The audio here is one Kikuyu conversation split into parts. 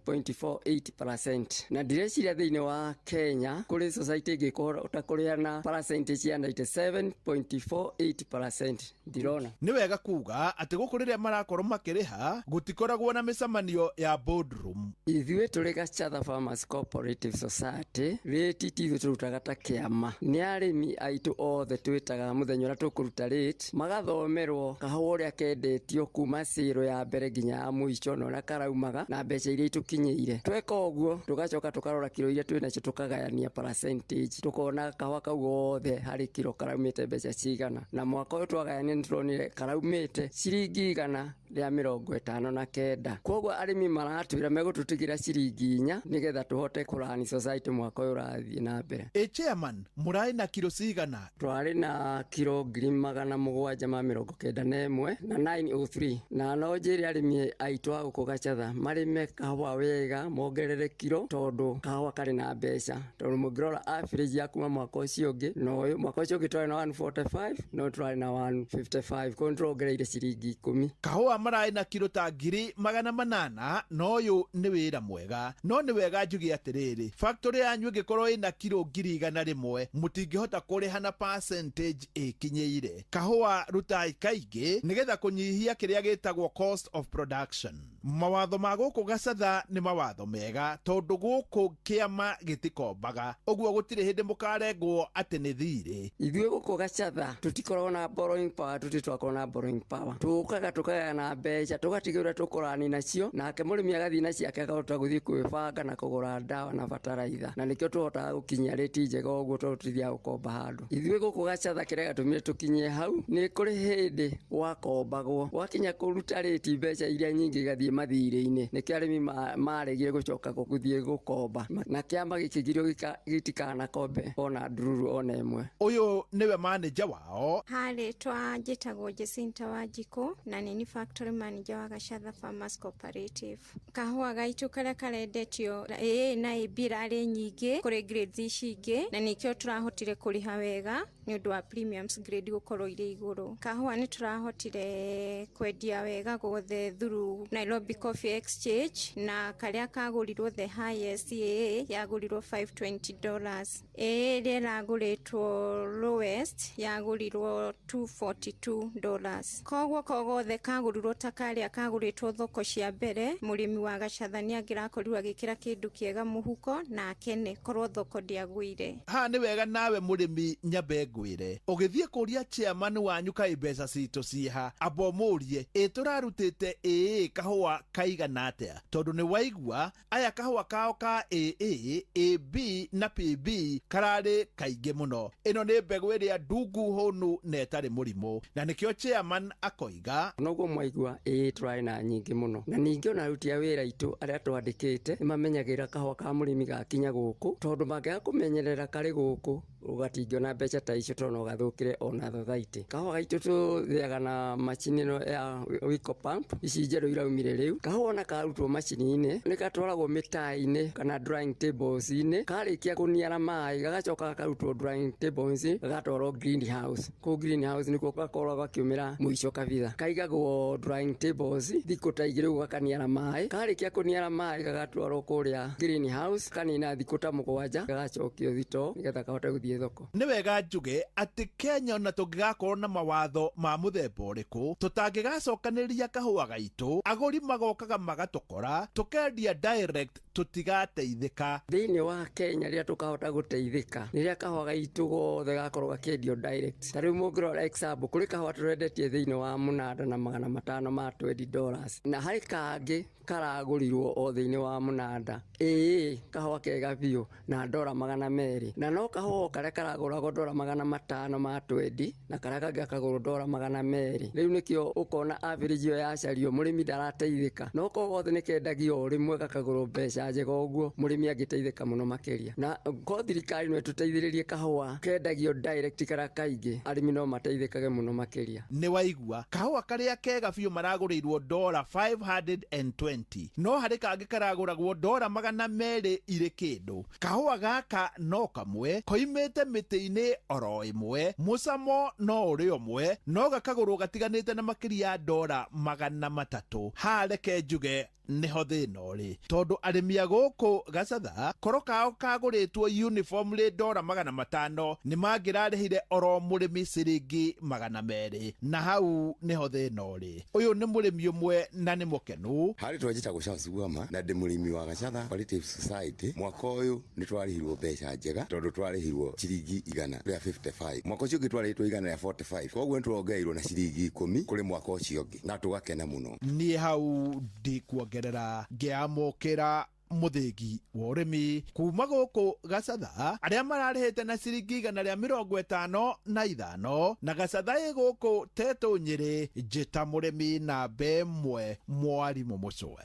97.48%, na ndireciria thĩinĩ wa Kenya kũrĩ society ĩngĩkũhota kũrĩa na percentage ya 97.48%, ndirona. Nĩ wega kuga atĩ gũkũ rĩrĩa marakorwo makĩrĩha gũtikoragwo na mĩcemanio ya boardroom. Ithuĩ tũrĩ Gachatha Farmers Cooperative Society, rate ti ithuĩ tũrutaga ta kĩama, nĩ arĩmi aitũ othe twĩtaga mũthenya ũrĩa tũkũruta rate, magathomerwo kahũa ũrĩa kendetio kuma cĩro ya mbere nginya ya mũico, na ũrĩa karaumaga na mbeca iria itũkinyĩire. Tweka ũguo, tũgacoka tũkarora kiro iria twĩ nacio, tũkagayania percentage, tũkona kahũa kau gothe harĩ kiro karaumĩte mbeca cigana. Na mwaka ũyũ twagayania, nĩ tũronire karaumĩte ciringi 159. Koguo arĩmi maratwĩra megũtũtigĩra ciringi 4 nĩgetha tũhote kũrani society mwaka ũyũ ũrathiĩ na mbere. Ĩ chairman, mũraĩ na kiro cigana? Twarĩ na kiro 791 na 903, na no njĩre arĩmi aitũ a gũkũ Gachatha marĩme kahũa wega, mongerere kiro, tondũ kahũa karĩ na mbeca, tondũ mũngĩrora average ya kuma mwaka ũcio ũngĩ na ũyũ, mwaka ũcio ũngĩ twarĩ na 145, no tũrarĩ na 155, koguo nĩtũrongereire ciringi 10. Kahũa maraĩ na kiro ta 800,000, na ũyũ nĩ wĩra mwega. No nĩ wega njuge atĩrĩrĩ, factory yanyu ĩngĩkorwo ĩna kiro 100,000, mũtingĩhota kũrĩha na percentage ĩkinyĩire. Kahũa rutai kaingĩ nĩgetha kũnyihia kĩrĩa gĩtagwo cost of production. Mawatho ma gũkũ Gacatha nĩ mawatho mega, tondũ gũkũ kĩama gĩtikombaga, ũguo gũtirĩ hĩndĩ mũkarengwo atĩ nĩ thirĩ. Ithuĩ gũkũ Gacatha tũtikoragwo na borrowing power, tũtirĩ twakorwo na borrowing power. Tũkaga tũkagaya mbeca, tũgatigĩrĩra tũkũrani nacio, nake mũrĩmi agathiĩ na ciake, akahota gũthiĩ kwĩbanga na kũgũra ndawa na bataraitha, na nĩkĩo tũhotaga gũkinyia rate njega ũguo, tondũ tũtithiaga gũkomba handũ. Ithuĩ gũkũ Gacatha kĩrĩa gĩatũmire tũkinyie hau nĩ kũrĩ hĩndĩ gwakombagwo, gwakinya kũruta rate, mbeca iria nyingĩ igathiĩ mathirĩ-inĩ. Nĩkĩo arĩmi maregire gũcoka gũthiĩ gũkomba, na kĩama gĩkĩgirio gĩtikanakombe ona ndururu ona ĩmwe. Ũyũ nĩwe manager wao. Harĩtwa njĩtagwo Jacinta Wanjikũ, na nĩ ni factory manager wa Gachatha Farmers Cooperative. Kahũa gaitũ karĩa karendetio AA na AB irarĩ nyingĩ kũrĩ grades ici ingĩ, na nĩkĩo tũrahotire kũrĩha wega nĩ ũndũ wa premiums grade gũkorwo irĩ igũrũ. Kahũa nĩ tũrahotire kwendia wega guothe through Nairobi Coffee Exchange, na karĩa kagũrirwo the highest, AA, yagũrirwo $520. AA ĩrĩa ĩragũrĩtwo lowest yagũrirwo $242. Koguo kogothe kagũrirwo ta karĩa kagũrĩtwo thoko cia mbere, mũrĩmi wa Gacatha nĩ angĩrakorirwo agĩkĩra kĩndũ kĩega mũhuko na akene korwo thoko ndĩagũire. Haha nĩ wega nawe mũrĩmi nyambe ngwĩre, ũgĩthiĩ kũria chairman wanyu kaĩ mbeca citũ ciĩha, amba ũmũrie ĩ tũrarutĩte ĩĩ kahũa kaigana atĩa, tondũ nĩ waigua aya kahũa kao ka AA, AB na PB kararĩ kaingĩ mũno. Ĩno nĩ mbegũ ĩrĩa ndungu, hũnu na ĩtarĩ mũrimũ, na nĩkĩo chairman akoiga. Noguo mwaigua, ĩĩ, tũrarĩ na nyingĩ mũno, na ningĩ ona aruti a wĩra aitũ arĩa twandĩkĩte nĩ mamenyagĩrĩra kahũa ka mũrĩmi gakinya gũkũ, tondũ mangĩaga kũmenyerera karĩ gũkũ, ũgatingĩona mbeca ta icio, tondũ no gathũkĩre ona thothaitĩ. Kahũa gaitũ tũthĩaga na macini ĩno ya Wiko pump ici njerũ iraumire rĩu. Kahũa ona karutwo macini-inĩ, nĩ gatwaragwo mĩtaĩ-inĩ kana drying tables-inĩ. Karĩkia kũniara maĩ, gagacoka gakarutwo drying tables, gagatwarwo greenhouse. Kũu greenhouse nĩkuo gakoragwo gakiumĩra mũico kabitha. Kaigagwo drying tables thikũ ta 2 ũguo, gakaniara maĩ. Karĩkia kũniara maĩ, gagatwarwo kũrĩa greenhouse, kanina thikũ ta 7, gagacokio thitoo nĩgetha kahote gũthiĩ thoko. Nĩ wega njuge atĩ Kenya, ona tũngĩgakorwo na mawatho ma mũthemba ũrĩkũ, tũtangĩgacokanĩrĩria kahũa gaitũ, agũri magokaga magatũkora, tũkendia direct, tũtigateithĩka. Thĩinĩ wa Kenya, rĩrĩa tũkahota gũteithĩka rĩrĩa kahũa gaitũ gothe gakorwo gakĩendio direct. Ta rĩu mũngĩrora example, kũrĩ kahũa tũrendetie thĩinĩ wa mũnanda na $520, na harĩ kangĩ karagũrirwo o thĩinĩ wa mũnanda, ĩĩ, kahũa kega biũ, na ndora 200, na no kahũa o karĩa karagũragwo ndora 520, na karĩa kangĩ gakagũrwo ndora 200. Rĩu nĩkĩo ũkona average ĩyo yacario, mũrĩmi ndarateithĩka. No korwo gothe nĩ kendagio o rĩmwe, gakagũrwo mbeca njega ũguo, mũrĩmi angĩteithĩka mũno makĩria. Na ko thirikari no ĩtũteithĩrĩrie kahũa kendagio direct karĩa kaingĩ, arĩmi no mateithĩkage mũno makĩria. Nĩ waigua, kahũa karĩa kega biũ maragũrĩirwo ndora 520, no harĩ kangĩ karagũragwo ndora 200 irĩ kĩndũ. Kahũa gaka no kamwe, koimĩte mĩtĩ-inĩ oro ĩmwe, mũcamo no ũrĩ ũmwe, no gakagũrwo gatiganĩte na makĩria ya ndora 300. Haha reke njuge Nĩho thĩna ũrĩ, tondũ arĩmi a gũkũ Gacatha koro kao kagũrĩtwo uniform rĩ ndora 500, nĩ mangĩrarĩhire oro mũrĩmi ciringi 200, na hau nĩho thĩna ũrĩ. Ũyũ nĩ mũrĩmi ũmwe na nĩ mũkenu. Harĩ twanjĩtagwo Charles Guama na ndĩ mũrĩmi wa Gacatha Cooperative Society. Mwaka ũyũ nĩ twarĩhirwo mbeca njega, tondũ twarĩhirwo ciringi 155. Mwaka ũcio ũngĩ twarĩhĩtwo 145, koguo nĩ turongereirwo na ciringi 10 kũrĩ mwaka ũcio ũngĩ, na tũgakena mũno. Niĩ hau ndikuongerera, ngĩamũkĩra mũthĩgi wa ũrĩmi kuma gũkũ Gacatha arĩa mararĩhĩte na ciringi 155, na Gacatha ĩ gũkũ Tetũ Nyĩrĩ. Njĩta mũrĩmi namba 1 mwarimũ Mũcwe.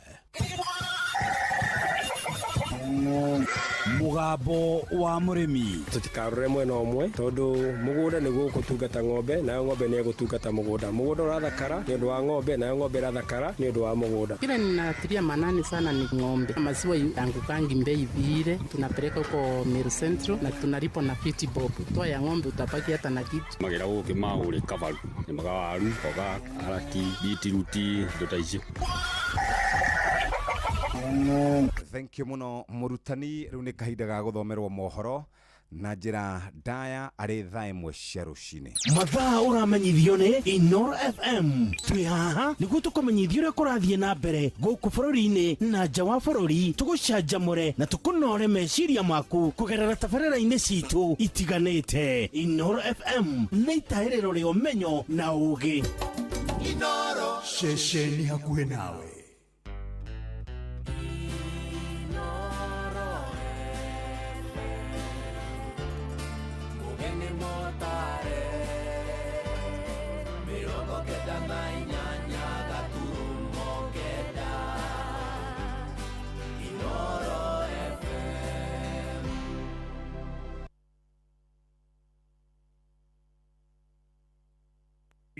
Mũgambo wa mũrĩmi. Tũtikarore mwena ũmwe, tondũ mũgũnda nĩguo ũgũtungata ng'ombe, nayo ng'ombe nĩ ĩgũtungata mũgũnda. Mũgũnda ũrathakara nĩ ũndũ wa ng'ombe, nayo ng'ombe ĩrathakara nĩ ũndũ wa mũgũnda. Kile ninatilia manani sana ni ng'ombe. Maziwa yangukangi bei vile, tunapeleka huko Meru Central na tunalipa na 50 bob. Toa ya ng'ombe utabaki hata na kitu. Magira gũkĩ maũrĩ kabaru, nĩmaga waru, mboga, karati, bitiruti, indo ta icio. Thank you muno murutani. Riu ni kahinda ga guthomerwo mohoro na njira ndaya ari thaa 1 cia rucini. Mathaa ũramenyithio nĩ Inoro FM. Twĩ haha nĩguo tũkũmenyithia ũrĩa kũrathiĩ na mbere gũkũ bũrũri-inĩ na nja wa bũrũri, tũgũcanjamũre na tũkũnore meciria maku kũgerera tabarĩra-inĩ citũ itiganĩte. Inoro FM nĩ itahĩrĩro rĩa ũmenyo na ũũgĩ. Inoro ceceni hakuhĩ nawe.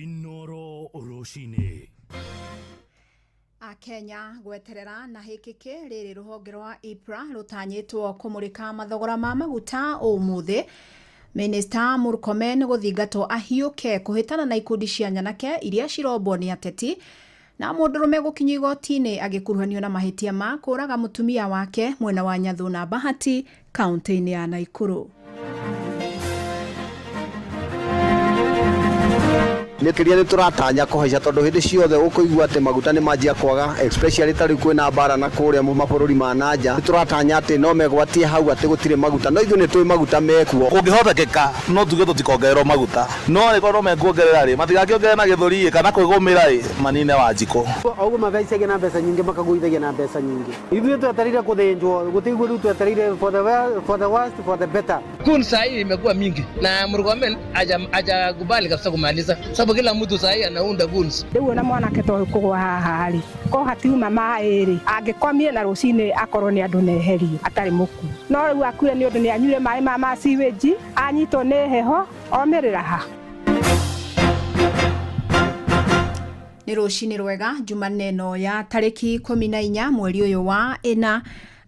Inoro rũcinĩ. Akenya gweterera na hĩkĩkĩ rĩrĩ rũhonge rwa EPRA rũtanyĩtwo kũmũrĩka mathogora ma maguta ũmũthĩ. Minister Murkomen gũthingatwo ahiũke kũhĩtana na ikundi cia nyanake iria cirombwo nĩ ateti, na mũndũrũme gũkinyio igoti-inĩ agĩkuruhanio na mahĩtia ma kũũraga mũtumia wake mwena wa Nyathu na Bahati kaunti-inĩ ya Naikuru. Nĩkĩria nĩ tũratanya kũhaica, tondũ hĩndĩ ciothe ũkũigua atĩ maguta nĩ manjia kwaga, especially ta rĩu kwĩna mbara na kũrĩa mabũrũri ma nanja. Nĩ tũratanya atĩ no megwatie hau atĩ gũtirĩ maguta, no ithuĩ nĩ tũĩ maguta mekuo. Kũngĩhotekeka no tuge tũtikongererwo maguta, no rĩkorwo no mekuongerera rĩ, matigakĩongerere na gĩthũri ĩ kana kwĩgũmĩra ĩ, manine Wanjikũ. Oguo mabaicagia na mbeca nyingĩ, makagũithagia na mbeca nyingĩ. Ithuĩ twetereire kũthĩnjwo, gũtiguo rĩu twetereire for the worst, for the better. Kun sahi imekuwa mingi na Murkomen hajakubali kabisa kumaliza, sababu kila mtu sahi anaunda guns. Rĩu ona mwanake to kũgwa haha rĩ, ko hatiuma maĩ rĩ, angĩkomie na rũcinĩ akorwo nĩ andũ neherie atarĩ mũku, no rĩu akue nĩ ũndũ nĩ anyuire maĩ ma sewage, anyitwo nĩ heho omĩrĩra ha. Nĩ rũcinĩ rwega Jumanne ĩno ya tarĩki 14 mweri ũyũ wa 4,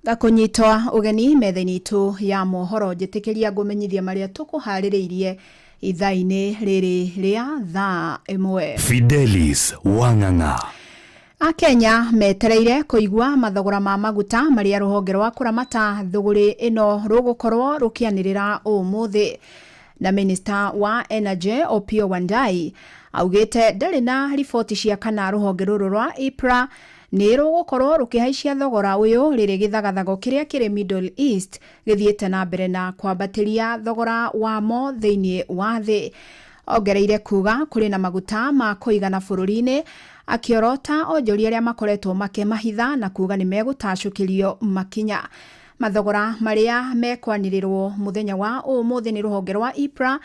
ngakũnyitwa ũgeni metha-inĩ itũ ya mohoro. Njĩtĩkĩria ngũmenyithia marĩa tũkũharĩrĩirie ithaa-inĩ rĩrĩ rĩa thaa 1. Fidelis Wang'ang'a. Akenya metereire kũigua mathogora ma maguta marĩa rũhonge rwa kũramata thũgũrĩ ĩno rũgũkorwo rũkĩanĩrĩra ũmũthĩ. Na Minister wa Energy Opiyo Wandayi augĩte ndarĩ na riboti cia kana rũhonge rũrũ rwa EPRA nĩ rũgũkorwo rũkĩhaicia thogora ũyũ rĩrĩ gĩthagathago kĩrĩa kĩrĩ Middle East gĩthiĩte na mbere na kwambatĩria thogora wamo thĩinĩ wa thĩ. Ongereire kuga kũrĩ na maguta ma kũigana bũrũri-inĩ, akĩorota onjoria arĩa makoretwo makĩmahitha na kuga nĩ megũtacũkĩrio makinya. Mathogora marĩa mekwanĩrĩrwo mũthenya wa ũmũthĩ nĩ rũhonge rwa EPRA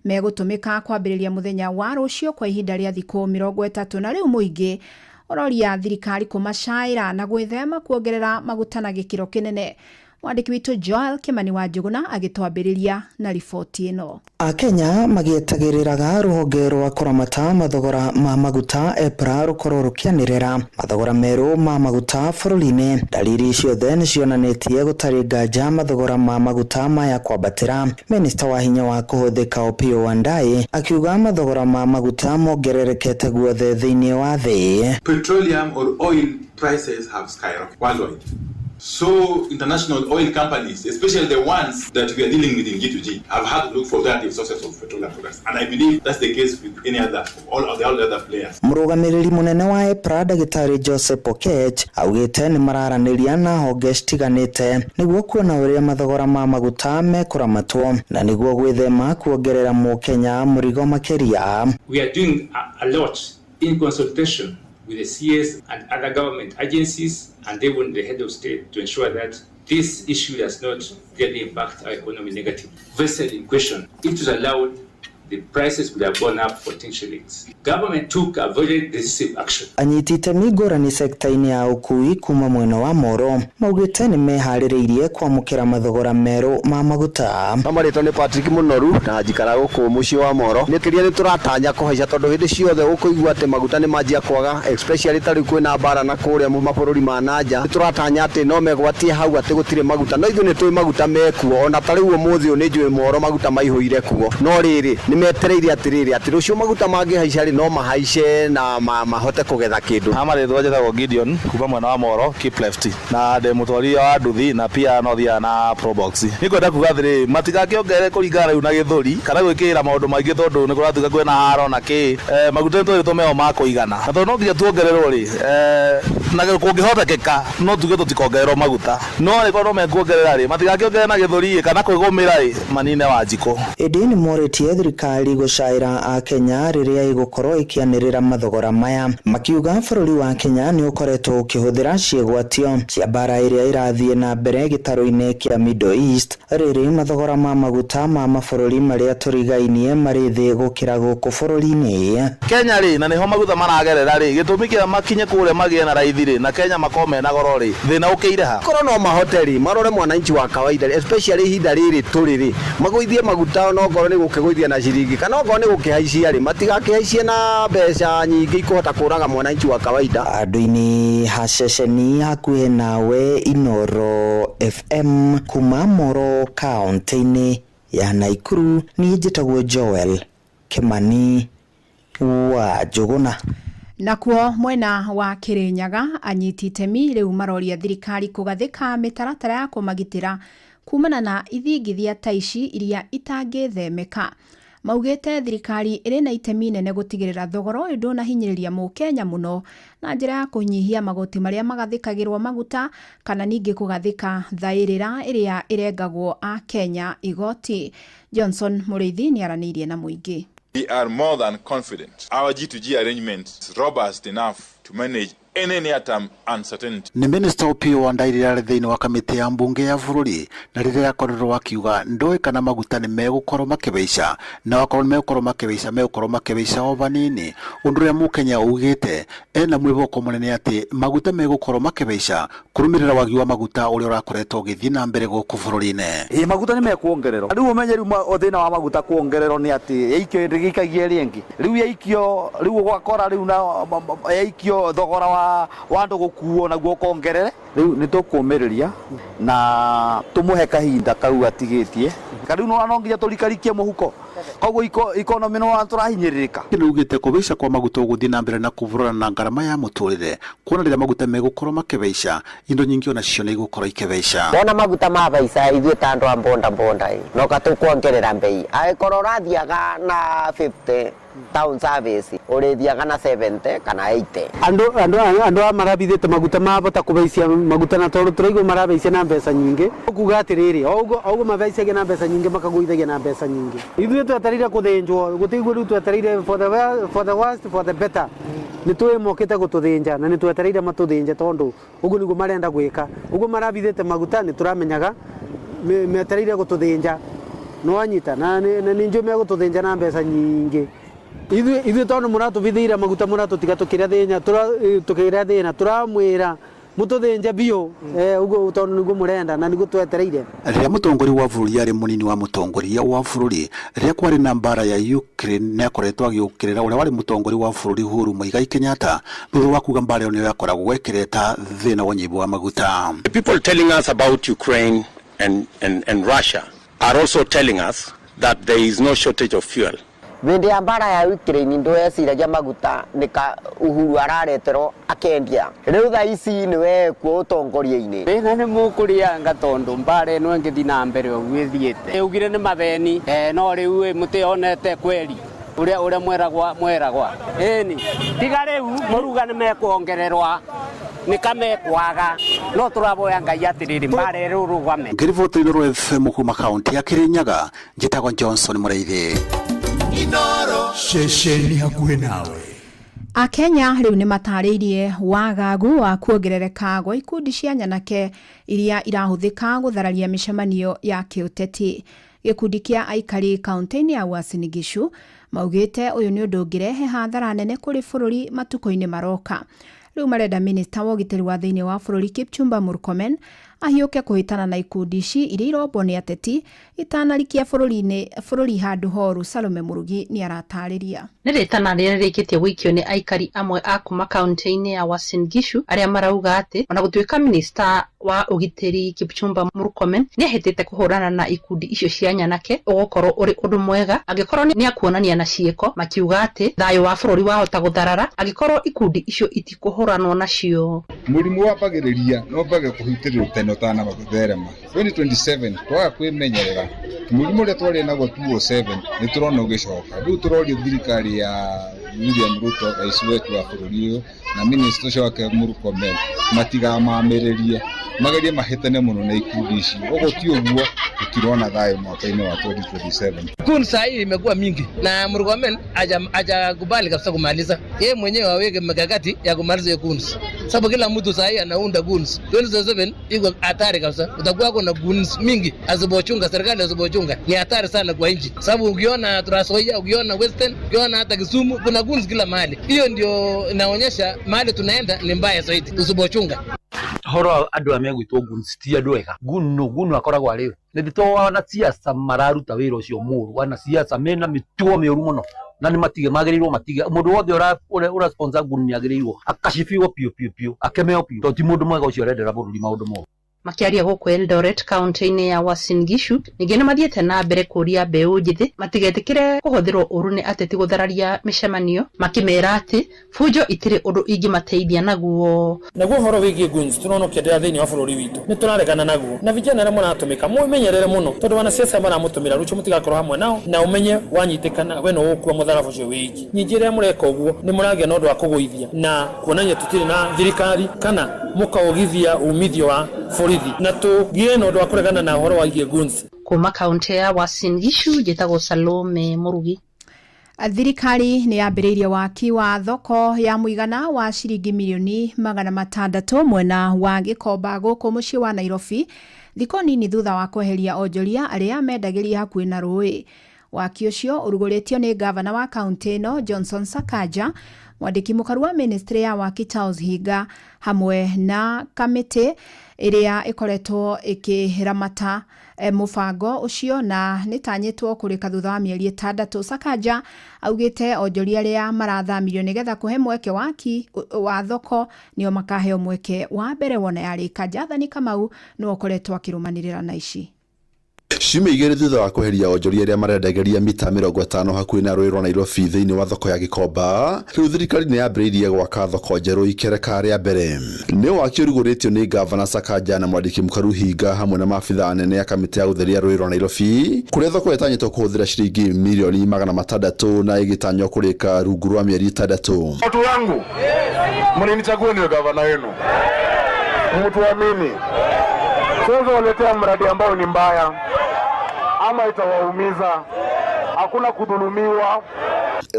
megũtũmĩka kwambĩrĩria mũthenya wa rũciũ kwa ihinda rĩa thikũ 30, na rĩu mũingĩ ũroria thirikari kũmacaĩra na gwĩthema kuongerera maguta na gĩkĩro kĩnene. Mwandĩki witũ Joel Kimani wa Njũgũna agĩtwambĩrĩria na riboti ĩno. Akenya magĩetagĩrĩraga rũhonge rwa kũramata mathogora ma maguta EPRA rũkorwo rũkĩanĩrĩra mathogora merũ ma maguta bũrũri-inĩ. Dalili ciothe nĩcionanĩtie gũtarĩ nganja mathogora ma maguta maya kwambatĩra. Minista wa hinya wa kũhũthĩka Opiyo Wandayi akiuga mathogora ma maguta mongererekete guothe thĩinĩ wa thĩ. Petroleum or oil prices have skyrocketed worldwide. So international oil companies, especially the ones that we are dealing with in G2G, have had to look for alternative sources of petroleum products. And I believe that's the case with any other, all the other players. Mũrũgamĩrĩri mũnene wa EPRA ndagĩtarĩ Joseph Okech augĩte nĩ mararanĩria na honge citiganĩte nĩguo kuona ũrĩa mathogora ma maguta mekũramatwo na nĩguo gwĩthema kuongerera mũkenya mũrigo makĩria. We are doing a lot in consultation with the CS and other government agencies and even the head of state to ensure that this issue does not really impact our economy negatively. Vessel in question, if it was allowed, the prices would have gone up 14 shillings. Government took a very decisive action. Anyiti itemi ngũrani sekta-inĩ ya ũkui kuma mwena wa Moro maugĩte nĩ meharĩrĩirie kwamũkĩra mathogora merũ ma maguta. Marĩtwa nĩ Patrick Mũnoru na njikara gũkũ mũciĩ wa Moro. Nĩkĩria nĩ tũratanya kũhaica tondũ hĩndĩ ciothe ũkũigua atĩ maguta nĩ manjia kwaga, especially ta rĩu kwĩna mbara na kũrĩa mabũrũri ma nanja. Nĩ tũratanya atĩ no megwatie hau atĩ gũtirĩ maguta, no ithuĩ nĩ tũĩ maguta mekuo. Ona ta rĩu ũmũthĩ ũyũ nĩ njũĩ Moro maguta maihũire kuo, no rĩrĩ nĩ metereire atĩrĩrĩ atĩ rũciũ maguta mangĩhaica rĩ no mahaice na mahote kũgetha kĩndũ. Marĩtwa njĩtagwo Gideon kuma mwena wa Moro Keep Left, na ndĩ mũtwarithia wa nduthi na pia no thiaga na Probox. Nĩngwenda kuga atĩrĩrĩ, matigakĩongerere kũringana rĩu na gĩthũri kana gwĩkĩrĩra maũndũ maingĩ tondũ nĩ kũratuĩka kwĩna haro na kĩ. Maguta nĩ twĩrĩtwo meho ma kũigana, na tondũ no nginya tuongererwo rĩ, na kũngĩhotekeka no tuge tũtikongererwo maguta, no angĩkorwo no mekuongerera rĩ, matigakĩongerere na gĩthũri kana kwĩgũmĩra rĩ, manine Wanjikũ. Ĩndĩ nĩ morĩtie thirikari gũcaĩra Akenya rĩrĩa ĩgũkorwo ĩkĩanĩrĩra mathogora maya, makiuga bũrũri wa Kenya nĩ ũkoretwo ũkĩhũthĩra ciĩgwatio cia mbara ĩrĩa ĩrathiĩ na mbere gĩtarũ-inĩ kĩa Middle East, rĩrĩ mathogora ma maguta ma mabũrũri marĩa tũrigainie marĩ thĩ gũkĩra gũkũ bũrũri-inĩ. Kenya rĩ, na nĩho maguta maragerera rĩ, gĩtũmi kĩa makinye kũrĩa magĩe na raithi rĩ, na Kenya makorwo mena goro rĩ, thĩna ũkĩire ha? Korwo no mahote rĩ, marore mwananchi wa kawaida, especially ihinda rĩrĩ tũrĩ rĩ, magũithie maguta onokorwo nĩ gũkĩgũithia na ciringi kana okorwo nĩ gũkĩhaicia rĩ, matigakĩhaicie na mbeca nyingĩ ikũhota kũraga mwananchi wa kawaida. Andũ-inĩ ha ceceni hakuhĩ nawe Inoro FM kuma Moro kaunti-inĩ ya Naikuru, niĩ njĩtagwo Joel Kimani wa Njũgũna. Nakuo mwena wa Kirinyaga anyiti itemi rĩu maroria thirikari kũgathĩka mĩtaratara ya kũmagitĩra kumana na ithingithia ta ici iria itangĩthemeka. Maugĩte thirikari ĩrĩ na itemi nene gũtigĩrĩra thogora ũyũ ndũnahinyĩrĩria mũkenya mũno na njĩra ya kũnyihia magoti marĩa magathĩkagĩrwo maguta kana ningĩ kũgathĩka thaĩrĩra ĩrĩa ĩrengagwo Akenya igoti. Johnson Mũrĩithi nĩaranĩirie na mũingĩ. We are more than confident our G2G arrangement is robust enough to manage any near-term uncertainty. Nĩ Minista Opiyo Wandayi rĩrĩa arĩ thĩinĩ wa kamĩtĩ ya mbunge ya bũrũri na rĩrĩa akorirwo akiuga ndoĩ kana maguta nĩ megũkorwo makĩhaica, na wakorwo nĩ megũkorwo makĩhaica megũkorwo makĩhaica o vanini. Ũndũ ũrĩa mũkenya augĩte ena mwĩhoko mũnene atĩ maguta megũkorwo makĩhaica kũrũmĩrĩra wagi wa maguta ũrĩa ũrakoretwo ũgĩthiĩ na mbere gũkũ bũrũri-inĩ. Ĩ maguta nĩ mekuongererwo. Rĩu ũmenye rĩu thĩna wa maguta kuongererwo nĩ atĩ yaikio ndĩgĩikagie rĩngĩ. Rĩu yaikio rĩu ũgakora rĩu na yaikio thogora wa andũ gũkuo naguo ũkongerere. Rĩu nĩ tũkũmĩrĩria na tũmũhe kahinda kau atigĩtie. Rĩu no nginya tũrikarikie mũhuko, koguo economy no tũrahinyĩrĩrĩka. Nĩ ugĩte kũhaica kwa maguta ũgũthiĩ na mbere na kũvũrana na ngarama ya mũtũrĩre, kuona rĩrĩa maguta megũkorwo makĩhaica indo nyingĩ onacio nĩ igũkorwo ikĩhaica. Wona maguta mahaica ithuĩ ta andũ a bonda bonda ĩ no katũkuongerera mbei, angĩkorwo ũrathiaga na 50 town service ũrĩthiaga na 70 kana 80. Andũ aya marabithĩte maguta mabota kũhaicia maguta na tondũ tũraigua marabaicia na mbeca nyingĩ, ũkuga atĩrĩrĩ o ũguo mabaicagia na mbeca nyingĩ makagũithagia na mbeca nyingĩ. Ithuĩ twetereire kũthĩnjwo gũtiguo rĩu twetereire for the worst for the better. Nĩ tũĩ mokĩte gũtũthĩnja na nĩ twetereire matũthĩnje tondũ ũguo nĩguo marenda gwĩka. Ũguo marabithĩte maguta nĩ tũramenyaga metereire gũtũthĩnja, nĩ wanyita, na nĩ njũĩ megũtũthĩnja na mbeca nyingĩ. Ithuĩ tondũ mũratũbithĩire maguta mũratũtiga tũkĩrĩa thĩna, tũramwĩra Mututhinje biu uguo tondu niguo murenda na niguo twetereire. Rĩrĩa mũtongoria wa bũrũri arĩ mũnini wa mũtongoria wa bũrũri rĩrĩa kwarĩ na mbara ya Ukraine nĩakoretwo agĩũkĩrĩra ũrĩa warĩ mũtongoria wa bũrũri Uhuru Muigai Kenyatta thutha wa kuga mbara ĩyo nĩyo yakoragwo ĩkĩreta thĩna wa ũnyihu wa maguta. The people telling us about Ukraine and Russia are also telling us that there is no shortage of fuel. Hĩndĩ ya mbara ya Ukraine ndweciragia maguta nika Uhuru arareterwo akendia. Rĩu thaa ici nĩwe kuo ũtongoria-inĩ. Thĩna nĩ mũkũrĩanga tondũ mbara ĩno ĩngĩthiĩ na mbere ũguo ĩthiĩte. Ĩugire nĩ matheni no rĩu mũtionete kweri ũrĩa mweragwa. Ĩni tiga rĩu mũruga nĩ mekuongererwa nikamekwaga no tũraboya Ngai atĩrĩrĩ mbara ĩrũrũgame. Ngĩriboti Inooro FM kuma kaunti ya Kirinyaga, njĩtagwo Johnson Mũrĩithi. Inooro ceceni hakuhĩ nawe. Akenya rĩu nĩ matarĩirie wagagu wa kuongerereka gwa ikundi cia nyanake iria irahũthĩka gũthararia mĩcemanio ya kĩũteti. Gĩkundi kĩa aikari kaunti-inĩ ya Uasin Gishu maugĩte ũyũ nĩ ũndũ ũngĩrehe hathara nene kũrĩ bũrũri matukũ-inĩ maroka. Rĩu marenda minista wa ũgitĩri wa thĩinĩ wa bũrũri Kipchumba Murkomen ahiũke kũhĩtana na ikundi ici iria irombwo nĩ ateti itanarikia bũrũri handũ horu. Salome Murugi nĩ aratarĩria. Nĩ rĩtana rĩrĩa rĩrĩkĩtie gũikio nĩ aikari amwe a kuma kaunti-inĩ ya Uasin Gishu arĩa marauga atĩ ona gũtuĩka minista wa ũgitĩri Kipchumba Murkomen nĩ ahĩtĩte kũhũrana na ikundi icio cia nyanake ũgũkorwo ũrĩ ũndũ mwega angĩkorwo nĩ akuonania na ciĩko, makiuga atĩ thayũ wa bũrũri wahota gũtharara angĩkorwo ikundi icio itikũhũranwo nacio. Mũrimũ wambagĩrĩria no wambage kũhutĩrĩrwo tene ũtanamba gũtherema. 2027 twaga kwĩmenyerera mũrimũ ũrĩa twarĩ naguo 2007 nĩ tũrona ũgĩcoka. Rĩu tũroria thirikari ya William Ruto, rais wetu wa bũrũri ũyũ, na minista ũcio wake Murkomen matigamamĩrĩrie magerie mahĩtane mũno na ikundi ici. Ũguo ti ũguo tũtirona thayũ mwaka-inĩ wa 2027. Kun saa hii imekuwa mingi na Murkomen hajakubali kabisa kumaliza. Yeye mwenyewe aweke mikakati ya kumaliza hiyo goons. Sababu kila mtu saa hii anaunda goons. 2027 iko hatari kabisa. Utakuwa kuna goons mingi asipochunga, serikali asipochunga ni hatari sana kwa nchi. Sababu ukiona Trans Nzoia, ukiona Western, ukiona hata Kisumu kuna goons kila mahali. Hiyo ndio inaonyesha mahali tunaenda ni mbaya zaidi usipochunga. Horo andu a megwitwo goons ti andu ega. Gun akoragwo arĩ nĩ to wanasiasa mararuta wĩra ũcio mũru, wanasiasa mena mĩtugo mĩũru mũno na nĩ matige, magĩrĩirwo matige. Mũndũ wothe ũra sponsor gun nĩ agĩrĩirwo akacibio piũ piũ piũ, akemeo piũ, tondũ ti mũndũ mwega ũcio arendera bũrũri maũndũ moru. Makiaria gũkũ Eldoret kaunti-inĩ ya Uasin Gishu ningĩ nĩmathiĩte na mbere kũria mbeũ njĩthĩ matigetĩkĩre kũhũthĩrwo ũru nĩ ateti gũthararia mĩcemanio, makĩmera atĩ bunjo itirĩ ũndũ ingĩmateithia naguo. Naguo ũhoro wĩgiĩ goons tũrona ũkĩenderea thĩinĩ wa bũrũri witũ nĩ tũraregana naguo, na vijana arĩa mũratũmĩka mwĩmenyerere mũno tondũ wanasiasa maramũtũmĩra rũciũ mũtigakorwo hamwe nao, na ũmenye wanyitĩkana we no ũgũkua mũtharaba ũcio wĩ iki. Ningĩ rĩrĩa mũreka ũguo nĩ mũragĩa na ũndũ wa kũgũithia na kuonania tũtirĩ na thirikari kana mũkaũgithia umithio wa borithi na tũgĩe na ũndũ wa kũregana na ũhoro wa goons. Kuma kaunti ya Uasin Gishu njĩtagwo Salome Murugi. Thirikari nĩ yambĩrĩirie waki wa thoko ya mũigana wa ciringi mirioni 600 mwena wa Gĩkomba gũkũ mũciĩ wa Nairobi thikũ nini thutha wa kweheria onjoria arĩa mendagĩria hakuhĩ na rũĩ. Waki ũcio ũrugũrĩtio nĩ gavana wa kaunti ĩno Johnson Sakaja, mwandĩki mũkaru wa ministry ya waki Charles Hinga hamwe na kamĩtĩ ĩrĩa ĩkoretwo ĩkĩramata mũbango ũcio na nĩtanyĩtwo kũrĩka thutha wa mĩeri 6. Sakaja augĩte onjoria arĩa marathamirio nĩgetha kũhe mweke waki wa thoko nĩo makaheo mweke wa mbere wona yarĩka. Jathani Kamau nĩwe ũkoretwo akĩrũmanĩrĩra na ici. Ciumia igĩrĩ thutha wa kweheria onjoria arĩa marendagĩria mita 50 hakuhĩ na rũĩ rwa Nairobi thĩinĩ wa thoko ya Gĩkomba, rĩu thirikari nĩ yambĩrĩirie gwaka thoko njerũ ikereka rĩa mbere. Nĩ waki ũrugũrĩtio nĩ gavana Sakaja na mwandĩki mũkaru Hinga hamwe na maabitha anene a kamĩtĩ ya gũtheria rũĩ rwa Nairobi, kũrĩa thoko ĩtanyĩtwo kũhũthĩra ciringi mirioni 600 na ĩgĩtanywo kũrĩka rungu rwa mĩeri 6. Watu wangu, mlinichagua niwe gavana wenu, mtuamini. Siwezi waletea mradi ambao ni mbaya ama itawaumiza. Hakuna kudhulumiwa.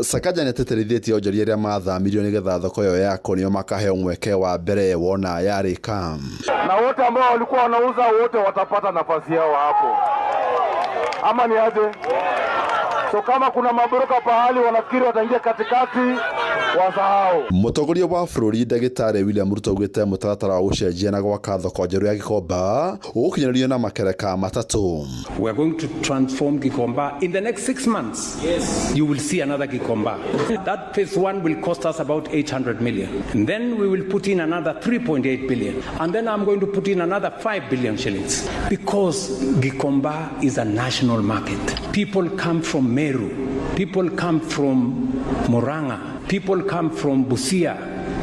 Sakaja nĩ ateterithĩtie onjoria arĩa mathamirio nĩgetha thoko ĩyo yakwo nĩo makaheo mweke wa mbere wona yarĩka. Na wote ambao walikuwa wanauza wote watapata nafasi yao hapo, ama ni aje? So kama kuna mabroka pahali wanafikiri wataingia katikati, Wasahau. Mũtongoria wa bũrũri ndagĩtarĩ William Ruto augĩte mũtaratara wa gũcenjia na gwaka thoko njerũ ya Gikomba ũgũkinyanĩrio na makereka matatũ. We are going to transform Gikomba in the next 6 months. Yes. You will see another Gikomba. That phase one will cost us about 800 million. And then we will put in another 3.8 billion. And then I'm going to put in another 5 billion shillings. Because Gikomba is a national market. People come from Meru. People come from Murang'a. People come from Busia.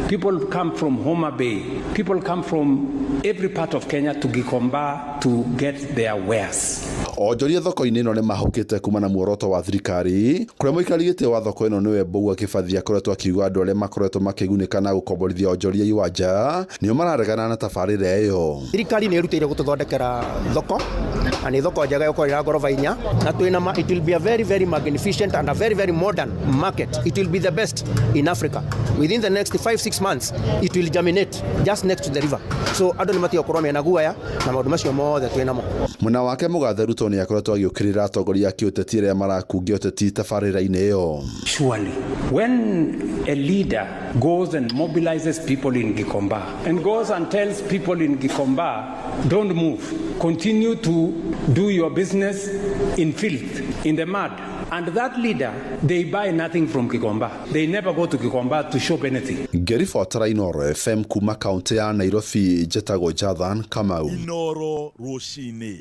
People come from Homa Bay. People come from every part of Kenya to Gikomba to get their wares. Onjoria thoko-inĩ ĩno nĩ mahũkĩte kuma na muoroto wa thirikari kũrĩa mũikari gĩtĩ wa thoko ĩno nĩwe Mbugua Kĩbathi akoretwo akiuga andũ arĩa makoretwo makĩgunĩka na gũkomborithia onjoria iwanja nĩo mararegana na tabarĩra ĩyo. Thirikari nĩ ĩrutĩire gũtũthondekera thoko na nĩ thoko njega ĩgũkorwo ĩra ngoroba inya na twĩna ma, it will be a very, very magnificent and a very, very modern market. It will be the best in Africa. Within the next 5 6 months it will germinate just next to the river, so andũ nĩ matiga gũkorwo mena guoya na maũndũ macio mothe twĩ namo. Mwena wake mũgathe Ruto nĩ akoretwo agĩũkĩrĩra atongoria a kĩũteti arĩa marakungia ũteti tabarĩra-inĩ ĩyo. Surely, when a leader goes and mobilizes people in Gikomba and goes and tells people in Gikomba, "Don't move, continue to do your business in filth, in the mud," and that leader, they buy nothing from Gikomba. They never go to Gikomba to shop anything. Ngĩribotera Inooro FM kuma kaũntĩ ya Nairobi, njĩtagwo Jathan Kamau. Inooro rũcinĩ.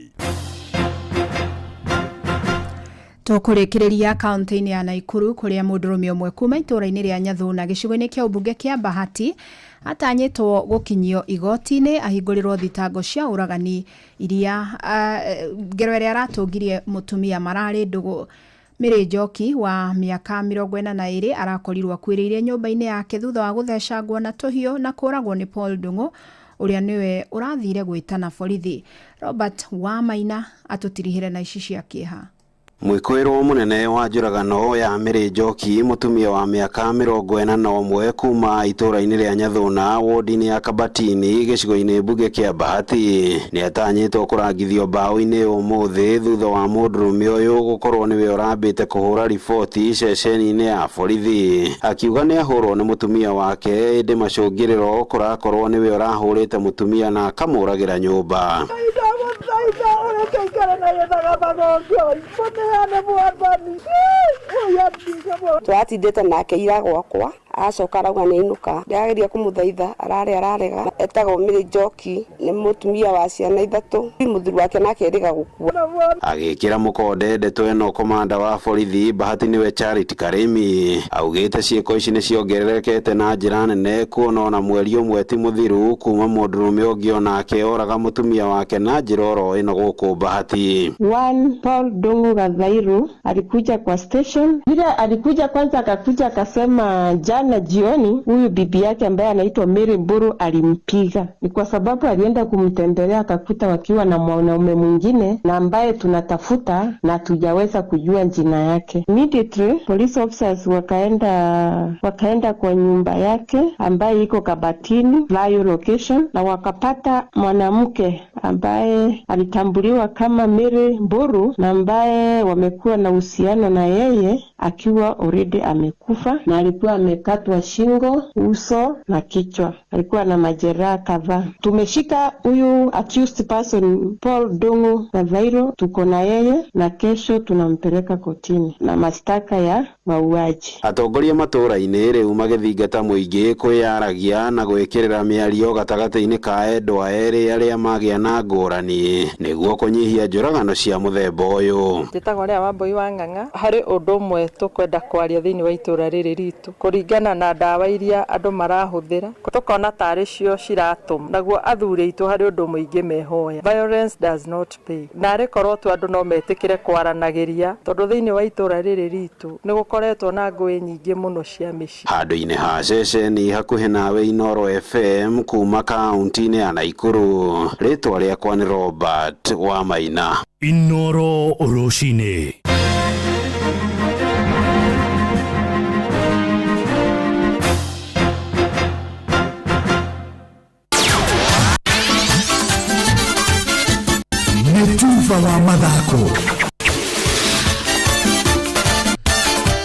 Tũkũrĩkĩrĩria kaunti-inĩ ya Naikuru kũrĩa mũndũrũme ũmwe kuma itũũra-inĩ rĩa Nyathuna gĩcigo-inĩ kĩa ũmbunge kĩa Bahati atanyĩtwo gũkinyio igoti-inĩ ahingũrĩrwo thitango cia ũragani iria ngero ĩrĩa aratũngirie mũtumia mararĩ ndũgũ. Mary Njoki wa mĩaka 42 arakorirwo akuĩrĩire nyũmba-inĩ yake thutha wa gũthecangwo na tũhiũ na kũragwo nĩ Paul Ndung'u ũrĩa nĩwe ũrathire gwĩtana borithi. Robert Wamaina atũtirihĩre na ici cia kĩeha. Mwĩkũĩrwo mũnene wa njũragano ya Mary Njoki, mũtumia wa mĩaka 41 kuma itũũra-inĩ rĩa Nyathuna, wodi-inĩ ya Kabatini, gĩcigo-inĩ mbunge kĩa Bahati, nĩ atanyĩtwo kũrangithio mbaũ-inĩ ũmũthĩ thutha wa mũndũrũme ũyũ gũkorwo nĩwe ũrambĩte kũhũra riboti ceceni-inĩ ya borithi akiuga nĩ ahũrwo nĩ mũtumia wake, ĩndĩ macũngĩrĩro kũrakorwo nĩwe ũrahũrĩte mũtumia na akamũragĩra nyũmba. Ndagũthaitha ũreke ikare na gĩthagathago ngoi mũneane mwathani. Tũratindĩte nake ira gwakwa, acoka arauga nĩ ainũka. Ndĩrageria kũmũthaitha, ararĩa ararega. Etagwo Mary Njoki, nĩ mũtumia wa ciana ithatũ. Mũthuri wake nake erĩga gũkua. Agĩkĩra mũkonde ndeto ĩno, komanda wa borithi Bahati nĩwe Charity Karimi augĩte ciĩko ici nĩ ciongererekete na njĩra nene, kuona ona mweri ũmwe ti mũthiru kuma mũndũrũme ũngĩ onake oraga mũtumia wake na njĩra oro ĩno gũkũ Bahati. One Paul Dongo Gathairu alikuja kwa station. Vile alikuja kwanza, akakuja akasema jana jioni huyu bibi yake ambaye anaitwa Mary Mburu alimpiga. Ni kwa sababu alienda kumtembelea akakuta wakiwa na mwanaume mwingine na ambaye tunatafuta na hatujaweza kujua jina yake. Immediately police officers wakaenda kwa nyumba yake ambaye iko Kabatini Layo location, na wakapata mwanamke ambaye alitambuliwa kama Mary Mburu na ambaye wamekuwa na uhusiano na yeye akiwa already amekufa, na alikuwa amekatwa shingo, uso na kichwa. Alikuwa na majeraha kadhaa. Tumeshika huyu accused person Paul Dongo Gavairo, tuko na yeye na kesho tunampeleka kotini na mashtaka ya mauaji. Atongoria matũũra-inĩ rĩu magĩthingata mũingĩ kwĩyaragia na gwĩkĩrĩra mĩario gatagatĩ-inĩ ka endwa erĩ arĩa magĩa na ngũrani nĩguo kũnyihia njũragano cia mũthemba ũyũ. Njĩtagwo Lea Wambui wa Ng'ang'a. Harĩ ũndũ ũmwe tũkwenda kwaria thĩinĩ wa itũũra rĩrĩ ritũ kũringana na ndawa iria andũ marahũthĩra, tũkona tarĩ cio ciratũma naguo athuri aitũ harĩ ũndũ mũingĩ mehoya. Violence does not pay. Narĩ korwo tu andũ no metĩkĩre kwaranagĩria, tondũ thĩinĩ wa itũũra rĩrĩ ritũ nĩ gũkoretwo na ngũĩ nyingĩ mũno cia mĩciĩ. Handũ-inĩ ha ceceni hakuhĩ nawe Inooro FM kuma kaunti-inĩ ya Naikuru, rĩtwa rĩakwa nĩ Robert Wamaina. Inooro rũcinĩ. Nĩ tuba wa mathako.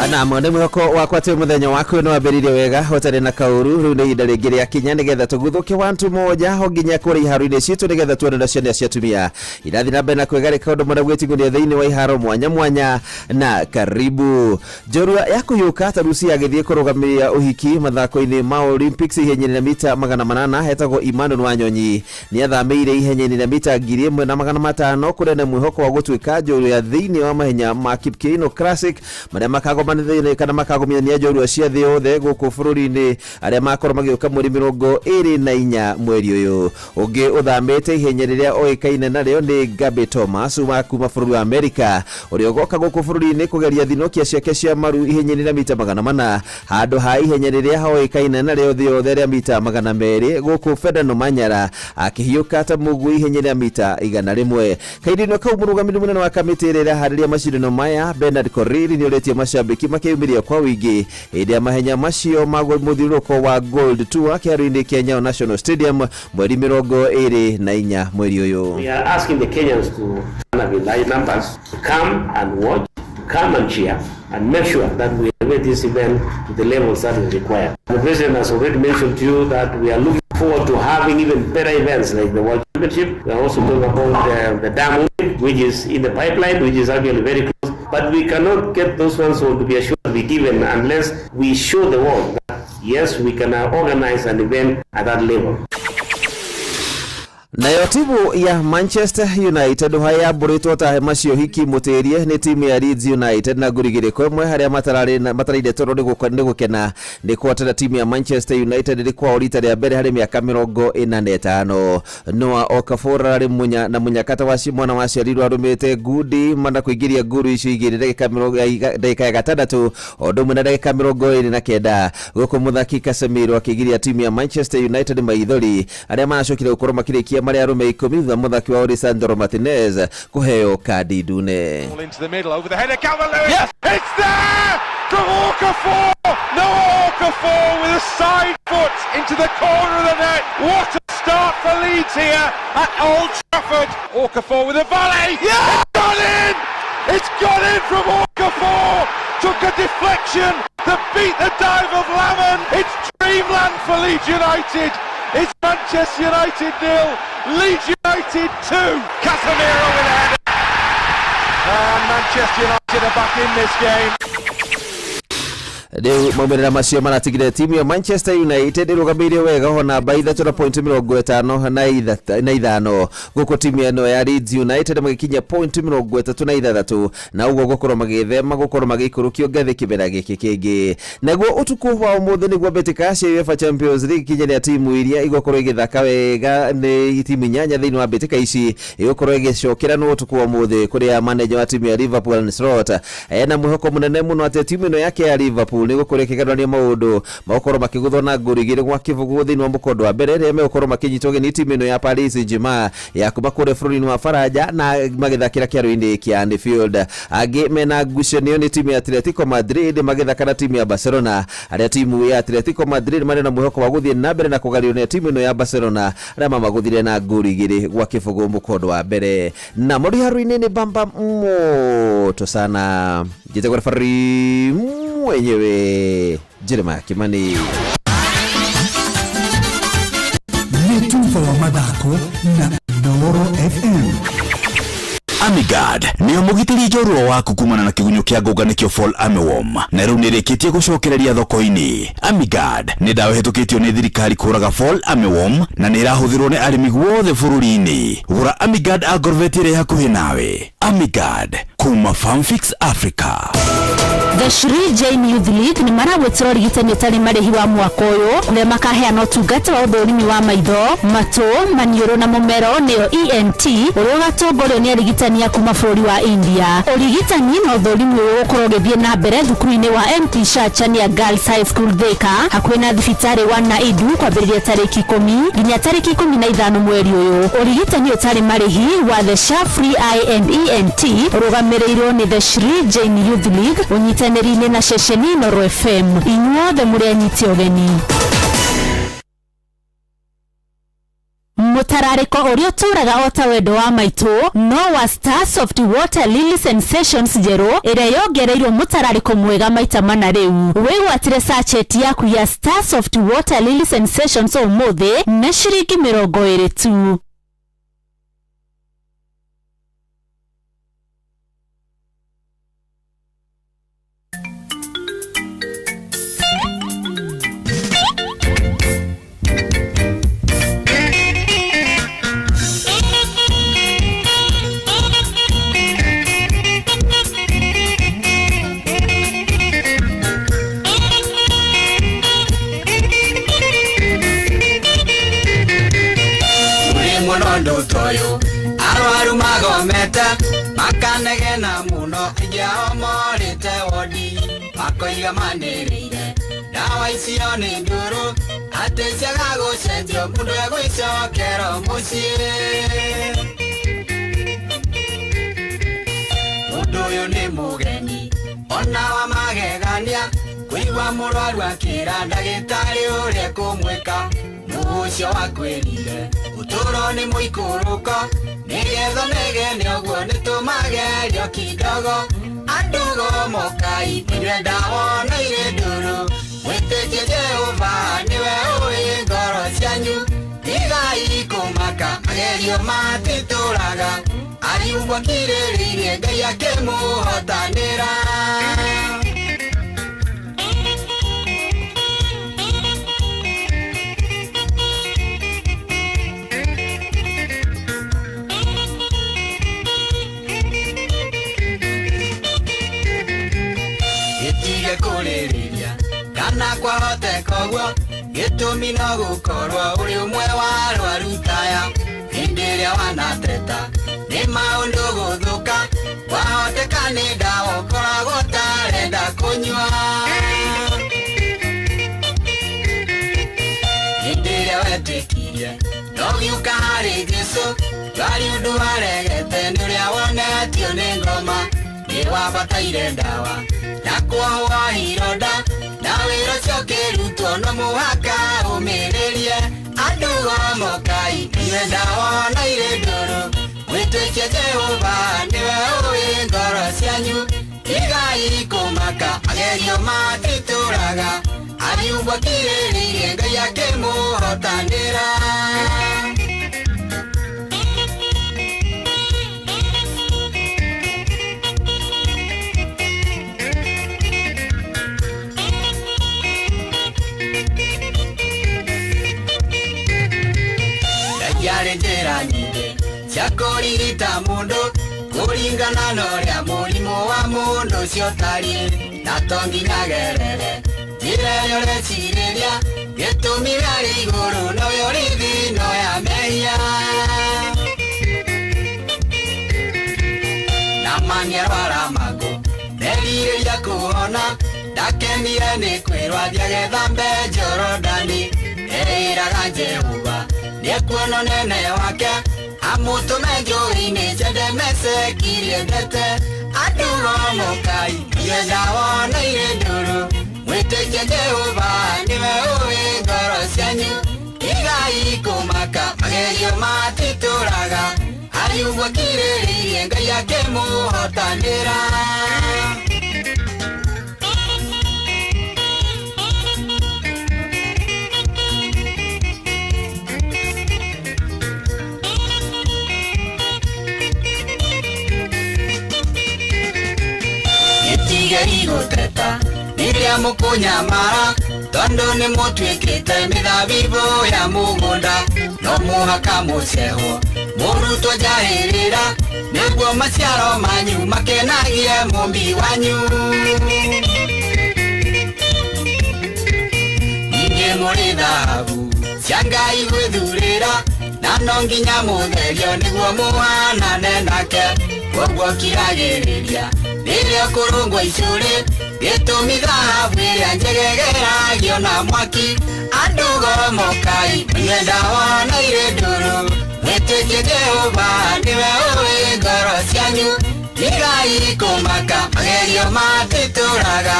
Nam nĩ mwĩhoko wakwa atĩ mũthenya waku nĩ wambĩrĩirie wega ũtarĩ na kaũru. Rĩu nĩ ihinda rĩngĩ rĩa kinya nĩgetha tũguthũke wantu moja ho nginya kũrĩa iharo-inĩ citũ nĩgetha tuone na ciana cia atumia irathiĩ na mbere na kwĩgarĩka ũndũ mũna gwĩting'unia thĩinĩ wa iharo mwanya mwanya. Na karibu njorua ya kũhiũka ta Rusi agĩthiĩ kũrũgamĩrĩra ũhiki mathako-inĩ ma Olympics ihenya-inĩ rĩa mita 800 etagwo Emmanuel Wanyonyi nĩ athamĩire ihenya-inĩ rĩa mita 1500 kũrĩa na mwĩhoko wa gũtuĩka njorua ya thĩinĩ wa mahenya ma Kipkeino Classic marĩa makagomanithia kana makagomithania njorua cia thĩ yothe gũkũ bũrũri-inĩ arĩa makorwo magĩũka mweri 24 mweri ũyũ. Ũngĩ ũthamĩte ihenya rĩrĩa oĩkaine narĩo nĩ Gabby Thomas wa kuma bũrũri wa Amerika ũrĩa ũgoka gũkũ bũrũri-inĩ kũgeria thinokia ciake cia maru ihenya-inĩ rĩa mita 400 handũ ha ihenya rĩrĩa oĩkaine narĩo thĩ yothe rĩa mita 200 gũkũ Ferdinand Manyara akĩhiũka ta mũguĩ ihenya rĩa mita 100. Kahinda-inĩ kau mũrũgamĩrĩri mũnene wa kamĩtĩ ĩrĩa ĩraharĩria macindano maya Bernard Korir nĩorĩtie mashabiki makĩyumĩria kwa wĩingĩ hĩndĩ ya mahenya macio ma mũthiũrũrũko wa Gold Tour kĩharo-inĩ kĩa Nyayo National Stadium mweri 24 mweri ũyũ. We are asking the Kenyans to turn up in large numbers, to come and watch, to come and cheer, and make sure that we elevate this event to the levels that is required. The President has already mentioned to you that we are looking forward to having even better events like the World Championship. We are also talking about the Diamond League, which is in the pipeline, which is actually very close. But we cannot get those ones to be assured to be given unless we show the world that, yes, we can organize an event at that level. Nayo timu ya Manchester United hayambũrĩtwo ta hema cia ũhiki mũtĩrie nĩ timu ya Leeds United na ngũri 2-1 harĩa matararĩ toro nĩ gũkena nĩ kũhotana timu ya Manchester United rĩ kwao rita rĩa mbere harĩ mĩaka 45. Noah Okafor ararĩ munya na mũnyakata wa mwana waciarirwo arũmĩte ngundi mana kũingĩria nguru icio igĩrĩ ndagĩka ya gatandatũ o ũndũ ũmwe na ndagĩka 29 gũkũ mũthaki Casemiro akĩgiria timu ya Manchester United maithori arĩa maracokire gũkorwo makĩrĩkia marĩa arũme 10 thutha mũthaki wa Lisandro Martinez kũheo kandi ndune. Ball into the middle over the head of Calvert-Lewin. Yes, it's there from Okafor. Noah Okafor with a side foot into the corner of the net. What a start for Leeds here at Old Trafford. Okafor with a volley. Yeah, it's gone in. It's gone in from Okafor. Took a deflection that beat the dive of Lamon. It's dreamland for Leeds United. It's Manchester United 0, Leeds United 2. Casemiro with a header. And Manchester United are back in this game. Rĩu maumĩrĩra macio maratigire timu ya Manchester United ĩrũgamĩire wega ho namba 3 na point 55 gũkũ timu ĩno ya Leeds United magĩkinyia point 36 na ũguo gũkorwo magĩthema gũkorwo magĩikũrũkio ngathĩ kĩmera gĩkĩ kĩngĩ. Naguo ũtukũ wa ũmũthĩ nĩguo mbĩtĩka cia UEFA Champions League kinya timu iria igũkorwo igĩthaka wega nĩ timu 8 thĩinĩ wa mbĩtĩka ici igũkorwo ĩgĩcokeranwo ũtukũ wa ũmũthĩ kũrĩa manager wa timu ya Liverpool Arne Slot ena mwĩhoko mũnene mũno atĩ timu ĩno yake ya Liverpool nĩ gũkorwo ĩkĩgarũrania maũndũ magũkorwo makĩgũthwo na ngũri 2-0 thĩinĩ wa mũkondo wa mbere rĩrĩa megũkorwo makĩnyitwo ũgeni timu ĩno ya Paris Saint-Germain ya kuma kũrĩa bũrũri-inĩ wa Faranja na magĩthakĩra kĩharo-inĩ kĩa Anfield. Angĩ mena ngucanio nĩ timu ya Atletico Madrid magĩthaka na timu ya Barcelona arĩa timu ya Atletico Madrid marĩ na mwĩhoko wa gũthiĩ na mbere na kũgario nĩ timu ĩno ya Barcelona arĩa mamagũthire na ngũri 2-0 mũkondo wa mbere. Na mũrĩ nĩ bamba moto sana njĩtagwo referee mwenyewe Jeremiah Kimani. Nĩ tuba wa mathako na Inooro FM. Amigard nĩyo mũgitĩri njorua waku kumana na kĩgunyũ kĩa ngũnga nĩkĩo Fall Armyworm na rĩu nĩrĩkĩtie gũcokereria thoko-inĩ. Amigard nĩ ndawa ĩhĩtũkĩtio nĩ thirikari kũraga Fall Armyworm na nĩ ĩrahũthĩrwo nĩ arĩmi guothe bũrũri-inĩ. Gũra Amigard Agrovet ĩrĩa hakuhĩ nawe. Amigard kuma Farmfix Africa. The Shri Jain Youth League nĩ maragwĩtĩra ũrigitani ũtarĩ marĩhi wa mwaka ũyũ kũrĩa makaheana ũtungata wa ũthũrimi wa maitho, matũ, maniũrũ na mũmero nĩyo ENT ũrĩa ũgatongorio nĩ arigitani a kuma bũrũri wa India. Ũrigitani na ũthũrimi ũyũ ũgũkorwo ũgĩthiĩ na mbere thukuru-inĩ wa MT Shachania Girls High School Thika hakuhĩ na thibitarĩ wa Naidu kwambĩrĩria tarĩki 10 nginya tarĩki 15 mweri ũyũ. Ũrigitani ũtarĩ marĩhi wa The Sha Free Eye and ENT ũrũgamĩrĩirwo nĩ The Shri Jain Youth League ũnyitanĩri-inĩ na ceceni Inooro FM. Inyuothe mũrĩ anyiti ũgeni. Mũtara Mũtararĩko ũrĩa ũtũũraga o ta wendo wa maitũ no wa Star Soft Water Lily Sensations njerũ ĩrĩa yongereirwo mũtararĩko mwega maita mana. Rĩu wĩgwatĩre sachet yaku ya Star Soft Water Lily Sensations ũmũthĩ na ciringi 20 tu. Rĩ mũno ũndũ ta ũyũ, arwaru magomete makanegena mũno, aingĩ ao morĩte wodi makoiga manĩrĩire ndawa icio nĩ ndũrũ, atĩ ciaga gũcenjio mũndũ egwĩcokera mũciĩ. Mũndũ ũyũ nĩ mũgeni ona wa magegania, kũigua mũrwaru akĩra ndagĩtarĩ ũrĩa kũmwĩka, nũ ũcio wakwĩrire ũtũũro nĩ mũikũrũko, nĩgetha megene ũguo nĩ tũmagerio kidogo. Andũ gomokai inyue ndawa na irĩ ndũrũ, mwĩtĩkie Jehova nĩwe ũĩ ngoro cianyu, tigai kũmaka magerio matitũraga, Ayubu akirĩrĩirie Ngai akĩmũhotanĩra. Gĩtige kũrĩrĩria kana kwahoteka ũguo, gĩtũmi no gũkorwo ũrĩ ũmwe wa arwaru taya, hĩndĩ ĩrĩa wanateta nĩ maũndũ gũthũka, wahoteka nĩ ndawa ũkoragwo ũtarenda kũnyua. Hĩndĩ ĩrĩa wetĩkirie no gĩũka harĩ Jesũ, ndwarĩ ũndũ waregete nĩ ũrĩa wonetio nĩ ngoma, nĩ wabataire ndawa na kuohwo ironda, na wĩra ũcio ũkĩrutwo no mũhaka ũmĩrĩrie. Andũ gomokai inyue ndawa na irĩ ndũrũ, mwĩtĩkie Jehova nĩwe ũĩ ngoro cianyu, tigai kũmaka magerio matitũraga, Ayubu akirĩrĩirie Ngai akĩmũhotanĩra. Ngai arĩ njĩra nyingĩ cia kũrigita mũndũ kũringana na ũrĩa mũrimũ wa mũndũ ũcio ũtariĩ, na to nginya agerere njĩra ĩrĩa ũrecirĩria, gĩtũmi we arĩ igũrũ nowe ũrĩ thĩ ĩno ya mehia. Na mangĩarwara mangũ merirĩria kũhona, ndakenire nĩ kwĩrwo athiĩ agethambe Jorodani, eĩraga Jehova nĩekuona ũnene wake, amũtũme njũĩ-inĩ Njendemecekirie ndete. Andũ gomokai inyue ndawa na irĩ ndũrũ, mwĩtĩkie Jehova nĩwe ũĩ ngoro cianyu, tigai kũmaka magerio matitũraga, Ayubu akirĩrĩirie Ngai akĩmũhotanĩra. Gĩtigei gũteta rĩrĩa mũkũnyamara, tondũ nĩ mũtuĩkĩte mĩthabibũ ya mũgũnda, no mũhaka mũcehwo mũrutwo njahĩrĩra, nĩguo maciaro manyu makenagie mũmbi wanyu. Ningĩ mũrĩ thahabu cia Ngai gwĩthurĩra, na no nginya mũtherio nĩguo mũhanane nake, koguo kiragĩrĩria rĩrĩa kũrũngwo icũrĩ, gĩtũmi thahabu ĩrĩa njegegeragio na mwaki. Andũ gomokai inyue ndawa na irĩ ndũrũ, mwĩtĩkie Jehova nĩwe ũĩ ngoro cianyu, tigai kũmaka magerio matitũraga,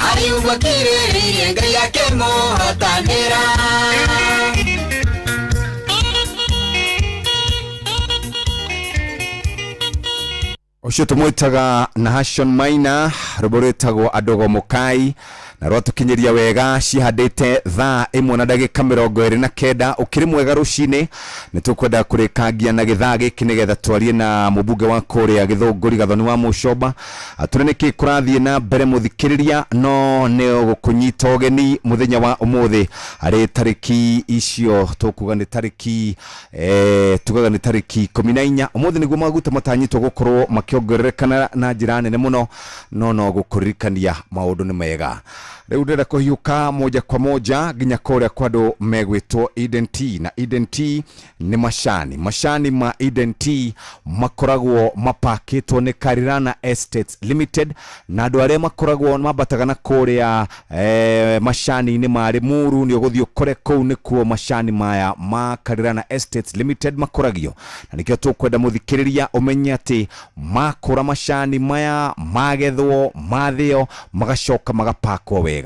Ayubu akirĩrĩirie Ngai akĩmũhotanĩra. Ũcio tũmwĩtaga Nahashon Maina, rwĩmbo rwĩtagwo Adogo Mũkai, na rwatũkinyĩria wega cihandĩte thaa 1 na ndagĩka 29. Ũkĩrĩ mwega rũcinĩ, nĩ tũkwenda kũrĩkangia na gĩthaa gĩkĩ nĩgetha twarie na mũmbunge wa kũrĩa Gĩthũngũri Gathoni wa Mũcomba, atwĩre nĩkĩ kũrathiĩ na mbere mũthikĩrĩria. No nĩ gũkũnyita ũgeni mũthenya wa ũmũthĩ arĩ tarĩki icio tũkuga nĩ tarĩki tugaga nĩ tarĩki 14. Ũmũthĩ nĩguo maguta matanyĩtwo gũkorwo makĩongerereka na njĩra nene mũno, no no gũkũririkania maũndũ nĩ mega. Rĩu ndĩrenda kũhiũka moja kwa moja nginya kũrĩa kwa andũ megwĩtwo Eden Tea, na Eden Tea nĩ macani. Macani ma Eden Tea makoragwo mapakĩtwo nĩ Karirana Estates Limited, na andũ arĩa makoragwo mambataga na kũrĩa macani-inĩ ma Limuru, nĩ ũgũthiĩ ũkore kũu nĩkuo macani maya ma Karirana Estates Limited makoragio. Na nĩkĩo tũkwenda mũthikĩrĩria ũmenye atĩ makũra macani maya magethwo, mathĩo, magacoka magapakwo wega.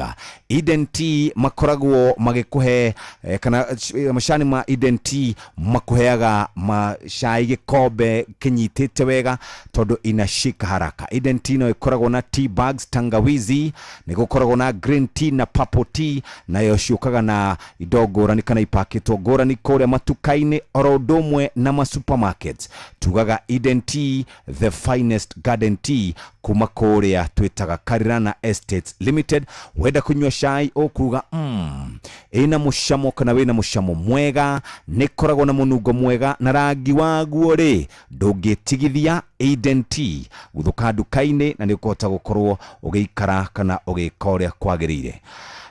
Eden Tea makoragwo magĩkũhe kana macani ma Eden Tea makuheaga macai gĩkombe kĩnyitĩte wega tondũ inashika haraka. Eden Tea no ĩkoragwo na tea bags, tangawizi, nĩ gũkoragwo na green tea na purple tea, nayo ciũkaga na indo ngũrani kana ipakĩtwo ngũrani kũrĩa matuka-inĩ oro ũndũ ũmwe na ma supermarkets. Tugaga Eden Tea, the finest garden tea kuma kũrĩa twĩtaga Karirana Estates Limited. Wenda kũnyua cai ũkuga ĩna mũcamo kana wĩna mũcamo mwega, nĩ ĩkoragwo na mũnungo mwega na rangi waguo rĩ ndũngĩtigithia. Eden Tea gũthũka nduka-inĩ na nĩ ũkũhota gũkorwo ũgĩikara kana ũgĩka ũrĩa kwagĩrĩire.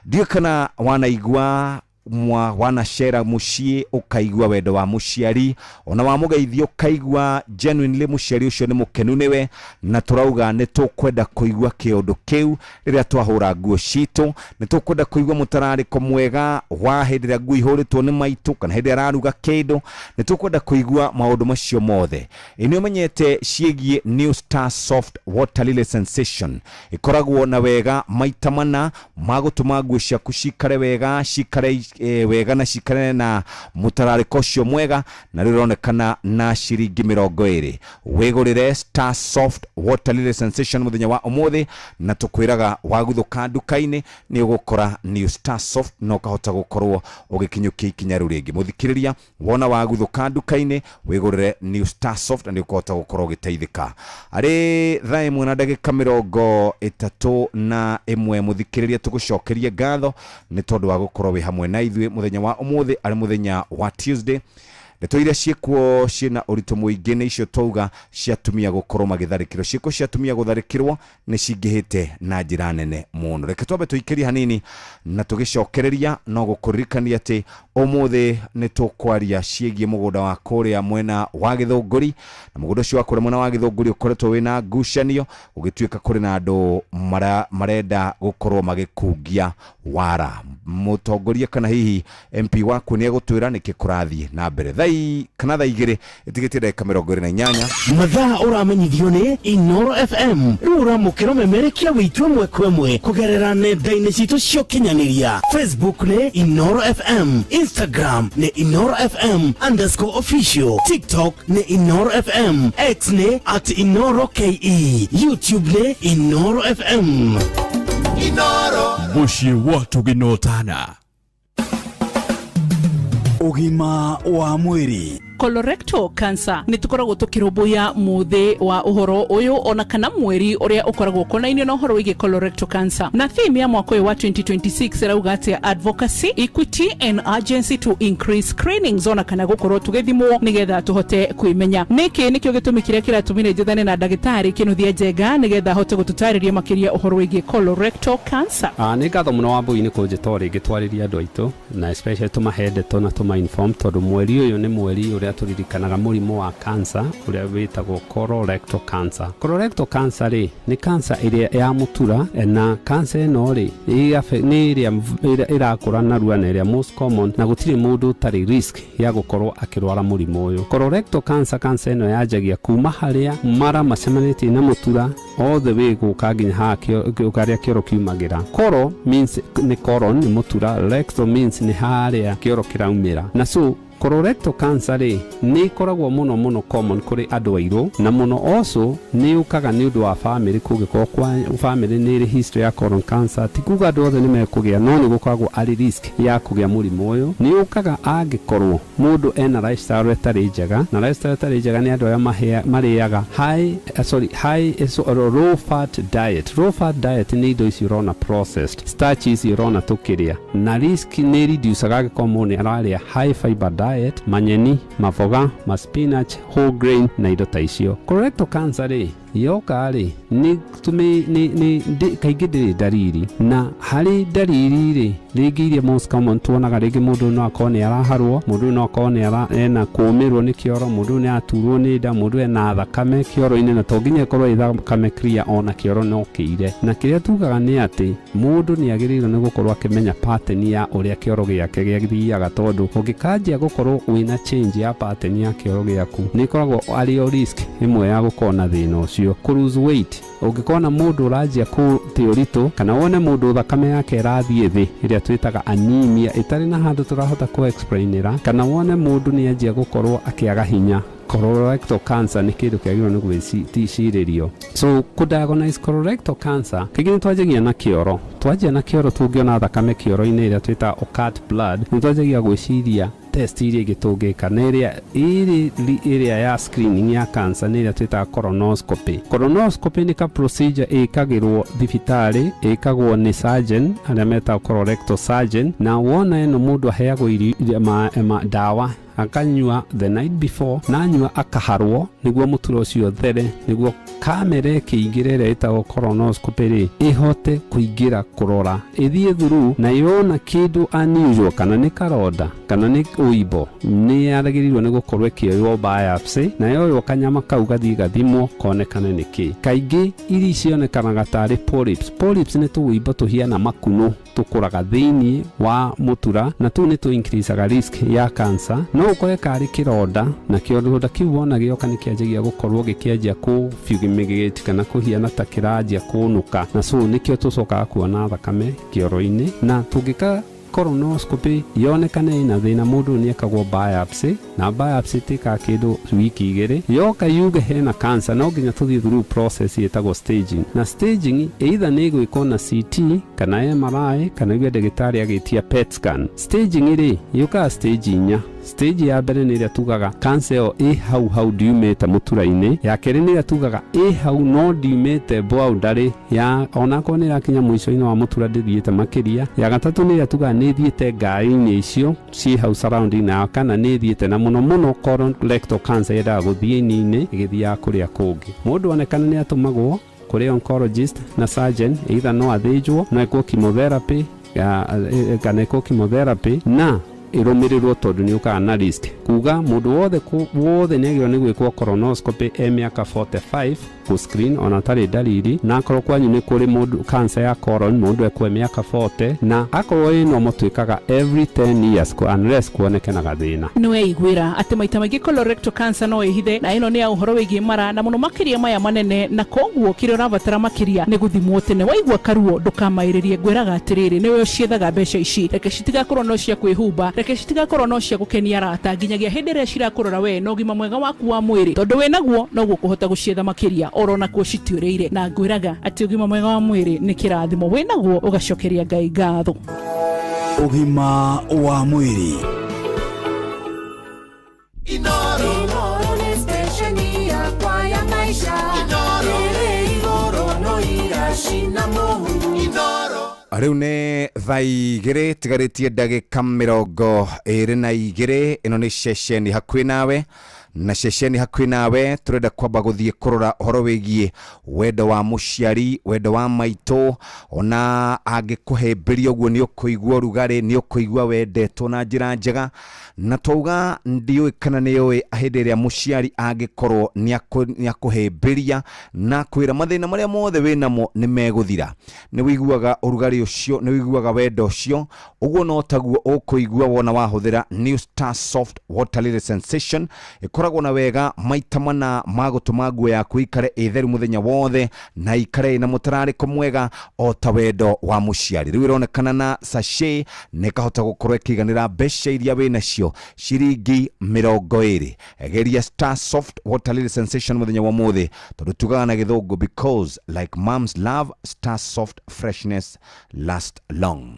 Ndiũĩ kana wanaigua mwa wanacera muciĩ ũkaigua wendo wa mũciari, ona wamũgeithia ũkaigua genuinely mũciari ũcio nĩ mũkenu nĩwe, na tũrauga nĩ tũkwenda kũigua kĩũndũ kĩu rĩrĩa twahũra nguo citũ, nĩ tũkwenda kũigua mũtararĩko mwega wa hĩndĩ ĩrĩa nguo ihũrĩtwo nĩ maitũ kana hĩndĩ ĩrĩa araruga kĩndũ, nĩ tũkwenda kũigua maũndũ macio mothe. Ĩ nĩ ũmenyete ciĩgiĩ New Star Soft Water Lily Sensation? Ĩkoragwo na wega maita mana ma gũtũma nguo ciaku cikare wega, cikare wega na cikare na mũtararĩko ũcio mwega, na rĩu ĩronekana na ciringi 20. Wĩgũrĩre Star Soft Water Lily Sensation mũthenya wa ũmũthĩ, na tũkwĩraga waguthũka nduka-inĩ nĩ ũgũkora New Star Soft na ũkahota gũkorwo ũgĩkinyũkia ikinya rĩu rĩngĩ. Mũthikĩrĩria, wona waguthũka nduka-inĩ wĩgũrĩre New Star Soft na nĩ ũkũhota gũkorwo ũgĩteithĩka. Arĩ thaa 1 na ndagĩka 31, mũthikĩrĩria, tũgũcokerie ngatho nĩ tondũ wa gũkorwo wĩ hamwe na ithuĩ mũthenya wa ũmũthĩ, arĩ mũthenya wa Tuesday. Ndeto iria ciĩkuo ciĩna ũritũ mũingĩ nĩ icio twauga cia atumia gũkorwo magĩtharĩkĩrwo. Ciĩko cia atumia gũtharĩkĩrwo nĩ cingĩhĩte na njĩra nene mũno. Reke twambe tũikĩrie hanini na tũgĩcokereria, no gũkũririkania atĩ ũmũthĩ nĩ tũkwaria ciĩgiĩ mũgũnda wa kũrĩa mwena wa Gĩthũngũri, na mũgũnda ũcio wa kũrĩa mwena wa Gĩthũngũri ũkoretwo wĩna ngucanio, gũgĩtuĩka kũrĩ na andũ marenda gũkorwo magĩkungia wara. Mũtongoria kana hihi MP waku nĩ egũtwĩra nĩkĩ kũrathiĩ na mbere. Thaa kana thaa 2 ĩtigĩtie ndagĩka 28. Mathaa ũramenyithio nĩ Inoro FM. Rĩu ũramũkĩra ũmemerekia witũ ĩmwe kwa ĩmwe kũgerera nenda-inĩ citũ cia ũkinyanĩria. Facebook nĩ Inoro FM, Instagram nĩ Inoro FM underscore official, TikTok nĩ Inoro FM, X nĩ at Inoro KE, YouTube nĩ Inoro FM. Inoro Mũciĩ wa tũgĩnotana. Ũgima wa mwĩrĩ. Colorectal cancer nĩ tũkoragwo tũkĩrũmbũiya mũthĩ wa ũhoro ũyũ ona kana mweri ũrĩa ũkoragwo ũkonainie na ũhoro wĩgiĩ colorectal cancer, na theme ya mwaka ũyũ wa 2026 ĩrauga atĩa? Advocacy, equity and urgency to increase screenings, ona kana gũkorwo tũgĩthimwo nĩgetha tũhote kwĩmenya. Nĩkĩ nĩkĩo gĩtũmi kĩrĩa kĩratũmire njethane na ndagĩtarĩ Kĩnuthia Njenga nĩgetha ahote gũtũtarĩria makĩria ũhoro wĩgiĩ colorectal cancer? Nĩ ngatho mũno Wambui nĩ kũnjĩta o rĩngĩ twarĩrie andũ aitũ, na especially tũmahe ndeto na tũma inform, tondũ mweri ũyũ nĩ mweri ũrĩa tũririkanaga mũrimũ wa cancer ũrĩa wĩtagwo colorectal cancer. Colorectal cancer rĩ nĩ cancer ĩrĩa ya mũtura, na cancer ĩno rĩ nĩ ĩrĩa ĩrakũra narua na ĩrĩa most common, na gũtirĩ mũndũ ũtarĩ risk ya gũkorwo akĩrwara mũrimũ ũyũ. Colorectal cancer, cancer ĩno yanjagia kuma harĩa mara macemanĩtie na mũtura all the way gũka nginya haha harĩa kĩoro kiumagĩra. Colo means nĩ colon, nĩ mũtura, rectal means nĩ harĩa kĩoro kĩraumĩra. Na so Colorectal cancer rĩ nĩ ĩkoragwo mũno mũno common kũrĩ andũ airũ, na mũno also nĩ yũkaga nĩ ũndũ wa family. Kũngĩkorwo kwa family nĩ ĩrĩ history ya colon cancer, ti kuga andũ othe nĩ mekũgĩa, no nĩ gũkoragwo arĩ risk ya kũgĩa mũrimũ ũyũ. Nĩ yũkaga angĩkorwo mũndũ ena lifestyle ĩtarĩ njega, na lifestyle ĩtarĩ njega nĩ andũ arĩa marĩaga high sorry high so, low fat diet. Low fat diet nĩ indo ici ũrona processed starch ici ũrona tũkĩrĩa, na risk nĩ reducaga angĩkorwo mũndũ nĩ ararĩa high fiber diet, manyeni, maboga, ma spinach, whole grain na indo ta icio. Colorectal cancer rĩ yoka rĩ nĩ nĩ kaingĩ ndĩrĩ ndariri, na harĩ ndariri rĩ rĩngĩ iria most common tuonaga, rĩngĩ mũndũ no akorwo nĩ araharwo, mũndũ no akorwo nĩ ena kũũmĩrwo nĩ kĩoro, mũndũ nĩ aturwo nĩ nda, mũndũ ena thakame kĩoro-inĩ, na to nginya ĩkorwo ĩ thakame clear, ona kĩoro no kĩire. Na kĩrĩa tugaga nĩ atĩ mũndũ nĩ agĩrĩirwo nĩ gũkorwo akĩmenya pattern ya ũrĩa kĩoro gĩake gĩthiaga, tondũ ũngĩkanjia gũkorwo wĩna change ya pattern ya kĩoro gĩaku, nĩ ĩkoragwo arĩ o risk ĩmwe ya gũkorwo na thĩna ũcio. Kũ lose weight, ũngĩkona mũndũ ũranjia kũte ũritũ, kana wone mũndũ thakame yake ĩrathiĩ thĩ, ĩrĩa twĩtaga anemia ĩtarĩ na handũ tũrahota kũ explainĩra, kana wone mũndũ nĩ anjia gũkorwo akĩaga hinya, colorectal cancer nĩ kĩndũ kĩagĩrĩirwo nĩ gwĩcirĩrio. So kũ diagnose colorectal cancer kaingĩ nĩ twanjagia na kĩoro. Twanjia na kĩoro, tũngĩona thakame kĩoro-inĩ ĩrĩa twĩtaga occult blood, nĩ twanjagia gwĩciria test iria ingĩ tũngĩka, na ĩrĩa ĩrĩ ĩrĩa ya screening ya cancer nĩ ĩrĩa twĩtaga colonoscopy. Colonoscopy nĩ ka procedure ĩkagĩrwo thibitarĩ, ĩkagwo nĩ surgeon arĩa metagwo colorectal surgeon, na wona ĩno mũndũ aheagwo irio ndawa akanyua the night before, na anyua akaharwo nĩguo mũtura ũcio ũthere, nĩguo kamera ĩkĩingĩra ĩrĩa ĩtagwo colonoscopy rĩ ĩhote kũingĩra kũrora ĩthiĩ through, na yona kĩndũ unusual, kana nĩ karonda kana nĩ ũimbo, nĩ yagĩrĩirwo nĩ gũkorwo ĩkĩoywo biopsy, na yoywo kanyama kau gathiĩ gathimwo konekane nĩ kĩ. Kaingĩ iria cionekanaga tarĩ polyps. Polyps nĩ tũwĩimbo tũhiana makunũ tũkũraga thĩinĩ wa mũtura, na tũu nĩ tũ increasaga risk ya cancer. No ũkore karĩ kĩronda, na kĩronda kĩu wona gĩoka nĩ kĩanjagia gũkorwo gĩkĩanjia kũ fumigate kana kũhiana ta kĩranjia kũnũka, na so nĩkĩo tũcokaga kuona thakame kĩoro-inĩ. Na tũngĩka colonoscopy yonekane ĩna thĩna, mũndũ nĩ ekagwo biopsy, na biopsy ĩtĩkaga kĩndũ wiki 2. Yoka yuge hena cancer, no nginya tũthiĩ through process ĩtagwo staging, na staging either nĩ ĩgwĩkwo na CT kana MRI, kana yuge ndagĩtarĩ agĩtia PET scan. Staging rĩ yũkaga stage 4. Stage ya mbere nĩ ĩrĩa tugaga cancer ĩyo ĩ hau hau ndiumĩte mũtura-inĩ. Ya kerĩ nĩ ĩrĩa tugaga ĩ hau no ndiumĩte boundary ya, onakorwo nĩ ĩrakinya mũico-inĩ wa mũtura ndĩthiĩte makĩria. Ya gatatũ nĩ ĩrĩa tugaga nĩ ĩthiĩte ngaĩ-inĩ icio ciĩ hau surrounding nayo, kana nĩ ĩthiĩte, na mũno mũno colorectal cancer yendaga gũthiĩ ini-inĩ ĩgĩthiaga kũrĩa kũngĩ. Mũndũ onekana nĩ atũmagwo kũrĩ oncologist na surgeon, either no athĩnjwo, no ekwo chemotherapy, kana ekwo chemotherapy na ĩrũmĩrĩrwo, tondũ nĩ ũkaga na risk. Kuga mũndũ wothe wothe nĩ agĩrĩirwo nĩ gwĩkwo colonoscopy e mĩaka 45 kũ screen ona atarĩ ndariri, na akorwo kwanyu nĩ kũrĩ mũndũ cancer ya colon, mũndũ ekwo mĩaka 40, na akorwo ĩ normal twĩkaga every 10 years unless kuoneke na gathĩna. Nĩ weiguĩra atĩ maita maingĩ colorectal cancer no ĩhithe, na ĩno nĩ ya ũhoro wĩgiĩ mara, na mũno makĩria maya manene, na koguo kĩrĩa ũrabatara makĩria nĩ gũthimwo tene. Waigua karuo ndũkamaĩrĩrie, ngwĩraga atĩrĩrĩ, nĩwe ũciethaga mbeca ici, reke citigakorwo no cia kwĩhumba, reke citigakorwo no cia gũkenia arata, nginyagia hĩndĩ ĩrĩa cirakũrora we na ũgima mwega waku wa mwĩrĩ, tondũ wĩnaguo noguo kũhota gũcietha makĩria, oro nakuo citiũrĩire. Na ngwĩraga atĩ ũgima mwega wa mwĩrĩ nĩ kĩrathimo, wĩnaguo ũgacokeria Ngai ngatho. Ũgima wa mwĩrĩ. Inoro nĩ station yakwa ya maisha, ĩrĩ igũrũ no iracina mũhu. Rĩu nĩ thaa 2 tigarĩtie ndagĩka 22. Ĩno nĩ ceceni hakuhĩ nawe, na ceceni hakuhĩ nawe tũrenda kwamba gũthiĩ kũrora ũhoro wĩgiĩ wendo wa mũciari, wendo wa maitũ. Ona angĩkũhĩmbĩria ũguo nĩ ũkũigua ũrugarĩ, nĩ ũkũigua wendetwo na njĩra njega. Na twauga ndiũĩ kana nĩ ũĩ hĩndĩ ĩrĩa mũciari angĩkorwo nĩ akũhĩmbĩria na kwĩra mathĩna marĩa mothe wĩnamo nĩ megũthira, nĩ wĩiguaga ũrugarĩ ũcio, nĩ wĩiguaga wendo ũcio. Ũguo no taguo ũkũigua wona wahũthĩra New Star Soft Water Lily Sensation. Ĩkoragwo Ĩkoragwo na wega maita mana ma gũtũma nguo yaku ikare ĩtheru mũthenya wothe na ikare ĩna mũtararĩko mwega o ta wendo wa mũciari. Rĩu ĩronekana na sachet na ĩkahota gũkorwo ĩkĩiganĩra mbeca iria wĩ nacio ciringi 20. Geria Star Soft Water Lily Sensation mũthenya wa ũmũthĩ, tondũ tugaga na gĩthũngũ because like mom's love, Star Soft freshness last long.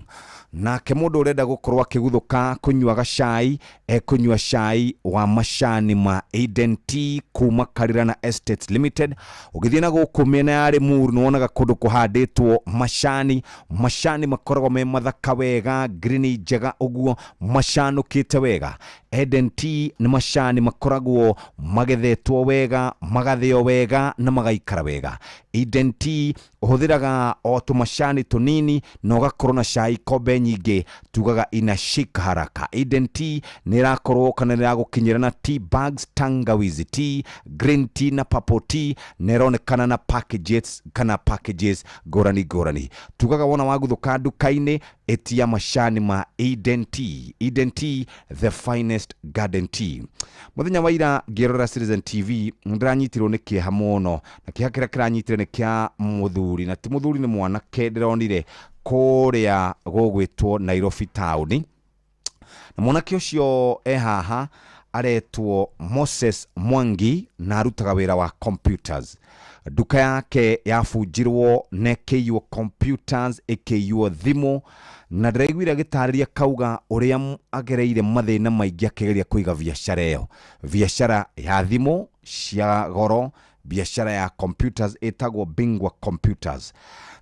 Nake mũndũ ũrenda gũkorwo akĩguthũka kũnyua gacai, ekũnyua cai wa macani ma Eden Tea kuma Karirana Estates Limited. Ũgĩthiĩ na gũkũ mĩena ya Limuru nĩwonaga kũndũ kũhandĩtwo macani. Macani makoragwo me mathaka wega, green njega ũguo, macanũkĩte wega. Eden Tea nĩ macani makoragwo magethetwo wega, magathĩo wega na magaikara wega. Eden Tea ũhũthĩraga o tũmacani tũnini na ũgakorwo na cai ikombe nyingĩ, tugaga ina shika haraka. Eden Tea nĩ ĩrakorwo kana nĩ ĩragũkinyĩra na tea bags, tangawizi tea, green tea na purple tea, na ĩronekana na packages kana packages ngũrani ngũrani. Tugaga wona waguthũka nduka-inĩ, ĩtia macani ma Eden Tea. Eden Tea, the finest garden tea. Mũthenya wa ira ngĩrora Citizen TV nĩndĩranyitirwo nĩ kĩeha mũno, na kĩeha kĩrĩa kĩranyitire nĩ kĩa mũthuri, na ti mũthuri nĩ mwanake ndĩronire kũrĩa gũgwĩtwo Nairobi taũni. Na mwanake ũcio e haha aretwo Moses Mwangi na arutaga wĩra wa computers. Nduka yake yabunjirwo na ĩkĩiywo computers, ĩkĩiywo thimũ, na ndĩraiguire agĩtarĩria kauga ũrĩa agereire mathĩna maingĩ akĩgeria kũiga biacara ĩyo. Biacara ya thimũ cia goro, biacara ya computers ĩtagwo Bingwa Computers.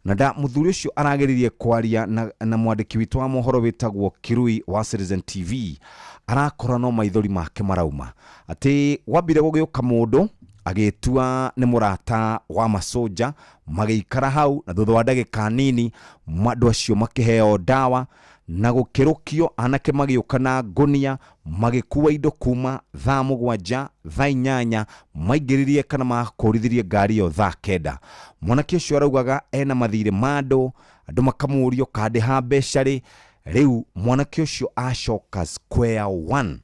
Na nda mũthuri ũcio arageririe kwaria na mwandĩki witũ wa mohoro wĩtagwo Kirui wa Citizen TV, arakora no maithori make marauma atĩ wambire gũgĩũka mũndũ agĩtua nĩ mũrata wa masoja, magĩikara hau, na thutha wa ndagĩka nini andũ acio makĩheo ndawa na gũkĩrũkio anake magĩũka na ngũnia magĩkua indo kuma thaa 7 thaa 8, maingĩririe kana makũrithirie ngari ĩyo thaa 9. Mwanake ũcio araugaga ena mathirĩ ma andũ, andũ makamũrio kandĩha mbeca rĩ. Rĩu mwanake ũcio acoka square one.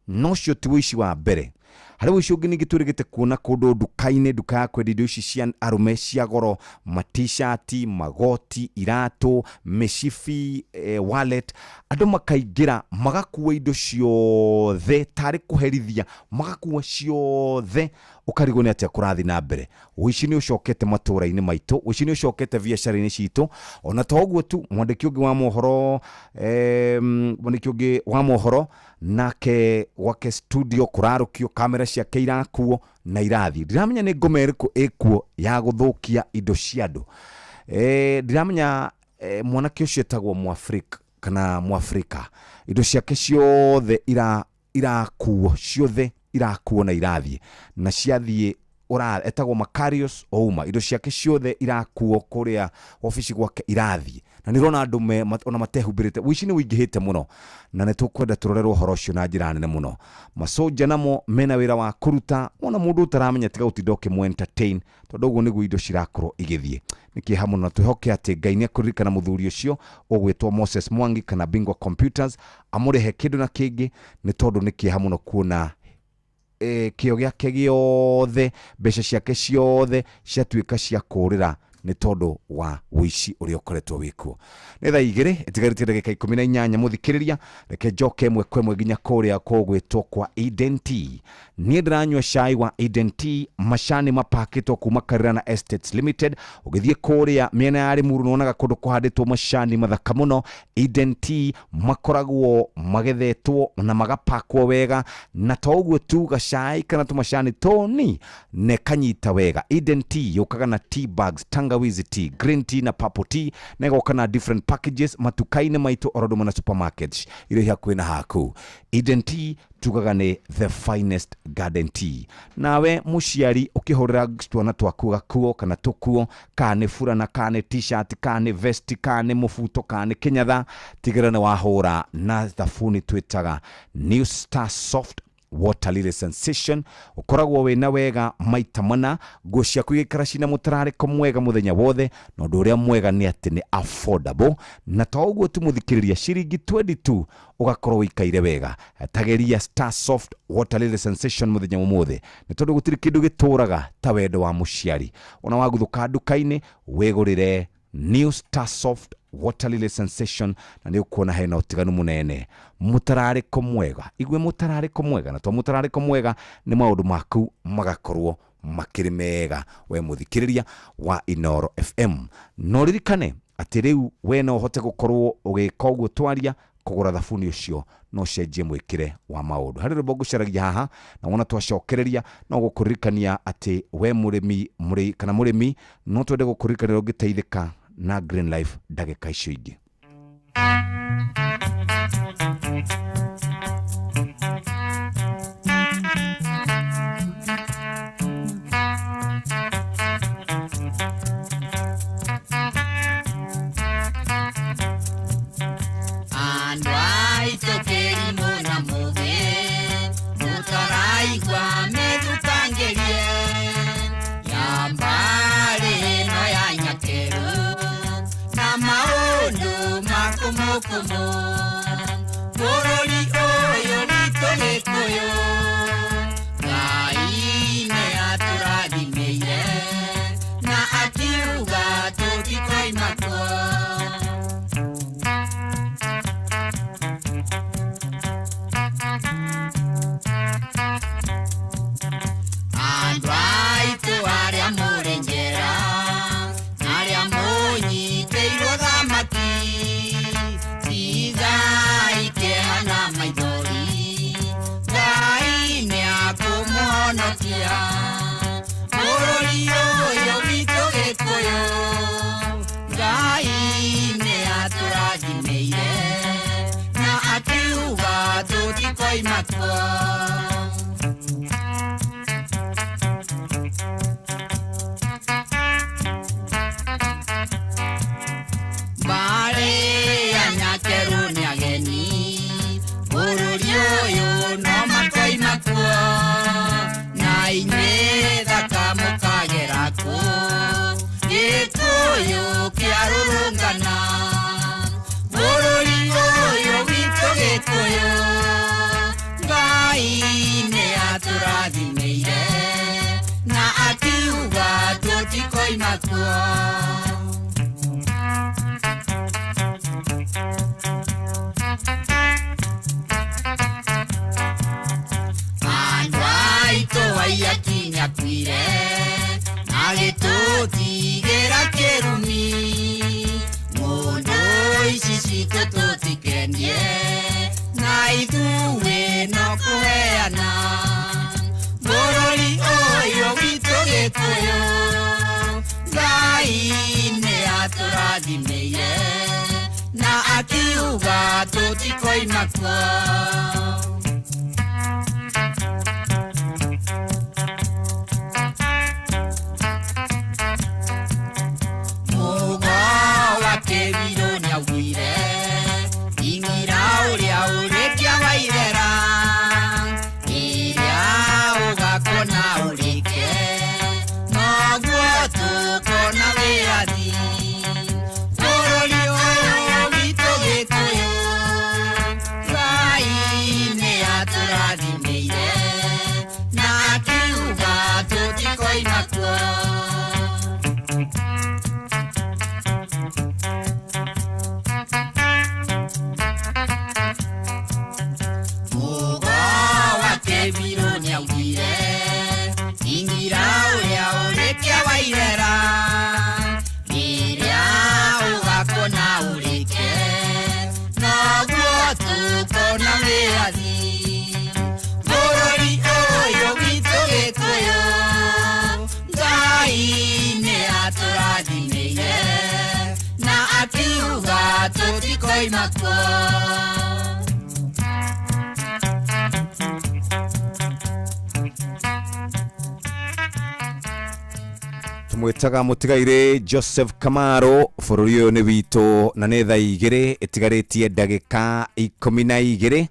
No ũcio ti ũici wa mbere. Harĩ ũici ũngĩ ningĩ twĩrĩgĩte kuona kũndũ nduka-inĩ, nduka ya kwendia indo ici cia arũme cia goro, matishati, magoti, iratũ, mĩcibi, wallet. Andũ makaingĩra magakua indo ciothe tarĩ kũherithia, magakua ciothe, ũkarigwo nĩ atĩa kũrathiĩ na mbere. Ũici nĩ ũcokete matũũra-inĩ maitũ, ũici nĩ ũcokete biacara-inĩ citũ. Ona to ũguo tu, mwandĩki ũngĩ wa mohoro, mwandĩki ũngĩ wa mohoro nake gwake studio kũrarũkio, kamera ciake irakuo na irathiĩ. Ndiramenya nĩ ngoma ĩrĩkũ ĩkuo ya gũthũkia indo cia andũ. Ndiramenya mwanake ũcio etagwo Mwafrika kana Mwafrika, indo ciake ciothe irakuo, ciothe irakuo na irathiĩ, na ciathiĩ etagwo Macarius Ouma, indo ciake ciothe irakuo kũrĩa obici gwake irathiĩ, na nĩrona andũ ona matehumbĩrĩte. Ũici nĩ ũingĩhĩte mũno na nĩ tũkwenda tũrorerwo ũhoro ũcio na njĩra nene mũno. Masoja namo mena wĩra wa kũruta, wona mũndũ ũtaramenya tiga gũtinda ũkĩmũ entertain, tondũ ũguo nĩguo indo cirakorwo igĩthiĩ. Nĩ kĩeha mũno, na twĩhoke atĩ Ngai nĩ ekũririkana mũthuri ũcio ũgwĩtwo Moses Mwangi kana Bingwa Computers, amũrĩhe kĩndũ na kĩngĩ, nĩ tondũ nĩ kĩeha mũno kuona kĩo gĩake gĩothe, mbeca ciake ciothe ciatuĩka cia kũũrĩra nĩ tondũ wa ũici ũrĩa ũkoretwo wĩkuo. Nĩ thaa 2 ĩtigarĩtie ndagĩka 18 mũthikĩrĩria, reke njoke ĩmwe kwa ĩmwe nginya kũrĩa kũgwĩtwo kwa Eden Tea. Niĩ ndĩranyua cai wa Eden Tea, macani mapakĩtwo kuma Karirana Estates Limited. Ũgĩthiĩ kũrĩa mĩena ya Limuru nĩwonaga kũndũ kũhandĩtwo macani mathaka mũno. Eden Tea makoragwo magethetwo na magapakwo wega, na to ũguo tu, gacai kana tũmacani tũni ne kanyita wega. Eden Tea yũkaga na tea bags, tangawizi tea, green tea na purple tea, na ĩgoka na different packages matuka-inĩ maitũ oro ndũma na supermarkets iria hakuhĩ na haku. Eden Tea tugaga nĩ the finest garden tea. Nawe mũciari ũkĩhũrĩra twana twaku gakuo kana tũkuo, kana nĩ burana, kana nĩ t-shirt, kana nĩ vest, kana nĩ mũbuto, kana nĩ kĩnyatha, tigĩrĩra nĩ wahũra na thabuni twĩtaga New Star Soft Water Lily Sensation ũkoragwo wĩna wega maita mana, nguo ciaku igĩikara cina mũtararĩko mwega mũthenya wothe, na ũndũ ũrĩa mwega nĩ atĩ nĩ affordable, na to ũguo tu mũthikĩrĩria, ciringi 22 ũgakorwo ũikaire wega. Tageria Star Soft Water Lily Sensation mũthenya ũmũthĩ, nĩ tondũ gũtirĩ kĩndũ gĩtũraga ta wendo wa mũciari. Ona waguthũka nduka-inĩ wĩgũrĩre New Star Soft Water Lily Sensation na nĩ ũkuona hena ũtiganu mũnene, mũtararĩko mwega, igue mũtararĩko mwega, na to mũtararĩko mwega nĩ maũndũ maku magakorwo makĩrĩ mega we mũthikĩrĩria wa Inoro FM. No ririkane atĩ rĩu we no ũhote gũkorwo ũgĩka ũguo twaria, kũgũra thabuni ũcio no ũcenjie mwĩkĩre wa maũndũ. Harĩ rwĩmbo ngũcaragia haha na wona twacokereria no gũkũririkania atĩ we mũrĩmi mũrĩ kana mũrĩmi no twende gũkũririkania ũngĩteithĩka na Green Life ndagĩka icio ingĩ. Andũ aitũ kĩrimũ na mũgĩ mũtaraigua methutangĩrie ya mbarĩ ĩno ya nyakerũ na maũndũ makũmũkũmũ bũrũri ũyũ witũ Gĩkũyũ Ngai nĩ atũrathimĩire na akiuga tũtikoima kuo. Andũ aitũ arĩa mũrĩ njera na arĩa mũnyitĩirwo thamaki tigai kĩeha na maithori Ngai nĩakũmũhonokia bũrũri ũyũ witũ Gĩkũyũ Ngai nĩatũrathimĩire na akiuga tũtikoima kuo. Mbarĩ ya nyakerũ nĩ ageni bũrũri ũyũ no makoima kuo na inyuĩ thaka mũkagera kuo Gĩkũyũ kĩarũrũngana bũrũri ũyũ witũ Gĩkũyũ Ngai nĩatũrathimĩire na akiuga tũtikoima kuo. Andũ aitũ Waiyaki nĩakuire agĩtũtigĩra kĩrumi mũndũ ici citũ tũtikendie na ithuĩ no kũheana bũrũri ũyũ witũ Gĩkũyũ Ngai nĩatũrathimĩire na akiuga tũtikoima kuo. Mũgo wa kĩbirũ nĩaugire ing'ira ũrĩa ũrĩkia wa ithera rĩrĩa ũgakona ũrĩke noguo tũkona wĩyathi bũrũri ũyũ witũ Gĩkũyũ Ngai nĩatũrathimĩire na akiuga tũtikoima kuo. Mũgo wa kĩbirũ nĩaugire ing'ira ũrĩa ũrĩkia wa ithera rĩrĩa ũgakona ũrĩke noguo tũkona wĩyathi bũrũri ũyũ witũ Gĩkũyũ Ngai nĩatũrathimĩire na akiuga tũtikoima kuo. Tumwĩtaga mũtigairĩ Joseph Kamaro, bũrũri ũyũ nĩ witũ na nĩ thaa 2 ĩtigarĩtie ndagĩka 12.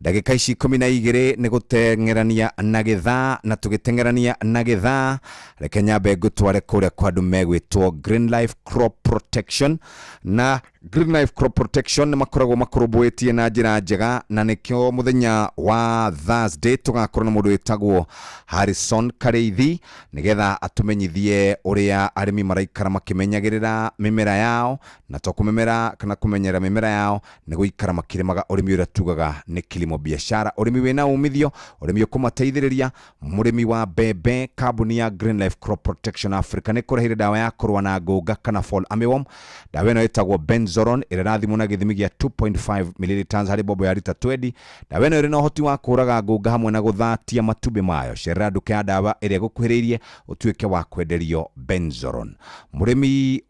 Ndagĩka ici 12 nĩ gũteng'erania na gĩthaa, na tũgĩteng'erania na gĩthaa, reke nyambe ngũtware kũrĩa kwa andũ megwĩtwo Green Life Crop Protection. Na Green Life Crop Protection nĩ makoragwo makũrũmbũĩtie na njĩra njega, na nĩkĩo mũthenya wa Thursday tũgakorwo na mũndũ wĩtagwo Harrison Karĩithi, nĩgetha atũmenyithie ũrĩa arĩmi maraikara makĩmenyagĩrĩra mĩmera yao, na to kũmĩmera kana kũmenyerera mĩmera yao, nĩ gũikara makĩrĩmaga ũrĩmi ũrĩa tugaga nĩ kilimo biashara, ũrĩmi wĩna umithio, ũrĩmi ũkũmateithĩrĩria. Mũrĩmi wa mbembe, kambuni ya Green Life Crop Protection Africa nĩ kũreheire ndawa ya kũrũa na ngũnga kana fall armyworm. Ndawa ĩno ĩtagwo Benzoron, ĩrĩa ĩrathimwo na gĩthimi gĩa 2.5 milliliters harĩ bobo ya rita 20. Ndawa ĩno ĩrĩ na ũhoti wa kũũraga ngũnga hamwe na gũthatia matumbĩ mayo. Cerera nduka ya ndawa ĩrĩa ĩgũkuhĩrĩirie ũtuĩke wa kwenderio Benzoron. Mũrĩmi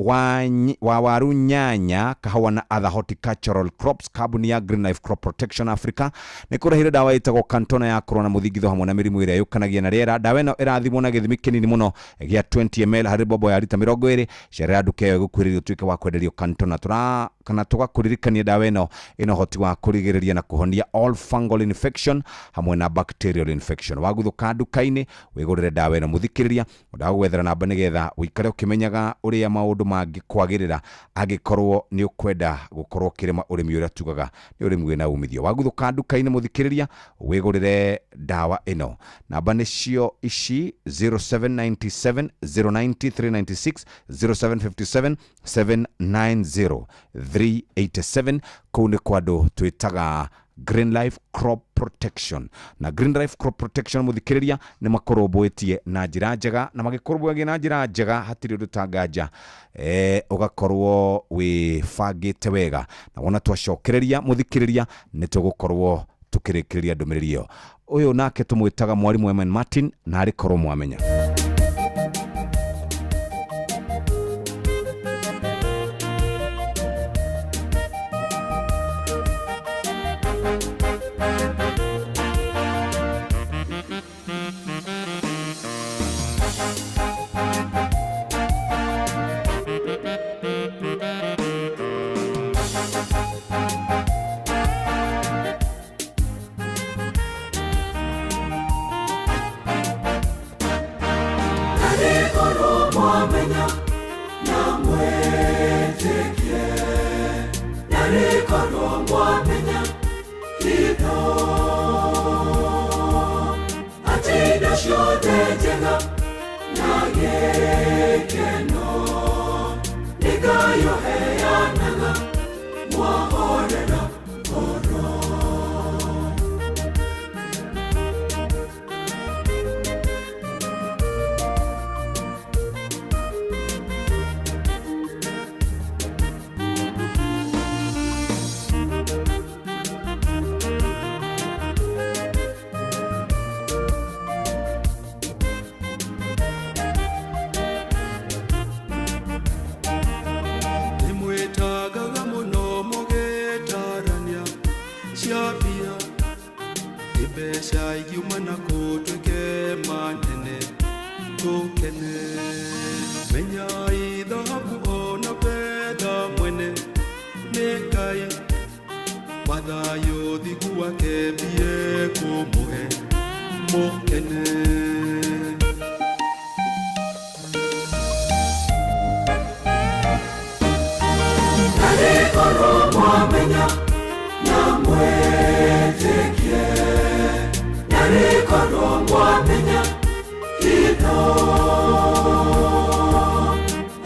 wa waru, nyanya, kahũa na other horticultural crops, kambuni ya Green Life Crop Protection Africa nĩ kũreheire ndawa ĩtagwo Cantona ya kũrũa na mũthingitho hamwe na mĩrimũ ĩrĩa yũkanagia na rĩera. Ndawa ĩno ĩrathimwo na gĩthimi kĩnini mũno gĩa 20 ml harĩ bobo ya rita 20. Cerera nduka ĩyo ĩgũkuhĩrĩirie ũtuĩke wa kwenderio Cantona. Tũra kana tũgakũririkania ndawa ĩno ĩna ũhoti wa kũrigĩrĩria na kũhonia all fungal infection hamwe na bacterial infection. Waguthũka nduka-inĩ wĩgũrĩre ndawa ĩno. Mũthikĩrĩria, ndagũgwethera namba nĩgetha ũikare ũkĩmenyaga ũrĩa maũndũ mangĩkwagĩrĩra angĩkorwo nĩ ũkwenda gũkorwo ũkĩrĩma ũrĩmi ũrĩa tugaga nĩ ũrĩmi wĩna umithio. Waguthũka nduka-inĩ, mũthikĩrĩria, wĩgũrĩre ndawa ĩno. Namba nĩcio ici: 0797 090 396, 0757 790 387. Kũu nĩ kwa andũ twĩtaga Green Life Crop Protection. Na Green Life Crop Protection, mũthikĩrĩria, nĩ makũrũmbũĩtie na njĩra njega, na magĩkũrũmbũyagia na njĩra njega hatirĩ ũndũ tanganja, ũgakorwo wĩbangĩte wega. Na wona twacokereria, mũthikĩrĩria, nĩ tũgũkorwo tũkĩrĩkĩrĩria ndũmĩrĩri ĩyo. Ũyũ nake tũmwĩtaga mwarimũ Eman Martin, na arĩ korwo mwamenya. Narĩkorwo mwamenya na mwĩtĩkie, narĩkorwo mwamenya hitho atĩ indo ciothe njega na gĩkeno nĩ Ngai ũheanaga mwahorera ngoro. Nĩmwĩtangaga mũno mũgĩtarania cia mbia, nĩ mbeca ingiuma na kũtuĩke manene tũkene. Menyai thahabu ona betha mwene nĩ Ngai, mathayũ thingu wake mbie kũmũhe mũkene. Narĩkorwo mwamenya na mwĩtĩkie, narĩkorwo mwamenya hitho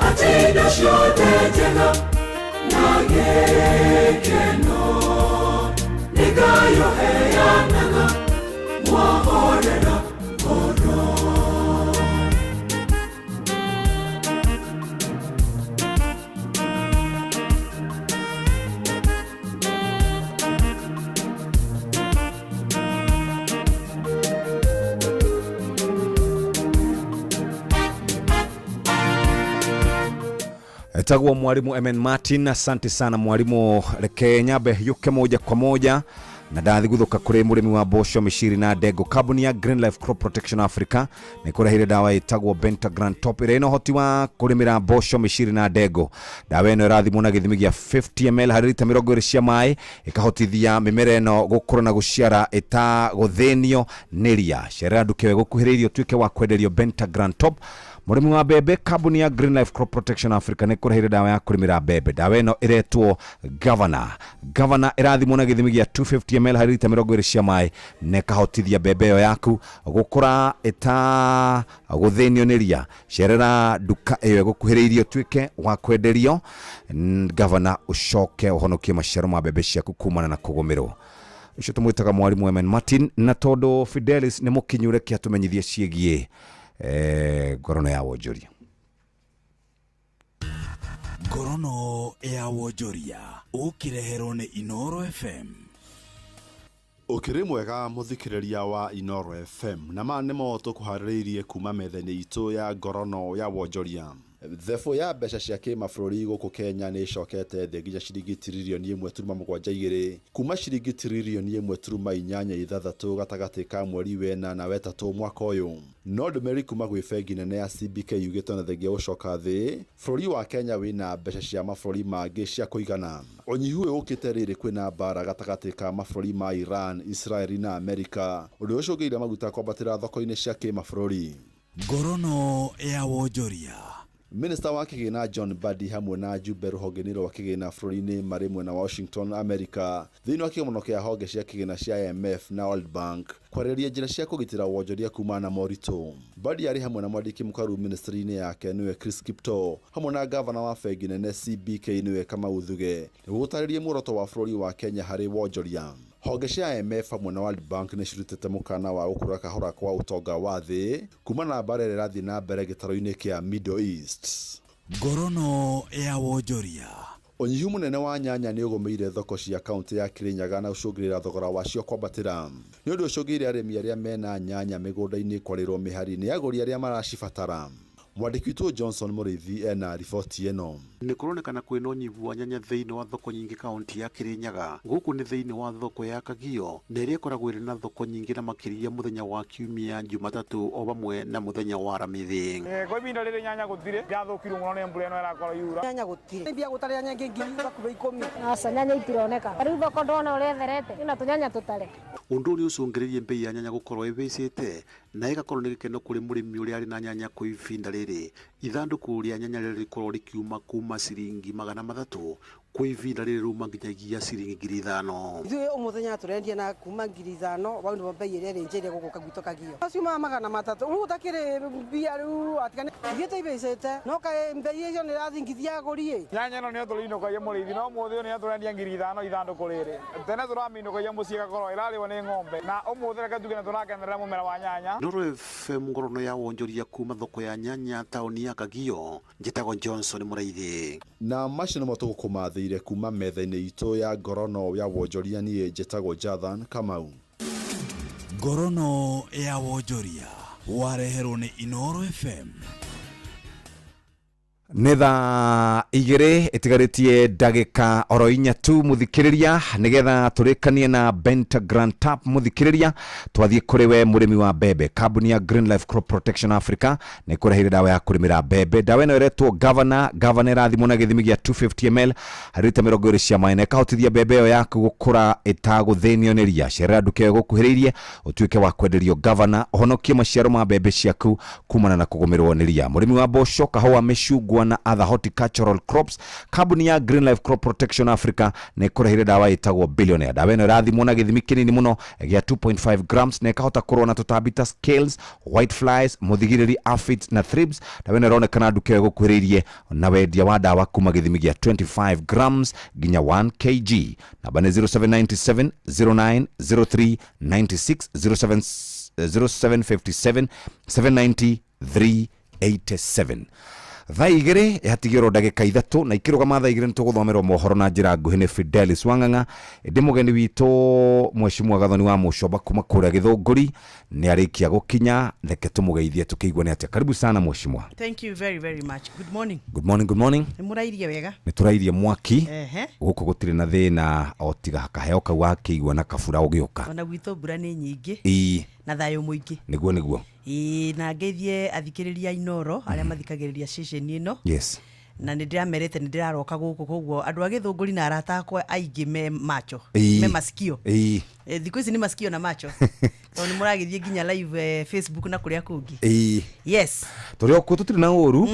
atĩ indo ciothe njega na gĩkeno nĩ Ngai ũheanaga mwahorera ngoro. Etagwo mwalimu Emen Martin. Asante sana mwalimu. Reke nyambe yuke moja kwa moja Na ndathiguthũka kũrĩ mũrĩmi wa mboco, mĩciri na ndengũ, kambuni ya Green Life Crop Protection Africa nĩ kũrehire ndawa ĩtagwo Bentagran Top ĩrĩa ĩna ũhoti wa kũrĩmĩra mboco, mĩciri na ndengũ. Ndawa ĩno ĩrathimwo na gĩthimi gĩa 50 ml harĩ rita 20 cia maĩ, ĩkahotithia mĩmera ĩno gũkũra na gũciara ĩtagũthĩnio nĩ ria. Cerera nduka ĩyo ĩgũkuhĩrĩirie ũtuĩke wa kwenderio Bentagran Top. Mũrĩmi wa mbembe, kambuni ya Green Life Crop Protection Africa nĩ kũrehire ndawa ya kũrĩmĩra mbembe. Ndawa ĩno ĩretwo Governor. Governor ĩrathimwo na gĩthimi gĩa 250 ml harĩ rita 20 cia maĩ na ĩkahotithia mbembe ĩyo yaku gũkũra ĩtagũthĩnio nĩ ria. Cerera nduka ĩyo ĩgũkuhĩrĩirie ũtuĩke wa kwenderio Governor, ũcoke ũhonokie maciaro ma mbembe ciaku kumana na kũgũmĩrwo. Ũcio tũmwĩtaga mwarimũ Emen Martin, na tondũ Fidelis nĩ mũkinyu, reke atũmenyithie ciĩgiĩ ngorono ya wonjoria. Ngorono ya wonjoria ũkĩreherwo nĩ Inoro FM. Ũkĩrĩ mwega mũthikĩrĩria wa Inoro FM, na ma nĩmo tũkũharĩrĩirie kuma metha-inĩ itũ ya ngorono ya wonjoria. Thebũ ya mbeca cia kĩmabũrũri gũkũ Kenya nĩ ĩcokete thĩ nginya ciringi tiririoni 1.72 kuma ciringi tiririoni 1.86 gatagatĩ ka mweri wena na wetatũ mwaka ũyũ. No ndũmĩrĩri kuma gwĩ bengi nene ya CBK yugĩte ona thengia gũcoka thĩ, bũrũri wa Kenya wĩna mbeca cia mabũrũri mangĩ cia kũigana. Ũnyihu ũyũ ũkĩte rĩrĩ kwĩna mbara gatagatĩ ka mabũrũri ma Iran, Israeli na Amerika, ũndũ ũcũngĩrĩire maguta kwambatĩra thoko-inĩ cia kĩmabũrũri. Ngorono ya wonjoria. Minista wa kĩgĩna John Mbadi hamwe na njumbe rũhonge-inĩ rwa kĩgĩna bũrũri-inĩ marĩ mwena wa Washington, America, thĩinĩ wa kĩgomano kĩa honge cia kĩgĩna cia IMF na World Bank kwarĩrĩria njĩra cia kũgitĩra wonjoria kumana na moritũ. Mbadi arĩ hamwe na mwandĩki mũkaru ministry-inĩ yake nĩwe Chris Kiptoo, hamwe na gavana wa bengi nene CBK nĩwe Kamau Thuge, nĩguo gũtarĩria muoroto wa bũrũri wa Kenya harĩ wonjoria. Honge cia IMF hamwe na World Bank nĩ cirutĩte mũkana wa gũkũra kahora kwa ũtonga wa thĩ kumana na mbara ĩrĩa ĩrathiĩ na mbere gĩtarũ-inĩ kĩa Middle East. Ngorono ya wonjoria. Ũnyihu mũnene wa nyanya nĩ ũgũmĩire thoko cia kaunti ya Kirinyaga na ũcũngĩrĩra thogora wacio kwambatĩra. Nĩ ũndũ ũcũngĩrĩire arĩmi arĩa mena nyanya mĩgũnda-inĩ kwarĩrwo mĩhari nĩ agũri arĩa maracibatara. Mwandĩki witũ Johnson Mũrĩithi ena riboti ĩno. Nĩ kũronekana kwĩna ũnyihu wa nyanya thĩinĩ wa thoko nyingĩ kaunti ya Kirinyaga. Gũkũ nĩ thĩinĩ wa thoko ya Kagio, na ĩrĩa ĩkoragwo ĩrĩ na thoko nyingĩ na makĩria mũthenya wa Kiumia, Jumatatũ o vamwe na mũthenya wa Aramithi. Kwa ihinda rĩrĩ nyanya gũtirĩ, irathũkirwo mũno nĩ mbura ĩno ĩrakorwo yura. Nyanya gũtirĩ. Mbia gũtarĩ nyanya ngiri hakuhĩ 10. Aca nyanya itironeka. Rĩu thoko ndona ũrĩa ĩtherete, ĩna tũnyanya tũtare. Ũndũ ũrĩa ũcũngĩrĩirie mbei ya nyanya gũkorwo ĩhĩcĩte na ĩgakorwo nĩ gĩkeno kũrĩ mũrĩmi ũrĩa arĩ na nyanya kwa ihinda rĩrĩ. Ithandũkũ rĩa nyanya rĩrĩa rĩkorwo rĩkiuma kuma ciringi 300 kwa ihinda rĩrĩ rĩuma nginyagia ciringi 5,000. Ithuĩ ũmũthenya tũrendia na kuma 5,000 bau nĩbo mbei ĩrĩa ĩrĩ njĩre gũkũ gwitũ Kagio. Ciumaga 300 rĩu ũtakĩrĩ mbia rĩu atigane ithuĩ tũibĩcĩte no kaĩ mbei ĩyo nĩ ĩrathingithia agũri ĩ. Nyanya ĩno nĩyo tũrĩinũkagia mũrĩithi, no ũmũthĩ ũyũ nĩyo tũrendia 5,000 ithandũkũ rĩrĩ. Tene tũramĩinũkagia mũciĩ ĩgakorwo ĩrarĩo nĩ ng'ombe, na ũmũthĩ reke tuge nĩ tũrakenerera mũmera wa nyanya. Inoro FM ngorono ya wonjoria kuma thoko ya nyanya taũni ya Kagio, njĩtagwo Johnson Mũrĩithi. Na macio nĩmo tũgũkũmathĩire kuma metha-inĩ itũ ya ngorono ya wonjoria. Niĩ njĩtagwo Jathan Kamau. Ngorono ya wonjoria wareherwo nĩ Inoro FM. Nĩ thaa 2 ĩtigarĩtie ndagĩka oro 4 tu mũthikĩrĩria, nĩgetha tũrĩkanie na Bentagram Tap. Mũthikĩrĩria, twathiĩ kũrĩ we mũrĩmi wa mbembe. Kambuni ya Green Life Crop Protection Africa nĩ kũrehire ndawa ya kũrĩmĩra mbembe. Ndawa ĩno ĩretwo Governor. Governor ĩrathimwo na gĩthimi gĩa 250 ml harĩ rita 20 cia maĩ na ĩkahotithia mbembe ĩyo yaku gũkũra ĩtagũthĩnio nĩ ria. Cerera nduka ĩyo ĩgũkuhĩrĩirie ũtuĩke wa kwenderio Governor, ũhonokie maciaro ma mbembe ciaku kumana na kũgũmĩrwo nĩ ria. Mũrĩmi wa mboco, kahũa, mĩcungwa na other horticultural crops, kambuni ya Green Life Crop Protection Africa nĩ ĩkũrehire ndawa ĩtagwo Billionaire. Ndawa ĩno ĩrathimwo na gĩthimi kĩnini mũno gĩa 2.5 grams na ĩkahota kũrũa na tũtambi ta scales, white flies, mũthigirĩri, aphids na thrips. Ndawa ĩno ĩronekana nduka ĩyo ĩgũkuhĩrĩirie na wendia wa ndawa kuma gĩthimi gĩa 25 grams nginya 1 kg. Namba nĩ 0797 09 03 96 07 0757 790 387. Thaa 2 yatigĩrwo ndagĩka 3 na ikĩrũgama thaa 2 nĩtũgũthomerwo mohoro na njĩra nguhĩ nĩ Fidelis Wang'ang'a. Ĩndĩ mũgeni witũ Mheshimiwa Gathoni wa Mũcomba kuma kũrĩa Gĩthũngũri nĩ arĩkia gũkinya, reke tũmũgeithie tũkĩigue nĩ atĩa. Karibu sana mheshimiwa. Thank you very, very much. Good morning. Good morning, good morning. Nĩ mũrairie wega? Nĩ tũrairie mwaki. Ehe. Gũkũ gũtirĩ na thĩna o tiga kaheo kau wakĩigua na kabura ũgĩũka. Ona gwitũ mbura nĩ nyingĩ. Ĩĩ. Na thayũ mũingĩ. Nĩguo nĩguo. Ĩĩ, na ngeithie athikĩrĩria a Inooro arĩa mathikagĩrĩria ceceni ĩno. Yes. Na nĩ ndĩramerĩte nĩ ndĩraroka gũkũ, koguo andũ a Gĩthũngũri na arata akwa aingĩ me macho. Ĩĩ. Me masikio. Ĩĩ. Thikũ ici nĩ masikio na macho. Tondũ nĩ mũragĩthiĩ nginya live Facebook na kũrĩa kũngĩ. Ĩĩ. Yes. Tũrĩ o kuo tũtirĩ na ũru.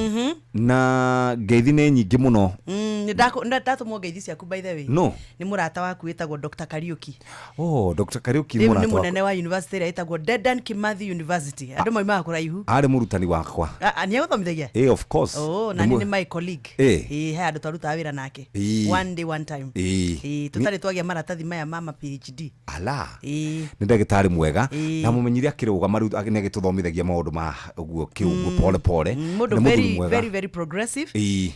Na ngeithi nĩ nyingĩ mũno. Nĩ ndatũmwo ngeithi ciaku by the way. No. Nĩ mũrata waku wĩtagwo Dr. Kariuki. Oh, Dr. Kariuki Rĩu nĩ mũrata wakwa. mũnene wa university ĩrĩa ĩtagwo Dedan Kimathi University. Andũ maumaga kũraihu. Arĩ mũrutani wakwa. Nĩ agũthomithagia? Eh, of course. Oh, na Nĩ nĩ my colleague. Eh. Ĩĩ, he handũ twarutaga wĩra nake. Ĩĩ. One day one time. Ĩĩ. Ĩĩ, tũtarĩ twagĩa maratathi maya ma ma PhD. Ala. Ĩĩ. Nĩ ndagĩtarĩ mwega. Ĩĩ. Na mũmenyire akĩrũgama rĩu nĩ agĩtũthomithagia maũndũ ma ũguo kĩũguo pole pole. Mũndũ Nĩ mũthuri very mwega. very very progressive. Ĩĩ.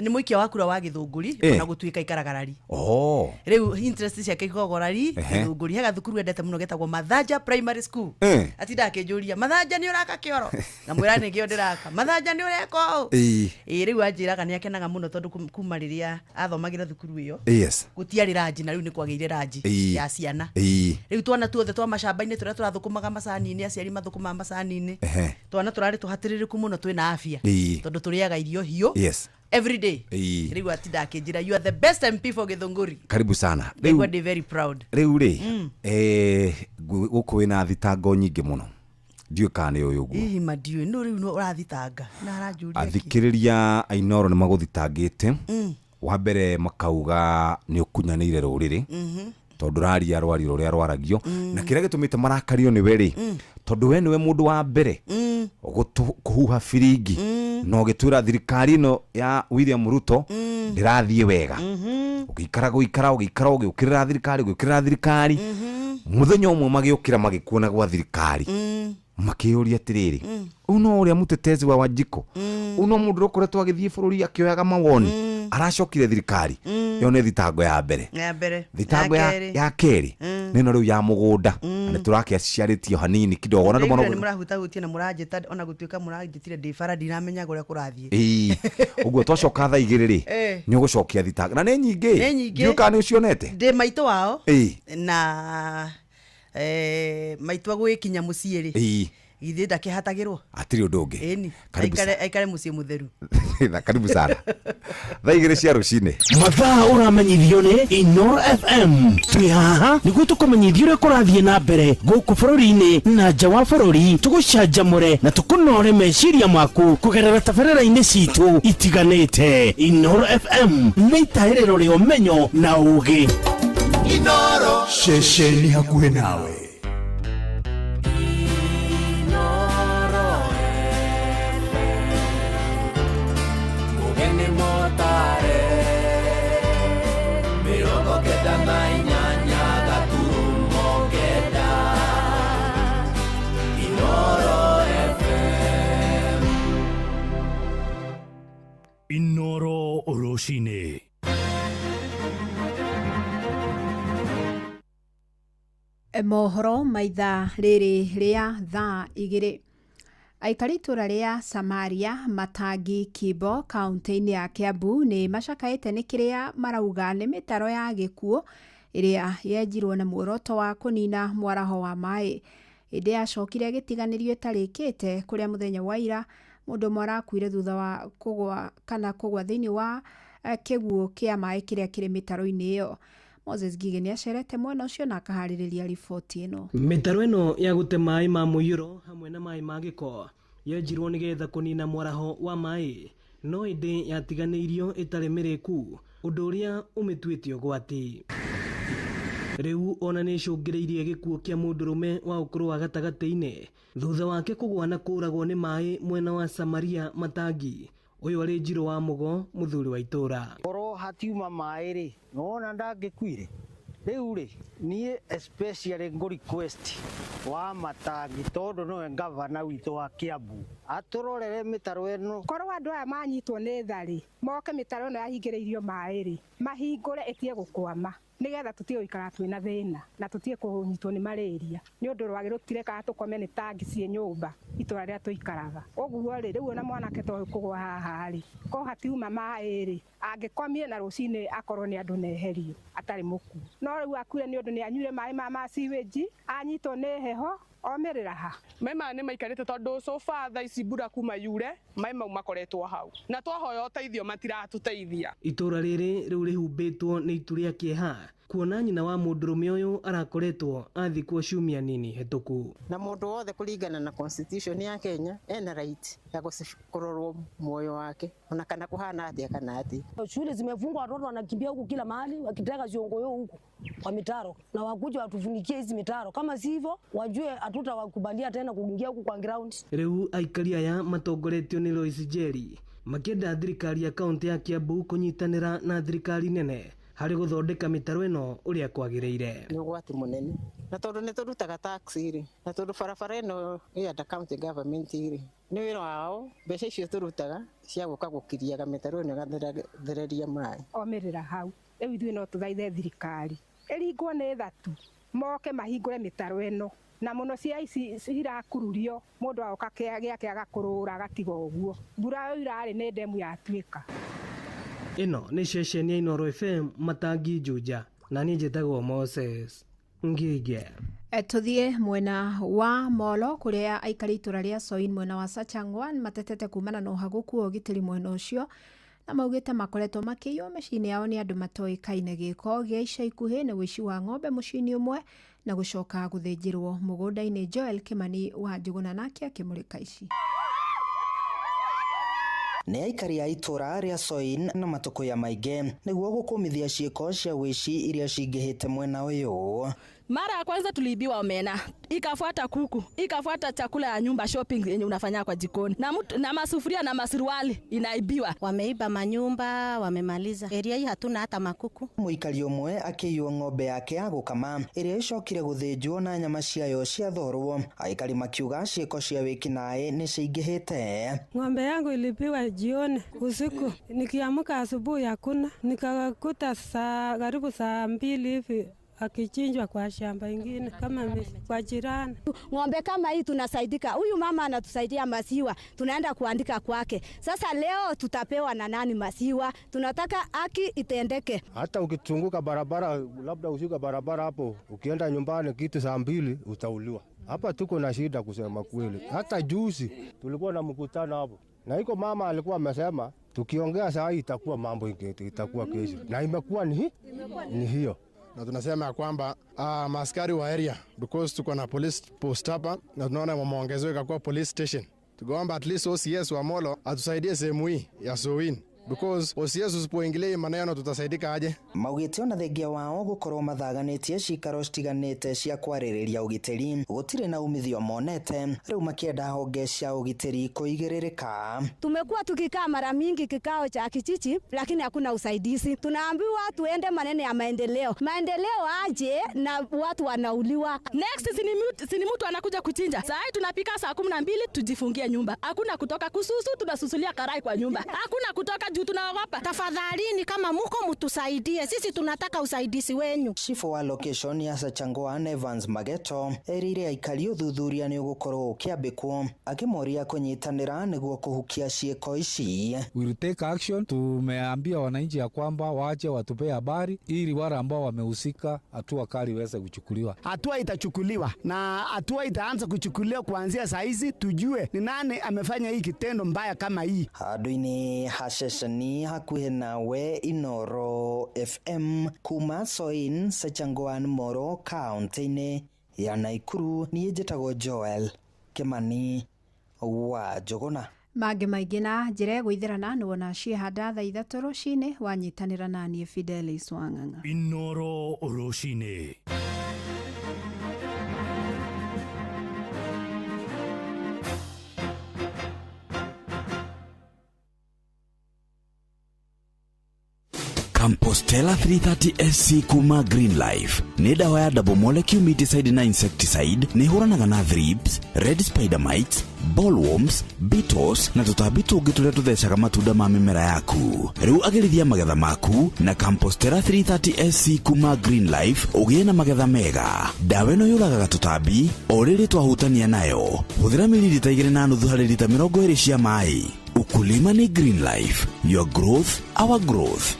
Nĩ mũikia wa kura wa Gĩthũngũri Eh. ona gũtuĩka ikaraga rari. Oh. Rĩu interest ciake ikoragwo rari Ehe. Gĩthũngũri. He gathukuru endete mũno getagwo Mathanja Primary School. Eh. Atindaga akĩnjũria Mathanja nĩ ũraka kĩoro? Ngamwĩra nĩkĩo ndĩraka. Mathanja nĩ ũreka ũũ? Ĩĩ. Ĩĩ, rĩu anjĩraga nĩ akenaga mũno tondũ kuma rĩrĩa athomagĩra thukuru ĩyo Yes. gũtiarĩ ranji na rĩu nĩ kwagĩire ranji Ĩĩ. ya ciana. Ĩĩ. Rĩu twana tuothe twa macamba-inĩ tũrĩa tũrathũkũmaga macani-inĩ, aciari mathũkũmaga macani-inĩ. Ehe. Twana tũrarĩ tũhatĩrĩrĩku mũno twĩna afya Ĩĩ. tondũ tũrĩaga irio hiũ Yes. every day. Ĩĩ. Rĩu atinda akĩnjĩra you are the best MP for Gĩthũngũri. Karibu sana. Ngaigua ndĩ very proud. Rĩu rĩ, gũkũ wĩna thitango nyingĩ mũno. Ndiũĩ kana nĩ ũyũ ũguo. Hihi ma ndiũĩ no rĩu no ũrathitanga na aranjũria kĩ? Athikĩrĩria a Inooro nĩ magũthitangĩte. Wa mbere makauga nĩ ũkunyanĩire rũrĩrĩ. Tondũ ũraria rwario rũrĩa rwaragio. Na kĩrĩa gĩtũmĩte marakario nĩwe rĩ, tondũ we nĩwe mũndũ wa mbere kũhuha biringi na ũgĩtwĩra thirikari ĩno ya William Ruto ndĩrathiĩ wega. Ũgĩikara gũikara ũgĩikara ũgĩũkĩrĩra thirikari ũgĩũkĩrĩra thirikari. Mũthenya ũmwe magĩũkĩra magĩkuona gwa thirikari. Makĩyũria atĩrĩrĩ, ũyũ no ũrĩa mũtetezi wa Wanjikũ, ũyũ no mũndũ ũrĩa ũkoretwo agĩthiĩ bũrũri akĩoyaga mawoni, aracokire thirikari. Ĩyo nĩ thitango ya mbere. Ya mbere. Thitango Ya kerĩ. ya kerĩ nĩ ĩno rĩu ya mũgũnda. Na nĩ tũrakĩciarĩtio hanini kidogo. Na andũ Rĩu nĩ marauga mũrahutahutia na mũranjĩta ona gũtuĩka mũranjĩtire ndĩ bara ndinamenyaga ũrĩa kũrathiĩ. Ĩĩ. Ũguo twacoka thaa 2 rĩ, Eh. nĩ ũgũcokia thitango. Na nĩ nyingĩ. Nĩ nyingĩ. Ndiũĩ kana nĩ ũcionete. Ndĩ maitũ wao. Ĩĩ. Na maitũ agũgĩkinya mũciĩ rĩ. Ĩĩ. Githĩ ndakĩhatagĩrwo? Hatirĩ ũndũ ũngĩ. Ĩni. Karibu Aikare mũciĩ mũtheru. Karibu sana. Thaa 2 cia rũcinĩ. Mathaa ũramenyithio nĩ Inooro FM. Twĩ haha nĩguo tũkũmenyithie ũrĩa kũrathiĩ na mbere gũkũ bũrũri-inĩ na nja wa bũrũri, tũgũcanjamũre na tũkũnore meciria maku kũgerera tabarĩra-inĩ citũ itiganĩte. Inooro FM nĩ itaĩrĩro rĩa ũmenyo na ũũgĩ. Inooro. Ceceni hakuhĩ nawe. Mũgeni mũtare 98 gaturumo 9 Inooro FM. Inooro rũcinĩ. Mohoro maitha rĩrĩ rĩa thaa 2. Aikari itũra rĩa Samaria Matangi Kimbo kaunti-inĩ ya Kiambu nĩ macakaĩte nĩ kĩrĩa marauga nĩ mĩtaro ya gĩkuũ ĩrĩa yenjirwo na muoroto wa kũnina mwaraho wa maĩ. Ĩndĩ yacokire ĩgĩtiganĩrio ĩtarĩkĩte kũrĩa mũthenya wa ira mũndũ ũmwe arakuire thutha wa kũgwa kana kũgwa thĩinĩ wa kĩguũ kĩa maĩ kĩrĩa kĩrĩ mĩtaro-inĩ ĩyo. Moses Ngigĩ nĩ acerete mwena ũcio na akaharĩrĩria riboti ĩno. Mĩtaro ĩno ya gũte maĩ ma mũiyũro hamwe na maĩ ma gĩko yenjirwo nĩgetha kũnina mwaraho wa maĩ, no ĩndĩ yatiganĩirio ĩtarĩ mĩrĩku, ũndũ ũrĩa ũmĩtuĩte ũgwati. Rĩu ona nĩ ĩcũngĩrĩirie gĩkuũ kĩa mũndũrũme wa ũkũrũ wa gatagatĩ-inĩ thutha wake kũgũa na kũragwo nĩ maĩ mwena wa Samaria Matangi. Ũyũ arĩ Njirũ wa Mũgo, mũthuri wa itũra. Korwo hatiuma maĩ rĩ, nĩwona ndangĩkuire. Rĩu rĩ niĩ especially ngũ request wa Matangi tondũ nĩwe ngavana witũ wa Kiambu atũrorere mĩtaro ĩno. Korwo andũ aya manyitwo nĩ thari moke mĩtaro ĩno yahingĩrĩirio maĩ rĩ mahingũre ĩtige gũkwama nĩgetha tũtige gũikara twĩna thĩna na tũtige kũnyitwo nĩ malaria nĩ ũndũ rwagĩ rũtirekaga tũkome nĩ tangi ciĩ nyũmba itũra rĩrĩa tũikaraga. Ũguo rĩ rĩu ona mwanake to kũgwa haha rĩ ko hatiuma maĩ rĩ angĩkomie na rũcinĩ akorwo nĩ andũ neherio atarĩ mũkuo. No rĩu akuire nĩ ũndũ nĩ anyuire maĩ ma sewage anyitwo nĩ heho omĩrĩra ha. Maĩ maya nĩ maikarĩte tondũ so far thaa ici mbura kuma yure maĩ mau makoretwo hau na twahoya ũteithio matiratũteithia. Itũra rĩrĩ rĩu rĩhumbĩtwo nĩ itu rĩa kĩeha kuona nyina wa mũndũrũme ũyũ arakoretwo athikwo ciumia nini hĩtũku. Na mũndũ wothe kũringana na constitution ya Kenya ena right ya kũrorwo muoyo wake ona kana kuhana atia kana atia. Shule zimefungwa, watoto wanakimbia huku kila mahali wakitaka siongoyo huku kwa mitaro, na wakuja watufunikie hizi mitaro, kama si hivyo wajue hatutawakubalia tena kuingia huku kwa ground. Rĩu aikari aya matongoretio nĩ Lois Njeri makĩenda thirikari ya kaunti ya Kiambu kũnyitanĩra na thirikari nene harĩ gũthondeka mĩtaro ĩno ũrĩa kwagĩrĩire. Nĩ ũgwati mũnene na tondũ nĩ tũrutaga tax rĩ na tondũ barabara ĩno ĩ under county government rĩ nĩ wĩra wao mbeca icio tũrutaga cia gũka gũkiriaga mĩtaro ĩno ĩgathereria maĩ. Omĩrĩra hau rĩu ithuĩ no tũthaithe thirikari ĩringwo nĩ thatu moke mahingũre mĩtaro ĩno na mũno cia ici irakururio mũndũ agoka gĩake agakũrũra agatiga ũguo mbura ĩyo irarĩ nĩ ndemu yatuĩka. Ĩno nĩ ceceni ya Inooro FM Matangi Juja na niĩ njĩtagwo Moses Ngige. Tũthiĩ mwena wa Molo kũrĩa aikari itũra rĩa Soin mwena wa Sachangwan matetete kumana na ũhagũku wa ũgitĩri mwena ũcio na maugĩte makoretwo makĩiywo mĩciĩ-inĩ yao nĩ andũ matoĩkaine. Gĩko gĩa ica ikuhĩ nĩ ũici wa ng'ombe mũciĩ-inĩ ũmwe na gũcoka gũthĩnjĩrwo mũgũnda-inĩ. Joel Kimani wa Njũgũna nake akĩmũrĩka ici. Nĩ aikari a itũra rĩa Soin na matũkũya maingĩ nĩguo gũkũmithia ciĩko cia ũici iria cingĩhĩte mwena ũyũ. Mara ya kwanza tuliibiwa omena, ikafuata kuku, ikafuata chakula ya nyumba shopping yenye unafanya kwa jikoni, na masufuria na masuruali inaibiwa. Wameiba manyumba, wamemaliza. Area hii hatuna hata makuku. Mũikari ũmwe akĩiywo ng'ombe yake ya gũkama ĩrĩa ĩcokire gũthĩnjwo na nyama ciayo ciathorwo. Aikari makiuga ciĩko cia wĩkinaĩ nĩ cingĩhĩte. Ng'ombe yangu ilibiwa jioni usiku, nikiamka asubuhi hakuna, nikakuta saa karibu saa 2 hivi akichinjwa kwa shamba ingine kama kwa jirani. Ng'ombe kama hii tunasaidika. Huyu mama anatusaidia maziwa, tunaenda kuandika kwake. Sasa leo tutapewa na nani maziwa? Tunataka haki itendeke. Hata ukitunguka barabara, labda ushuka barabara hapo, ukienda nyumbani kitu saa 2 utauliwa. Hapa tuko na shida kusema kweli. Hata juzi tulikuwa na mkutano hapo, na iko mama alikuwa amesema tukiongea saa hii itakuwa mambo itakuwa kesho, na imekuwa ni hiyo. Na tunasema ya kwamba maaskari wa area, because tuko na police post hapa na tunaona wameongezewa ikakuwa police station. Tukaomba at least OCS wa Molo atusaidie sehemu hii ya Sowin, because OCS usipoingilia maneno tutasaidika aje? Maugĩte ona thengia wao gũkorwo mathaganĩtie cikaro citiganĩte cia kwarĩrĩria ũgitĩri gũtirĩ na umithio monete, rĩu makĩenda honge cia ũgitĩri kũigĩrĩrĩka. Tumekuwa tukikaa mara mingi kikao cha kijiji, lakini hakuna usaidizi. Tunaambiwa tuende manene ya maendeleo, maendeleo aje na watu wanauliwa. Next sini mtu anakuja kuchinja. Saa hii tunapika saa 12 tujifungie nyumba, hakuna kutoka. Kususu tunasusulia karai kwa nyumba, hakuna kutoka juu tunaogopa. Tafadhalini kama muko mtusaidie, sisi tunataka usaidizi wenyu. Chifu wa location ya Sachangwan Evans Mageto erire aikari ũthuthuria nĩ ũgũkorwo ũkĩambĩkwo, akĩmoria kũnyitanĩra nĩguo kũhukia ciĩko ici. We will take action. Tumeambia wananchi ya kwamba waache watupee habari ili wale ambao wamehusika hatua kali iweze kuchukuliwa. Hatua itachukuliwa na hatua itaanza kuchukuliwa kuanzia saa hizi, tujue ni nani amefanya hii kitendo mbaya kama hii. Handũ-inĩ ha ceceni hakuhĩ nawe Inooro FM kuma Soin Sachangwan Moro kaunti-inĩ ya Naikuru, niĩ njĩtagwo Joel Kimani wa Njũgũna. Mangĩ maingĩ na njĩra ĩgũithĩrana nĩwona ciehanda thaa 3 rũcinĩ wanyitanĩra na niĩ Fidelis Wang'ang'a. Inooro rũcinĩ. Campostella 330 SC kuma Green Life nĩ ndawa ya double molecule miticide na insecticide nĩ ĩhũranaga na thrips, red spider mites, bollworms, beetles na tũtambi tũngĩ tũrĩa tũthecaga matunda ma mĩmera yaku. Rĩu agĩrithia magetha maku na Campostella 330 SC kuma Green Life ũgĩe na magetha mega. Ndawa ĩno yũragaga tũtambi o rĩrĩ twahutania nayo. Hũthĩra mililita 2.5 harĩ lita 20 cia maĩ. Ukulima ni Green Life, your growth, our growth.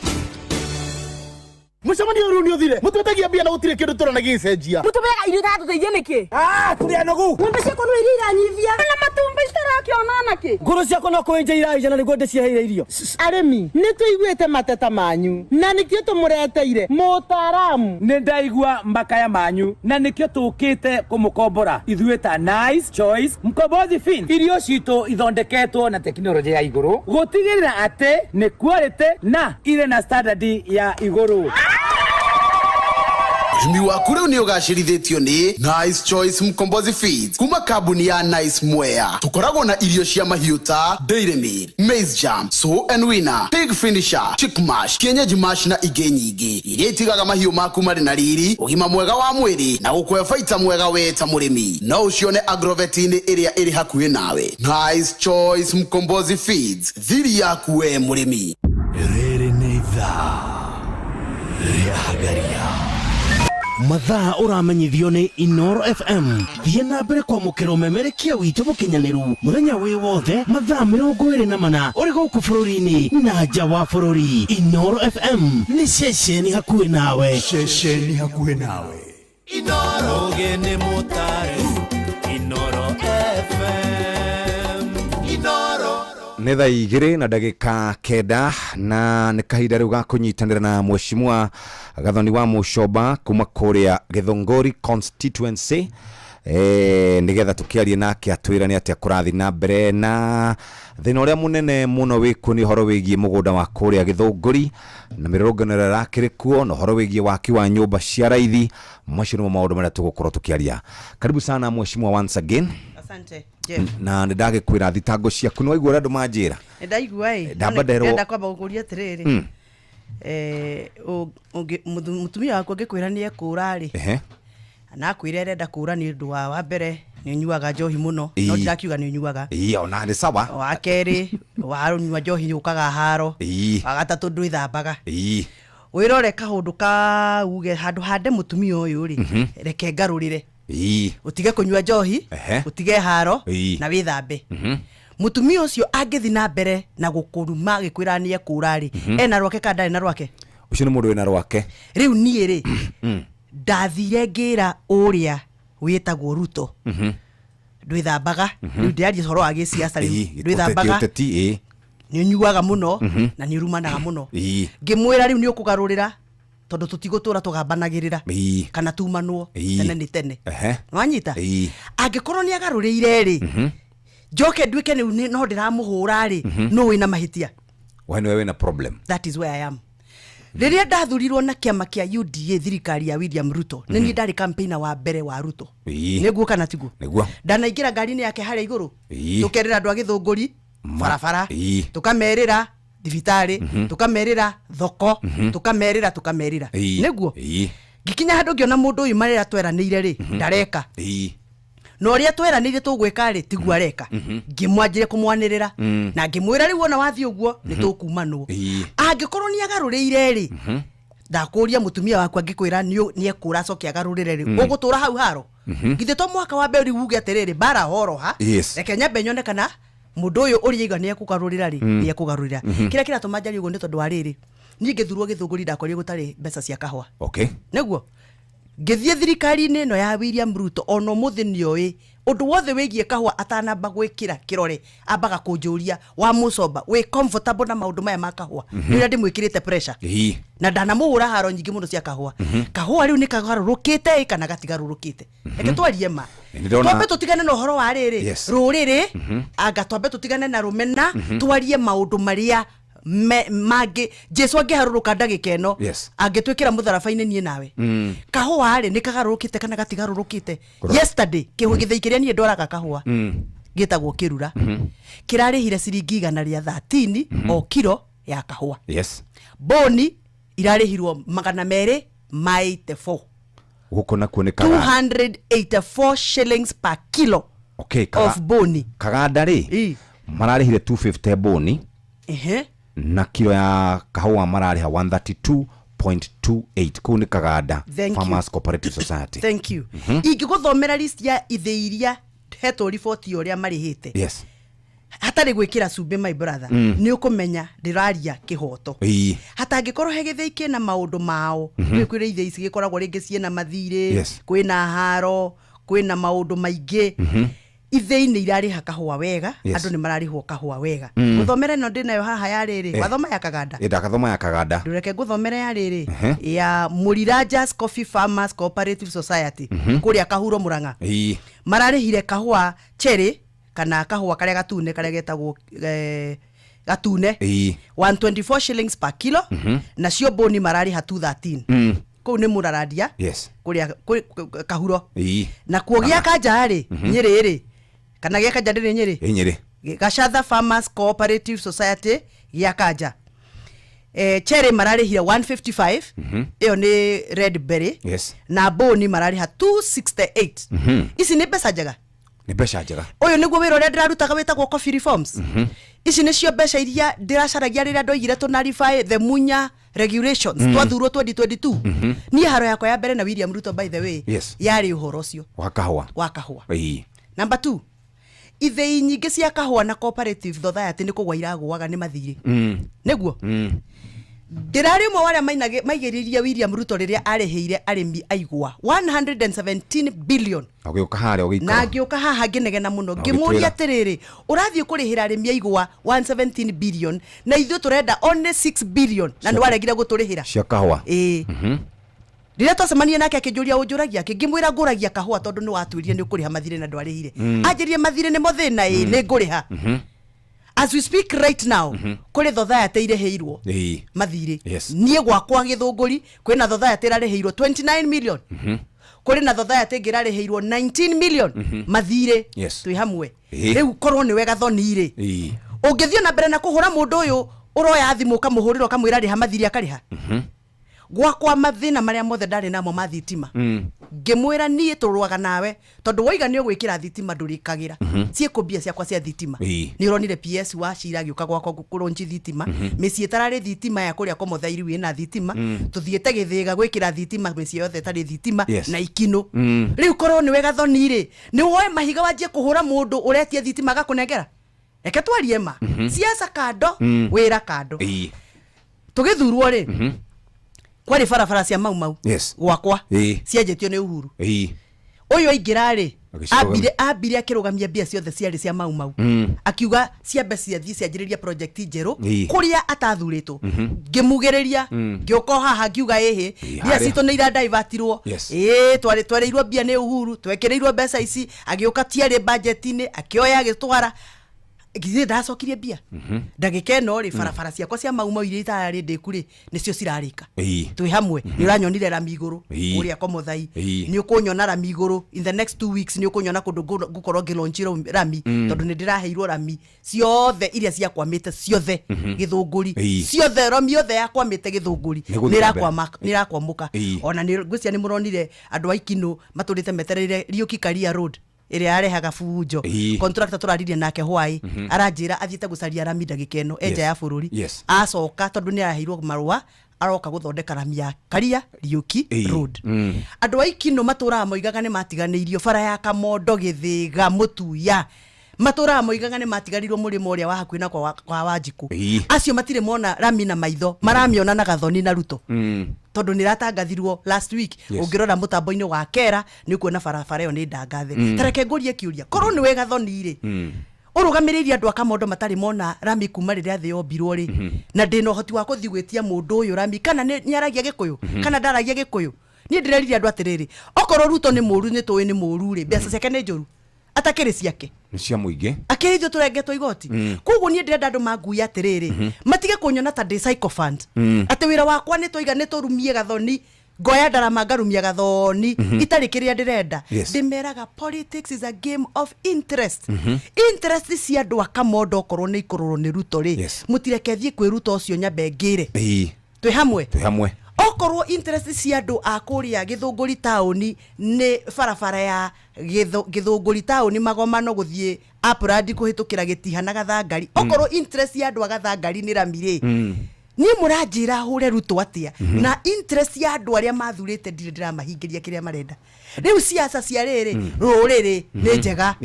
Mũcemanio rĩu nĩ ũthire mũtwetagia mbia na gũtirĩ kĩndũ tũrona gĩgĩcenjia. Mũtũbeaga irio itatũteithia nĩkĩ? Ah, tũrĩ anogu. Ng'ombe ciakwa no iria iranyivia na matumbĩ citarakĩona nakĩ. Ngũrũ ciakwa no kũenja iraenja na nĩguo ndĩciheire irio. Arĩmi nĩ tũiguĩte mateta manyu na nĩkĩo tũmũreteire mũtaaramu. Nĩ ndaigua makaya manyu na nĩkĩo tũkĩte kũmũkombora ithuĩ ta Nice Choice Mkombozi Fin. Irio citũ ithondeketwo na tekinoronjĩ ya igũrũ gũtigĩrĩra atĩ nĩ quality na irĩ na standard ya igũrũ. Ũrĩmi waku rĩu nĩ ũgacĩrithĩtio nĩ Nice Choice Mkombozi Feeds kuma kambuni ya Nice Mwea. Tũkoragwo na irio cia mahiũ ta Dairy Meal, Maize Jam, Sow and Winner, Pig Finisher, Chick Mash, Kienyeji Mash na ingĩ nyingĩ iria itigaga mahiũ maku marĩ na riri, ũgima mwega wa mwĩrĩ na gũkũhe baita mwega we ta mũrĩmi. No ũcione agrovet-inĩ ĩrĩa ĩrĩ hakuhĩ nawe. Nice Choice Mkombozi Feeds, thiri yaku we mũrĩmi. Rĩrĩ nĩ ithaa rĩa Hagaria. Mathaa ũramenyithio nĩ Inoro FM. Thiĩ na mbere kwamũkĩra ũmemerekia witũ mũkinyanĩru mũthenya wĩ wothe mathaa 24 ũrĩ gũkũ bũrũri-inĩ na nja wa bũrũri. Inoro FM nĩ ceceni hakuhĩ nawe. Ceceni hakuhĩ nawe. Inoro Ũgĩ nĩ mũtare Inoro FM Inoro Nĩ thaa 2:09 na nĩ kahinda rĩu ga kũnyitanĩra na mheshimiwa Gathoni wa Mũcomba kuma kũrĩa Gĩthũngũri constituency, nĩgetha tũkĩarie nake atwĩra nĩ atĩa kũrathiĩ na mbere na thĩna ũrĩa mũnene mũno wĩkuo nĩ ũhoro wĩgiĩ mũgũnda wa kũrĩa Gĩthũngũri na mĩrũrũngano ĩrĩa ĩrakĩrĩ kuo na ũhoro wĩgiĩ waki wa nyũmba cia raithi. Macio nĩmo maũndũ marĩa tũgũkorwo tũkĩaria. Karibu sana mheshimiwa once again. Asante, Jeff. Na nĩ ndagĩkwĩra thitango ciaku nĩ waigua ũrĩa andũ manjĩra. Nĩ ndaigua ĩ. Ndamba nderwo. Ndĩrenda kwamba gũkũria atĩrĩrĩ. Mũtumia waku angĩkwĩra nĩ ekũra rĩ. Na akwĩre arenda kũra nĩ ũndũ wa mbere nĩ ũnyuaga njohi mũno. No ndirakiuga nĩ ũnyuaga. Ĩĩ, ona nĩ sawa. Wa kerĩ, wanyua njohi nĩ ũkaga haro. Wa gatatũ ndwĩthambaga. Wĩrore kaũndũ kau uge handũ hande mũtumia ũyũ rĩ, reke ngarũrĩre. Ũtige kũnyua njohi, ũtige haro, na wĩthambe. Mũtumia ũcio angĩthiĩ na mbere na gũkũruma agĩkwĩra nĩ ekũra rĩ, ena rwake kana ndarĩ na rwake? Ũcio nĩ mũndũ wĩna rwake. Rĩu niĩ rĩ, ndathire ngĩra ũrĩa wĩtagwo Ruto, ndwĩthambaga. Rĩu ndĩraria ũhoro wa gĩsiasa rĩu. Ndwĩthambaga. Ũteti, ĩĩ. Nĩ ũnyuaga mũno, na nĩ ũrumanaga mũno. Ngĩmwĩra rĩu nĩ ũkũgarũrĩra tondũ tũtigũtũra tũgambanagĩrĩra kana tumanwo tene nĩ tene. Nĩwanyita? Angĩkorwo nĩ agarũrĩire rĩ, njoke nduĩke rĩu no ndĩramũhũra rĩ, nũ wĩna mahĩtia? We nĩwe wĩna problem. That is where I am. Rĩrĩa ndathurirwo na kĩama kĩa UDA thirikari ya William Ruto, nĩ niĩ ndarĩ campaigner wa mbere wa Ruto. Nĩguo kana tiguo? Nĩguo. Ndanaingĩra ngari-inĩ yake harĩa igũrũ, tũkerĩra andũ a Gĩthũngũri barabara, tũkamerĩra thibitarĩ, tũkamerĩra thoko, tũkamerĩra, tũkamerĩra. Nĩguo? Ngĩkinya handũ ngĩona mũndũ ũyũ marĩa tweranĩire rĩ, ndareka. Na ũrĩa tweranĩire tũgwĩka rĩ, tiguo areka. Ngĩmwanjĩre kũmwanĩrĩra. Na ngĩmwĩra rĩu ona wathiĩ ũguo, nĩ tũkumanwo. Angĩkorwo nĩ agarũrĩire rĩ, ndakũria mũtumia waku angĩkwĩra nĩ ekũra acoke agarũrĩre rĩ, ũgũtũra hau haro? Githĩ to mwaka wa mbere rĩu uge atĩrĩrĩ, mbara horoha, reke nyambe nyone kana mũndũ ũyũ ũrĩa aiga nĩ ekũgarũrĩra rĩ, nĩ ekũgarũrĩra. Kĩrĩa kĩratũma njarie ũguo nĩ tondũ wa rĩrĩ, niĩ ngĩthurwo Gĩthũngũri ndakorire gũtarĩ mbeca cia kahũa. Nĩguo? Ngĩthiĩ thirikari-inĩ ĩno ya William Ruto, ona ũmũthĩ nĩoĩ ũndũ wothe wĩgiĩ kahũa atanamba gwĩkĩra kĩrore, ambaga kũnjũria wa Mũcomba, wĩ comfortable na maũndũ maya ma kahũa? Nĩ ũrĩa ndĩmwĩkĩrĩte pressure. Na ndanamũhũra haro nyingĩ mũno cia kahũa. Kahũa rĩu nĩ kagarũrũkĩte ĩ kana gatigarũrũkĩte? Reke twarie ma. Nĩ ndĩrona Twambe tũtigane na ũhoro wa rĩrĩ, rũrĩrĩ, anga twambe tũtigane na rũmena, twarie maũndũ marĩa mangĩ. Jesu angĩharũrũka ndagĩka ĩno, angĩtwĩkĩra mũtharaba-inĩ niĩ nawe. Kahũa rĩ, nĩ kagarũrũkĩte kana gatigarũrũkĩte? Yesterday, gĩthĩi kĩrĩa niĩ ndwaraga kahũa, gĩtagwo kĩrura, kĩrarĩhire ciringi igana rĩa 13 o kiro ya kahũa. Boni Irarĩhirwo 284. Gũkũ nakuo nĩ Kaganda. 284 shillings per kilo Okay, of boni. Kaganda rĩ, mararĩhire 250 boni. Na kilo ya kahũa mararĩha 132.28. Kũu nĩ Kaganda Thank you. Farmers Cooperative Society. Thank you. Ingĩgũthomera list ya ithĩ iria hetwo riboti ya ũrĩa marĩhĩte hatarĩ gwĩkĩra cumbĩ, my brother, nĩ ũkũmenya ndĩraria kĩhoto. Hatangĩkorwo he gĩthĩi kĩna maũndũ mao. Kwĩ ithĩi ici gĩkoragwo rĩngĩ ciĩna mathirĩ, kwĩna haro, kwĩna maũndũ maingĩ. Ithĩi nĩ irarĩha kahũa wega. Andũ nĩ mararĩhwo kahũa wega. Gũthomera ĩno ndĩnayo haha ya rĩrĩ, wathoma ya Kaganda. Ĩ, ndakathoma ya Kaganda. Ndũreke ngũthomere ya rĩrĩ, ya Mũrirajas Coffee Farmers Cooperative Society, kũrĩa Kahuro, Mũrang'a. Mararĩhire kahũa cherry kana kahũa karĩa gatune, karĩa getagwo gatune, 124 shillings per kilo. Nacio boni mararĩha 213. Kũu nĩ Mũrarandia, kũrĩa Kahuro. Nakuo gĩa Kanja rĩ, Nyĩrĩ rĩ, kana gĩa Kanja ndĩrĩ Nyĩrĩ? Ĩ, Nyĩrĩ. Gacatha Farmers Cooperative Society gĩa Kanja, cherry mararĩhire 155. Ĩyo nĩ red berry. Na boni mararĩha 268. Ici nĩ mbeca njega. Nĩ mbeca njega. Ũyũ nĩguo wĩra ũrĩa ndĩrarutaga wĩtagwo coffee reforms. Ici nĩcio mbeca iria ndĩracaragia rĩrĩa ndoigire tũ nullify the Munya regulations. Twathurwo 2022, niĩ haro yakwa ya mbere na William Ruto, by the way, yarĩ ũhoro ũcio wa kahũa. Wa kahũa. Number 2, ithĩi nyingĩ cia kahũa na cooperative society nĩ kũgwa iragũaga nĩ mathirĩ. Nĩguo ndĩrarĩ ũmwe wa arĩa maigĩrĩrie William Ruto rĩrĩa arĩhĩire arĩmi aigua 117 billion. Ũgĩũka harĩa Na ũgĩikara. ngĩũka haha ngĩnegena mũno, Na ngĩmũria ũgĩtwĩra. atĩrĩrĩ, ũrathiĩ kũrĩhĩra arĩmi aigua 117 billion na ithuĩ tũrenda only 6 billion na nĩ waregire gũtũrĩhĩra. Cia kahũa. Ĩĩ. Rĩrĩa twacemania nake akĩnjũria ũnjũragia kĩ, ngĩmwĩra ngũragia kahũa tondũ nĩ watwĩrire nĩ ũkũrĩha mathirĩ na ndwarĩhire. Anjĩrie mathirĩ nĩmo thĩna, ĩ, nĩ ngũrĩha. As we speak right now, kũrĩ society irĩhĩirwo mathirĩ. Niĩ gwakwa Gĩthũngũri kwĩna society ĩrarĩhĩirwo 29 million. Kũrĩ na society ĩngĩ ĩrarĩhĩirwo 19 million mathirĩ. Twĩ hamwe? Rĩu korwo nĩ wega thoni rĩ, ũngĩthiĩ na mbere na kũhũra mũndũ ũyũ ũroya thimũ ũkamũhũrĩra ũkamwĩra rĩha mathirĩ akarĩha. Gwakwa mathĩna marĩa mothe ndarĩ namo ma thitima, ngĩmwĩra niĩ tũrũaga nawe tondũ waiga nĩ ũgwĩkĩra thitima ndũrĩkagĩra. Ciĩkũ mbia ciakwa cia thitima? Nĩ ũronire PS wa Cira agĩũka gwakwa kũronji thitima. Mĩciĩ ĩtararĩ thitima ya kũrĩa Komothairi wĩna thitima. Tũthiĩte Gĩthĩga gwĩkĩra thitima mĩciĩ yothe ĩtarĩ thitima. Na Ikinũ. Rĩu korwo nĩ wega thoni rĩ, nĩ woe mahiga wanjie kũhũra mũndũ ũretie thitima agakũnengera. Reke twarie ma. Siasa kando, wĩra kando. Tũgĩthurwo rĩ, kwarĩ barabara cia Mau Mau gwakwa cianjĩtio nĩ Uhuru. Ũyũ aingĩra rĩ, Agĩcirũgamia. ambire akĩrũgamia mbia ciothe ciarĩ cia Mau Mau. Akiuga ciambe ciathiĩ cianjĩrĩria project njerũ kũrĩa atathurĩtwo. Ngĩmugĩrĩria. Ngĩũka o haha ngiuga ĩhĩ, mbia harĩa. citũ nĩ iradaivatirwo. Ĩĩ, twarĩirwo mbia nĩ Uhuru, twekĩrĩirwo mbeca ici, agĩũka tiarĩ budget-inĩ, akĩoya agĩtwara. Githĩ ndacokirie mbia? Ndagĩka ĩno rĩ, barabara ciakwa cia Mau Mau iria itararĩ ndĩku rĩ, nĩcio cirarĩka. Twĩ hamwe? Nĩ ũranyonire rami igũrũ kũrĩa Komothai. Nĩ ũkũnyona rami igũrũ in the next 2 weeks. Nĩ ũkũnyona kũndũ ngũkorwo ngĩlaunch rami, tondũ nĩ ndĩraheirwo rami ciothe iria ciakwamĩte ciothe Gĩthũngũri. Ciothe, rami yothe yakwamĩte Gĩthũngũri Nĩ gũthiĩ na mbere. nĩ ĩrakwamũka. Ona nĩ ngwĩciria nĩ mũronire andũ a Ikinũ matũrĩte metereire Riũki Karia Road ĩrĩa yarehaga bunjo. Contractor tũraririe nake hwaĩ, aranjĩra athiĩte gũcaria rami ndagĩka ĩno enja ya bũrũri. Acoka, tondũ nĩ araheirwo marũa, aroka gũthondeka rami ya Karia Riũki Road. Andũ a Ikinũ matũraga moigaga nĩ matiganĩirio bara ya Kamondo, Gĩthĩga, Mũtuya, matũraga moigaga nĩ matiganĩirwo mũrĩmo ũrĩa wa hakuhĩ na kwa Wanjikũ. Acio matirĩ mona rami na maitho, maramĩona na Gathoni na Ruto, tondũ nĩ ratangathirwo last week. Ũngĩrora mũtambo-inĩ wa kera nĩ ũkuona barabara ĩyo nĩ ndangathe. Tareke ngũrie kĩũria, korwo nĩ wega thoni rĩ, ũrũgamĩrĩire andũ a Kamondo matarĩ mona rami kuma rĩrĩa thĩ yombirwo rĩ, na ndĩna ũhoti wa kũthiĩ gwĩtia mũndũ ũyũ rami, kana nĩ aragia Gĩkũyũ, kana ndaragia Gĩkũyũ? Niĩ ndĩrerire andũ atĩrĩrĩ, okorwo Ruto nĩ mũru, nĩ tũĩ nĩ mũru rĩ, mbeca ciake nĩ njũru, atakĩrĩ ciake? Nĩ cia mũingĩ. Akĩrĩ ithuĩ tũrengetwo igoti. Koguo niĩ ndĩrenda andũ manguie atĩrĩrĩ, matige kũnyona ta ndĩ sycophant, atĩ wĩra wakwa nĩ tũiga nĩ tũrumie Gathoni, ngoya ndarama ngarumia Gathoni itarĩ kĩrĩa ndĩrenda. Ndĩmeraga politics is a game of interest. Interest cia andũ a Kamondo okorwo nĩ ikũrũrwo nĩ Ruto rĩ, mũtireke thiĩ kwĩ Ruto ũcio nyambe ngĩre. Twĩ hamwe? Twĩ hamwe. Okorwo interest cia andũ a kũrĩa Gĩthũngũri taũni nĩ barabara ya Gĩthũngũri taũni magomano gũthiĩ Upland kũhĩtũkĩra Gĩtiha na Gathangari, okorwo interest ya andũ a Gathangari nĩ rami rĩ, niĩ mũranjĩra hũre Ruto atĩa? Na interest ya andũ arĩa mathurĩte ndirĩ ndĩramahingĩria kĩrĩa marenda. Rĩu siasa cia rĩrĩ rũrĩrĩ nĩ njega,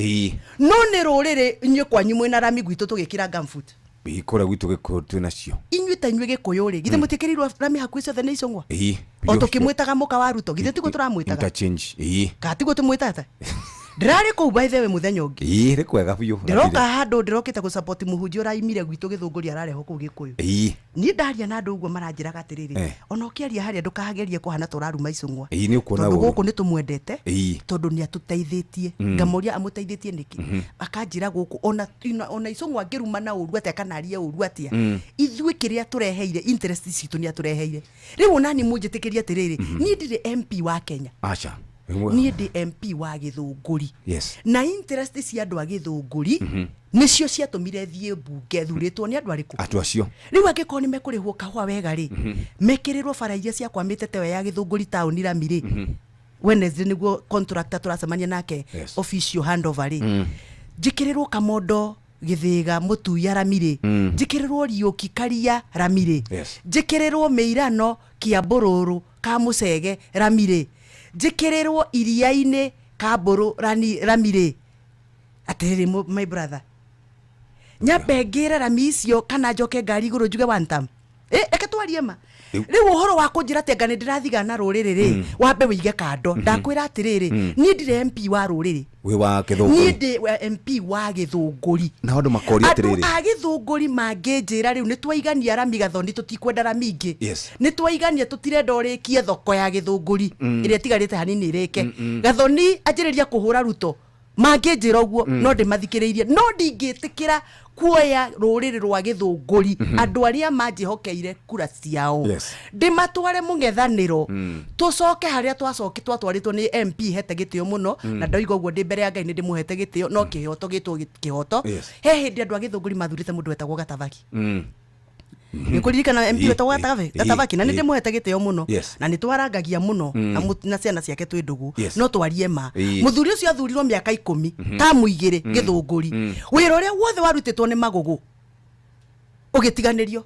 no nĩ rũrĩrĩ inyuĩ kwanyu mwĩna rami, gwitũ tũgĩkĩra gumboot. Ĩĩ, kũrĩa gwitũ Gĩkũyũ twĩ nacio. Inyuĩ ta inyuĩ Gĩkũyũ rĩ, githĩ mũtiĩkĩrĩirwo rami hakuhĩ ciothe nĩ icũng'wa? Ĩĩ. O tũkĩmwĩtaga mũka wa Ruto, githĩ tiguo tũramwĩtaga? Interchange, ĩĩ. Kana tiguo tũmwĩtaga? Ndĩrarĩ kũu by the way mũthenya ũngĩ. Ĩĩ, nĩ kwega biũ. Ndĩroka handũ ndĩrokĩte gũsupport mũhunjia ũraimire gwitũ Gĩthũngũri ararehwo kũu Gĩkũyũ. Niĩ ndaria na andũ ũguo maranjĩraga atĩrĩrĩ, ona ũkĩaria harĩa ndũkagerie kũhana ta ũraruma icũng'wa, Ĩĩ, nĩ ũkuona tondũ ũru. gũkũ nĩ tũmwendete, tondũ nĩ atũteithĩtie. Ngamũria amũteithĩtie nĩkĩ? Akanjĩra gũkũ ona icũng'wa angĩruma na ũru atĩa kana arie ũru atĩa, ithuĩ kĩrĩa tũreheire interest citũ nĩ atũreheire. Rĩu onani mũnjĩtĩkĩrie atĩrĩrĩ, niĩ ndirĩ MP wa Kenya. Aca. Niĩ ndĩ MP wa Gĩthũngũri. Na interest cia andũ a Gĩthũngũri nĩcio ciatũmire thiĩ mbunge thurĩtwo nĩ andũ arĩkũ? Andũ acio. Rĩu angĩkorwo nĩ mekũrĩhwo kahũa wega rĩ, mekĩrĩrwo bara iria ciakwamĩte teyo ya Gĩthũngũri taũni rami rĩ, Wednesday nĩguo contractor tũracemania nake official handover rĩ, njĩkĩrĩrwo Kamondo Gĩthĩga Mũtuya rami rĩ, njĩkĩrĩrwo Riũki Karia rami rĩ, njĩkĩrĩrwo Mĩirano Kĩambũrũrũ Kamũcege rami rĩ, njĩkĩrĩrwo Iria-inĩ Kambũrũ rami rĩ, atĩrĩrĩ my brother, nyambe ngĩre rami icio kana njoke ngari igũrũ njuge one term? Reke twarie ma. Rĩu ũhoro wa kũnjĩra atĩ anga nĩ ndĩrathigana rũrĩrĩ rĩ, wambe wĩige kando. Ndakwĩra atĩrĩrĩ, niĩ ndirĩ MP wa rũrĩrĩ. Wĩ wa Niĩ Gĩthũngũri. Ndĩ wa MP wa Gĩthũngũri. Na andũ makoria Andũ atĩrĩrĩ, a Gĩthũngũri mangĩnjĩra rĩu nĩ twaigania rami Gathoni, tũtikwenda rami ingĩ, nĩ twaigania, tũtirenda ũrĩkie thoko ya Gĩthũngũri ĩrĩa ĩtigarĩte hanini ĩrĩke, Gathoni anjĩrĩria kũhũra Ruto, mangĩnjĩra ũguo, no ndĩmathikĩrĩirie, no ndingĩtĩkĩra kuoya rũrĩrĩ rwa Gĩthũngũri, andũ arĩa manjĩhokeire kura ciao, ndĩmatware mũng'ethanĩro, tũcoke harĩa twacoke twatwarĩtwo nĩ MP hete gĩtĩo mũno. Na ndoiga ũguo ndĩ mbere ya Ngai, nĩ ndĩmũhete gĩtĩo, no kĩhoto gĩtwo kĩhoto. He hĩndĩ andũ a Gĩthũngũri mathurĩte mũndũ wetagwo Gatabaki. Nĩkũririkana MP wetagwo Gatabaki? Na nĩ ndĩmũhete gĩtĩo mũno, na nĩ twarangagia mũno na ciana ciake twĩ ndũgũ, no twarie ma. Mũthuri ũcio athurirwo mĩaka 10, tamu 2, Gĩthũngũri, wĩra ũrĩa wothe warutĩtwo nĩ Magũgũ ũgĩtiganĩrio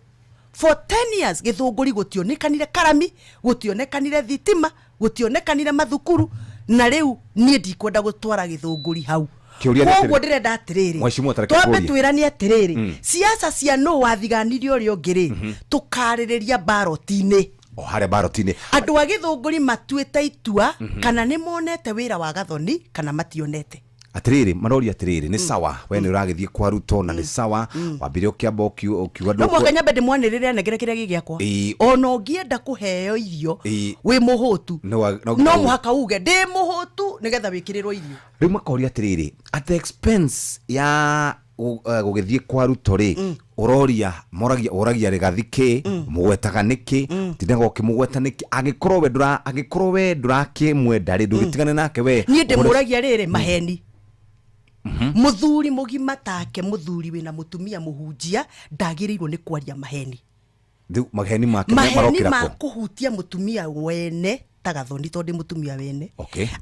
for 10 years. Gĩthũngũri gũtionekanire karami, gũtionekanire thitima, gũtionekanire mathukuru, na rĩu niĩ ndikwenda gũtwara Gĩthũngũri hau. Kĩũria nĩ Koguo atĩrĩ- ndĩrenda atĩrĩrĩ, Mheshimiwa, tareke twambe ngũrie. twĩrane atĩrĩrĩ, siasa cia nũ wathiganirie ũrĩa ũngĩ rĩ, tũkarĩrĩria baroti-inĩ. O harĩa baroti-inĩ. Andũ a Gĩthũngũri matuĩte itua kana nĩ monete wĩra wa Gathoni kana mationete. Atĩrĩrĩ, maroria atĩrĩrĩ, nĩ sawa we nĩ ũragĩthiĩ kwa Ruto na nĩ sawa wambire ũkĩamba ũkiuga No mũhaka nyambe ndĩmwanĩrĩre anengere kĩrĩa gĩ gĩakwa. Ona ũngĩenda kũheo irio wĩ mũhũtu, no mũhaka uge ndĩ mũhũtu nĩgetha wĩkĩrĩrwo irio. Rĩu makoria atĩrĩrĩ, at the expense ya gũgĩthiĩ kwa Ruto rĩ, ũroria moragia ũragia Rĩgathi kĩ mũgwetaga nĩkĩ, tindaga ũkĩmũgweta nĩkĩ angĩkorwo we ndũrakĩmwenda rĩ, ndũgĩtigane nake we. Niĩ ndĩmũragia rĩrĩ maheni, mũthuri mũgima take, mũthuri wĩna mũtumia mũhunjia ndagĩrĩirwo nĩ kwaria maheni. Rĩu maheni make Maheni marokĩra ma kũ? kũhutia mũtumia wene ta Gathoni, tondũ ndĩ mũtumia wene.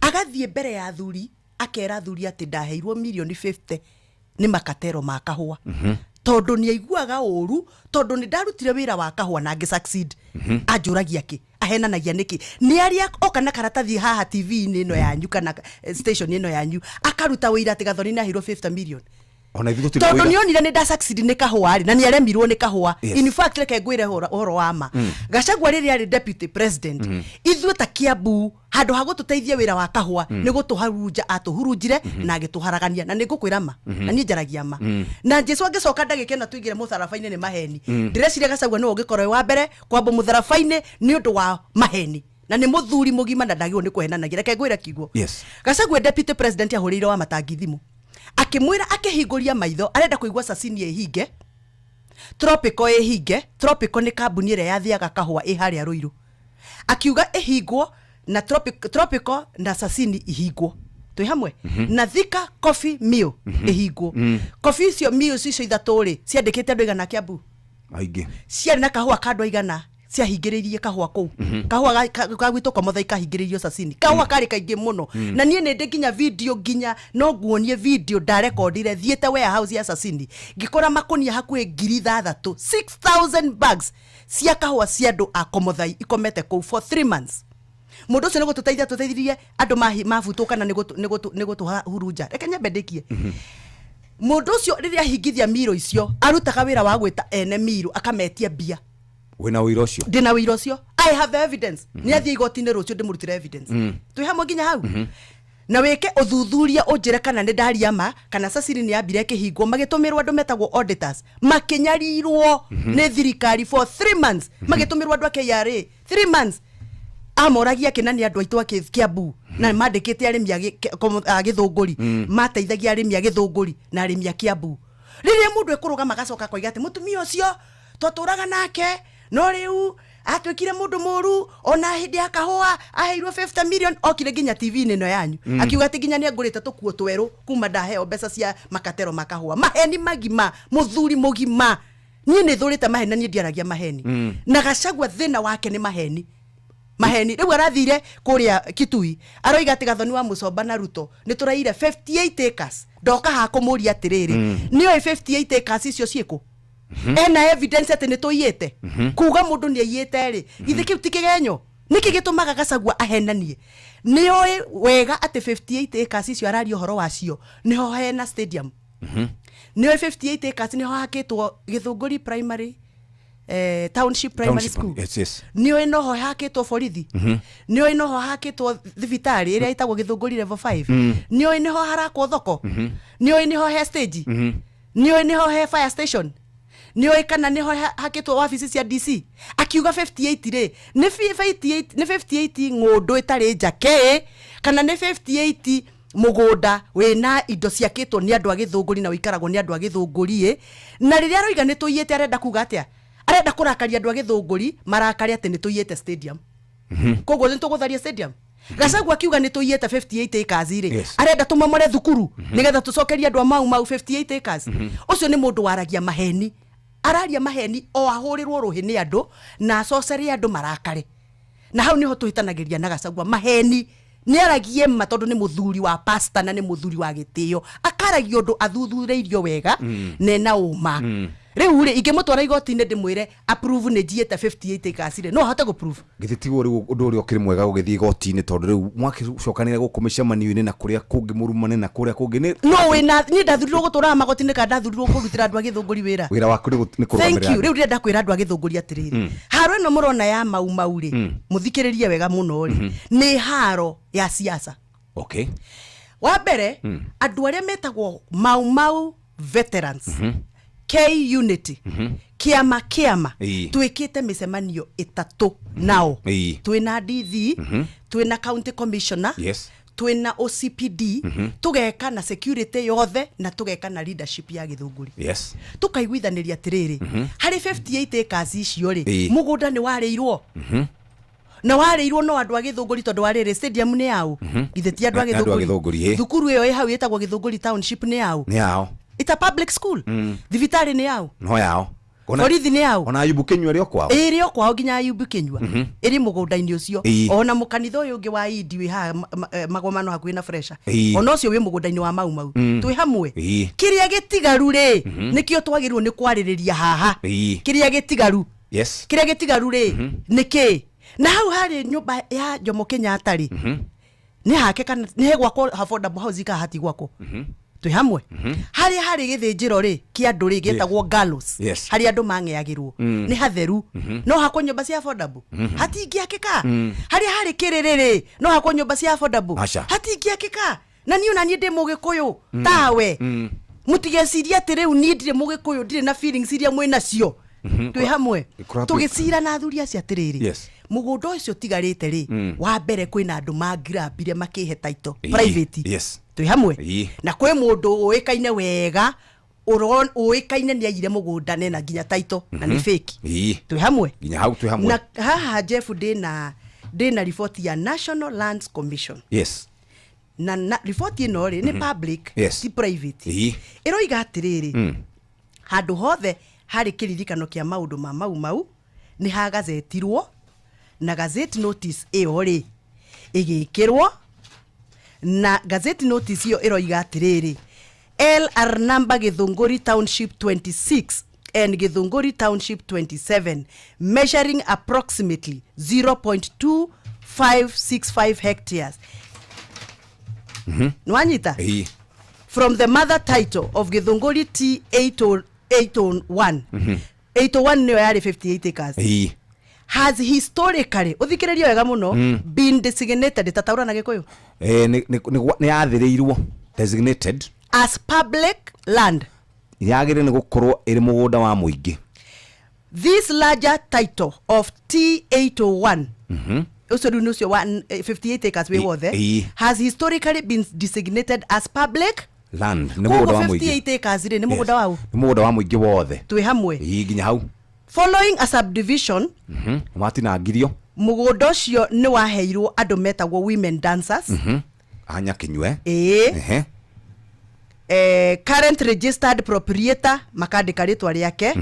Agathiĩ mbere ya athuri akera athuri atĩ ndaheirwo mirioni 50 nĩ makatero ma kahũa, tondũ nĩ aiguaga ũru tondũ nĩ ndarutire wĩra wa kahũa na ngĩ succeed. Anjũragia kĩ ahenanagia nĩkĩ? Nĩ arĩa oka na karatathi haha TV-inĩ ĩno yanyu kana station ĩno yanyu akaruta wĩira atĩ Gathoni nĩ aheirwo 50 million? Ona ithuĩ tũtirĩ Tondũ ũira. nĩ onire nĩ nda succeed nĩ kahũa rĩ, na nĩ aremirwo nĩ kahũa. In fact, reke ngwĩre ũhoro wa ma. Gachagua rĩrĩa arĩ deputy president, ithuĩ ta Kiambu handũ ha gũtũteithia wĩra wa kahũa, nĩ gũtũharunja atũhurunjire na agĩtũharagania, na nĩ ngũkwĩra ma. Na niĩ njaragia ma. Na Jesu angĩcoka ndagĩka ĩno tũingĩre mũtharaba-inĩ nĩ maheni. Ndĩreciria Gachagua nĩwe ũngĩkorwo wĩ wa mbere kwambwo mũtharaba-inĩ nĩ ũndũ wa maheni, na nĩ mũthuri mũgima na ndagĩrĩirwo nĩ kũhenanagia. Reke ngwĩre kiugo. Gachagua deputy president ahũrĩire wa Matangi thimũ akĩmwĩra akĩhingũria maitho arenda kũigua Sasini ĩhinge, Tropical ĩhinge. Tropical nĩ kambuni ĩrĩa yathiaga kahũa ĩ harĩa Ruiru. Akiuga ĩhingwo na Tropical na Sasini ihingwo, twĩ hamwe, na Thika Coffee Mill ĩhingwo. Coffee icio mill icio ithatũ rĩ, ciandĩkĩte andũ aigana Kiambu? Aingĩ. Ciarĩ na kahũa ka andũ aigana? Ciahingĩrĩirie kahũa kũu. Kahũa ga gwitũ kwa Mũthai kahingĩrĩirio Sasini. Kahũa karĩ kaingĩ mũno. Na niĩ nĩ ndĩ nginya video, nginya no nguonie video ndarekondire thiĩte warehouse ya Sasini, ngĩkora makũnia hakuhĩ 6,000, 6000 bags cia kahũa cia andũ a Komothai ikomete kũu for 3 months. Mũndũ ũcio nĩ gũtũteithia tũteithirie andũ mabutwo kana nĩ gũtũhurunja. Reke nyambe ndĩkie. Mũndũ ũcio rĩrĩa ahingithia miro icio arutaga wĩra wa gwĩta ene miro akametia mbia. Wĩna ũira ũcio? Ndĩna ũira ũcio. I have the evidence. Nĩ athiĩ igoti-inĩ rũciũ ndĩmũrutĩre evidence. Twĩ hamwe nginya hau. Na wĩke ũthuthuria ũnjĩre kana nĩ ndaria ma kana Sasini nĩ yambire ĩkĩhingwo, magĩtũmĩrwo andũ metagwo auditors, makĩnyarirwo nĩ thirikari for 3 months, magĩtũmĩrwo andũ a KRA 3 months. Amoragia kĩna nĩ andũ aitũ a Kiambu na mandĩkĩte arĩmi a Gĩthũngũri, mateithagia arĩmi a Gĩthũngũri na arĩmi a Kiambu. Rĩrĩa mũndũ ekũrũgama agacoka akoiga atĩ mũtumia ũcio twatũraga nake no rĩu atuĩkire mũndũ mũru, ona hĩndĩ ya kahũa aheirwo 50 million, okire nginya TV-inĩ ĩno yanyu. Akiuga atĩ nginya nĩangũrĩte tũkuo twerũ kuma ndaheo mbeca cia makatero ma kahũa. Maheni magima, mũthuri mũgima. Niĩ nĩ thũrĩte maheni na niĩ ndiaragia maheni. Na Gachagua thĩna wake nĩ maheni. Maheni. Rĩu arathire kũrĩa Kitui, aroiga atĩ Gathoni wa Mũcomba na Ruto nĩ tũraire 58 acres. Ndoka haha kũmũria atĩrĩrĩ, nĩoĩ 58 acres icio ciĩkũ? Ena evidence atĩ nĩ tũiyĩte. Kuga mũndũ nĩ aiyĩte rĩ, githĩ kĩu ti kĩgenyo? Nĩkĩ gĩtũmaga Gachagua ahenanie? Nĩoĩ wega atĩ 58 acres icio araria ũhoro wacio nĩho hena stadium. Nĩoĩ 58 acres nĩho hakĩtwo Gĩthũngũri Primary, Township Primary School. Yes, yes. Nĩoĩ noho hakĩtwo borithi. Nĩoĩ noho hakĩtwo thibitarĩ ĩrĩa ĩtagwo Gĩthũngũri level 5. Nĩoĩ nĩho harakwo thoko. Nĩoĩ nĩho he stage. Nĩoĩ nĩho he fire station. Nĩoĩ kana nĩho hakĩtwo wabici cia DC. Akiuga 58 rĩ, nĩ 58, nĩ 58 ng'ũndũ ĩtarĩ njake, kana nĩ 58 mũgũnda wĩna indo ciakĩtwo nĩ andũ a Gĩthũngũri na ũikaragwo nĩ andũ a Gĩthũngũri ĩ. Na rĩrĩa aroiga nĩ tũiyĩte arenda kuga atĩa? Arenda kũrakaria andũ a Gĩthũngũri marakare atĩ nĩ tũiyĩte stadium. Koguo nĩ tũgũtharia stadium. Gachagua akiuga nĩ tũiyĩte 58 acres rĩ, arenda tũmomore thukuru nĩgetha tũcokerie andũ a Mau Mau 58 acres. Ũcio nĩ mũndũ waragia maheni. Araria maheni o ahũrĩrwo rũhĩ nĩ andũ na acocere andũ marakare. Na hau nĩho tũhĩtanagĩria na Gachagua maheni. Nĩ aragie ma tondũ nĩ mũthuri wa pastor na nĩ mũthuri wa gĩtĩo. Akaragia ũndũ athuthurĩirio wega na ena ũma. Rĩu rĩ, ingĩmũtwara igoti-inĩ ndĩmwĩre approve nĩ njiĩte 58 acres rĩ, no ahote gũ-prove? Githĩ tiguo rĩu ũndũ ũrĩa ũkĩrĩ mwega gũgĩthiĩ igoti-inĩ, tondũ rĩu mwakĩcokanĩra gũkũ mĩcemanio-inĩ na kũrĩa kũngĩ mũrumane na kũrĩa kũngĩ nĩ No wĩna, niĩ ndathurirwo gũtũraga magoti-inĩ kana ndathurirwo kũrutĩra andũ a Gĩthũngũri wĩra? Wĩra waku nĩ Thank kũrũgamĩrĩra you. andũ. Rĩu ndĩrenda kwĩra andũ a Gĩthũngũri atĩrĩrĩ, haro ĩno mũrona ya Mau Mau rĩ, mũthikĩrĩrie wega mũno rĩ, nĩ haro ya siasa. Wa mbere, andũ arĩa metagwo Mau Mau veterans, K Unity, kĩama kĩama, twĩkĩte mĩcemanio ĩtatũ nao. Twĩna DV, twĩna county commissioner, twĩna OCPD, tũgeka na security yothe na tũgeka na leadership ya Gĩthũngũri. Tũkaiguithanĩria atĩrĩrĩ, harĩ 58 acres icio rĩ, mũgũnda nĩ warĩirwo. Na warĩirwo no andũ a Gĩthũngũri tondũ warĩrĩ stadium nĩ yao. Githĩ ti andũ a Nĩ andũ a Gĩthũngũri? Gĩthũngũri, ĩ. Thukuru ĩyo ĩ hau ĩtagwo Gĩthũngũri Township nĩ yao. Nĩ yao. It's a public school. Thibitarĩ nĩ yao. No yao. Borithi nĩ yao. Ona Ayubu Kinyua ĩrĩ o kwao. Ĩrĩ o kwao nginya Ayubu Kinyua. Ĩrĩ mũgũnda-inĩ ũcio. Ona mũkanitha ũyũ ũngĩ wa Indi wĩ haha magomano hakuhĩ na Fresha. Ona ũcio wĩ mũgũnda-inĩ wa Mau Mau. Twĩ hamwe. Kĩrĩa gĩtigaru rĩ, nĩkĩo twagĩrĩirwo nĩ kwarĩrĩria haha. Kĩrĩa gĩtigaru. Kĩrĩa gĩtigaru rĩ, nĩ kĩ? Na hau harĩ nyũmba ya Jomo Kenyatta rĩ, nĩ hake kana nĩ he gwakwo affordable housing kana hatigwakwo? Twĩ hamwe. Harĩa harĩ gĩthĩnjĩro rĩ, kĩa andũ rĩ, gĩtagwo gallows. Harĩa andũ mang'eagĩrwo. Nĩ hatheru. No hakwo nyũmba cia affordable. Hatingĩakĩka. Harĩa harĩ kĩrĩrĩ rĩ, no hakwo nyũmba cia affordable. Hatingĩakĩka. Na niĩ ona niĩ ndĩ mũgĩkũyũ, tawe. Mũtigecirie atĩ rĩu niĩ ndirĩ mũgĩkũyũ, ndirĩ na feelings iria mwĩ nacio. Twĩ hamwe. Tũgĩcira na athuri acio atĩrĩrĩ, mũgũnda ũcio ũtigarĩte rĩ, wa mbere kwĩna andũ mangirambire makĩhe title private. Twĩ hamwe. Na kwĩ mũndũ ũĩkaine wega, ũĩkaine nĩ aiyire mũgũnda nena nginya title na nĩ fake. Twĩ hamwe. Nginya hau twĩ hamwe. Na haha Jeff ndĩna report ya National Lands Commission. Na report ĩno rĩ, nĩ public, ti private. Ĩroiga atĩrĩrĩ, handũ hothe harĩ kĩririkano kĩa maũndũ ma Mau Mau Nĩ hagazetirwo na gazette notice ĩyo rĩ ĩgĩkĩrwo, na gazette notice ĩyo ĩroiga atĩrĩrĩ, LR number Githunguri Township 26 and Githunguri Township 27, measuring approximately 0.2565 hectares. Nwanyita? Ĩĩ. From the mother title of Githunguri T 801. 801 nĩyo yarĩ 58 acres. Has historically, ũthikĩrĩrie wega mũno, been designated, tataũra na Gĩkũyũ. Eh, nĩ yathĩrĩirwo, designated, as public land. Yagĩrĩire nĩ gũkorwo ĩrĩ mũgũnda wa mũingĩ. This larger title of T801, ũcio rĩu nĩ ũcio wa 58 acres wĩ wothe, has historically been designated as public land. Nĩ mũgũnda Koguo wa mũingĩ. 58 acres rĩ, nĩ mũgũnda waũ? Nĩ mũgũnda wa mũingĩ wothe. Twĩ hamwe? Ĩĩ, nginya hau. Following a subdivision, Watinangirio. Mũgũnda ũcio nĩ waheirwo andũ metagwo women dancers. Anya kĩnyue. Ĩĩ. Ehe. Current registered proprietor makandĩka rĩtwa rĩake,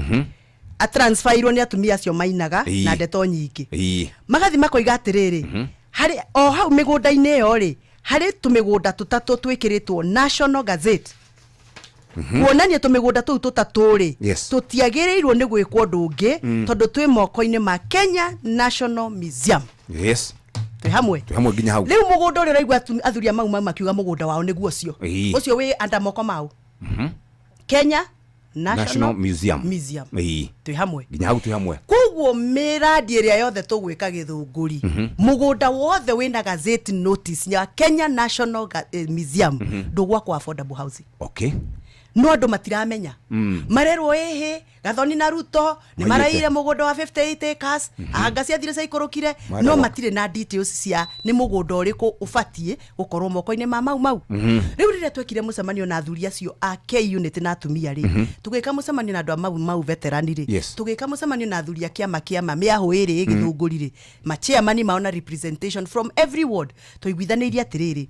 atransferirwo nĩ atumia acio mainaga. Na ndeto nyingĩ, magathi makoiga atĩrĩrĩ, harĩ o hau mĩgũnda-inĩ ĩyo rĩ, harĩ tũmĩgũnda tũtatũ twĩkĩrĩtwo National Gazette, kuonania tũmĩgũnda tũu tũtatũ rĩ, tũtiagĩrĩirwo nĩ gwĩkwo ũndũ ũngĩ, tondũ twĩ moko-inĩ ma Kenya National Museum. Twĩ hamwe? Twĩ hamwe nginya hau. Rĩu mũgũnda ũrĩa ũraigua athuri a Mau Mau makiuga mũgũnda wao nĩguo ũcio, ũcio wĩ anda moko mau Kenya National, National Museum. Museum. Twĩ hamwe? Nginya hau twĩ hamwe. Koguo mĩrandi ĩrĩa yothe tũgwĩka Gĩthũngũri, mũgũnda wothe wĩna gazette notice ya Kenya National Museum ndũgwakwo affordable housing. No andũ matiramenya. Marerwo ĩhĩ Gathoni na Ruto nĩ Maiyĩte. maraire mũgũnda wa 58 acres, anga ciathire ciaikũrũkire, Marerwo. no matirĩ na details cia nĩ mũgũnda ũrĩkũ ũbatiĩ gũkorwo moko-inĩ ma Mau Mau. Rĩu rĩrĩa twekire mũcemanio na athuri acio a K unit na atumia rĩ, tũgĩka mũcemanio na andũ a Mau Mau veteran rĩ, tũgĩka mũcemanio na athuri a kĩama mĩahũ ĩrĩ Gĩthũngũri rĩ, machairman mao na representation from every ward, twaiguithanĩirie atĩrĩrĩ,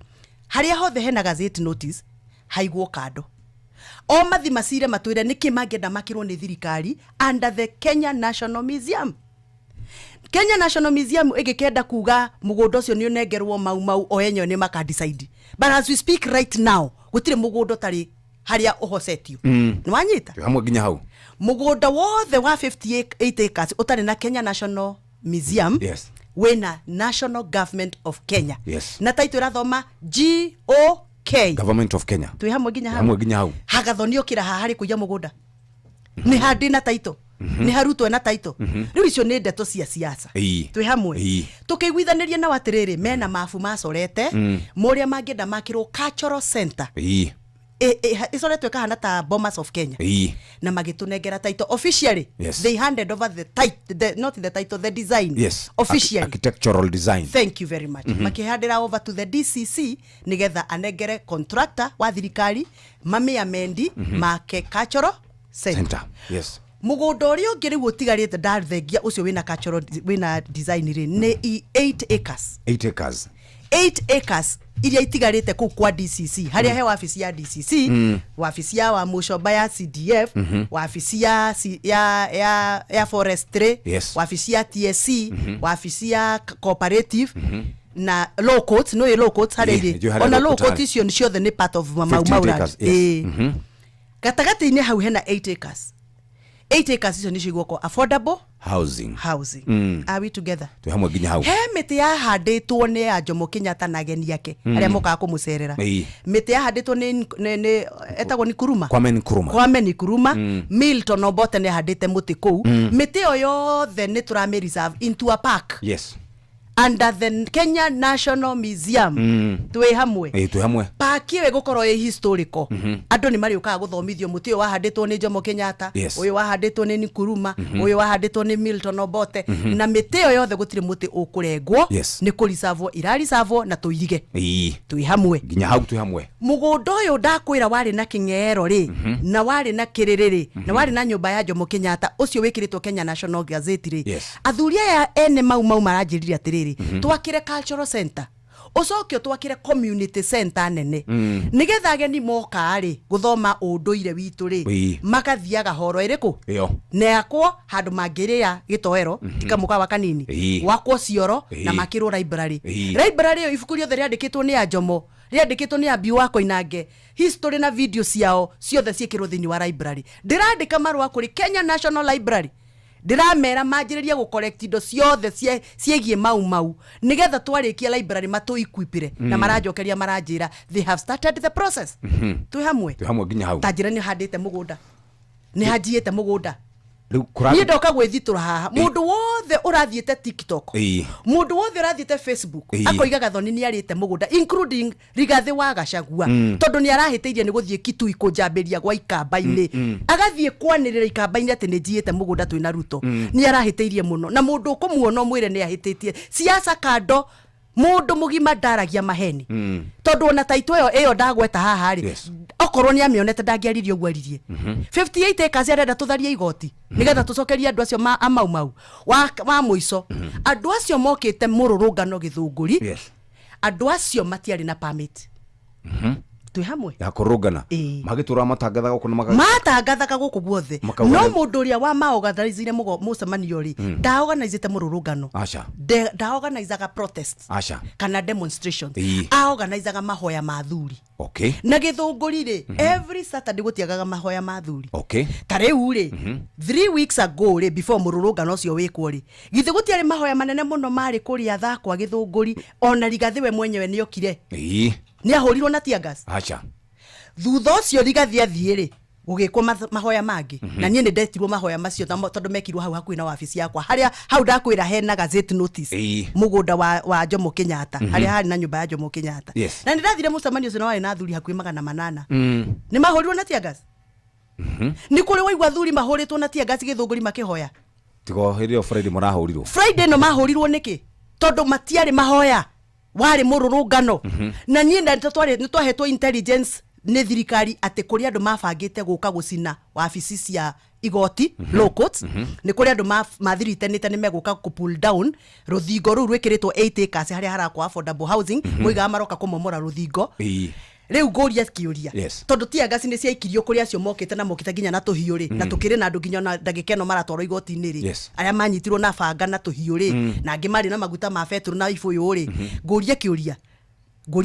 harĩa hothe hena gazette notice haigwo kando, o mathi macire matwĩre nĩkĩ mangĩenda makĩrwo nĩ thirikari under the Kenya National Museum. Kenya National Museum ĩgĩkenda kuga mũgũnda ũcio nĩ ũnengerwo Mau Mau o enyewe nĩ makadecide, but as we speak right now gũtirĩ mũgũnda ũtarĩ harĩa ũhocetio. Nĩ wanyita? Twĩ hamwe nginya hau. Mũgũnda wothe wa 58 acres ũtarĩ na Kenya National Museum wĩna National Government of Kenya, na taitũ ĩrathoma GOK. Government of Kenya. Twĩ hamwe nginya Twĩ hau? hamwe nginya hau. Hagathoni okĩra haha harĩ kũiya mũgũnda nĩ handĩ na taito, nĩ harutwo na taito. Rĩu icio nĩ ndeto cia siasa. Twĩ hamwe? Ĩĩ. Tũkĩiguithanĩria nao atĩrĩrĩ, mena mabu macorete morĩa mangĩenda makĩrwo cultural center. Ĩcoretwo ĩkahana ta Bomas of Kenya, na magĩtũnengera title officially. They handed over the title, the, not the title, the design, officially. Architectural design. Thank you very much. Makĩhandĩra over to the DCC nĩgetha anengere contractor wa thirikari mamĩamendi, make cultural center. Center. Yes. Mũgũnda ũrĩa ũngĩ rĩu ũtigarĩte ndathengia ũcio wĩna cultural, wĩna design rĩ, nĩ 8 acres. 8 acres. 8 acres iria itigarĩte kũu kwa DCC, harĩa he wabici ya DCC, wabici ya Wamucomba ya CDF, wabici ya, ya forestry, wabici ya TSC, wabici ya cooperative, na law courts. No law courts harĩa Ĩĩ, ĩrĩ. njũĩ harĩa Ona law law court court harĩ. icio ciothe nĩ part of Mau 58 Mau land. acres. Yes. Ĩĩ. Gatagatĩ-inĩ hau hena 8 acres. 8 acres icio nĩcio igwakwo affordable Housing. housing. Are we together? Twĩ hamwe nginya hau. He mĩtĩ yahandĩtwo nĩ ya Jomo Kenyatta na ageni ake arĩa mokaga kũmũcerera. Mĩtĩ yahandĩtwo nĩ etagwo nĩ Nkrumah. Kwame Nkrumah. Kwame Nkrumah. Milton Obote nĩ ahandĩte mũtĩ kũu. Mĩtĩ ĩyo yothe nĩ tũramĩ reserve into a park under the Kenya National Museum. Twĩ hamwe? Ĩĩ, twĩ hamwe. Paki ĩyo ĩgũkorwo ĩ historical. Andũ nĩ marĩũkaga gũthomithio mũtĩ ũyũ wahandĩtwo nĩ Jomo Kenyatta, ũyũ wahandĩtwo nĩ Nkrumah, ũyũ wahandĩtwo nĩ Milton Obote. Na mĩtĩ ĩyo yothe gũtirĩ mũtĩ ũkũrengwo, nĩ kũricavwo iraricavwo na tũirige. Twĩ hamwe? Nginya hau twĩ hamwe. Mũgũnda ũyũ ndakwĩra warĩ na kĩng'ero rĩ, na warĩ na kĩrĩrĩ rĩ, na warĩ na nyũmba ya Jomo Kenyatta, ũcio wĩkĩrĩtwo Kenya National Gazette rĩ, athuri aya ene Mau Mau maranjĩrire atĩrĩrĩ, twakĩre cultural center. Ũcoke ũtwakĩre community center nene, nĩgetha ageni moka rĩ gũthoma ũndũire witũ rĩ, magathiaga horo ĩrĩkũ Ĩyo. Na yakwo handũ mangĩrĩa gĩtoero, tika mũkawa kanini, wakwo cioro na makĩrwo library. Library ĩyo ibuku rĩothe rĩandĩkĩtwo nĩ Anjomo, rĩandĩkĩtwo nĩ Ambi wa Koinange, history na video ciao ciothe ciĩkĩrwo thĩinĩ wa library. Ndĩrandĩka marũa kũrĩ Kenya National Library, ndĩramera manjĩrĩrie gũ collect indo ciothe ciĩgiĩ Mau Mau, nĩgetha twarĩkia library matũ-equipire. Na maranjokeria maranjĩra they have started the process. Twĩ hamwe? Twĩ hamwe nginya hau. Ta njĩra nĩ handĩte mũgũnda, nĩ hanjiĩte mũgũnda. Rĩu Niĩ ndoka gwĩthitũra haha, mũndũ wothe ũrathiĩte TikTok, mũndũ wothe ũrathiĩte Facebook, akoiga Gathoni nĩ arĩte mũgũnda, including Rigathĩ wa Gachagua, tondũ nĩ arahĩtĩirie nĩ gũthiĩ Kitui kũnjambĩria gwa ikamba-inĩ, agathiĩ kwanĩrĩra ikamba-inĩ atĩ nĩ njiĩte mũgũnda twĩna Ruto. Nĩ arahĩtĩirie mũno, na mũndũ ũkũmuona ũmwĩre nĩ ahĩtĩtie. Siasa kando, mũndũ mũgima ndaragia maheni, tondũ ona taitũ ĩyo ĩyo ndagweta haha rĩ, okorwo nĩ amĩonete ndangĩaririe ũguo aririe. 58 acres arenda tũtharie igoti nĩgetha tũcokerie andũ acio ma a Mau Mau. Wa mũico, andũ acio mokĩte mũrũrũngano Gĩthũngũri, andũ acio matiarĩ na permit. Twĩ hamwe? Ya kũrũngana. Ĩĩ. Magĩtũra matangathaga gũkũ na maka Matangathaga gũkũ guothe. Makauga No mũndũ ũrĩa wamaorganizire mũcemanio rĩ, ndaorganizĩte mũrũrũngano. Aca. Ndaorganizaga protest Aca. kana demonstration. Aorganizaga mahoya ma thuri. Na Gĩthũngũri rĩ, every Saturday gũtiagaga mahoya ma thuri. Ta rĩu rĩ, 3 weeks ago rĩ, before mũrũrũngano ũcio wĩkwo rĩ, githĩ gũtiarĩ mahoya manene mũno marĩ kũrĩa Thakwa Gĩthũngũri? Ona Rigathĩ we mwenyewe nĩokire. Nĩ ahũrirwo na tear gas. Aca. Thutha ũcio Rigathĩ athiĩ rĩ, gũgĩkwo mahoya mangĩ. Na niĩ nĩ ndetirwo mahoya macio tondũ mekirwo hau hakuhĩ na wabici yakwa, harĩa hau ndakwĩra hena gazette notice, mũgũnda wa Jomo Kenyatta, harĩa harĩ na nyũmba ya Jomo Kenyatta. Na nĩ ndathire mũcemanio ũcio na warĩ na athuri hakuhĩ 800. Nĩ mahũrirwo na tear gas. Nĩ kũrĩ waigua athuri mahũrĩtwo na tear gas Gĩthũngũri makĩhoya? Tigo hĩndĩ ĩyo Friday mũrahũrirwo. Friday no mahũrirwo nĩkĩ? Tondũ matiarĩ mahoya, warĩ mũrũrũngano. Na niĩ nĩ twahetwo intelligence nĩ thirikari atĩ kũrĩ andũ mabangĩte gũka gũcina wabici cia igoti, law courts. Nĩ kũrĩ andũ mathiritanĩte nĩ megũka kũ pull down rũthingo rũu rwĩkĩrĩtwo 8 acres harĩa harakwo affordable housing. Moigaga maroka kũmomora rũthingo. Rĩu ngũria kĩũria, tondũ tear gas nĩ ciaikirio kũrĩ acio mokĩte na mokĩte nginya na tũhiũ rĩ, na tũkĩrĩ na andũ nginya ona ndagĩka ĩno maratwarwo igoti-inĩ rĩ, arĩa manyitirwo na banga na tũhiũ rĩ, na angĩ marĩ na maguta ma betũrũ na ibũyũ rĩ, ngũrie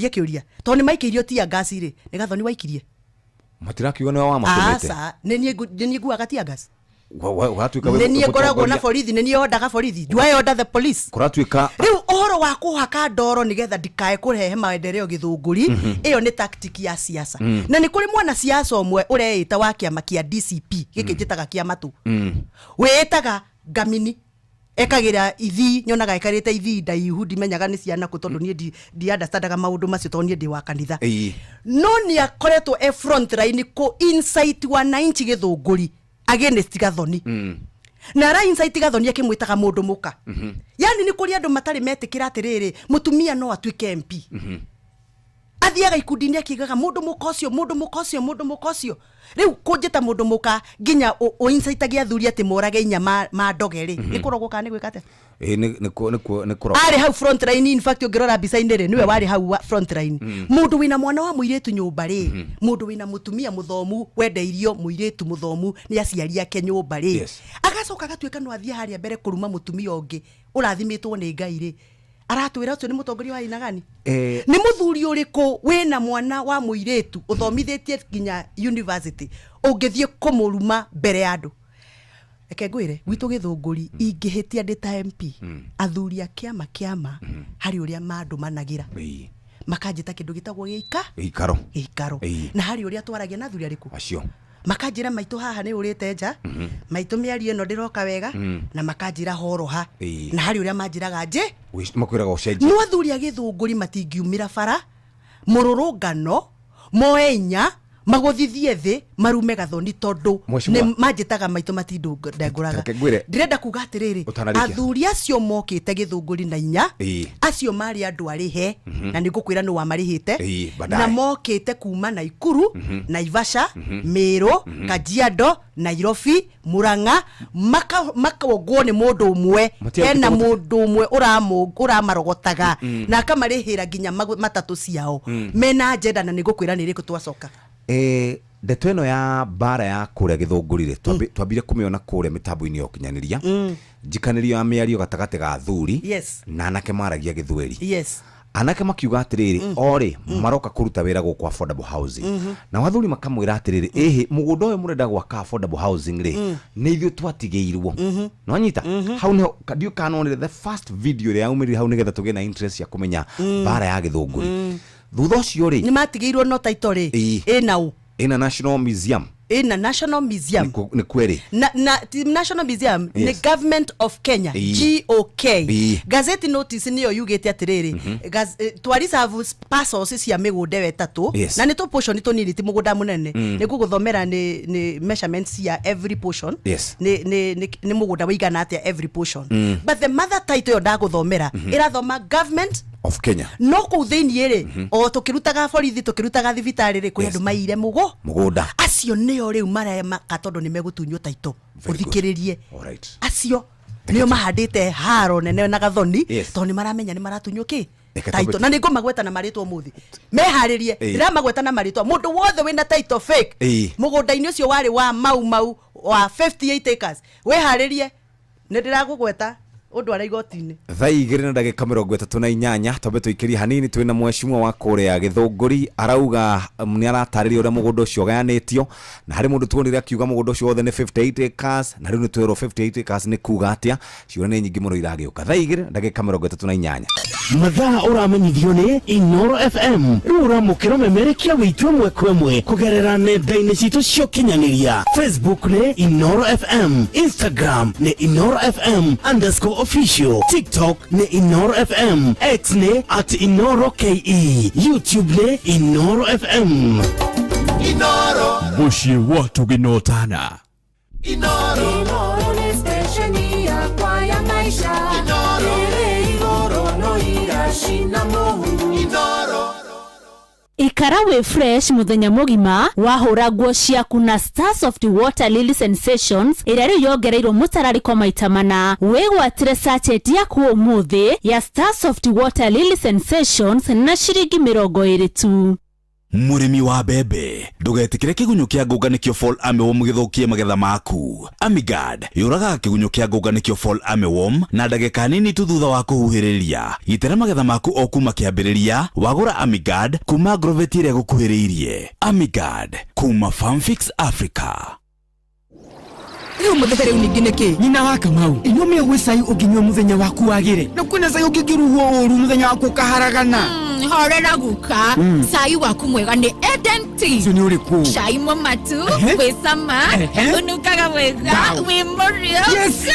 kĩũria, tondũ nĩ maikĩirio tear gas rĩ, nĩ Gathoni waikirie? Matirakiuga nĩwe wamatũmĩte. Aca, nĩ niĩ nguaga tear gas. Ũgatuĩka Nĩ niĩ ngoragwo na borithi, nĩ niĩ ondaga borithi. Do I order the police? Kũratuĩka Rĩu ũhoro wa kũhaka ndoro nĩgetha ndikae kũrehe maendeleo Gĩthũngũri, ĩyo nĩ tactic ya siasa. Na nĩ kũrĩ mwana siasa ũmwe ũreĩta wa kĩama kĩa DCP, gĩkĩ njĩtaga kĩa matũ, wĩĩtaga Ngamini, ekagĩra ithii, nyonaga ekarĩte ithii ndaihu, ndimenyaga nĩ ciana kũ, tondũ niĩ ndi understandaga maũndũ macio, tondũ niĩ ndĩ wa kanitha. No nĩ akoretwo e front line kũ incite wananchi Gĩthũngũri against Gathoni, na ara incite Gathoni akĩmwĩtaga mũndũ mũka. Yani nĩ kũrĩ andũ matarĩ metĩkĩra atĩrĩrĩ, mũtumia no atuĩke MP. Athiaga ikundi-inĩ akiugaga mũndũ mũka ũcio, mũndũ mũka ũcio, mũndũ mũka ũcio. Rĩu kũnjĩta mũndũ mũka nginya ũincitagia athuri atĩ morage inya ma ndoge rĩ, nĩ kũrogwo kana nĩ gwĩka atĩa? Ĩĩ, nĩ kũrogwo. Arĩ hau front line. In fact, ũngĩrora mbica-inĩ rĩ, nĩwe warĩ hau front line. Mũndũ wĩna mwana wa mũirĩtu nyũmba rĩ, mũndũ wĩna mũtumia mũthomu wendeirio mũirĩtu mũthomu nĩ aciari ake nyũmba rĩ, agacoka agatuĩka no athiĩ harĩa mbere kũruma mũtumia ũngĩ ũrathimĩtwo nĩ Ngai rĩ, aratwĩra ũcio nĩ mũtongoria wa inagani? Nĩ mũthuri ũrĩkũ wĩna mwana wa mũirĩtu ũthomithĩtie nginya university ũngĩthiĩ kũmũruma mbere ya andũ? Reke ngwĩre, gwitũ Gĩthũngũri, ingĩhĩtia ndĩ ta MP, athuri a kĩama harĩ ũrĩa mandũmanagĩra, makanjĩta kĩndũ gĩtagwo gĩika Gĩikaro. Gĩikaro. Na harĩ ũrĩa twaragia na athuri arĩkũ acio, makanjĩra maitũ haha nĩ ũrĩte nja, maitũ mĩario ĩno ndĩroka wega, na makanjĩra horoha. Na harĩ ũrĩa manjĩraga njĩ Makwĩraga ũcenjie. No athuri a Gĩthũngũri matingiumĩra bara mũrũrũngano moe inya. Magũthithie thĩ marume gathoni tondũ Mheshimiwa. nĩ manjĩtaga maitũ matindengũraga. Reke ngwĩre. Ndĩrenda kuga atĩrĩrĩ, Ũtanarĩkia. athuri acio mokĩte Gĩthũngũri na inya, acio marĩ andũ arĩhe, na nĩ ngũkwĩra nĩ wamarĩhĩte, Baadaye. na mokĩte kuma Naikuru, Naivasha, Mĩrũ, Kajiado, Nairobi, Murang'a, makongwo nĩ mũndũ ũmwe. Matiarutĩte Hena mũtu- mũndũ ũmwe ũramarogotaga na akamarĩhĩra nginya matatũ ciao. Mena agenda na nĩ ngũkwĩra nĩ ĩrĩkũ twacoka. Ndeto ĩno ya mbara ya kũrĩa Gĩthũngũri rĩ, twambire kũmĩona kũrĩa mĩtambo-inĩ ya ũkinyanĩria, njikanĩrio ya mĩario gatagatĩ ga athuri na anake maragia Gĩthweri. Anake makiuga atĩrĩrĩ, orĩ maroka kũruta wĩra gũkũ affordable housing, nao athuri makamwĩra atĩrĩrĩ, ĩhĩ, mũgũnda ũyũ mũrenda gwaka affordable housing rĩ, nĩ ithuĩ twatigĩirwo. Nĩwanyita hau nĩho ndiũ kana nonire the first video ĩrĩa yaumĩrire hau, nĩgetha tũgĩe na interest ya kũmenya mbara ya Gĩthũngũri. Thutha ũcio rĩ, Nĩ matigĩirwo no title rĩ ĩna ũ? Ĩna National Museum. Ĩna National Museum. Nĩ kweri. Na ti National Museum, nĩ Government of Kenya, GOK. Gazeti notice nĩyo yugĩte atĩrĩrĩ, twa reserve parcels cia mĩgũnda ĩyo ĩtatũ, na nĩ tũ portion tũnini, ti mũgũnda mũnene. Nĩ ngũgũthomera nĩ measurements cia every portion, nĩ mũgũnda wĩigana atĩa every portion. But the mother title ĩyo ndagũthomera ĩrathoma Government of Kenya. No kũu thĩiniĩ rĩ, o tũkĩrutaga borithi, tũkĩrutaga thibitarĩ rĩ, kwĩ andũ maire mũgũ mũgũnda. Acio nĩo rĩu maremaka tondũ nĩ megũtunywo taito. Very good. Ũthikĩrĩrie, Alright. acio nĩo mahandĩte haro nene na gathoni, tondũ nĩ maramenya nĩ maratunywo kĩ Reke taito. twambe- Na nĩ ngũmagweta na marĩtwa ũmũthĩ, meharĩrie. Ndĩramagweta na marĩtwa, mũndũ wothe wĩna taito fake mũgũnda-inĩ ũcio warĩ wa Mau Mau wa 58 acres, wĩharĩrie, nĩ ndĩragũgweta ũndware igoti-inĩ. Thaa 2:38, twambe tũikĩrie hanini. Twĩna mweshimwa wa kũrĩa Gĩthũngũri, arauga nĩ aratarĩria ũrĩa mũgũnda ũcio ũgayanĩtio, na harĩ mũndũ tuonire akiuga mũgũnda ũcio wothe nĩ 58 acres, na rĩu nĩ twerwo 58 acres nĩ kuga atĩa. Ciũria nĩ nyingĩ mũno iragĩũka. Thaa 2:38. Mathaa ũramenyithio nĩ Inoro FM. Rĩu ũramũkĩra ũmemerekia witũ ĩmwe kwa ĩmwe kũgerera nenda-inĩ citũ cia ũkinyanĩria. Facebook nĩ Inoro FM, Instagram nĩ Inoro FM underscore official, TikTok nĩ Inoro FM, X nĩ @InoroKE, YouTube nĩ Inoro FM. Inoro. Mũciĩ wa tũgĩnotana. Inoro. Inoro nĩ stesheni yakwa ya maisha. Inoro. Ĩrĩ igũrũ no iracina mũhu. Inoro. Ikara wĩ fresh mũthenya mũgima wahũra nguo ciaku na Star Soft Water Lily Sensations ĩrĩa rĩu yongereirwo mũtararĩko maita mana. Wĩgwatĩre sachet yaku ũmũthĩ ya Star Soft Water Lily Sensations na ciringi 20 tu. Mũrĩmi wa mbembe, ndũgetĩkĩre kĩgunyũ kĩa ngũnga nĩkĩo fall armyworm gĩthũkie magetha maku. Amigard yũragaga kĩgunyũ kĩa ngũnga nĩkĩo fall armyworm na ndagĩka nini tu thutha wa kũhuhĩrĩria. Gitĩra magetha maku o kuma kĩambĩrĩria wagũra Amigard kuma Agrovet ĩrĩa ĩgũkuhĩrĩirie. Amigard kuma Farmfix Africa. Rĩu mũthee, rĩu ningĩ nĩkĩ? Nyina wa Kamau, inyuĩ mĩũgwĩ cai ũngĩnyua mũthenya waku wagĩre, na kwĩna cai ũngĩngĩruhwo ũru mũthenya waku ũkaharagana. Horera guka. Cai waku mwega nĩ Eden Tea. Ũcio nĩ ũrĩkũ? Cai mũmatu, wĩ cama, ũnungaga wega, wĩ mũrĩo. Yes.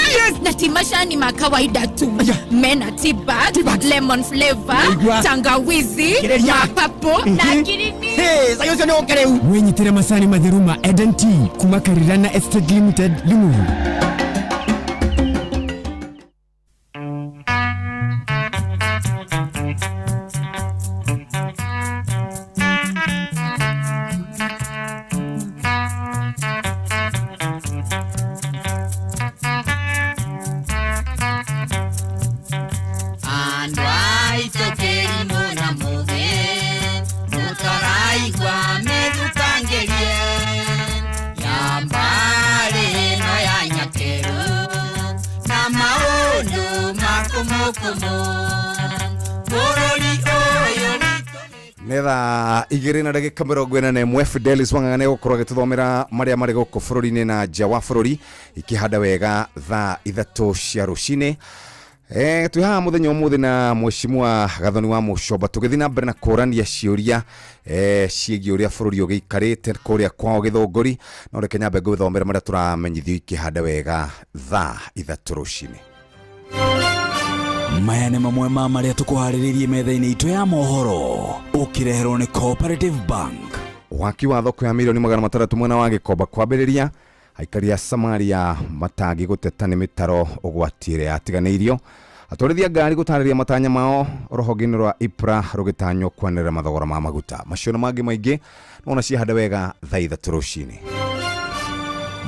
Na ti macani ma kawaida tu, mena tea bag, lemon flavor, Naigua. tangawizi, Kĩrĩria. ma purple na ngirini. Hey, cai ũcio nĩ ũke rĩu. Wĩnyitĩre macani matheru ma Eden Tea kuma Karirana Estate Limited, Limuru. Andũ aitũ kĩrimũ na mũgĩ mũtaraigua mĩthukangĩrie ya mbarĩ ĩno ya Nyakerũ na maũndũ makũmũkũmũ bũrũri ũyũ. Nĩ thaa 2:41. Fidelis Wang'ang'a nĩ egũkorwo agĩtũthomera marĩa marĩ gũkũ bũrũri-inĩ na nja wa bũrũri ikĩhanda wega thaa 3 cia rũcinĩ. Twĩ haha mũthenya ũmũthĩ na mweshimua Gathoni wa Mũcomba, tũgĩthiĩ na mbere na kũrania ciũria ciĩgiĩ ũrĩa bũrũri ũgĩikarĩte kũrĩa kwao Gĩthũngũri. No reke nyambe ngũthomere marĩa tũramenyithio ikĩhanda wega thaa 3 rũcinĩ. Maya nĩ mamwe ma marĩa tũkũharĩrĩirie metha-inĩ itũ ya mohoro, ũkĩreherwo nĩ Cooperative Bank. Waki wa thoko ya milioni 600 mwena wa Gĩkomba kwambĩrĩria. Aikari a Samaria matangi gũteta nĩ mĩtaro ũgwati ĩrĩa yatiganĩirio. Atwarithia ngari gũtarĩria matanya mao rũhonge-inĩ rwa IPRA rũgĩtanywo kwanĩrĩra mathogora ma maguta. Macio na mangĩ maingĩ nona ciahanda wega thaa 3 rũcinĩ.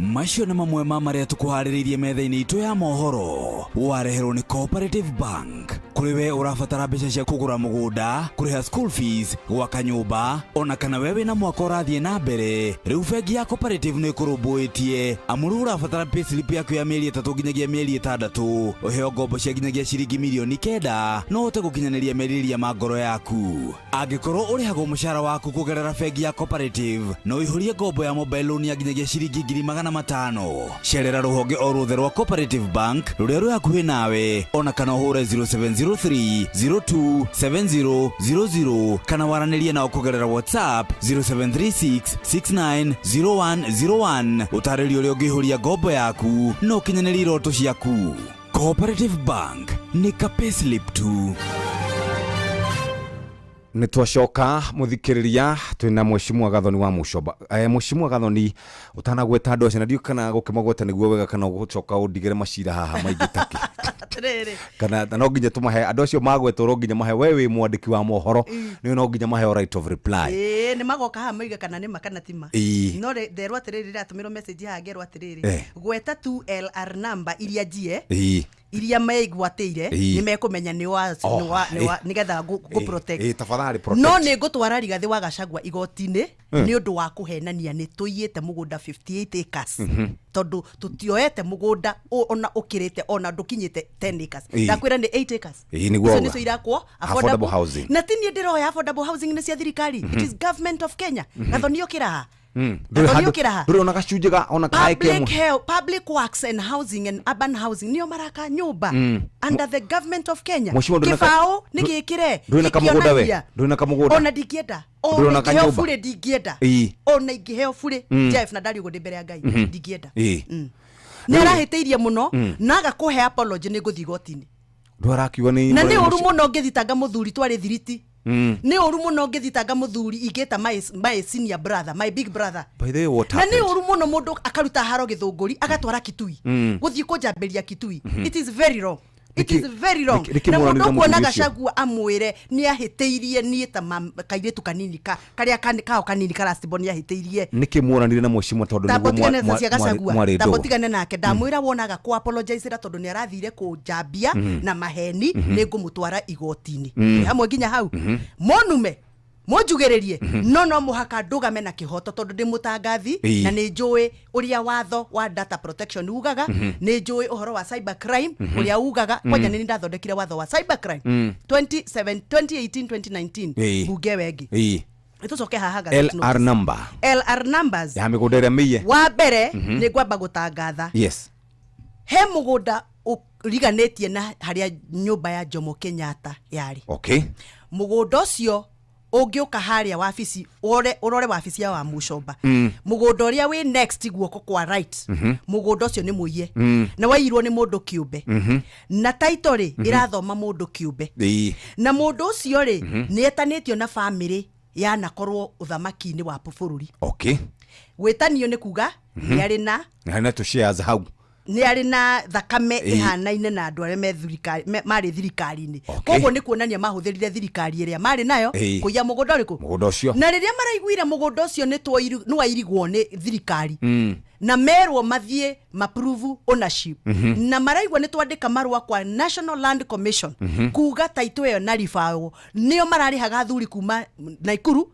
Macio nĩ mamwe ma marĩa tũkũharĩrĩirie metha-inĩ itũ ya mohoro. Wareherwo nĩ Cooperative Bank. Kũrĩ we ũrabatara mbeca cia kũgũra mũgũnda, kũrĩha school fees, gwaka nyũmba, ona kana we wĩna mwaka ũrathiĩ na mbere, rĩu bengi ya Cooperative nĩ ĩkũrũmbũĩtie. Amu rĩu ũrabatara payslip yaku ya mĩeri 3 nginyagia mĩeri 6, ũheo ngombo cia nginyagia ciringi milioni 9, no ũhote gũkinyanĩria merirĩria ma ngoro yaku. Angĩkorwo ũrĩhagwo mũcara waku kũgerera bengi ya Cooperative, no ũihũrie ngombo ya mobile loan ya nginyagia ciringi 500,000. Cerera rũhonge o ruothe rwa Cooperative Bank rũrĩa rwĩ hakuhĩ nawe, ona kana ũhũre 0703 02 7000 kana waranĩrie nao kũgerera WhatsApp 0736 690101. Ũtarĩrio ũrĩa ũngĩihũria ngombo yaku na ũkinyanĩrie iroto ciaku. Cooperative Bank nĩ ka payslip tu. Nĩ twacoka mũthikĩrĩria twĩna Mheshimiwa Gathoni wa Mucomba. Mheshimiwa Gathoni, ũtanagweta andũ acio na ndiũĩ kana gũkĩmagweta nĩguo wega kana ũgũcoka ũndigĩre macira haha maingĩ takĩ. Kana no nginya tũmahe andũ acio magwetwo, no nginya mahe, we wĩ mwandĩki wa mohoro, nĩ no nginya mahe right of reply. Nĩ magoka haha moige kana nĩ ma kana ti ma. No nderwo atĩrĩrĩ, ndĩratũmĩrwo message haha ngerwo atĩrĩrĩ, gweta tu LR number iria njie iria meigwatĩire nĩ mekũmenya nĩ wa nĩgetha ngũ protect. Tafadhali protect. No nĩ ngũtwara Rigathĩ wa Gachagua igoti-inĩ nĩ ũndũ wa kũhenania nĩ tũiyĩte mũgũnda 58 acres, tondũ tũtioete mũgũnda ona ũkĩrĩte ona ndũkinyĩte 10 acres. Ndakwĩra nĩ 8 acres. Icio nĩcio irakwo affordable housing. Na ti niĩ ndĩroya affordable housing nĩ cia thirikari. It is government of Kenya. Gathoni ũkĩraha. Gathoni ũkĩraha. Ndũrĩ ona gacunjĩ ga ona kaĩ kemwe. Public works and housing and urban housing nĩo maraka nyũmba under the government of Kenya. Kĩbaũ nĩ gĩkĩre. Ndũrĩ na kamũgũnda we. Ndũrĩ na kamũgũnda. Ona ndingĩenda. Ona ingĩheo burĩ ndingĩenda. Ona ingĩheo burĩ Jeff na ndari ũguo ndĩ mbere ya Ngai ndingĩenda. Nĩ arahĩtĩirie mũno na agakũhe apology nĩ ngũthiĩ igoti-inĩ. Ndũ arakiuga nĩ na nĩ ũru mũno ngĩthitanga mũthuri twarĩ thiriti. Nĩ ũru mũno ngĩthitanga mũthuri ingĩta my senior brother, my big brother. By the way, what na happened? Nĩ ũru mũno mũndũ akaruta haro Gĩthũngũri agatwara Kitui, gũthiĩ kũnjambĩria Kitui. It is very wrong. It is very wrong. Na mũndũ kuona Gachagua amwĩre nĩ ahĩtĩirie niĩ ta kairĩtu kanini karĩa kao kanini karastibon nĩ ahĩtĩirie. Nĩkĩ muoranire na mheshimiwa tondũ nĩguo mwarĩ ndũgũ? Ndamũtigane nake, ndamwĩra wonaga kũ apologize ra tondũ nĩ arathire kũnjambia na maheni, nĩ ngũmũtwara igoti-inĩ. Hamwe nginya hau monume monjugĩrĩrie, no mũhaka ndũgame na kĩhoto tondũ ndĩ mũtangathi na nĩ njũĩ ũrĩa watho wa data protection ugaga, nĩ njũĩ ũhoro wa cyber crime ũrĩa ugaga. Kwanja nĩ ndathondekire watho wa cyber crime 2018 2019 bunge wengi. Tũcoke haha LR number. LR numbers ya mĩgũnda ĩrĩa mĩiye. Wa mbere nĩ ngwamba gũtangatha. Yes. He mũgũnda ũriganĩtie na harĩa nyũmba ya Jomo Kenyatta yarĩ. Okay. Mũgũnda ũcio ũngĩũka harĩa wabici ũrore wabici ya wa Mucomba, mũgũnda ũrĩa wĩ next guoko kwa right, mũgũnda ũcio nĩ mũiye na waiyirwo nĩ mũndũ kĩũmbe, na title rĩ ĩrathoma mũndũ kĩũmbe, na mũndũ ũcio rĩ nĩ etanĩtio na family yanakorwo ũthamaki-inĩ wa bũrũri. Okay. Gwĩtanio nĩ kuga nĩ arĩ na nĩ tũ shares hau, nĩ arĩ na thakame ĩhanaine na andũ arĩa marĩ thirikari-inĩ. Koguo nĩ kuonania mahũthĩrire thirikari ĩrĩa marĩ nayo kũiya mũgũnda ũrĩkũ? Mũgũnda ũcio. Na rĩrĩa maraiguire mũgũnda ũcio nĩ wairigwo nĩ thirikari, na merwo mathiĩ maprove ownership, na maraigua nĩ twandĩka marũa kwa National Land Commission kuga taitũ ĩyo na ribaũ nĩo mararĩhaga athuri kuma Naikuru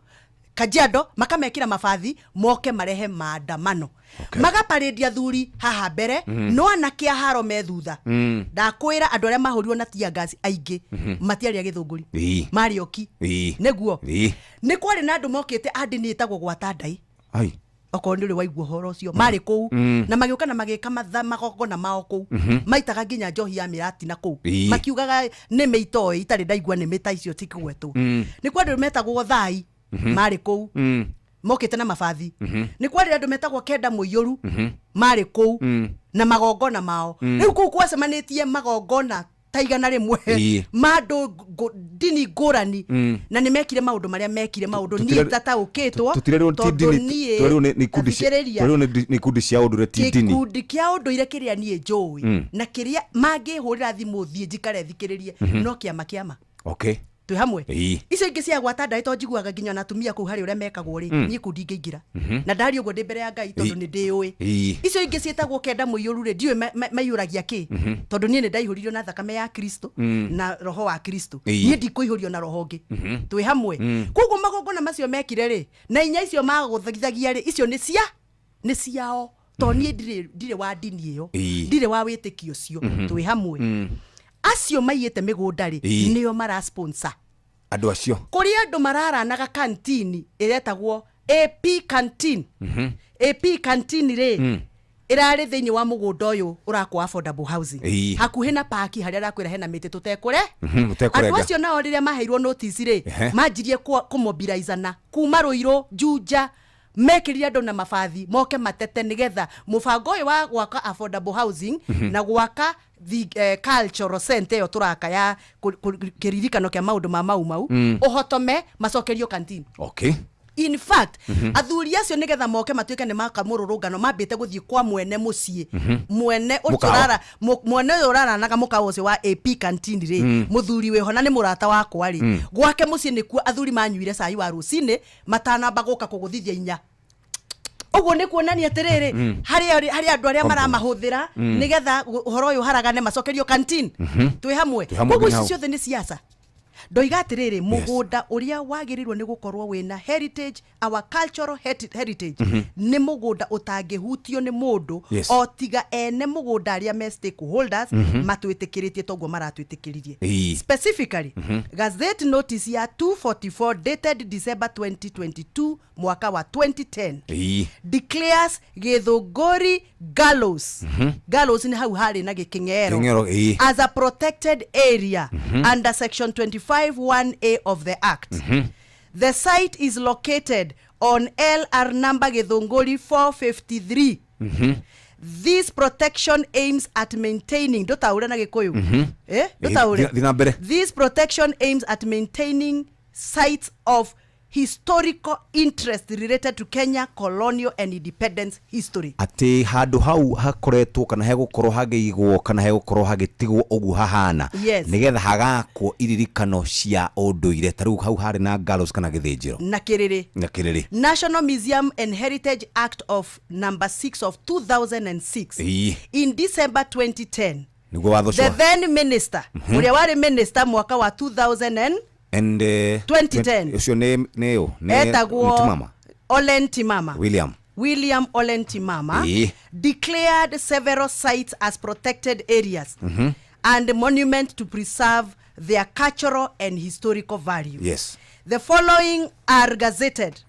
Kajiado makamekĩra mabathi moke marehe maandamano. Magaparĩndia athuri haha mbere, no anake a haro me thutha. Ndakwĩra andũ arĩa mahũrirwo na tear gas aingĩ matiarĩ a Gĩthũngũri, marĩ oki. Nĩguo nĩ kwarĩ na andũ mokĩte a ndini ĩtagwo gwata ndai. Okorwo nĩ ũrĩ waigua ũhoro ũcio, marĩ kũu na magĩũka na magĩka magongona mao kũu, maitaga nginya njohi ya mĩratina kũu, makiugaga nĩ mĩitoĩ itarĩ ndaigua nĩ mĩta icio tikũgwetwo. Nĩ kwa andũ metagwo thai marĩ kũu mokĩte na mabathi. Nĩ kwarĩ andũ metagwo kenda mũiyũru marĩ kũu na magongona mao. Rĩu kũu kwacemanĩtie magongona ta 100 ma andũ ndini ngũrani na nĩ mekire maũndũ marĩa mekire, maũndũ niĩ itataũkĩtwo. Tũtirerwo ti Tondũ ndini, niĩ tũrerwo nĩ ikundi tathikĩrĩria. Tũrerwo nĩ ikundi cia ũndũire, ti ndini. Gĩkundi kĩa ũndũire kĩrĩa niĩ njũĩ na kĩrĩa mangĩhũrĩra thimũ thiĩ njikare thikĩrĩrie no kĩama kĩama. Twĩ hamwe. Icio ingĩ cia gwata ndaĩ to njiguaga nginya na atumia kũu harĩ ũrĩa mekagwo rĩ, niĩ kũu ndingĩingĩra. Na ndaria ũguo ndĩ mbere ya Ngai tondũ nĩ ndĩũĩ. Icio ingĩ ciĩtagwo kenda mũiyũru rĩ, ndiũĩ maiyũragia kĩ, tondũ niĩ nĩ ndaihũririo na thakame ya Kristo na roho wa Kristo. Niĩ ndikũihũrio na roho ũngĩ. Twĩ hamwe. Koguo magongona macio mekire rĩ, na inya icio magũthagithagia rĩ, icio nĩ cia nĩ ciao, to niĩ ndirĩ wa ndini ĩyo, ndirĩ wa wĩtĩkio ũcio. Twĩ hamwe. Acio maiyĩte mĩgũnda rĩ, nĩo mara sponsor andũ acio. Kũrĩ andũ mararanaga kantini ĩretagwo AP canteen. AP canteen rĩ, ĩrarĩ thĩinĩ wa mũgũnda ũyũ ũrakwo affordable housing, hakuhĩ na paki harĩa arakwĩra hena mĩtĩ tũtekũre. Mũtekũrenga. Andũ acio nao rĩrĩa maheirwo notice rĩ, manjirie kũmobilizana kuma Rũirũ, Juja, mekĩrire andũ na mabathi moke matete nĩgetha mũbango ũyũ wa gwaka affordable housing na gwaka the cultural center ĩyo tũraka ya kĩririkano kĩa maũndũ ma Mau Mau ũhotome macokerio canteen. In fact, athuri acio nĩgetha moke matuĩke nĩ maka mũrũrũngano, mambĩte gũthiĩ kwa mwene mũciĩ, mwene Mũkawa. ũrara mwene ũyũ ũraranaga mũkawa ũcio wa AP canteen rĩ, mũthuri wĩho na nĩ mũrata wakwa rĩ, gwake mũciĩ nĩkuo athuri manyuire cai wa rũcinĩ matanamba gũka kũgũthithia inya. Ũguo nĩ kuonania atĩrĩrĩ, harĩ andũ arĩa maramahũthĩra nĩgetha ũhoro ũyũ ũharagane macokerio canteen. Twĩ hamwe. Twĩ hamwe Koguo nginya ici hau. ciothe nĩ siasa. Ndoiga atĩrĩrĩ, mũgũnda ũrĩa wagĩrĩirwo nĩ gũkorwo wĩna heritage, our cultural heritage, nĩ mũgũnda ũtangĩhutio nĩ mũndũ o tiga ene mũgũnda arĩa me stakeholders matwĩtĩkĩrĩtie toguo maratwĩtĩkĩririe. Specifically, gazette notice ya 244 dated December 2022 mwaka wa 2010 declares Githunguri Gallows, Gallows nĩ hau harĩ na gĩkĩng'ero, Kĩng'ero, ĩĩ. as a protected area under section 25 1A of the act. The site is located on LR number Githunguri 453. This protection aims at maintaining, ndũtaũre na Gĩkũyũ. Eh, ndũtaũre. Thiĩ na mbere. This protection aims at maintaining sites of historical interest related to Kenya colonial and independence history. Atĩ handũ hau hakoretwo kana hegũkorwo hagĩigwo kana hegũkorwo hagĩtigwo ũguo hahana, nĩgetha hagakwo iririkano cia ũndũire, ta rĩu hau harĩ na gallows kana gĩthĩnjĩro Na kĩrĩrĩ. Na kĩrĩrĩ. National Museum and Heritage Act of number 6 of 2006, in December 2010, Nĩguo watho the ũcio. then minister, ũrĩa warĩ minister mwaka wa 2000 and And 2010. Ũcio nĩ ũ? Nĩ Etagwo Timama. Olen Timama. William. William Olen Timama declared several sites as protected areas and monument to preserve their cultural and historical value. The following are gazetted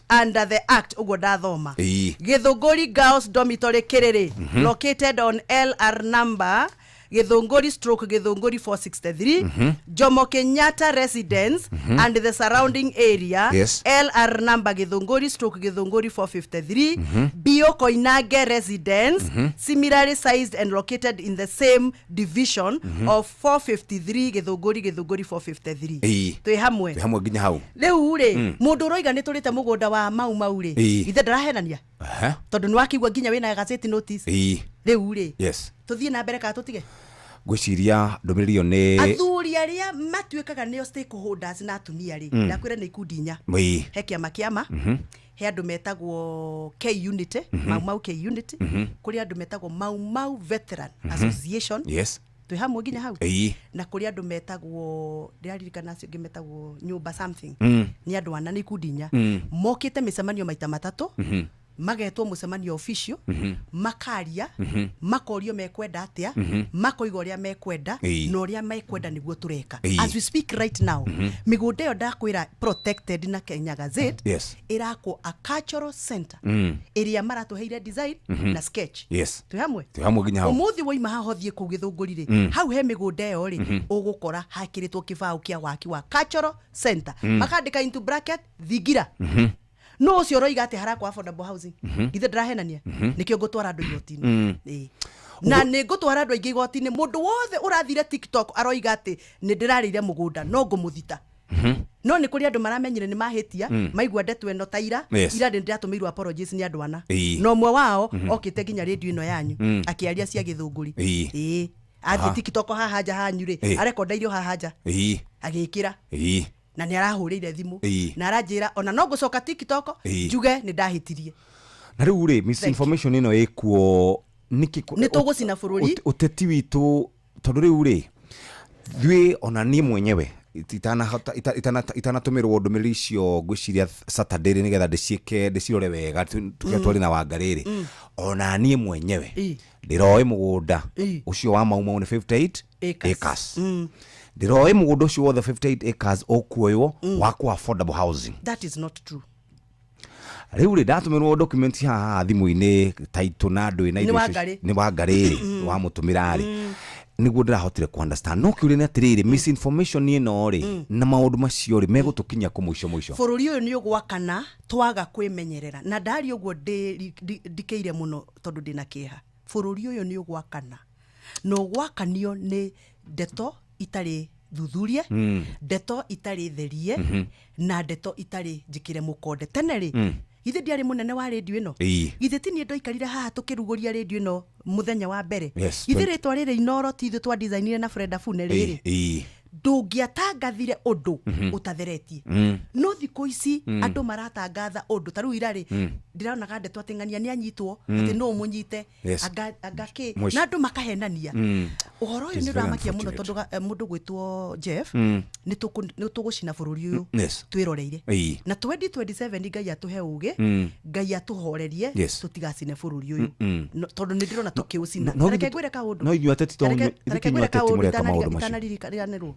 under the act, ũguo ndathoma. Githunguri Girls Dormitory Kiriri, located on LR number Githunguri stroke Githunguri 463, Jomo Kenyatta Residence and the surrounding area, LR number Githunguri stroke Githunguri 453, Bio Koinange Residence, similarly sized and located in the same division of 453 Githunguri Githunguri 453. Twĩ hamwe. Twĩ hamwe nginya hau. Rĩu rĩ, mũndũ ũroiga nĩ tũrĩte mũgũnda wa Mau Mau rĩ, ithe ndarahenania, tondũ nĩ wakĩigua nginya wĩna gazeti notice. Rĩu rĩ, tũthiĩ na mbere kana tũtige? Ngwĩciria ndũmĩrĩri ĩyo nĩ Athuri arĩa matuĩkaga nĩo stakeholders na atumia rĩ, ndakwĩra nĩ ikundi inya. He kĩama kĩama, he andũ metagwo K Unity, Mau Mau K Unity, kũrĩ andũ metagwo Mau Mau Veteran Association. Twĩ hamwe nginya hau. Na kũrĩ andũ metagwo, ndĩraririkana acio angĩ metagwo nyũmba something. Nĩ andũ ana, nĩ ikundi inya. Mokĩte mĩcemanio maita matatũ, magetwo mũcemanio official, makaria, makorio mekwenda atĩa, makoiga ũrĩa mekwenda, na ũrĩa mekwenda nĩguo tũreka. As we speak right now, mĩgũnda ĩyo ndakwĩra protected na Kenya Gazette ĩrakwo a cultural center ĩrĩa maratũheire design na sketch. Twĩ hamwe. Twĩ hamwe nginya hau. Ũmũthĩ waima haha ũthiĩ kũu Gĩthũngũri rĩ, hau he mĩgũnda ĩyo rĩ, ũgũkora hakĩrĩtwo kĩbaũ kĩa waki wa cultural center, makandĩka into bracket thingira. No ũcio ũroiga atĩ harakwo affordable housing, ithe ndĩrahenania? Nĩkĩo ngũtwara andũ igoti-inĩ. Ĩĩ. Na nĩ ngũtwara andũ aingĩ igoti-inĩ. Mũndũ wothe ũrathire TikTok aroiga atĩ nĩ ndĩrarĩire mũgũnda, no ngũmũthita. No nĩ kũrĩ andũ maramenyire nĩ mahĩtia, maigua ndeto ĩno ta ira. Ira nĩ ndĩratũmĩirwo apologies nĩ andũ ana, na ũmwe wao okĩte nginya rĩndiũ ĩno yanyu akĩaria cia Gĩthũngũri. Ĩĩ, athiĩ TikTok haha nja hanyu rĩ, arekonda irio haha nja agĩkĩra, na nĩ arahũrĩire thimũ na aranjĩra ona no ngũcoka TikTok njuge nĩ ndahĩtirie. Na rĩu rĩ, misinformation ĩno ĩkuo nĩkĩ? Nĩ tũgũcina bũrũri. Ũteti witũ, tondũ rĩu rĩ, ithuĩ ona niĩ mwenyewe itanatũmĩrwo ndũmĩrĩri icio, ngwĩciria Saturday rĩ, nĩgetha ndĩciĩke ndĩcirore wega tuge twarĩ na Wangarĩ rĩ, ona niĩ mwenyewe ndĩroĩ mũgũnda ũcio wa Mau Mau nĩ 58 acres. Acres. Ndĩroĩ mũgũnda ũcio wothe 58 acres ũkuoywo wakwo affordable housing. That is not true. Rĩu rĩ, ndatũmĩrwo document haha thimũ-inĩ taitũ na ndũĩ na Nĩ indo icio. Wangarĩ. Nĩ Wangarĩ rĩ wamũtũmĩra rĩ, nĩguo ndĩrahotire ku understand. No kĩũria nĩ atĩrĩrĩ, misinformation ĩno rĩ na maũndũ macio rĩ, megũtũkinyia kũ mũico mũico? Bũrũri ũyũ nĩ ũgwakana twaga kwĩmenyerera, na ndari ũguo ndikĩire mũno tondũ ndĩna kĩeha. Bũrũri ũyũ nĩ ũgwakana, na ũgwakanio nĩ ndeto itarĩ thuthurie, ndeto itarĩ therie, na ndeto itarĩ njĩkĩre mũkonde. Tene rĩ, githĩ ndiarĩ mũnene wa rĩndiũ ĩno? Githĩ ti niĩ ndoikarire haha tũkĩrugũria rĩndiũ ĩno mũthenya wa mbere? Yes. Githĩ rĩtwa rĩrĩ Inoro ti ithuĩ twa designire na Freda Fune rĩrĩ? Ndũngĩatangathire ũndũ ũtatheretie. No thikũ ici andũ maratangatha ũndũ ta rĩu ira rĩ, ndĩronaga ndeto atĩ ng'ania nĩ anyitwo, atĩ no ũmũnyite, anga kĩ, na andũ makahenania. Ũhoro ũyũ It is nĩ very ũramakia mũno, unfortunate. tondũ mũndũ gwĩtwo Jeff, nĩ tũgũcina bũrũri ũyũ twĩroreire. Na 2027 Ngai atũhe ũgĩ, Ngai atũhorerie, tũtigacine bũrũri ũyũ. Tondũ nĩ ndĩrona tũkĩũcina. No Reke ngwĩre kaũndũ. No inyuĩ ateti to Tareke ithuĩ ngwĩre ateti kaũndũ mũreka maũndũ macio. itanariganĩrwo.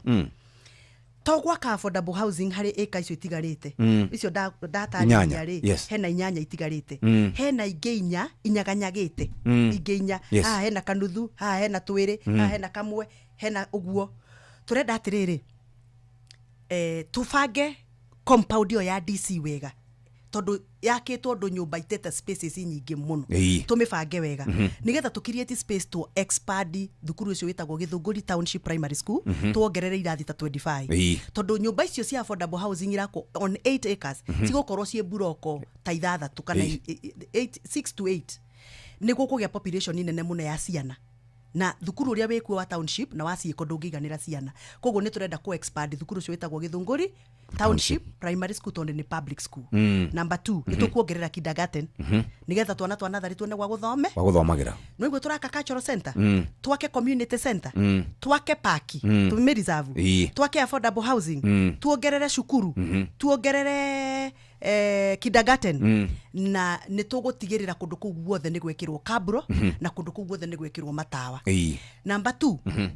To gwaka affordable housing harĩ ĩka icio itigarĩte, icio ndatarĩria Inyanya, rĩ, hena inyanya itigarĩte, hena ingĩ inya inyaganyagĩte, ingĩ inya. Haha hena kanuthu, haha hena twĩrĩ, haha hena kamwe, hena ũguo. Tũrenda atĩrĩrĩ, tũbange compound ĩyo ya DC wega, tondũ yakĩtwo ũndũ nyũmba itete spaces nyingĩ mũno. Tũmĩbange wega nĩgetha tũ create space to expand thukuru ũcio wĩtagwo Gĩthũngũri Township Primary School, tuongerere irathi ta 25, tondũ nyũmba icio cia affordable housing irakwo on 8 acres, cigũkorwo ciĩ mburoko ta ithathatũ kana 6 to 8, nĩguo kũgĩa population nene mũno ya ciana. Na thukuru ũrĩa wĩkuo wa township na wa ciĩko ndũngĩiganĩra ciana, koguo nĩ tũrenda kũ expand thukuru ũcio wĩtagwo Gĩthũngũri Township Primary School, tondũ nĩ public school. Number 2, nĩ tũkuongerera kindergarten nĩgetha twana twa natharĩ tuone gwa gũthome. Wa gũthomagĩra. Nĩguo tũraka cultural center, twake community center, twake paki, tũmĩ reserve, twake affordable housing, tuongerere cukuru, tuongerere kindergarten, na nĩ tũgũtigĩrĩra kũndũ kũu guothe nĩ gwĩkĩrwo kabro, na kũndũ kũu guothe nĩ gwĩkĩrwo matawa. Number 2,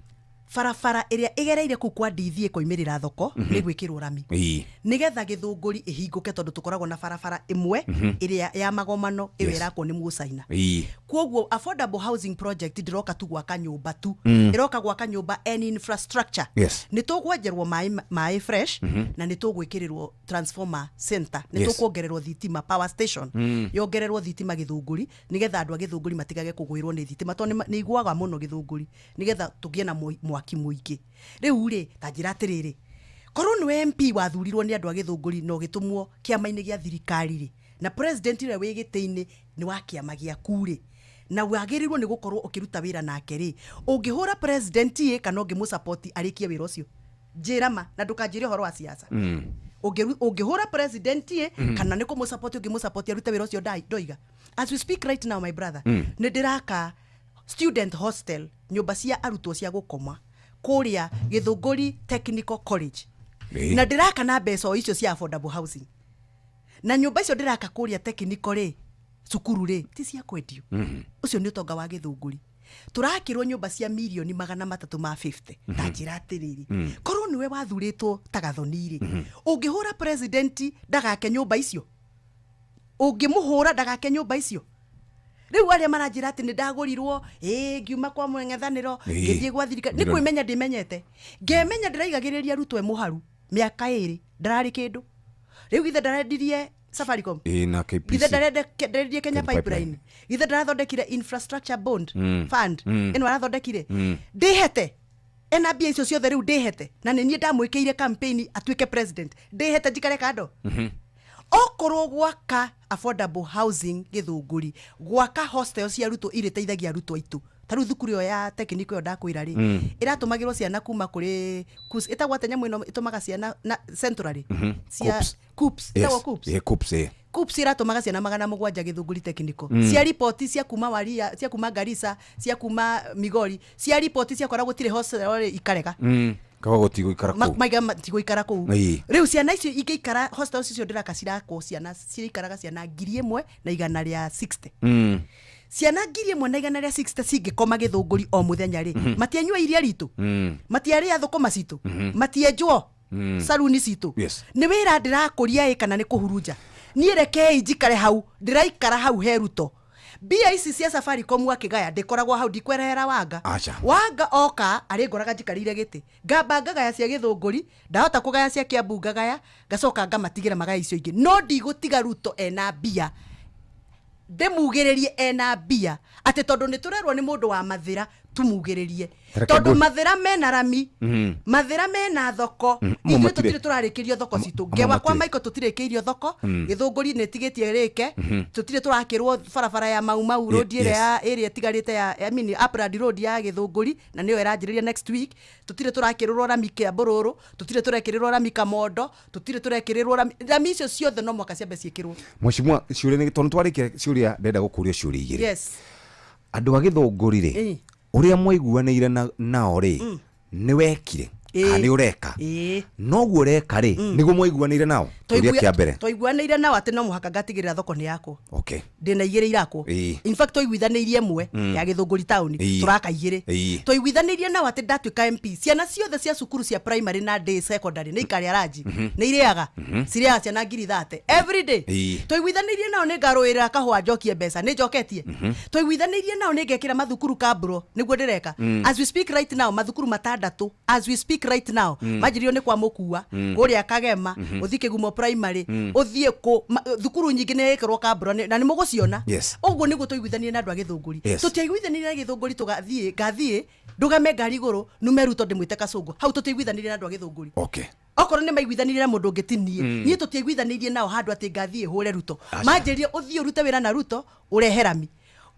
barabara ĩrĩa ĩgereire kũu kwa ndithi ĩkoimĩrĩra thoko nĩ gwĩkĩrwo rami, nĩgetha Gĩthũngũri ĩhingũke, tondũ tũkoragwo na barabara ĩmwe ĩrĩa ya magomano ĩyo ĩrakwo nĩ Mũcaina. Koguo affordable housing project ndĩroka tu gwaka nyũmba tu, ĩroka gwaka nyũmba and infrastructure. Nĩ tũgwenjerwo maĩ fresh, na nĩ tũgwĩkĩrĩrwo transformer center, nĩ tũkuongererwo thitima, power station yongererwo thitima Gĩthũngũri, nĩgetha andũ a Gĩthũngũri matigage kũgwĩrwo nĩ thitima, tondũ nĩ igũaga mũno Gĩthũngũri, nĩgetha tũgĩe na mwaki mũingĩ. Rĩu rĩ, ta njĩra atĩrĩrĩ, korwo nĩwe MP wathurirwo nĩ andũ a Gĩthũngũri na ũgĩtũmwo kĩama-inĩ gĩa thirikari rĩ, na president ũrĩa wĩ gĩtĩ-inĩ nĩ wa kĩama gĩaku rĩ, na wagĩrĩirwo nĩ gũkorwo ũkĩruta wĩra nake rĩ, ũngĩhũra president ĩ kana ũngĩmũsupport arĩkie wĩra ũcio? Njĩra ma, na ndũkanjĩre ũhoro wa siasa. Ũngĩhũra president ĩ kana nĩ kũmũsupport ũngĩmũsupport arute wĩra ũcio ndoiga? As we speak right now, my brother, nĩ ndĩraka student hostel, nyũmba cia arutwo cia gũkoma kũrĩa Gĩthũngũri Technical College, na ndĩraka na mbeca o icio cia affordable housing. Na nyũmba icio ndĩraka kũrĩa technical rĩ, cukuru rĩ, ti cia kwendio. Ũcio nĩ ũtonga wa Gĩthũngũri. Tũrakĩrwo nyũmba cia mirioni 350. Ta njĩra atĩrĩrĩ, korwo nĩwe wathurĩtwo ta Gathoni rĩ, ũngĩhũra president ndagake nyũmba icio? Ũngĩmũhũra ndagake nyũmba icio? Rĩu arĩa maranjĩra atĩ nĩ ndagũrirwo, ĩ ngiuma kwa mũng'ethanĩro ngĩthiĩ gwa thirikari, nĩ kwĩmenya ndĩmenyete, ngemenya ndĩraigagĩrĩria Ruto e mũharu mĩaka 2 ndararĩ kĩndũ. Rĩu githe ndarendirie Safaricom? Ĩĩ, na KPC. Githe ndarendie Kenya Kenya Pipeline? Githe ndarathondekire infrastructure bond fund ĩno arathondekire? Ndĩhete ena mbia icio ciothe rĩu ndĩhete, na nĩ niĩ ndamwĩkĩire campaign atuĩke president. Ndĩhete njikare kando? Okorwo gwaka affordable housing Gĩthũngũri, gwaka hostel cia arutwo irĩteithagia arutwo aitũ, ta rĩu thukuru ĩyo ya technical ĩyo ndakwĩra rĩ, ĩratũmagĩrwo ciana kuma kũrĩ KUCCPS, ĩtagwo atĩa nyamũ ĩno ĩtũmaga ciana na centrally? Cia KUCCPS. KUCCPS, Yes. ĩtagwo KUCCPS. Ĩĩ, KUCCPS, ĩĩ. KUCCPS iratũmaga ciana 700 Gĩthũngũri technical, cia riboti cia kuma Waria, cia kuma Garissa, cia kuma Migori, cia riboti ciakora gũtirĩ hostel rĩ, ikarega. Kaga gũtigũikara kũu. Maiga matigũikara kũu. Rĩu ciana icio ingĩikara hostels icio ndĩraka, cirakwo ciana cirĩikaraga ciana 1,160. Ciana 1,160 cingĩkoma Gĩthũngũri o mũthenya rĩ, matianyua iria ritũ, matiarĩa thũkũma citũ, matienjwo saruni citũ. Nĩ wĩra ndĩrakũria ĩ kana nĩ kũhurunja? Niĩ rekei njikare hau ndĩraikara, hau he Ruto. Mbia ici cia Safaricom akĩgaya, ndĩkoragwo hau, ndikwerehera Wanga. Aca. Wanga oka arĩngoraga njikarĩire gĩtĩ, ngamba ngagaya cia Gĩthũngũri, ndahota kũgaya cia Kĩambu, ngagaya, ngacoka ngamatigĩra magaya icio ingĩ, no ndigũtiga Ruto ena mbia, ndĩmugĩrĩrie ena mbia atĩ tondũ nĩ tũrerwo nĩ mũndũ wa Mathĩra tumugĩrĩrie. Tareke Tondũ Mathĩra mena rami, Mathĩra mena thoko, Mo ithuĩ matirĩ. tũtirĩ tũrarĩkĩrio thoko citũ. Mo Ngewa kwa matirĩ. Michael, tũtirĩkĩirio thoko. Gĩthũngũri nĩ ĩtigĩtie rĩke, tũtirĩ tũrakĩrwo barabara ya Mau Mau Road ĩrĩa ya ĩrĩa ĩtigarĩte ya, I mean, Upland Road ya Gĩthũngũri, na nĩyo ĩranjĩrĩria next week. Tũtirĩ tũrakĩrĩrwo rami Kĩambũrũrũ, tũtirĩ tũrekĩrĩrwo rami Kamondo, tũtirĩ tũrekĩrĩrwo rami. Rami icio ciothe no mũhaka ciambe ciĩkĩrwo. Mheshimiwa, ciũria nĩ tondũ twarĩkia ciũria, ndenda gũkũria ciũria igĩrĩ. Yes. Andũ a Gĩthũngũri rĩ, ũrĩa mwaiguanĩire nao rĩ, nĩ wekire kana nĩ ũreka? Ĩĩ. Noguo ũreka rĩ, nĩguo mwaiguanĩire nao? Kĩũria kĩa mbere. Twaiguanĩire nao atĩ no mũhaka ngatigĩrĩra thoko nĩ yakwo. Ndĩna igĩrĩ irakwo. In fact, twaiguithanĩirie ĩmwe ya Gĩthũngũri taũni, tũraka igĩrĩ. Twaiguithanĩirie nao atĩ ndatuĩka MP, ciana ciothe cia cukuru cia primary na day secondary nĩ ikarĩa ranji. Nĩ irĩaga, cirĩaga ciana 30,000 every day. Twaiguithanĩirie nao nĩ ngarũĩrĩra kahũa, njokie mbeca, nĩ njoketie. Twaiguithanĩirie nao nĩ ngekĩra mathukuru kamburo, nĩguo ndĩreka. As we speak right now, mathukuru matandatũ, as we speak right now, manjĩrĩirio nĩ kwa Mũkua, kũrĩa Kagema, ũthiĩ Kĩgumo primary, ũthiĩ kũ thukuru nyingĩ nĩ ĩkĩrwo kamburo, na nĩ mũgũciona. Ũguo nĩguo twaiguithanirie na andũ a Gĩthũngũri. Tũtiaiguithanirie na Gĩthũngũri tũgathiĩ ngathiĩ ndũgame ngari igũrũ nume Ruto ndĩmwĩte kacũngũ. Hau tũtiaiguithanirie na andũ a Gĩthũngũri. Okorwo nĩ maiguithanirie na mũndũ ũngĩ, ti niĩ. Niĩ tũtiaiguithanĩirie nao handũ atĩ ngathiĩ hũre Ruto. Aca. Manjĩrire ũthiĩ ũrute wĩra na Ruto ũrehe rami,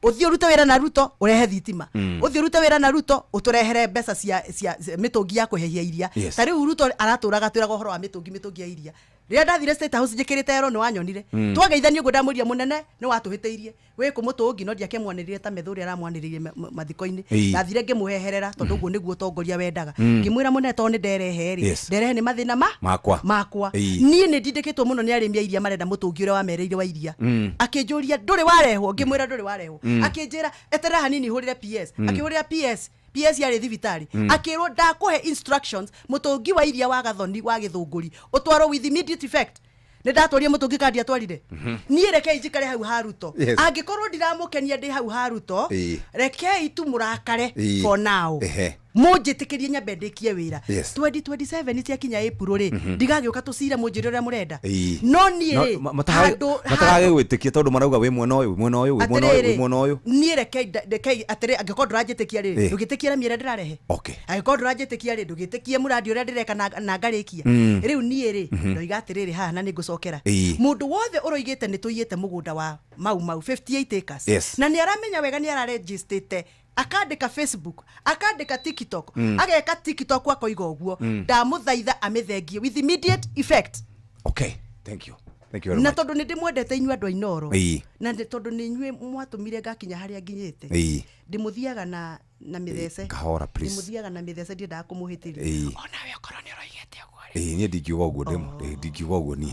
ũthiĩ ũrute wĩra na Ruto ũrehe thitima, ũthiĩ ũrute wĩra na Ruto ũtũrehere mbeca cia mĩtũngi ya kũhehia iria. Ta rĩu Ruto aratũraga twĩraga ũhoro wa mĩtũngi ya iria. Rĩrĩa ndathire State House njĩkĩrĩte ero, nĩ wanyonire. Twageithania ũguo, ndamwĩrire, mũnene, nĩ watũhĩtĩirie wĩ kũ mũtũngi, no ndiakĩmwanĩrĩire ta metha ũrĩa aramwanĩrĩirie mathiko-inĩ. Ndathire ngĩmũheherera tondũ ũguo nĩguo ũtongoria wendaga. Ngĩmwĩra, mũnene, tondũ nĩ nderehe rĩ, nderehe nĩ mathĩna ma Makwa. makwa. Niĩ nĩ ndindĩkĩtwo mũno nĩ arĩmi a iria, marenda mũtũngi ũrĩa wamereire wa iria. Akĩnjũria, ndũrĩ warehwo? Ngĩmwĩra, ndũrĩ warehwo. Akĩnjĩra, eterera hanini hũrĩre PS. Akĩhũrĩra PS, PS yarĩ thibitarĩ. Akĩrwo, ndakũhe instructions, mũtũngi wa iria wa Gathoni wa Gĩthũngũri ũtwarwo with immediate effect. Nĩ ndatwarire mũtũngi kandi atwarire. Niĩ rekei njikare hau ha Ruto. Angĩkorwo ndiramũkenia ndĩ hau ha Ruto, rekei tu mũrakare for now. Mũnjĩtĩkĩrie nyambe ndĩkie wĩra. 2027 ciakinya April rĩ, ndigagĩũka tũcire, mũnjĩre ũrĩa mũrenda. No niĩ rĩ, Matarage gwĩtĩkia tondũ marauga wĩ mwena ũyũ, wĩ mwena ũyũ, wĩ mwena ũyũ, wĩ mwena ũyũ. Niĩ rekei atĩrĩ, angĩkorwo ndũranjĩtĩkia rĩ, ndũgĩtĩkie rami ĩrĩa ndĩrarehe. Angĩkorwo ndũranjĩtĩkia rĩ, ndũgĩtĩkie mũrandi ũrĩa ndĩreka na ngarĩkia. Rĩu niĩ rĩ, ndoiga atĩrĩrĩ haha, na nĩ ngũcokera, mũndũ wothe ũroigĩte nĩ tũiyĩte mũgũnda wa Mau Mau 58 acres, na nĩ aramenya wega nĩ ararejistĩte, akandĩka Facebook, akandĩka TikTok, ageka TikTok akoiga ũguo, ndamũthaitha amĩthengie with immediate effect. Okay, thank you, thank you very Na much. tondũ nĩ ndĩmwendete inyuĩ andũ a Inooro, na tondũ nĩ inyuĩ mwatũmire ngakinya harĩa nginyĩte, ndĩmũthiaga na mĩthece. Kahora, please. Ndĩmũthiaga na mĩthece, ndiendaga kũmũhĩtĩria. Onawe okorwo nĩ ũroigĩte ũguo rĩ. Ĩĩ, niĩ ndingiuga ũguo, ndingiuga ũguo, niĩ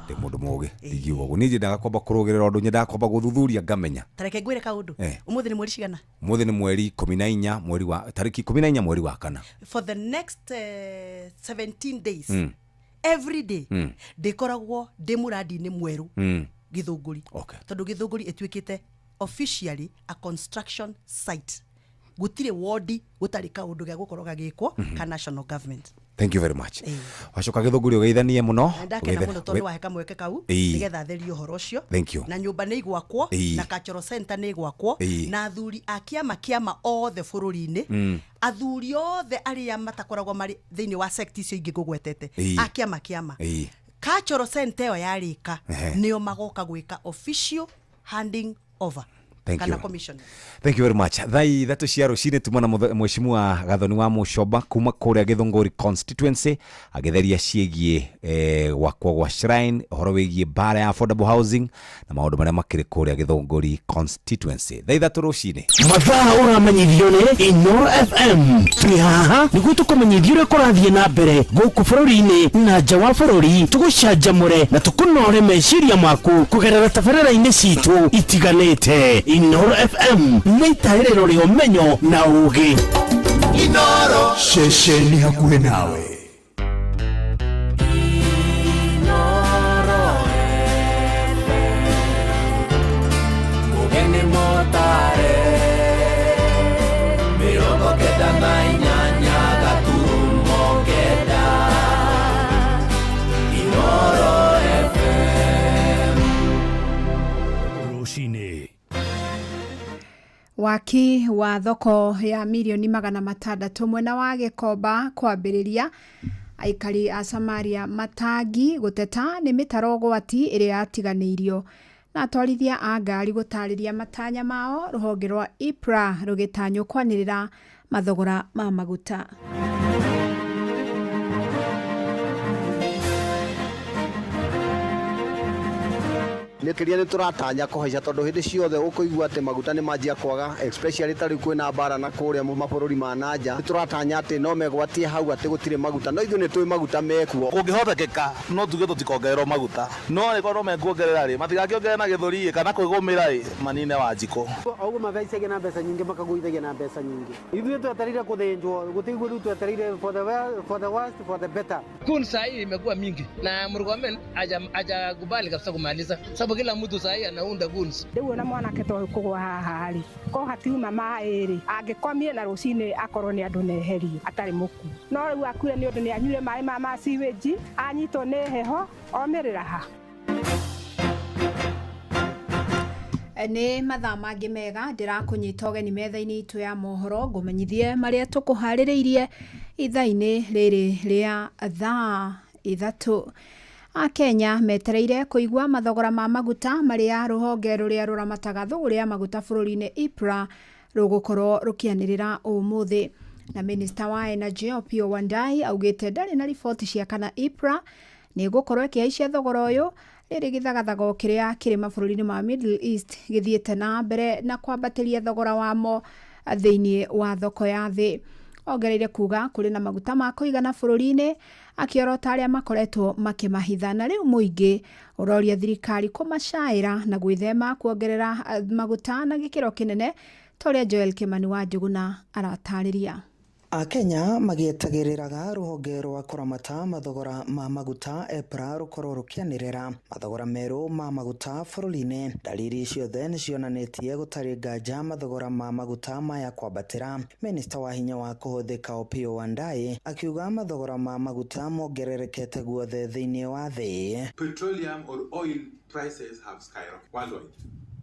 ndĩ mũndũ mũgĩ, ndingiuga ũguo. Niĩ nyendaga kwamba kũrũgĩrĩra ũndũ, nyendaga kwamba gũthuthuria ngamenya. Ta reke ngwĩre kaũndũ. Ũmũthĩ nĩ mweri cigana? Mũthĩ nĩ mweri 14, mweri wa tarĩki 14 mweri wa kana. For the next 17 days, every day ndĩkoragwo ndĩ mũrandi-inĩ mwerũ Gĩthũngũri, tondũ Gĩthũngũri ĩtuĩkĩte officially a construction site. Gũtirĩ wodi gũtarĩ kaũndũ gĩa gũkorwo gagĩkwo ka national government. Thank you very much. Wacoka Gĩthũngũri, ũgeithanie mũno. Na ndakena mũno tondũ wahe kamweke kau nĩgetha therie ũhoro ũcio. Thank you. Na nyũmba nĩ igwakwo, na cultural center nĩ igwakwo, na athuri a kĩama othe bũrũri-inĩ, athuri othe arĩa matakoragwo marĩ thĩinĩ wa sect icio ingĩ ngũgwetete, a kĩama cultural center ĩyo yarĩka, nĩo magoka gwĩka official handing over Thank kana you. commission. Thank you very much. Thaa 3 cia rũcinĩ tuma na Mheshimiwa Gathoni wa Mũcoba kuma kũrĩa Gĩthũngũri constituency, agĩtheria ciĩgiĩ gwakwo gwa shrine, ũhoro wĩgiĩ mbara ya affordable housing na maũndũ marĩa makĩrĩ kũrĩa Gĩthũngũri constituency. Thaa 3 rũcinĩ. Mathaa ũramenyithio nĩ Inoro FM. Twĩ haha nĩguo tũkũmenyithie ũrĩa kũrathiĩ na mbere gũkũ bũrũri-inĩ na nja wa bũrũri, tũgũcanjamũre na tũkũnore meciria maku kũgerera tabarĩra-inĩ citũ itiganĩte. Inoro FM nĩ itaĩrĩro rĩa ũmenyo na ũũgĩ. Inoro. Ceceni hakuhĩ nawe. Mugeni motare 98.9 Inoro FM. Rũcinĩ. Waki wa thoko ya mirioni 600 mwena wa Gĩkomba kwambĩrĩria. Aikari a Samaria Matangi gũteta nĩ mĩtaro gwati ĩrĩa yatiganĩirio, na atwarithia a ngari gũtarĩria matanya mao. Rũhonge rwa EPRA rũgĩtanywo kwanĩrĩra mathogora ma maguta. Nä kä ria nä tå ratanya kå haica tondå hä ndä ciothe å kå igua atä maguta nä manjia kwaga, especially ta rä u kwä na mbara na kå rä a mabå rå ri ma nanja. Nä tå ratanya atä no megwatie hau atä gå tirä maguta, no ithuä nä tå maguta mekuo. Kũngĩhotekeka no tuge tũtikongererwo maguta, no rĩ no mekuongerera rĩ, matigakĩongerere na gĩthũri ĩ, kana kwĩgũmĩra ĩ, manine Wanjikũ. Oguo mabaicagia na mbeca nyingĩ, makagũithagia na mbeca nyingĩ. Ithuĩ twetereire kũthĩnjwo, gũtiguo rĩu twetereire for the for the worst, for the better. Kun saa hii imekuwa mingi na Murkomen hajakubali kabisa kumaliza, sababu kila mtu saa hii anaunda goons. Rĩu ona mwanake to kũgwa haha rĩ, ko hatiuma maĩ rĩ, angĩkomie na rũcinĩ akorwo nĩ andũ neherie atarĩ mũkuo, no rĩu akuire nĩ ũndũ nĩ anyuire maĩ ma sewage, anyitwo nĩ heho, omĩrĩra ha. Nĩ mathaa mangĩ mega ndĩrakũnyita ũgeni metha-inĩ itũ ya mohoro, ngũmenyithie marĩa tũkũharĩrĩirie ithaa-inĩ rĩrĩ rĩa thaa 3. Akenya metereire kũigua mathogora ma maguta marĩa rũhonge rũrĩa rũramataga thũgũrĩ ya maguta bũrũri-inĩ EPRA rũgũkorwo rũkĩanĩrĩra ũmũthĩ. Na minista wa Energy Opiyo Wandayi augĩte ndarĩ na riboti cia kana EPRA nĩ ĩgũkorwo ĩkĩhaicia thogora ũyũ, rĩrĩ gĩthagathago kĩrĩa kĩrĩ mabũrũri-inĩ ma Middle East gĩthiĩte na mbere na kwambatĩria thogora wamo thĩinĩ wa thoko ya thĩ. Ongereire kuga kũrĩ na maguta ma kũigana bũrũri-inĩ, akĩorota arĩa makoretwo makĩmahitha, na rĩu mũingĩ ũroria thirikari kũmacaĩra na gwĩthema kuongerera maguta na gĩkĩro kĩnene, ta ũrĩa Joel Kimani wa Njũgũna aratarĩria. Akenya magĩetagĩrĩraga rũhonge rwa kũramata mathogora ma maguta EPRA rũkorwo rũkĩanĩrĩra mathogora merũ ma maguta bũrũri-inĩ. Dalili ciothe nĩ cionanĩtie gũtarĩ nganja mathogora ma maguta maya kwambatĩra. Minista wa hinya wa kũhũthĩka Opiyo Wandayi akiuga mathogora ma maguta mongererekete guothe thĩinĩ wa thĩ. Petroleum or oil prices have skyrocketed worldwide.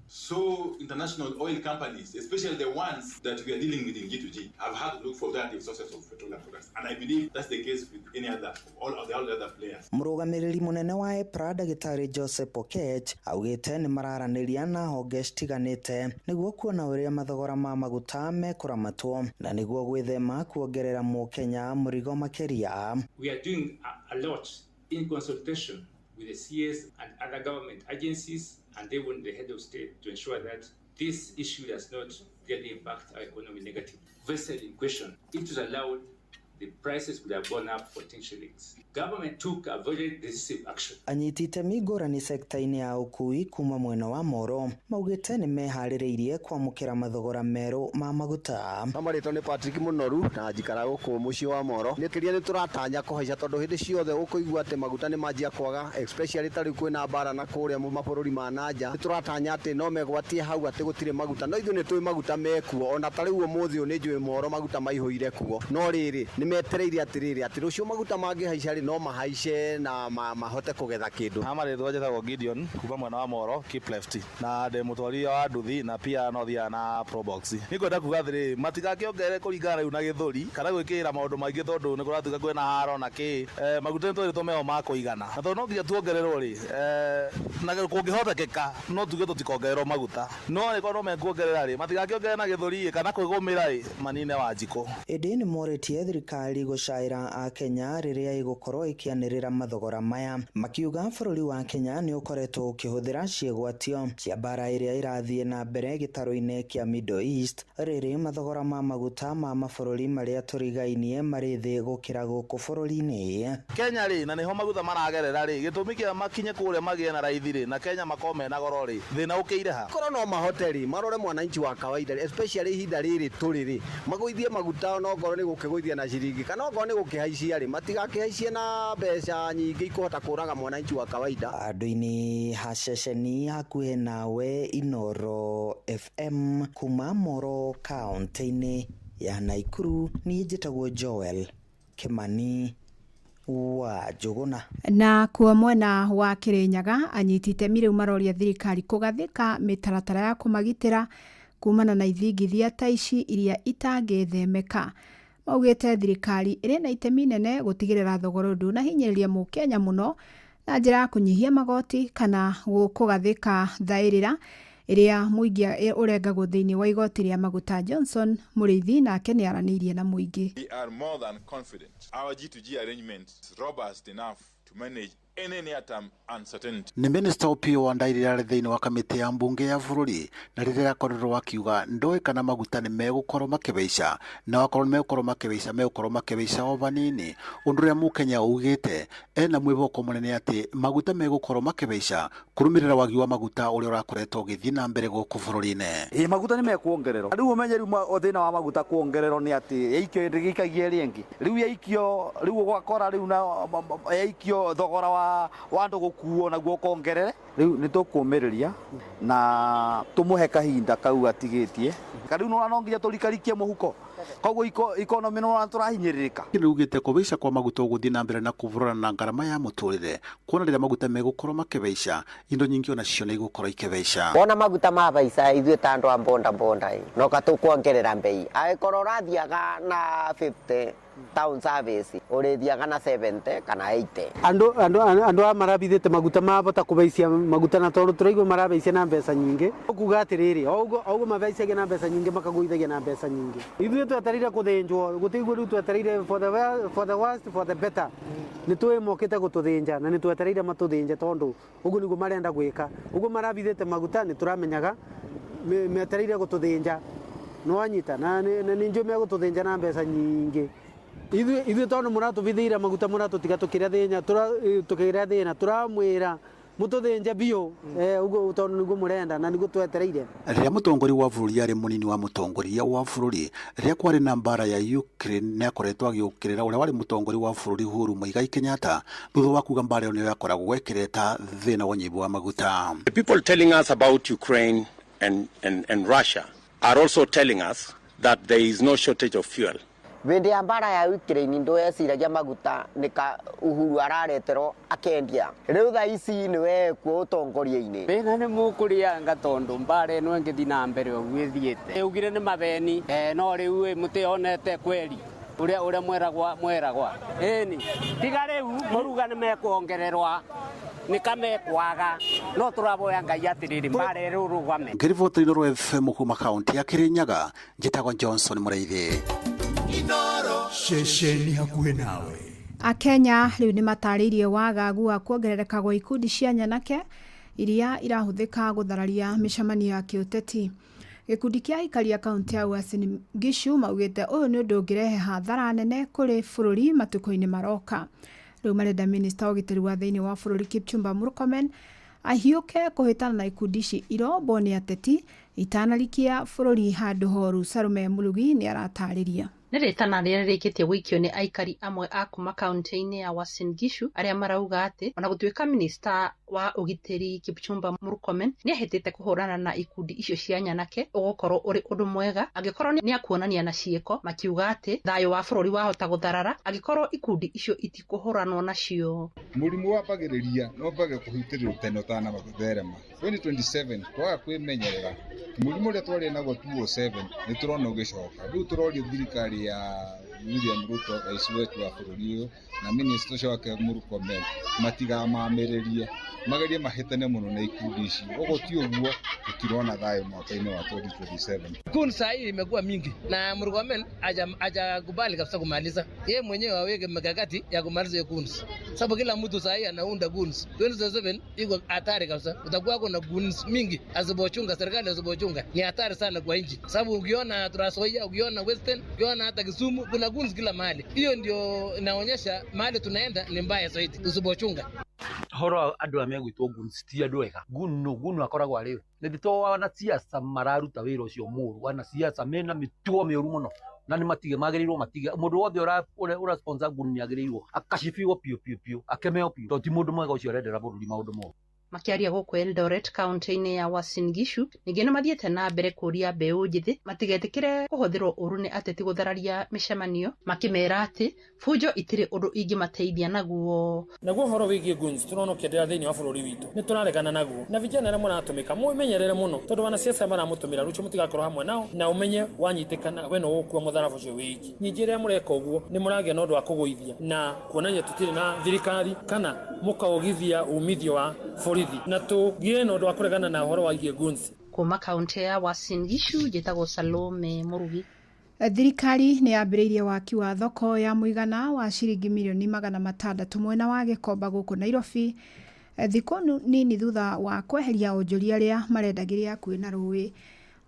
So international oil companies, especially the ones that we are dealing with in G2G, have had to look for alternative sources of petroleum products. And I believe that's the case with any other, all of the other players. Mũrũgamĩrĩri mũnene wa EPRA ndagĩtarĩ Joseph Okech augĩte nĩ mararanĩria na honge citiganĩte nĩguo kuona ũrĩa mathogora ma maguta mekũramatwo na nĩguo gwĩthema kuongerera mũkenya mũrigo makĩria. We are doing a lot in consultation with the CS and other government agencies and even the head of state to ensure that this issue does not really impact our economy negatively. Vessel in question, it was allowed the prices would have gone up 14 shillings. Government took a very decisive action. Anyiti itemi ngũrani sekta-inĩ ya ũkui kuma mwena wa Moro maugĩte nĩ meharĩrĩirie kwamũkĩra mathogora merũ ma maguta. Marĩtwa nĩ Patrick Mũnoru na njikara gũkũ mũciĩ wa Moro. Nĩ kĩrĩa nĩ tũratanya kũhaica tondũ hĩndĩ ciothe ũkũigua atĩ maguta nĩ manjia kwaga, especially ta rĩu kwĩna mbara na kũrĩa mabũrũri ma nanja. Nĩ tũratanya atĩ no megwatie hau atĩ gũtirĩ maguta, no ithuĩ nĩ tũĩ maguta mekuo. Ona ta rĩu ũmũthĩ ũyũ nĩ njũĩ Moro maguta maihũire kuo, no rĩrĩ nĩ metereire atĩrĩrĩ atĩ rũciũ maguta mangĩhaica rĩ no mahaice na mahote kũgetha kĩndũ. Ha marĩtwa njĩtagwo Gideon kuma mwena wa Moro Keep Left, na ndĩ mũtwarithia wa nduthi na pia no thiaga na Probox. Nĩngwenda kuga atĩrĩrĩ, matigakĩongerere kũringana rĩu na gĩthũri kana gwĩkĩrĩra maũndũ maingĩ tondũ nĩ kũratuĩka kwĩna haro na kĩ. Maguta nĩ twĩrĩtwo meho ma kũigana, na tondũ no nginya tuongererwo rĩ, na kũngĩhotekeka no tuge tũtikongererwo maguta, no angĩkorwo no mekuongerera rĩ matigakĩongerere na gĩthũri kana kwĩgũmĩra rĩ manine Wanjikũ. Ĩndĩ nĩ morĩtie thirikari gũcaĩra Akenya rĩrĩa ĩgũkorwo ĩkĩanĩrĩra mathogora maya, makiuga bũrũri wa Kenya nĩ ũkoretwo ũkĩhũthĩra ciĩgwatio cia mbara ĩrĩa ĩrathiĩ na mbere gĩtarũ-inĩ kĩa Middle East, rĩrĩ mathogora ma maguta ma mabũrũri marĩa tũrigainie marĩ thĩ gũkĩra gũkũ bũrũri-inĩ. Kenya rĩ na nĩho maguta maragerera rĩ, gĩtũmi kĩa makinye kũrĩa magĩe na raithi rĩ na Kenya makorwo mena goro rĩ, thĩna ũkĩire ha? Korwo no mahote rĩ marore mwananchi wa kawaida rĩ, especially ihinda rĩrĩ tũrĩ rĩ, magũithie maguta ona okorwo nĩ gũkĩgũithia na ciringi kana okorwo nĩ gũkĩhaicia rĩ, matigakĩhaicie na mbeca nyingĩ ikũhota kũraga mwananchi wa kawaida. Andũ-inĩ ha ceceni hakuhĩ nawe Inoro FM kuma Moro kaunti-inĩ ya Naikuru, niĩ njĩtagwo Joel Kimani wa Njũgũna. Na kuo mwena wa Kirinyaga anyiti itemi rĩu maroria thirikari kũgathĩka mĩtaratara ya kũmagitĩra kumana na ithingithia ta ici iria itangĩthemeka. Maugĩte thirikari ĩrĩ na itemi nene gũtigĩrĩra thogora ndũnahinyĩrĩria mũkenya mũno na njĩra ya kũnyihia magoti kana kũgathĩka thaĩrĩra ĩrĩa mũingĩ ũrengagwo thĩinĩ wa igoti rĩa maguta. Johnson Mũrĩithi nake nĩ aranĩirie na mũingĩ. We are more than confident our G2G arrangement is robust enough to manage any near-term uncertainty. Nĩ Minista Opiyo Wandayi rĩrĩa arĩ thĩinĩ wa kamĩtĩ ya mbunge ya bũrũri na rĩrĩa akorirwo akiuga ndoĩ kana maguta nĩ megũkorwo makĩhaica, na wakorwo nĩ megũkorwo makĩhaica megũkorwo makĩhaica o vanini, ũndũ ũrĩa mũkenya augĩte ena mwĩhoko mũnene atĩ maguta megũkorwo makĩhaica kũrũmĩrĩra wagi wa maguta ũrĩa ũrakoretwo ũgĩthiĩ na mbere gũkũ bũrũri-inĩ. Ĩ maguta nĩ mekuongererwo. Rĩu ũmenye rĩu thĩna wa maguta kuongererwo nĩ atĩ yaikio ĩrĩgĩikagia rĩngĩ. Rĩu yaikio rĩu ũgakora rĩu na yaikio thogora wa andũ gũkuo naguo ũkongerere. Rĩu nĩ tũkũmĩrĩria na tũmũhe kahinda kau atigĩtie. Rĩu no nginya tũrikarikie mũhuko, koguo economy no tũrahinyĩrĩrĩka. Nĩugĩte kũhaica kwa maguta ũgũthiĩ na mbere na kũhũrana na ngarama ya mũtũrĩre, kuona rĩrĩa maguta megũkorwo makĩhaica indo nyingĩ onacio nĩ igũkorwo ikĩhaica. Wona maguta mahaica ithuĩ ta andũ a bonda bonda ĩ no katũkuongerera mbei, angĩkorwo ũrathiaga na 50 town service ũrĩthiaga na 70 kana 80. Andũ aya marabithĩte maguta mabota kũhaicia maguta na tondũ tũraigua marabaicia na mbeca nyingĩ, ũkuga atĩrĩrĩ o ũguo mabaicagia na mbeca nyingĩ makagũithagia na mbeca nyingĩ. Ithuĩ twetereire kũthĩnjwo, gũtiguo rĩu twetereire for the worst for the better. Nĩ tũĩ mokĩte gũtũthĩnja na nĩ twetereire matũthĩnje tondũ ũguo nĩguo marenda gwĩka. Ũguo marabithĩte maguta nĩ tũramenyaga metereire gũtũthĩnja, nĩwanyita, na nĩ njũĩ megũtũthĩnja na mbeca nyingĩ. Ithuĩ tondũ mũratũbithĩire maguta mũratũtiga tũkĩrĩa thĩna, tũramwĩra mũtũthĩnje biũ, ũguo tondũ nĩguo mũrenda na nĩguo twetereire. Rĩrĩa mũtongoria wa bũrũri arĩ mũnini wa mũtongoria wa bũrũri rĩrĩa kwarĩ na mbara ya Ukraine nĩ akoretwo agĩũkĩrĩra ũrĩa warĩ mũtongoria wa bũrũri Uhuru Muigai Kenyatta thutha wa kuga mbara ĩyo nĩyo yakoragwo ĩkĩreta thĩna wa ũnyihu wa maguta. The people telling us about Ukraine and Russia are also telling us that there is no shortage of fuel. Hĩndĩ ya mbara ya Ukraine ndweciragia maguta nĩka Uhuru arareterwo akendia. Rĩu thaa ici nĩwe kuo ũtongoria-inĩ. Thĩna nĩ mũkũrĩanga tondũ mbara ĩno ĩngĩthiĩ na mbere ũguo ĩthiĩte. Ĩugire nĩ matheni, no rĩu mũtĩonete kweri ũrĩa mweragwa. Ĩni tiga rĩu mũruga nĩ mekuongererwa nĩkamekwaga, no tũraboya Ngai atĩrĩrĩ mbara ĩrũrũgame. Ngĩriboti Inoro FM kuma kaunti ya Kirinyaga, njĩtagwo Johnson Mũrĩithi. Inoro ceceni hakuhĩ nawe. Akenya rĩu nĩ matarĩirie wagagu wa kuongerereka gwa ikundi cia nyanake iria irahũthĩka gũthararia mĩcemanio ya kĩũteti. Gĩkundi kĩa aikari a kaunti ya Uasin Gishu maugĩte ũyũ nĩ ũndũ ũngĩrehe hathara nene kũrĩ bũrũri matukũ-inĩ maroka. Rĩu marenda minista wa ũgitĩri wa thĩinĩ wa bũrũri Kipchumba Murkomen ahiũke kũhĩtana na ikundi ici irombwo nĩ ateti itanarikia bũrũri handũ horu. Salome Murugi nĩ aratarĩria. Nĩ rĩtana rĩrĩa rĩrĩkĩtie gũikio nĩ aikari amwe a kuma kaunti-inĩ ya Uasin Gishu arĩa marauga atĩ ona gũtuĩka minista wa ũgitĩri Kipchumba Murkomen nĩ ahĩtĩte kũhũrana na ikundi icio cia nyanake, ũgũkorwo ũrĩ ũndũ mwega angĩkorwo nĩ akuonania na ciĩko, makiuga atĩ thayũ wa bũrũri wahota gũtharara angĩkorwo ikundi icio itikũhũranwo nacio. Mũrimũ wambagĩrĩria no wambage kũhutĩrĩrwo tene ũtanamba gũtherema. 2027 twaga kwĩmenyerera mũrimũ ũrĩa twarĩ naguo 2007 nĩ tũrona ũgĩcoka. Rĩu tũroria thirikari ya William Ruto, rais wetu wa bũrũri ũyũ, na minista ũcio wake Murkomen matigamamĩrĩrie, magerie mahĩtane mũno na ikundi ici. Ũguo ti ũguo tũtirona thayũ mwaka-inĩ wa 2027. Kun saa hii imekuwa mingi na Murkomen hajakubali kabisa kumaliza. Yeye mwenyewe aweke mikakati ya kumaliza hiyo goons, sababu kila mtu saa hii anaunda goons. 2027 iko hatari kabisa, utakuwa na goons mingi asipochunga, serikali asipochunga ni hatari sana kwa nchi, sababu ukiona Trans Nzoia, ukiona Western, ukiona hata Kisumu kuna goons kila mahali. Hiyo ndio inaonyesha mahali tunaenda ni mbaya zaidi usipochunga. Horo andu aya megwitwo goons ti andu ega. Gun no gun akoragwo arĩ nĩ to wanasiasa mararuta wĩra ũcio mũru, wanasiasa mena mĩtugo mĩũru mũno na nĩ matige, magĩrĩirwo matige. Mũndũ wothe ũra sponsor gun nĩ agĩrĩirwo akacibiwo piũ piũ piũ, akemeo piũ, tondũ ti mũndũ mwega ũcio arendera bũrũri maũndũ moru. Makiaria gũkũ Eldoret kaunti-inĩ ya Uasin Gishu, ningĩ nĩ mathiĩte na mbere kũria mbeũ njĩthĩ matigetĩkĩre kũhũthĩrwo ũru nĩ ateti gũthararia mĩcemanio, makĩmera atĩ bunjo itirĩ ũndũ ingĩmateithia naguo. Naguo ũhoro wĩgiĩ guns tũrona ũkĩenderea thĩinĩ wa bũrũri witũ nĩ tũraregana naguo, na vijana arĩa mũratũmĩka mwĩmenyerere mũno, tondũ wanasiasa maramũtũmĩra rũciũ mũtigakorwo hamwe nao, na ũmenye wanyitĩkana we no ũgũkua mũtharaba ũcio wĩ iki. Ningĩ rĩrĩa mũreka ũguo nĩ mũragĩa na ũndũ wa kũgũithia na kuonania tũtirĩ na thirikari, kana mũkaũgithia umithio wa borithi, na tũgĩe na ũndũ wa kũregana na ũhoro wa igie guns. Kuma kaunti ya Uasin Gishu njĩtagwo Salome Murugi. Thirikari nĩ yambĩrĩirie waki wa thoko ya mũigana wa ciringi mirioni 600 mwena wa Gĩkomba gũkũ Nairobi, thikũ nini thutha wa kweheria onjoria arĩa marendagĩria hakuhĩ na rũĩ.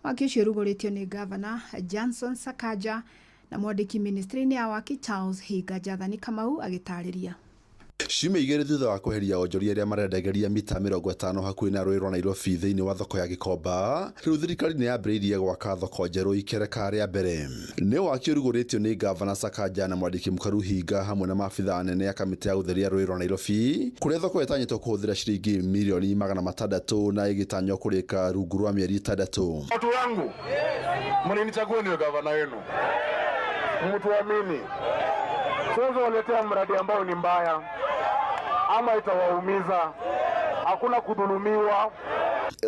Waki ũcio ũrugũrĩtio nĩ Gavana Johnson Sakaja na mwandĩki ministry-inĩ ya waki Charles Hinga. Jathani Kamau agĩtarĩria. Ciumia igĩrĩ thutha wa kweheria onjoria arĩa marendagĩria mita 50 hakuhĩ na rũĩ rwa Nairobi thĩinĩ wa thoko ya Gĩkomba, rĩu thirikari nĩ yambĩrĩirie gwaka thoko njerũ ikereka rĩa mbere. Nĩ waki ũrugũrĩtio nĩ Gavana Sakaja na mwandĩki Mũkaru Hinga hamwe na maabitha anene a kamĩtĩ ya gũtheria rũĩ rwa Nairobi, kũrĩa thoko ĩtanyĩtwo kũhũthĩra ciringi mirioni 600 na ĩgĩtanywo kũrĩka rungu rwa mĩeri 6. Watu wangu, mlinichagua niwe gavana wenu, mtuamini. Siwezi waletea mradi ambao ni mbaya ama itawaumiza, hakuna kudhulumiwa.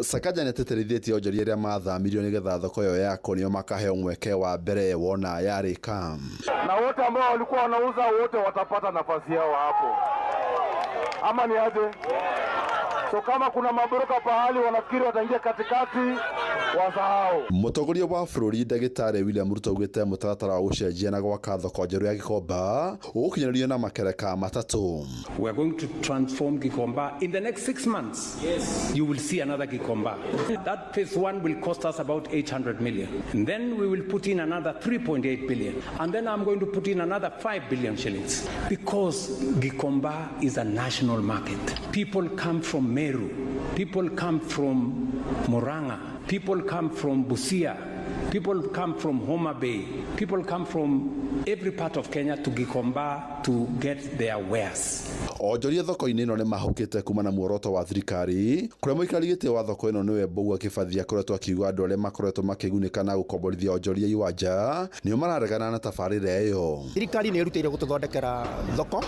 Sakaja nĩateterithĩtie onjoria arĩa mathamirio nĩgetha thoko ĩyo yakwo nĩo makaheo mweke wa mbere wona yarĩka, na wote ambao walikuwa wanauza wote watapata nafasi yao hapo, ama ni aje? So kama kuna mabroka pahali wanafikiri wataingia katikati, wasahau. Mũtongoria wa bũrũri Ndagĩtarĩ William Ruto augĩte mũtaratara wa gũcenjia na gwaka thoko njerũ ya Gĩkomba ũgũkinyanĩrio na makereka matatũ. We are going to transform Gikomba in the next 6 months. Yes. You will see another Gikomba. That phase one will cost us about 800 million. And then we will put in another 3.8 billion. And then I'm going to put in another 5 billion shillings. Because Gikomba is a national market. People come from Meru. People come from Murang'a. People come from Busia. People come from Homa Bay. People come from every part of Kenya to Gikomba to get their wares. Onjoria thoko-inĩ ĩno nĩ mahũkĩte kuma na muoroto wa thirikari kũrĩa mũikarĩri gĩtĩ wa thoko ĩno nĩwe Mbugua Kĩbathi akoretwo akiuga andũ arĩa makoretwo makĩgunĩka na gũkomborithia onjoria iwanja nĩo mararegana na tabarĩra ĩyo. Thirikari nĩ ĩrutĩire gũtũthondekera thoko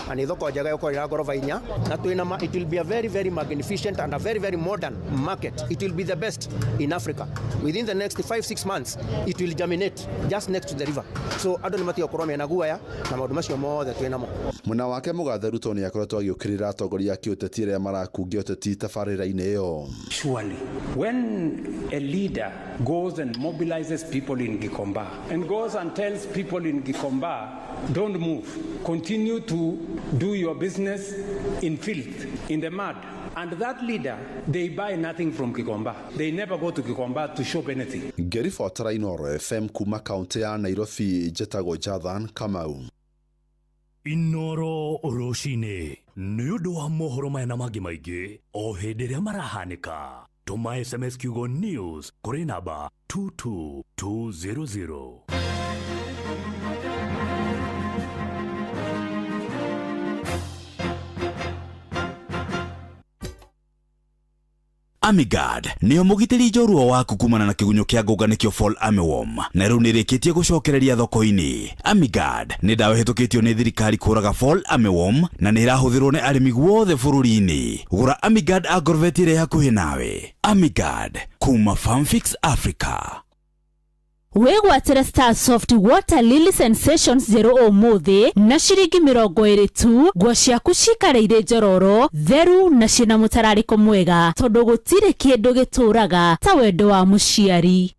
na nĩ thoko njega ĩgũkorwo ĩra ngoroba inya na twĩna ma, it will be a very very magnificent and a very very modern market. It will be the best in Africa. Within the next 5-6 months it will germinate just next to the river. So andũ nĩ matiga gũkorwo mena guoya na maũndũ macio mothe twĩnamo. Mwena wake Mũgathe Ruto nĩ akoretwo agĩũkĩrĩra atongoria a kĩũteti arĩa marakungia ũteti tabarĩra-inĩ ĩyo. Surely, when a leader goes and mobilizes people in Gikomba and goes and tells people in Gikomba, don't move, continue to do your business in filth, in the mud, And that leader, they buy nothing from Gikomba. They never go to Gikomba to shop anything. Ngĩribotera Inooro FM kuma kaunti ya Nairobi, njĩtagwo Jathan Kamau. Inooro rũcinĩ nĩ ũndũ wa mohoro maya na mangĩ maingĩ o hĩndĩ ĩrĩa marahanĩka, tũma SMS kiugo news kũrĩ namba 22200. Amigard nĩyo mũgitĩri njorua waku kumana na kĩgunyũ kĩa ngũnga nĩkĩo Fall Armyworm, na rĩu nĩrĩkĩtie gũcokereria thoko-inĩ. Amigard nĩ ndawa ĩhĩtũkĩtio nĩ thirikari kũraga Fall Armyworm na nĩ ĩrahũthĩrwo nĩ arĩmi guothe bũrũri-inĩ. Gũra Amigard Agrovet ĩrĩa hakuhĩ nawe. Amigard kuma Farmfix Africa. Wĩgwatĩre Star Soft Water Lily Sensations njerũ ũmũthĩ na ciringi 20 tu. Nguo ciaku cikare irĩ njororo, theru na ciĩna mũtararĩko mwega, tondũ gũtirĩ kĩndũ gĩtũraga ta wendo wa mũciari.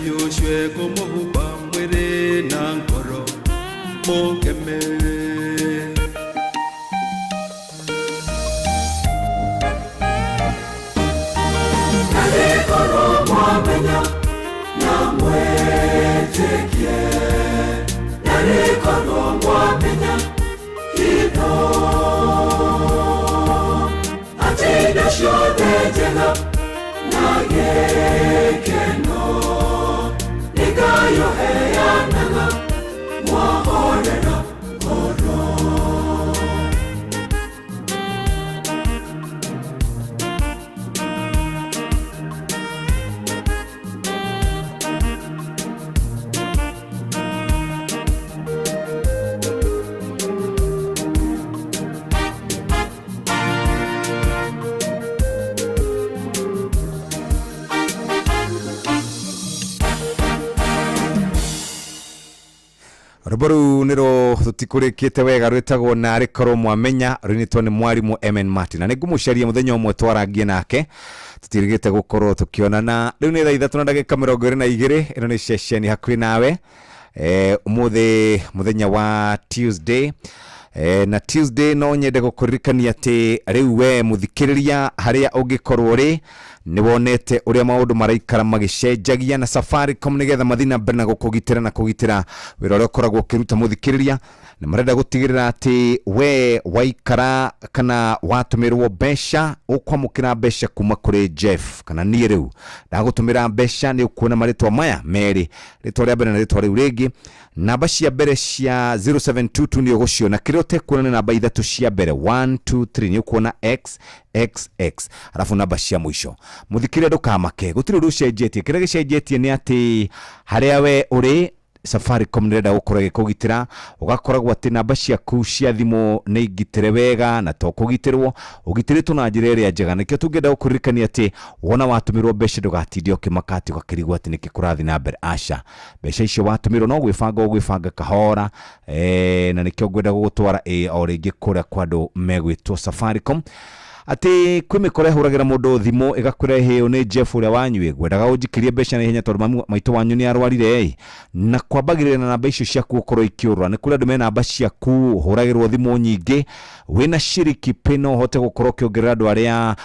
Ngai ũcio ekũmũhumba mwĩrĩ na ngoro mũkeme. Narĩkorwo mwamenya na mwĩtĩkie, narĩkorwo mwamenya hitho, atĩ indo ciothe njega na gĩkeno nĩ Ngai ũheanaga mwahorera ngoro. Rwĩmbo rũu nĩ rwo tũtikũrĩkĩte wega, rwĩtagwo narĩ korwo mwamenya, rũinĩtwo nĩ mwarimũ MN Martin, na nĩ ngũmũcaria mũthenya ũmwe twarangie nake, tũtirĩgĩte gũkorwo tũkĩonana. Rĩu nĩ thaa 3:22, ĩno nĩ ceceni hakuhĩ nawe. Ũmũthĩ mũthenya wa Tuesday, na Tuesday no nyende gũkũririkania atĩ rĩu we mũthikĩrĩria harĩa ũngĩkorwo ũrĩ nĩ wonete ũrĩa maũndũ maraikara magĩcenjagia na Safaricom nĩgetha mathiĩ na mbere na gũkũgitĩra na kũgitĩra wĩra ũrĩa ũkoragwo ũkĩruta mũthikĩrĩria, na marenda gũtigĩrĩra atĩ we waikara kana watũmĩrwo mbeca ũkwamũkĩra mbeca kuma kũrĩ Jeff kana niĩ. Rĩu ndagũtũmĩra mbeca nĩ ũkuona marĩtwa maya merĩ, rĩtwa rĩa mbere na rĩtwa rĩu rĩngĩ. Namba cia mbere cia 0722 nĩ ũgũciona, kĩrĩa ũtekuona nĩ namba ithatũ cia mbere 1 2 3, nĩ ũkuona x x x, arabu namba cia mũico. Mũthikĩrĩria ndũkamake, gũtirĩ ũndũ ũcenjetie. Kĩrĩa gĩcenjetie nĩ atĩ harĩa we ũrĩ Safaricom nĩrenda gũkorwo ĩgĩkũgitĩra, ũgakoragwo atĩ namba ciaku cia thimũ nĩ ingitĩre wega na to kũgitĩrwo, ũgitĩrĩtwo na njĩra ĩrĩa njega. Nĩkĩo tũngĩenda gũkũririkania atĩ wona watũmĩrwo mbeca ndũgatinde ũkĩmaka atĩ ũgakĩrigwo atĩ nĩkĩ kũrathiĩ na mbere. Aca, mbeca icio watũmĩrwo no gwĩbanga ũgwĩbanga kahora, na nĩkĩo ngwenda gũgũtwara o rĩngĩ kũrĩa kwa andũ megwĩtwo Safaricom, atĩ kwĩ mĩkora ĩhũragĩra mũndũ thimũ ĩgakwĩra hĩũ nĩ Jeff ũrĩa wanyu ĩ, ngwendaga ũnjikĩrie mbeca na ihenya tondũ maitũ wanyu nĩ arwarire ĩ, na kwambagĩrĩria na namba icio ciaku gũkorwo ikĩũrũra. Nĩ kũrĩ andũ me namba ciaku ũhũragĩrwo thimũ nyingĩ, wĩna Shiriki Pay no ũhote gũkorwo ũkĩongerera andũ arĩa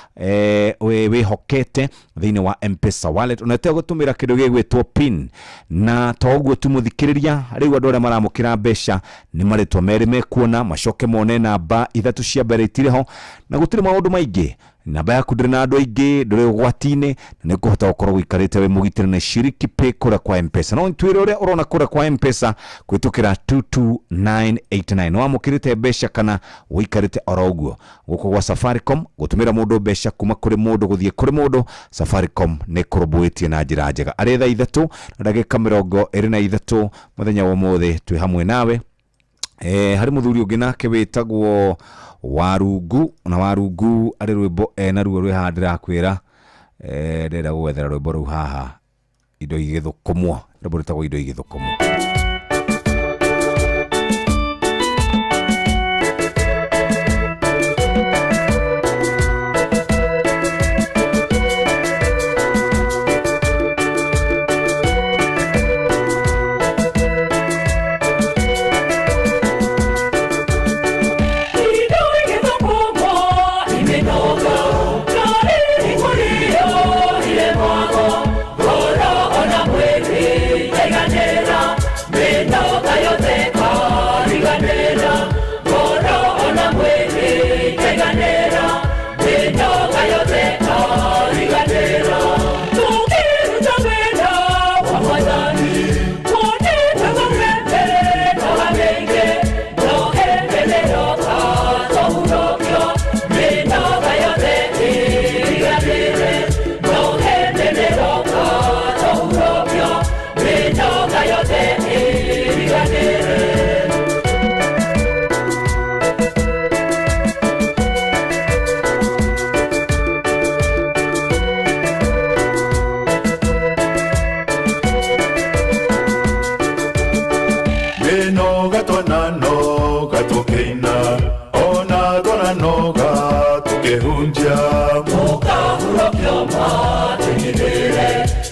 wĩhokete thĩinĩ wa M-Pesa wallet, ona ũtegũtũmĩra kĩndũ gĩgwĩtwo pin. Na to ũguo tu mũthikĩrĩria, rĩu andũ arĩa maramũkĩra mbeca nĩ marĩtwa merĩ mekuona, macoke mone namba ithatũ cia mbere itirĩ ho, na gũtirĩ maũndũ maingĩ. Namba yaku ndĩrĩ na andũ aingĩ, ndũrĩ ũgwati-inĩ, na nĩ ũkũhota gũkorwo ũikarĩte wĩ mũgitĩre na Shiriki Pay kũrĩa kwa M-Pesa. No twĩre ũrĩa ũrona kũrĩa kwa M-Pesa kũhĩtũkĩra 22989. Nĩwamũkĩrĩte mbeca kana ũikarĩte oro ũguo. Gũkũ gwa Safaricom gũtũmĩra mũndũ mbeca kuma kũrĩ mũndũ gũthiĩ kũrĩ mũndũ, Safaricom nĩ kũrũmbũĩtie na njĩra njega. Arĩ 3:23 mũthenya wa ũmũthĩ twĩ hamwe nawe. Harĩ mũthuri ũngĩ nake wĩtagwo Warungu, na Warungu arĩ rwĩmbo enaruo rwĩ haha ndĩrakwĩra, ndĩrenda gũgwethera rwĩmbo rũu haha, indo igĩthũkũmwo, rwĩmbo rwĩtagwo indo igĩthũkũmwo.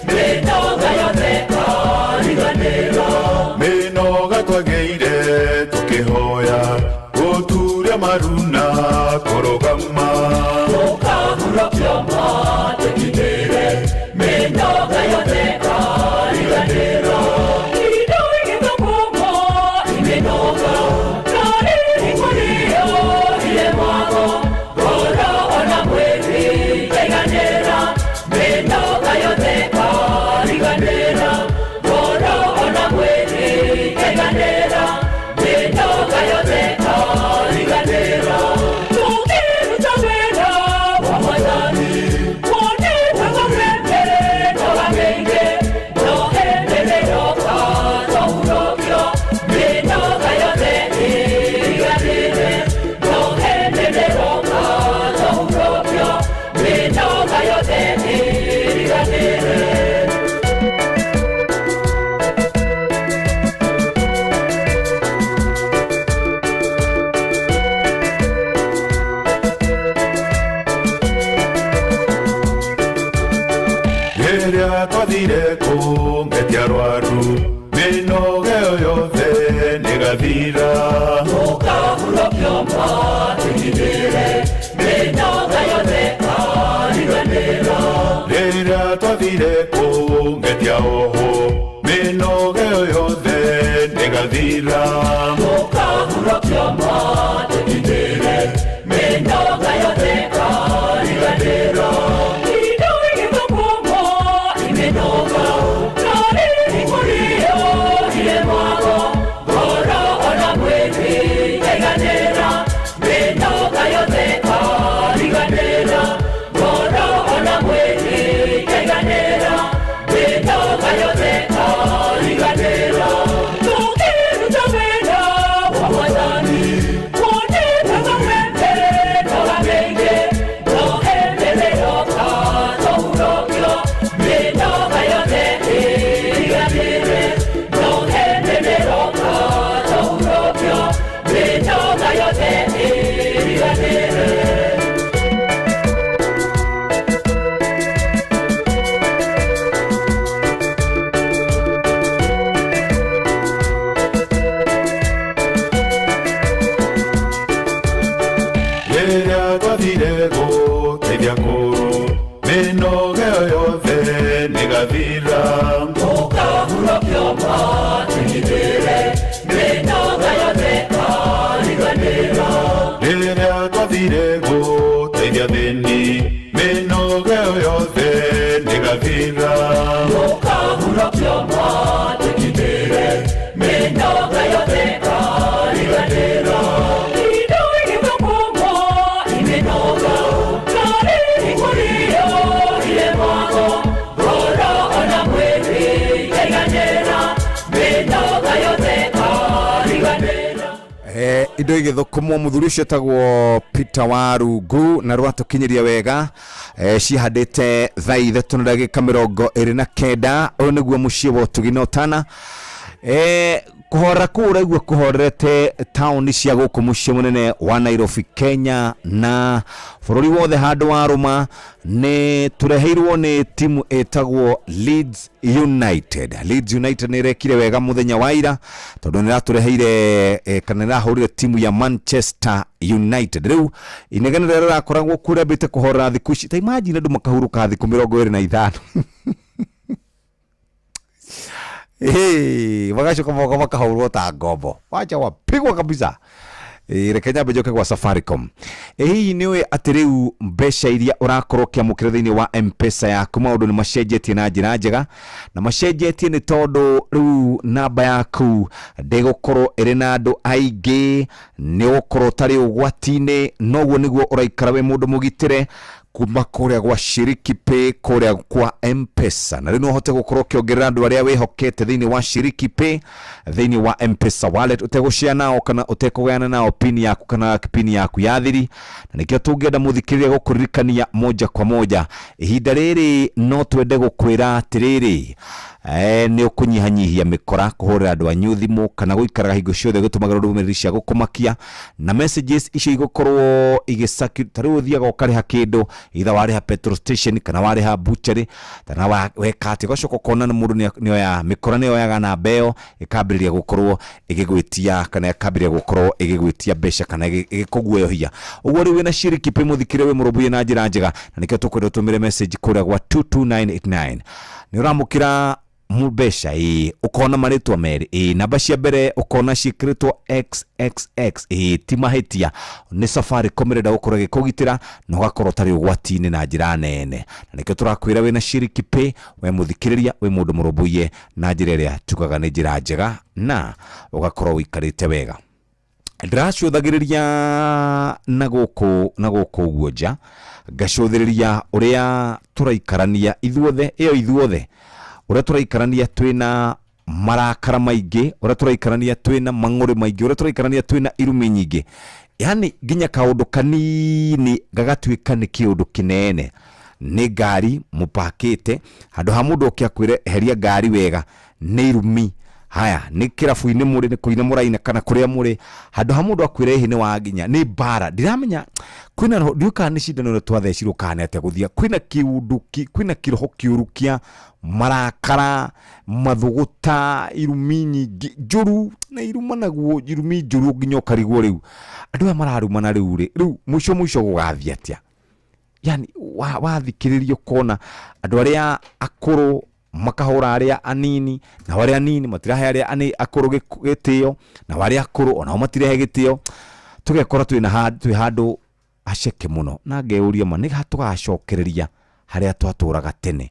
Menoga yothe. mahoya Gũturia maruna kũrũgama Ũkahurũkio matigithĩre Mĩnoga yothe ĩkariganĩra Indo igĩthũkũmwo imĩnoga No rĩrĩ kũrĩo iremwago Ngoro ona mwĩrĩ ikaiganĩra Mĩnoga yothe ĩkariganĩra Ngoro ona mwĩrĩ ikaiganĩra Mĩnoga yothe ĩkariganĩra Tũkĩruta wĩra wa Mwathani Wonekaga mĩnoga mĩingĩ No hĩndĩ ĩroka tũhurũkio Mĩnoga yothe ĩriganĩre No hĩndĩ ĩroka tũhurũkio Mĩnoga yothe ĩriganĩre. Rĩrĩa twathire kũngetia arwaru Mĩnoga ĩyo yothe nĩgathira Ũkahurũkio matigithĩre Mĩnoga yothe ĩkariganĩra Rĩrĩa twathire kũngetia oho Mĩnoga ĩyo yothe nĩgathira Ũkahurũkio matigithĩre Mĩnoga yothe ĩkariganĩra Indo igĩthũkũmwo imĩnoga No rĩrĩ kũrĩo iremwago Ngoro ona mwĩrĩ ikaiganĩra Mĩnoga yothe ĩkariganĩra Ngoro ona mwĩrĩ ikaiganĩra Mĩnoga yothe ĩkariganĩra Tũkĩruta wĩra wa Mwathani Wonekaga mĩnoga mĩingĩ No hĩndĩ ĩroka tũhurũkio Mĩnoga yothe ĩriganĩre No hĩndĩ ĩroka tũhurũkio Mĩnoga yothe ĩriganĩre. Rĩrĩa twathire gũteithia kũrũ Mĩnoga ĩyo yothe nĩgathira Ũkahurũkio matigithĩre Mĩnoga yothe ĩkariganĩra Rĩrĩa twathire gũteithia thĩni Mĩnoga ĩyo yothe nĩgathira Ũkahurũkio matigithĩre Mĩnoga yothe ĩkariganĩra Indo igĩthũkũmwo imĩnoga No rĩrĩ kũrĩo iremwago Ngoro ona mwĩrĩ ikaiganĩra Mĩnoga yothe ĩkariganĩra. Indo igĩthũkũmwo mũthuri ũcio etagwo Peter Warungu na rwatũkinyĩria wega cihandĩte thaa 3 na ndagĩka 29. Ũyũ nĩguo mũciĩ wa ũtugi na ũtana. Kũhorera kũu ũraigua kũhorerete taũni cia gũkũ mũciĩ mũnene wa Nairobi Kenya na bũrũri wothe handũ wa rũma nĩ tũreheirwo nĩ timu ĩtagwo Leeds United. Leeds United nĩ ĩrekire wega mũthenya wa ira tondũ nĩ ĩratũreheire kana nĩ ĩrahũrire timu ya Manchester United. Rĩu inegene rĩrĩa rĩrakoragwo kuo rĩambĩte kũhorera thikũ ici, ta imagine andũ makahurũka thikũ 25. Hey, wagacoka moka makahũrwo ta ngombo, wacha wapigwa kabisa. Reke nyambe njoke gwa Safaricom. Hihi nĩ ũĩ atĩ rĩu mbeca iria ũrakorwo ũkĩamũkĩra thĩinĩ wa M-Pesa yaku maũndũ nĩ macenjetie na njĩra njega, na macenjetie nĩ tondũ rĩu namba yaku ndĩgũkorwo ĩrĩ na andũ aingĩ, nĩ ũgũkorwo ũtarĩ ũgwati-inĩ, noguo nĩguo ũraikara wĩ mũndũ mũgitĩre kuma kũrĩa gwa Shiriki Pay kũrĩa kwa M-Pesa. Na rĩu no ũhote gũkorwo ũkĩongerera andũ arĩa wĩhokete thĩinĩ wa Shiriki Pay thĩinĩ wa M-Pesa wallet ũtegũshare nao kana ũtekũgayana nao pin yaku kana pin yaku ya thiri. Na nĩkĩo tũngĩenda mũthikĩrĩria gũkũririkania moja kwa moja ihinda rĩrĩ no twende gũkwĩra atĩrĩrĩ, Nĩ ũkũnyihanyihia mĩkora kũhũrĩra andũ anyu thimũ kana gũikaraga hingo ciothe gũtũmagĩrwo ndũmĩrĩri cia gũkũmakia na messages icio igũkorwo igĩcaki. Ta rĩu ũthiaga ũkarĩha kĩndũ, either warĩha petrol station kana warĩha butchery kana weka atĩa, ũgacoka ũkona nĩ mũndũ nĩoya mĩkora, nĩyoyaga namba ĩyo ĩkambĩrĩria gũkorwo ĩgĩgwĩtia kana ĩkambĩrĩria gũkorwo ĩgĩgwĩtia mbeca kana ĩgĩkũguoyohia. Ũguo rĩu wĩna Shiriki Pay, mũthikĩre wĩ mũrũmbũiye na njĩra njega, na nĩkĩo tũkwenda ũtũmĩre message kũrĩa gwa 22989. Nĩ ũramũkĩra mbeca, ĩĩ, ũkona marĩtwa merĩ, ĩĩ, namba cia mbere ũkona ciĩkĩrĩtwo xxx, ĩĩ, ti mahĩtia, nĩ Safaricom ĩrenda gũkorwo ĩgĩkũgitĩra na ũgakorwo ũtarĩ ũgwati-inĩ na njĩra nene, na nĩkĩo tũrakwĩra wĩna Shiriki Pay, we mũthikĩrĩria, wĩ mũndũ mũrũmbũiye na njĩra ĩrĩa tugaga nĩ njĩra njega na ũgakorwo ũikarĩte wega. Ndĩracũthagĩrĩria na gũkũ ũguo nja, ngacũthĩrĩria ũrĩa tũraikarania ithuothe, ĩyo ithuothe ũrĩa tũraikarania twĩna marakara maingĩ, ũrĩa tũraikarania twĩna mang'ũrĩ maingĩ, ũrĩa tũraikarania twĩna irumi nyingĩ, yani nginya kaũndũ kanini gagatuĩka nĩ kĩũndũ kĩnene. Nĩ ngari mũpakĩte handũ ha mũndũ oke akwĩre eheria ngari wega, nĩ irumi. Haya, nĩ kĩrabu-inĩ mũrĩ, nĩ kũina mũraina kana kũrĩa mũrĩ, handũ ha mũndũ akwĩre ĩhĩ nĩ waginya, nĩ mbara. Ndiramenya kwĩna roho, ndiũĩ kana nĩ cindano ĩrĩa twathecirwo kana nĩ atĩa gũthia, kwĩna kĩũndũ kwĩna kĩroho kĩũru kĩa marakara, mathũgũta, irumi nyingĩ njũru, na irumanaguo irumi njũru nginya ũkarigwo rĩu andũ aya mararumana rĩu rĩ, rĩu mũico mũico gũgathiĩ atĩa? Yani wathikĩrĩria ũkona andũ arĩa akũrũ makahũra arĩa anini, na arĩa anini matirahe arĩa akũrũ gĩtĩo, na arĩa akũrũ onao matirehe gĩtĩo, tũgekora twĩ handũ haceke mũno. Na ngeyũria ma nĩ ha tũgacokereria harĩa twatũraga tene,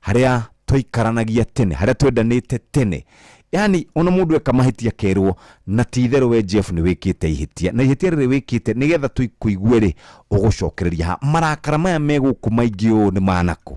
harĩa twaikaranagia tene, harĩa twendanĩte tene. Yani ona mũndũ eka mahĩtia kerwo na ti itherũ we Jeff nĩ wĩkĩte ihĩtia, na ihĩtia rĩrĩ wĩkĩte nĩgetha tũikũigue rĩ, ũgũcokereria ha. Marakara maya me gũkũ maingĩ ũũ nĩ manakũ?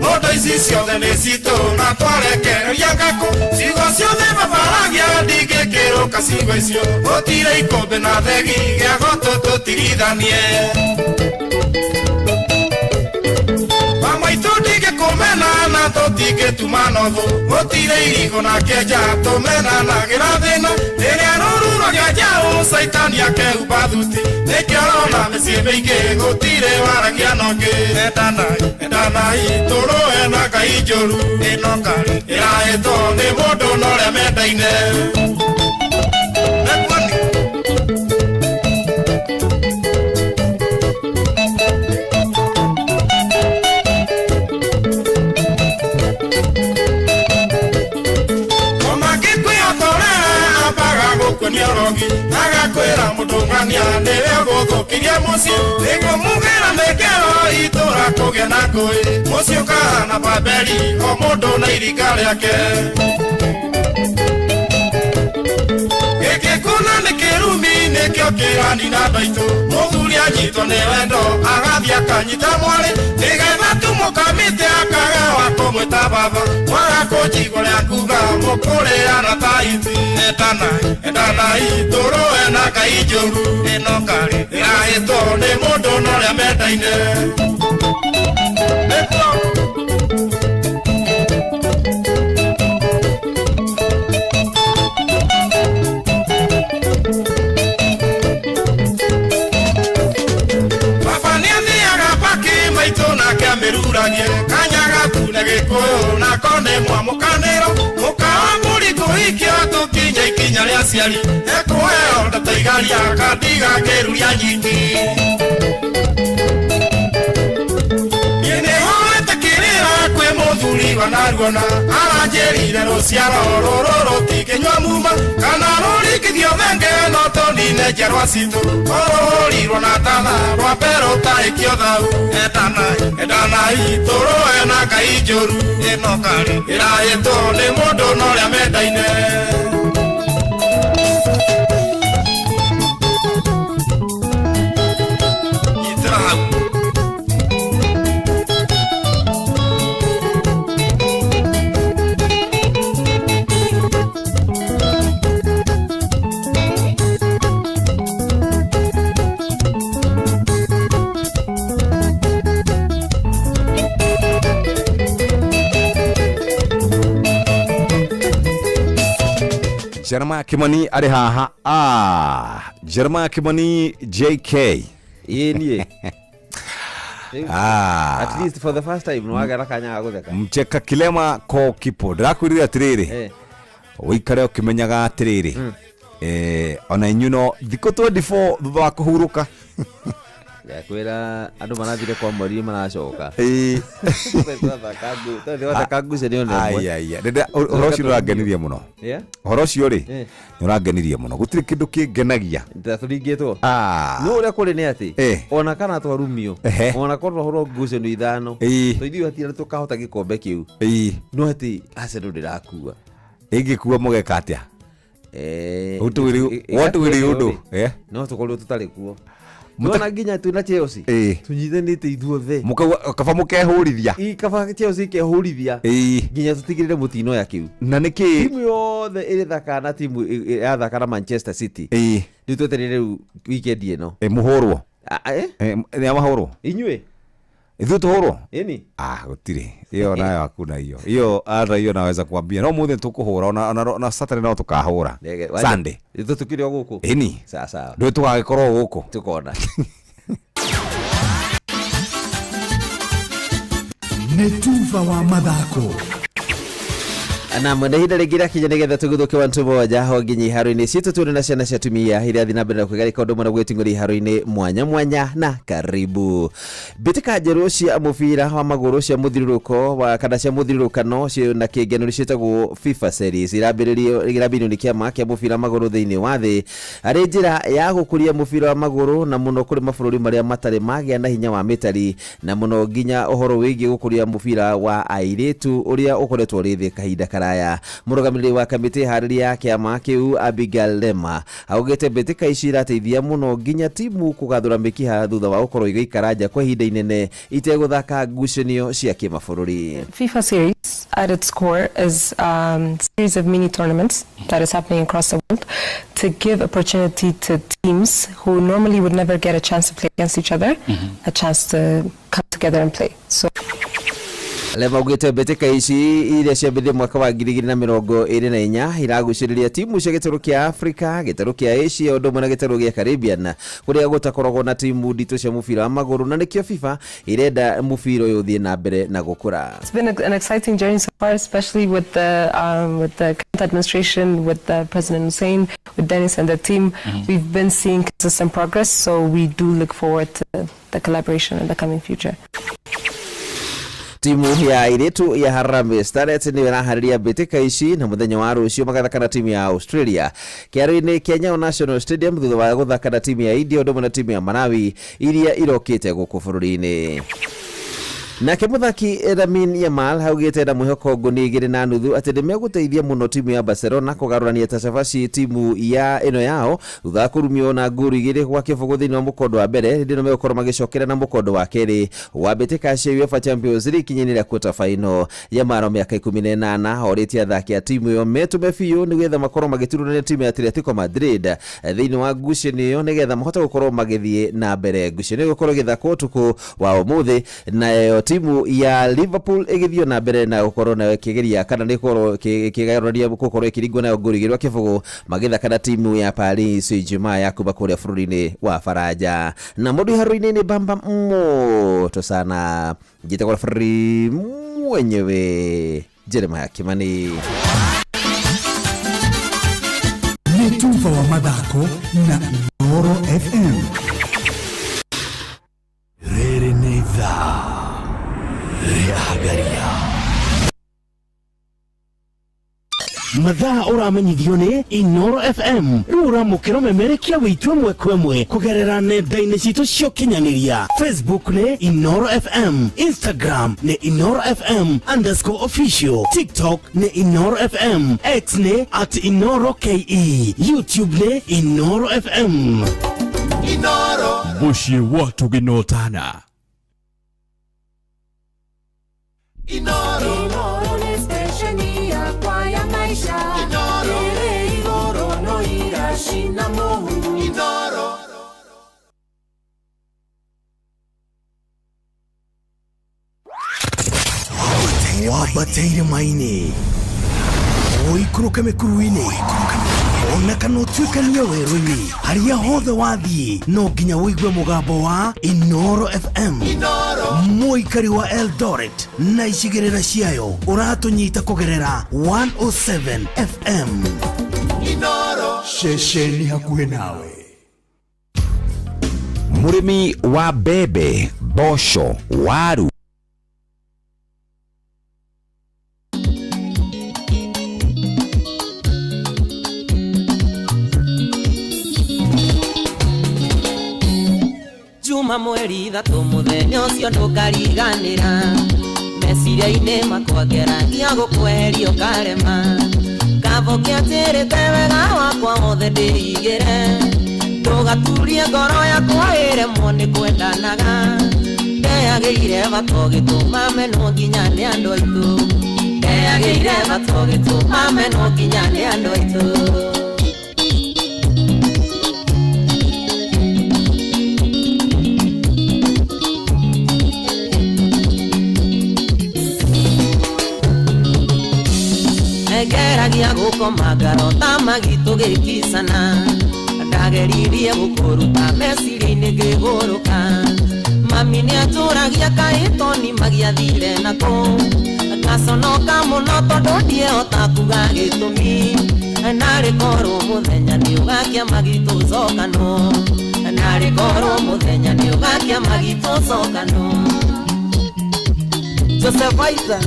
Mondo ici ciothe nĩ citũ na twarekereria ngakũ, ciugo ciothe babaragia ndingĩkĩrũka ciugo icio, gũtirĩ ikũmbĩ na thegi gĩa gũtũ tũtigithanie. Mamaitũ ndingĩkũmena na tũtingĩtuma nothu, gũtirĩ irigũ na kĩenja tũmenanagĩra thĩna, rĩrĩa rũru rwagĩa njaũ caitani akehumba thuti, nĩkĩo ũrona mĩciĩ mĩingĩ gũtirĩ waragia na ũngĩ. Endanai, endanai, tũrũe na ngai njũru, ĩno ngari ĩrahĩtwo nĩ mũndũ na ũrĩa mendaine. Agakwĩra mũndũng'ania nĩwe ũgũthũkirie mũciĩ, nĩguo mugĩra mĩkero itũra kũgĩa na ngũĩ, mũciĩ ũkahana Babeli o mũndũ na iringa rĩake. Gĩkĩ kũna nĩ kĩrumi nĩkĩo kĩranina andũ aitũ, mũthuri anyitwo nĩ wendo agathiĩ akanyita mwarĩ, nĩgetha tu mũkamĩte akaga wa kũmwĩta baba, mwaga kũnjigua ũrĩa nguga mũkũrĩana ta iti. Endanai, endanai, tũrũe na ngai njũru, ĩno ngari ĩrahĩtwo nĩ mũndũ na ũrĩa mendaine. Baba nĩathiaga mbakĩ maitũ nake amĩruragie, kanya gatune gĩkũyũ nako nĩ mwamũkanĩro, mũkawa mbũri kũhikia tũkinye ikinya rĩa aciari, ekũheo ndataigaria kandiga ngĩruria nyingĩ. Niĩ nĩhoete kĩrĩra kwĩ mũthuri wa naruona, aranjĩrire rũciaro rũrũ rũtingĩnyua muma, kana rũringithio thenge no tũnine njiarwa citũ, rũhũrirwo na tana rwambe rũtahĩkio thau. Endanai, endanai, tũrũe na ngai njũru, ĩno ngari ĩrahĩtwo nĩ mũndũ na ũrĩa mendaine. Nyitĩra hau. Jeremiah Kimani arĩ haha. Jeremiah Kimani JK. Ĩĩ niĩ. Ah. At least for the first time nĩwagĩa na kanya ga gũtheka. Mcheka kilema ko kipo. Ndĩrakwĩrire atĩrĩrĩ, ũikare ũkĩmenyaga atĩrĩrĩ, ona inyuĩ no thikũ 24 thutha wa kũhurũka. Ndakwĩra andũ marathire kwa mweri maracoka. Ĩĩ. Twathaka ngucanio na ĩmwe. Ai, ai, ai. Ũhoro ũcio nĩũrangenirie mũno. Yeah? Ũhoro ũcio rĩ, nĩũrangenirie mũno. Gũtirĩ kĩndũ kĩngenagia. Tũringĩtwo. Ah. No ũrĩa kũrĩ nĩ atĩ Eh. ona kana twarumio Ehe. ona korwo twahũrwo ngucanio ithano Ĩĩ. to ithuĩ hatirĩ tũkahota gĩkombe kĩu. Ĩĩ. No atĩ Arsenal ndĩrakua. Ĩngĩkua mũgeka atĩa? What will you do? Eh? No tũkorirwo tũtarĩ kuo. Nona nginya twĩna Chelsea Ĩĩ. tũnyitanĩte ithuothe. Mũkauga kaba mũkehũrithia. Ĩ, kaba Chelsea ikehũrithia. Ĩĩ. Nginya tũtigĩrĩre mũtinoya kĩu. Na nĩkĩ? Timu yothe ĩrĩthaka na timu ĩrathaka na Manchester City. Ĩĩ. Rĩu twetereire rĩu weekend ĩno. Ĩ, mũhũrwo. Eh? Nĩ amahũrwo? Inyuĩ? Ithuĩ tũhũrwo? Ĩni. Ah, gũtirĩ. Ĩyo nayo hakuna hiyo. Hiyo hata hiyo naweza kuambia. No mũthĩ tũkũhũra ona Saturday no tũkahũra. Sunday. Ithuĩ tũkĩrĩ o gũkũ. Ĩni. Sawa sawa. Ndũĩ tũgagĩkorwo gũkũ. Tũkona. Nĩ tuba wa mathako. Na mwene ihinda rĩngĩ rĩakinya nĩgetha tũgũthũke wantu moja ho nginya iharo-inĩ citũ tũrĩ na ciana cia atumia iria thiĩ na mbere na kwĩgarĩka ũndũ ũmwe na gwĩting'ũria iharo-inĩ mwanya mwanya na karibu. Mbĩtĩka njerũ cia mũbira wa magũrũ cia mũthiũrũrũko wa kana cia mũthiũrũrũkano na kĩngeno nĩ ciĩtagwo FIFA Series irambĩrĩrio nĩ kĩama kĩa mũbira wa magũrũ thĩinĩ wa thĩ arĩ njĩra ya gũkũria mũbira wa magũrũ na mũno kũrĩ mabũrũri marĩa matarĩ magĩa na hinya wa mĩtari na mũno nginya ũhoro wĩgiĩ gũkũria mũbira wa airĩtu ũrĩa ũkoretwo ũrĩ thĩ kahinda karaya. Mũrũgamĩrĩri wa kamĩtĩ harĩria ya kĩama kĩu Abigail Lema augĩte mbĩtĩka ici irateithia mũno nginya timu kũgathũra mĩkiha thutha wa gũkorwo igĩikara nja kwa ihinda inene itegũthaka ngucanio cia kĩmabũrũri. FIFA Series at its core is a series of mini tournaments that is happening across the world to give opportunity to teams who normally would never get a chance to play against each other, a chance to come together and play. So Lema augĩte mbĩtĩka ici iria ciambĩrĩirie mwaka wa 2024 iragucĩrĩria timu cia gĩtarũ kĩa Africa, gĩtarũ kĩa Asia ũndũ ũmwe na gĩtarũ gĩa Caribbean kũrĩa gũtakoragwo na timu nditũ cia mũbira wa magũrũ na nĩkĩo FIFA ĩrenda mũbira ũyũ ũthiĩ na mbere na gũkũra. It's been an exciting journey so far, especially with the current administration, with the President Hussein, with Dennis and the team. We've been seeing consistent progress, so we do look forward to the collaboration in the coming future. Timu ya airĩtu ya Harambee Starlets nĩyo ĩraharĩria mbĩtĩka ici na mũthenya wa rũciũ magathaka na timu ya Australia kĩaro-inĩ kĩa Nyayo National Stadium thutha wa gũthaka na timu ya India ũndũ ũmwe na timu ya Malawi iria irokĩte gũkũ bũrũri-inĩ. Nake mũthaki Lamine Yamal augĩte na mwĩhoko ngũni 2.5 atĩ nĩmegũteithia mũno timu ya Barcelona kũgarũrania ta cabaci timu ya ĩno yao thutha wa kũrumio na ngũru 2-0 thĩinĩ wa mũkondo wa mbere hĩndĩ ĩno megũkorwo magĩcokera na mũkondo wa kerĩ wa mbĩtĩka cia UEFA Champions League ikinya-inĩ rĩa quarter final. Yamal wa mĩaka 18 orĩtie athaki a timu ĩyo metũme biũ nĩgetha makorwo magĩturania timu ya Atletico Madrid thĩinĩ wa ngucanio ĩyo nĩgetha mahote gũkorwo magĩthiĩ na mbere. Ngucanio ĩyo ĩgũkorwo ĩgĩthakwo ũtukũ wa ũmũthĩ nayo timu ya Liverpool ĩgĩthiĩ na mbere na gũkorwo nayo ĩkĩgeria kana nĩ gũkorwo ĩkĩgarũrania gũkorwo ĩkĩringwo nayo ngũru 2-0 magĩthaka na timu ya Paris Saint-Germain ya kuma kũrĩa bũrũri-inĩ wa Faranja. Na mũndũ iharo-inĩ nĩ bamba moto sana njĩtagwo referee mwenyewe Jeremiah Kimani. Nĩ tuba wa mathako na Inooro FM. Rĩrĩ nĩ ithaa rĩa Hagaria. Mathaa ũramenyithio nĩ Inooro FM rĩu ũramũkĩra ũmemerekia witũ ĩmwe kwa ĩmwe kũgerera nenda-inĩ citũ cia ũkinyanĩria. Facebook nĩ Inooro FM, Instagram nĩ Inooro FM _official, TikTok nĩ Inooro FM, X nĩ @InooroKE, YouTube nĩ Inooro FM. Inooro. Mũciĩ wa tũgĩnotana. Inooro. Inooro nĩ stesheni yakwa ya maisha. Inooro. Ĩrĩ igũrũ no iracina mũhu. Inooro. Wabataire maini. Ũikũrũke mĩkuru-inĩ. Kana ũtuĩkanie werũ-inĩ, harĩa hothe wathiĩ no nginya ũigue mũgambo wa Inoro FM. Mũikari wa Eldoret na icigĩrĩra ciayo, ũratũnyita kũgerera 107 FM. Inoro ceceni hakuhĩ nawe. Mũrĩmi wa mbembe, mboco, waru. Juma mweri 3, mũthenya ũcio ndũkariganĩra, meciria-inĩ makwa ngeragia gũkweheria ũkarema, kabo kĩanjĩrĩte wega wakwa wothe ndĩigĩre, ndũgaturie ngoro yakwa ĩremwo nĩ kwendanaga, ndeyagĩire bata ũgĩtũma menwo nginya nĩ andũ aitũ, ndeyagĩire bata ũgĩtũma menwo nginya nĩ andũ aitũ. Ngeragia gũkoma ngarota magitũ gĩkicana, ndageririe gũkũruta meciria-inĩ ngĩgũrũka, mami nĩanjũragia kaĩ toni magiathire nakũ, ngaconoka mũno tondũ ndiehota kuga gĩtũmi, narĩ korwo mũthenya nĩũgakia magitũ cokanwo, narĩ korwo mũthenya nĩũgakia magitũ cokanwo. Joseph Aitha,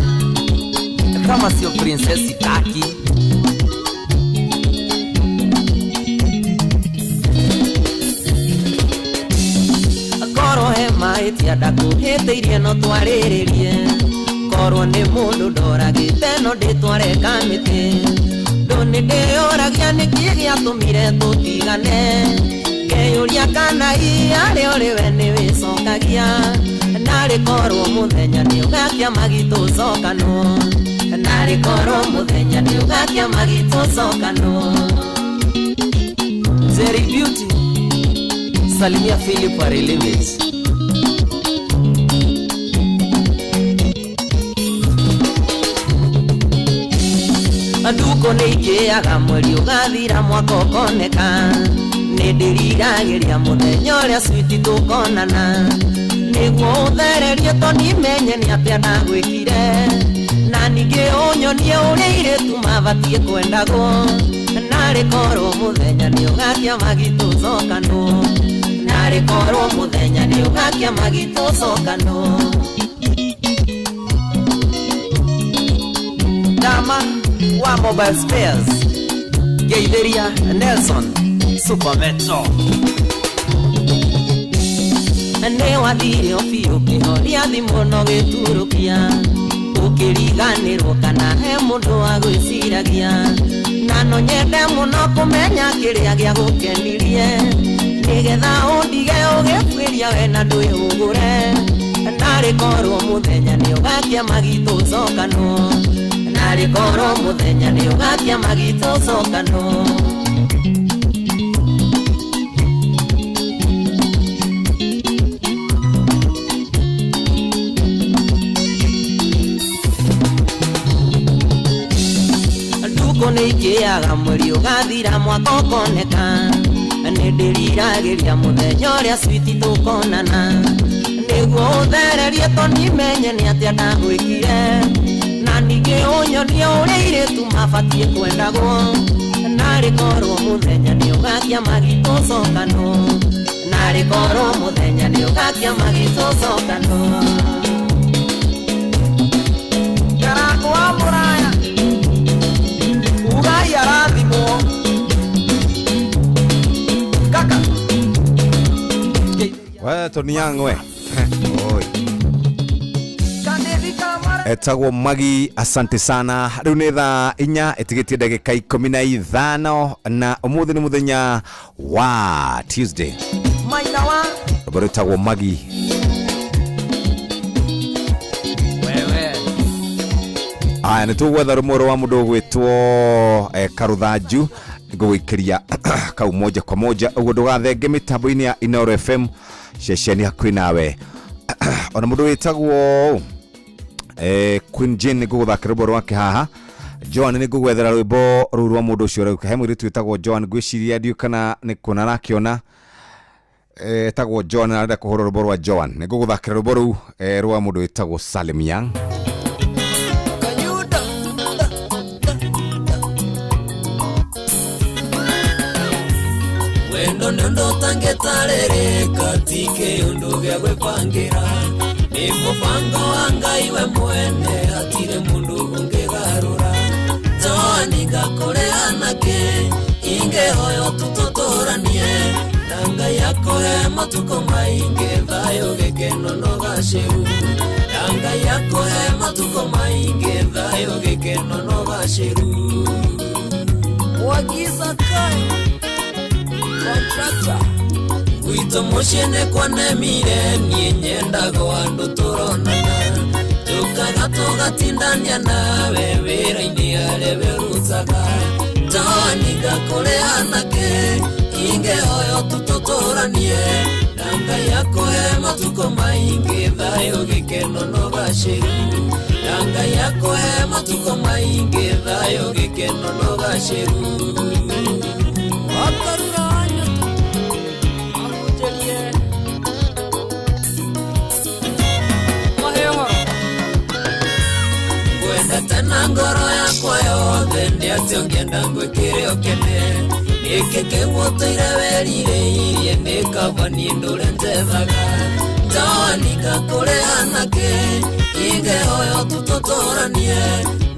kama sio princess sitaki. Korwo he mahĩtia ndakũhĩtĩirie no twarĩrĩrie, korwo nĩ mũndũ ndoragĩte no ndĩtware kamĩtĩ, ndũ nĩndĩyũragia nĩkĩ gĩatũmire tũtigane, ngeyũria kana hihi harĩa ũrĩ we nĩwĩcokagia, narĩ korwo mũthenya nĩũgakia magitũ cokanwo, narĩ korwo mũthenya nĩũgakia magitũ cokanwo. Jerry Beauty, salimia Philip Arelevich. Nduko nĩikĩaga mweri ũgathira mwaka ũkoneka, nĩndĩriragĩria mũthenya ũrĩa switi tũkonana, nĩguo ũthererie tondũ menye nĩ atĩa ndagwĩkire, na ningĩ ũnyonie ũrĩa airĩtu mabatiĩ kwendagwo, narĩ korwo mũthenya nĩũgakia magitũ cokanwo, narĩ korwo mũthenya nĩũgakia magitũ cokanwo. Dama wa Mobile Spares, Geitheria Nelson, Super Metro. Nĩ wathire o biũ ũkĩhoria thimũ na ũgĩturũkia, ũkĩriganĩrwo kana he mũndũ wagwĩciragia, na no nyende mũno kũmenya kĩrĩa gĩagũkenirie, nĩgetha ũndige ũgĩbuĩria we na ndwĩhũgũre, narĩ korwo mũthenya nĩũgakia magitũ cokanwo, narĩ korwo mũthenya nĩũgakia magitũ cokanwo. Nduko nĩikĩaga mweri ũgathira mwaka ũkoneka, nĩndĩriragĩria mũthenya ũrĩa switi tũkonana, nĩguo ũthererie tondũ menye nĩ atĩa ndagwĩkire, na ningĩ ũnyonie ũrĩa airĩtu mabatiĩ kwendagwo, narĩ korwo mũthenya nĩũgakia magitũ cokanwo, narĩ korwo mũthenya nĩũgakia magitũ cokanwo. Karango wa mũraya ugai arathimwo kaka. We Tony Young we. Oi. Etagwo Magi, asante sana. Rĩu nĩ thaa 4 ĩtigĩtie ndagĩka 15, na ũmũthĩ nĩ mũthenya wa Tuesday. Maina wa Rwĩmbo rwĩtagwo Magi. Wewe. Aya, nĩ tũgwetha rũmwe rwa mũndũ ũgwĩtwo Karũthanju, ngũgũikĩria kau moja kwa moja ũguo ndũgathenge mĩtambo-inĩ ya Inooro FM ceceni hakuhĩ nawe. Ona mũndũ wĩtagwo Queen Jane, ngũgũthakĩra rwĩmbo rwake haha. Joan nĩ ngũgwethera rwĩmbo rũu rwa mũndũ ũcio ũrauka. He mũirĩtu wĩtagwo Joan, ngwĩciria ndiũ kana nĩ kuona arakĩona, etagwo Joan na arenda kũhũra rwĩmbo rwa Joan. Nĩ ngũgũthakĩra rwĩmbo rũu rwa mũndũ wĩtagwo Salim Young. Wendo nĩ ũndũ ũtangĩtarĩrĩka, ti kĩũndũ gĩa gwĩbangĩra, nĩ mũbango wa Ngai we mwene, hatirĩ mũndũ ũngĩgarũra. Joani ngakũrĩ anake ingĩhoyo tũtũtũranie, na Ngai akũhe matukũ maingĩ, thayũ gĩkeno na ũgacĩru, na Ngai akũhe matukũ maingĩ, thayũ gĩkeno na ũgacĩru. Wagiza kai contractor gwitũ mũciĩ nĩ kwanemire, niĩ nyendago andũ tũronana, tũkaga tũgatindania nawe wĩra-inĩ harĩa wĩrutaga. Joani ngakũrĩ anake ingĩhoyo tũtũtũranie, na Ngai akũhe matukũ maingĩ, thayũ gĩkeno na ũgacĩru, na Ngai akũhe matukũ maingĩ, thayũ gĩkeno na ũgacĩru. Wakarura ahunjĩrie mahe ũhoro ngwendete na ngoro yakwa yothe, nĩ atĩ ũngĩenda ngwĩkĩre ũkene, nĩkĩ kĩu ũtũire werirĩirie, nĩ kaba niĩ ndũre njethaga. Joani ngakũrĩ anake ingĩhoyo tũtũtũranie,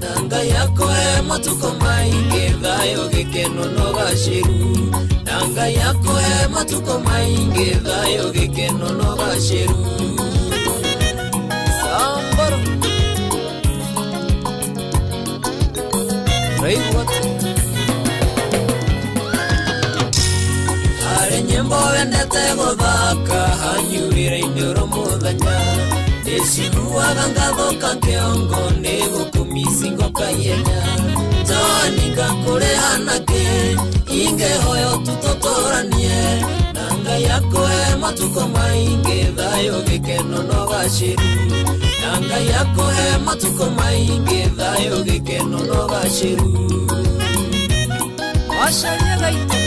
na Ngai akũhe matukũ maingĩ, thayũ gĩkeno na ũgacĩru, na Ngai akũhe matukũ maingĩ, thayũ gĩkeno na ũgacĩru. Sambaro Raigua harĩ nyĩmbo wendete gũthaka, hanyurĩra-inĩ oro mũthenya, ndĩciguaga ngathũka kĩongo, nĩ gũkũmicingo kaihenya. Joani ngakũrĩ anake ingĩhoyo tũtũtũranie, na Ngai akũhe matukũ maingĩ, thayũ gĩkeno na ũgacĩru, na Ngai akũhe matukũ maingĩ, thayũ gĩkeno na ũgacĩru. Wacaria gaitũ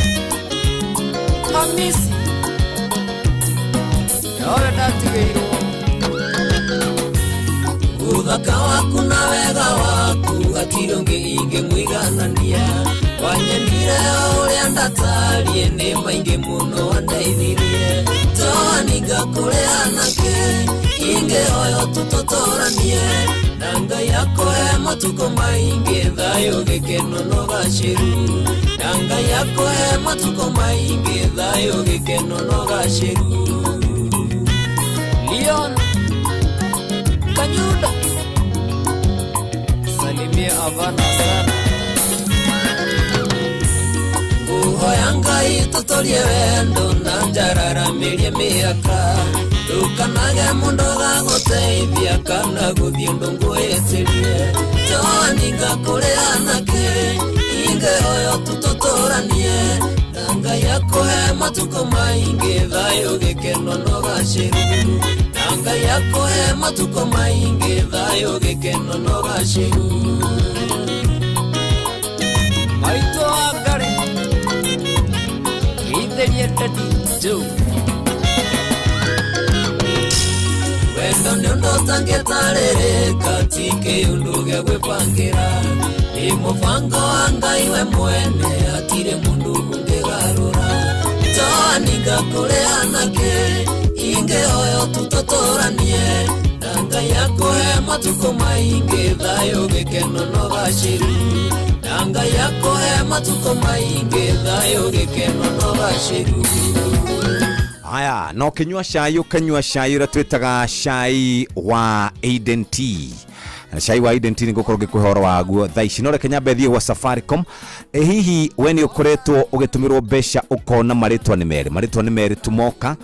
Hamisi nowe ndatigĩirwo ũthaka waku na wega waku, hatirĩ ũngĩ ingĩmũiganania, wanyendire o ũrĩa ndatariĩ, nĩ maingĩ mũno wandeithirie. Joani ngakũrĩ anake ingĩhoyo tũtũtũranie, na Ngai akũhe matukũ maingĩ, thayũ gĩkeno na ũgacĩru, na Ngai akũhe matukũ maingĩ, thayũ gĩkeno na ũgacĩru. Leon Kanyuda salimia Havana sana. Nguhoya Ngai tũtũrie wendo na njararamirie mĩaka, ndũkanage mũndũ gagũteithia kana gũthiĩ ũndũ ngwĩtĩrie. Joani ngakũrĩ anake ingĩhoyo tũtũtũranie, na Ngai akũhe matukũ maingĩ, thayũ gĩkeno na ũgacĩru, na Ngai akũhe matukũ maingĩ, thayũ gĩkeno na ũgacĩru. Maitũ wa Ngarĩ geithĩrie Daddy Joe. Wendo nĩ ũndũ ũtangĩtarĩrĩka, ti kĩũndũ gĩa gwĩbangĩra, nĩ mũbango wa Ngai we mwene, hatirĩ mũndũ ũngĩgarũra. Joani ngakũrĩ anake ingĩhoyo tũtũtũranie, na Ngai akũhe matukũ maingĩ, thayũ gĩkeno na ũgacĩru, na Ngai akũhe matukũ maingĩ, thayũ gĩkeno na ũgacĩru. Haya, na ũkĩnyua cai, ũkanyua cai ũrĩa twĩtaga cai wa Eden Tea. Na cai wa Eden Tea nĩ ngũkorwo ngĩkũhe ũhoro waguo thaa ici, no reke nyambe thiĩ gwa Safaricom. Hihi we nĩ ũkoretwo ũgĩtũmĩrwo mbeca ũkona marĩtwa nĩ merĩ, marĩtwa nĩ merĩ tumoka,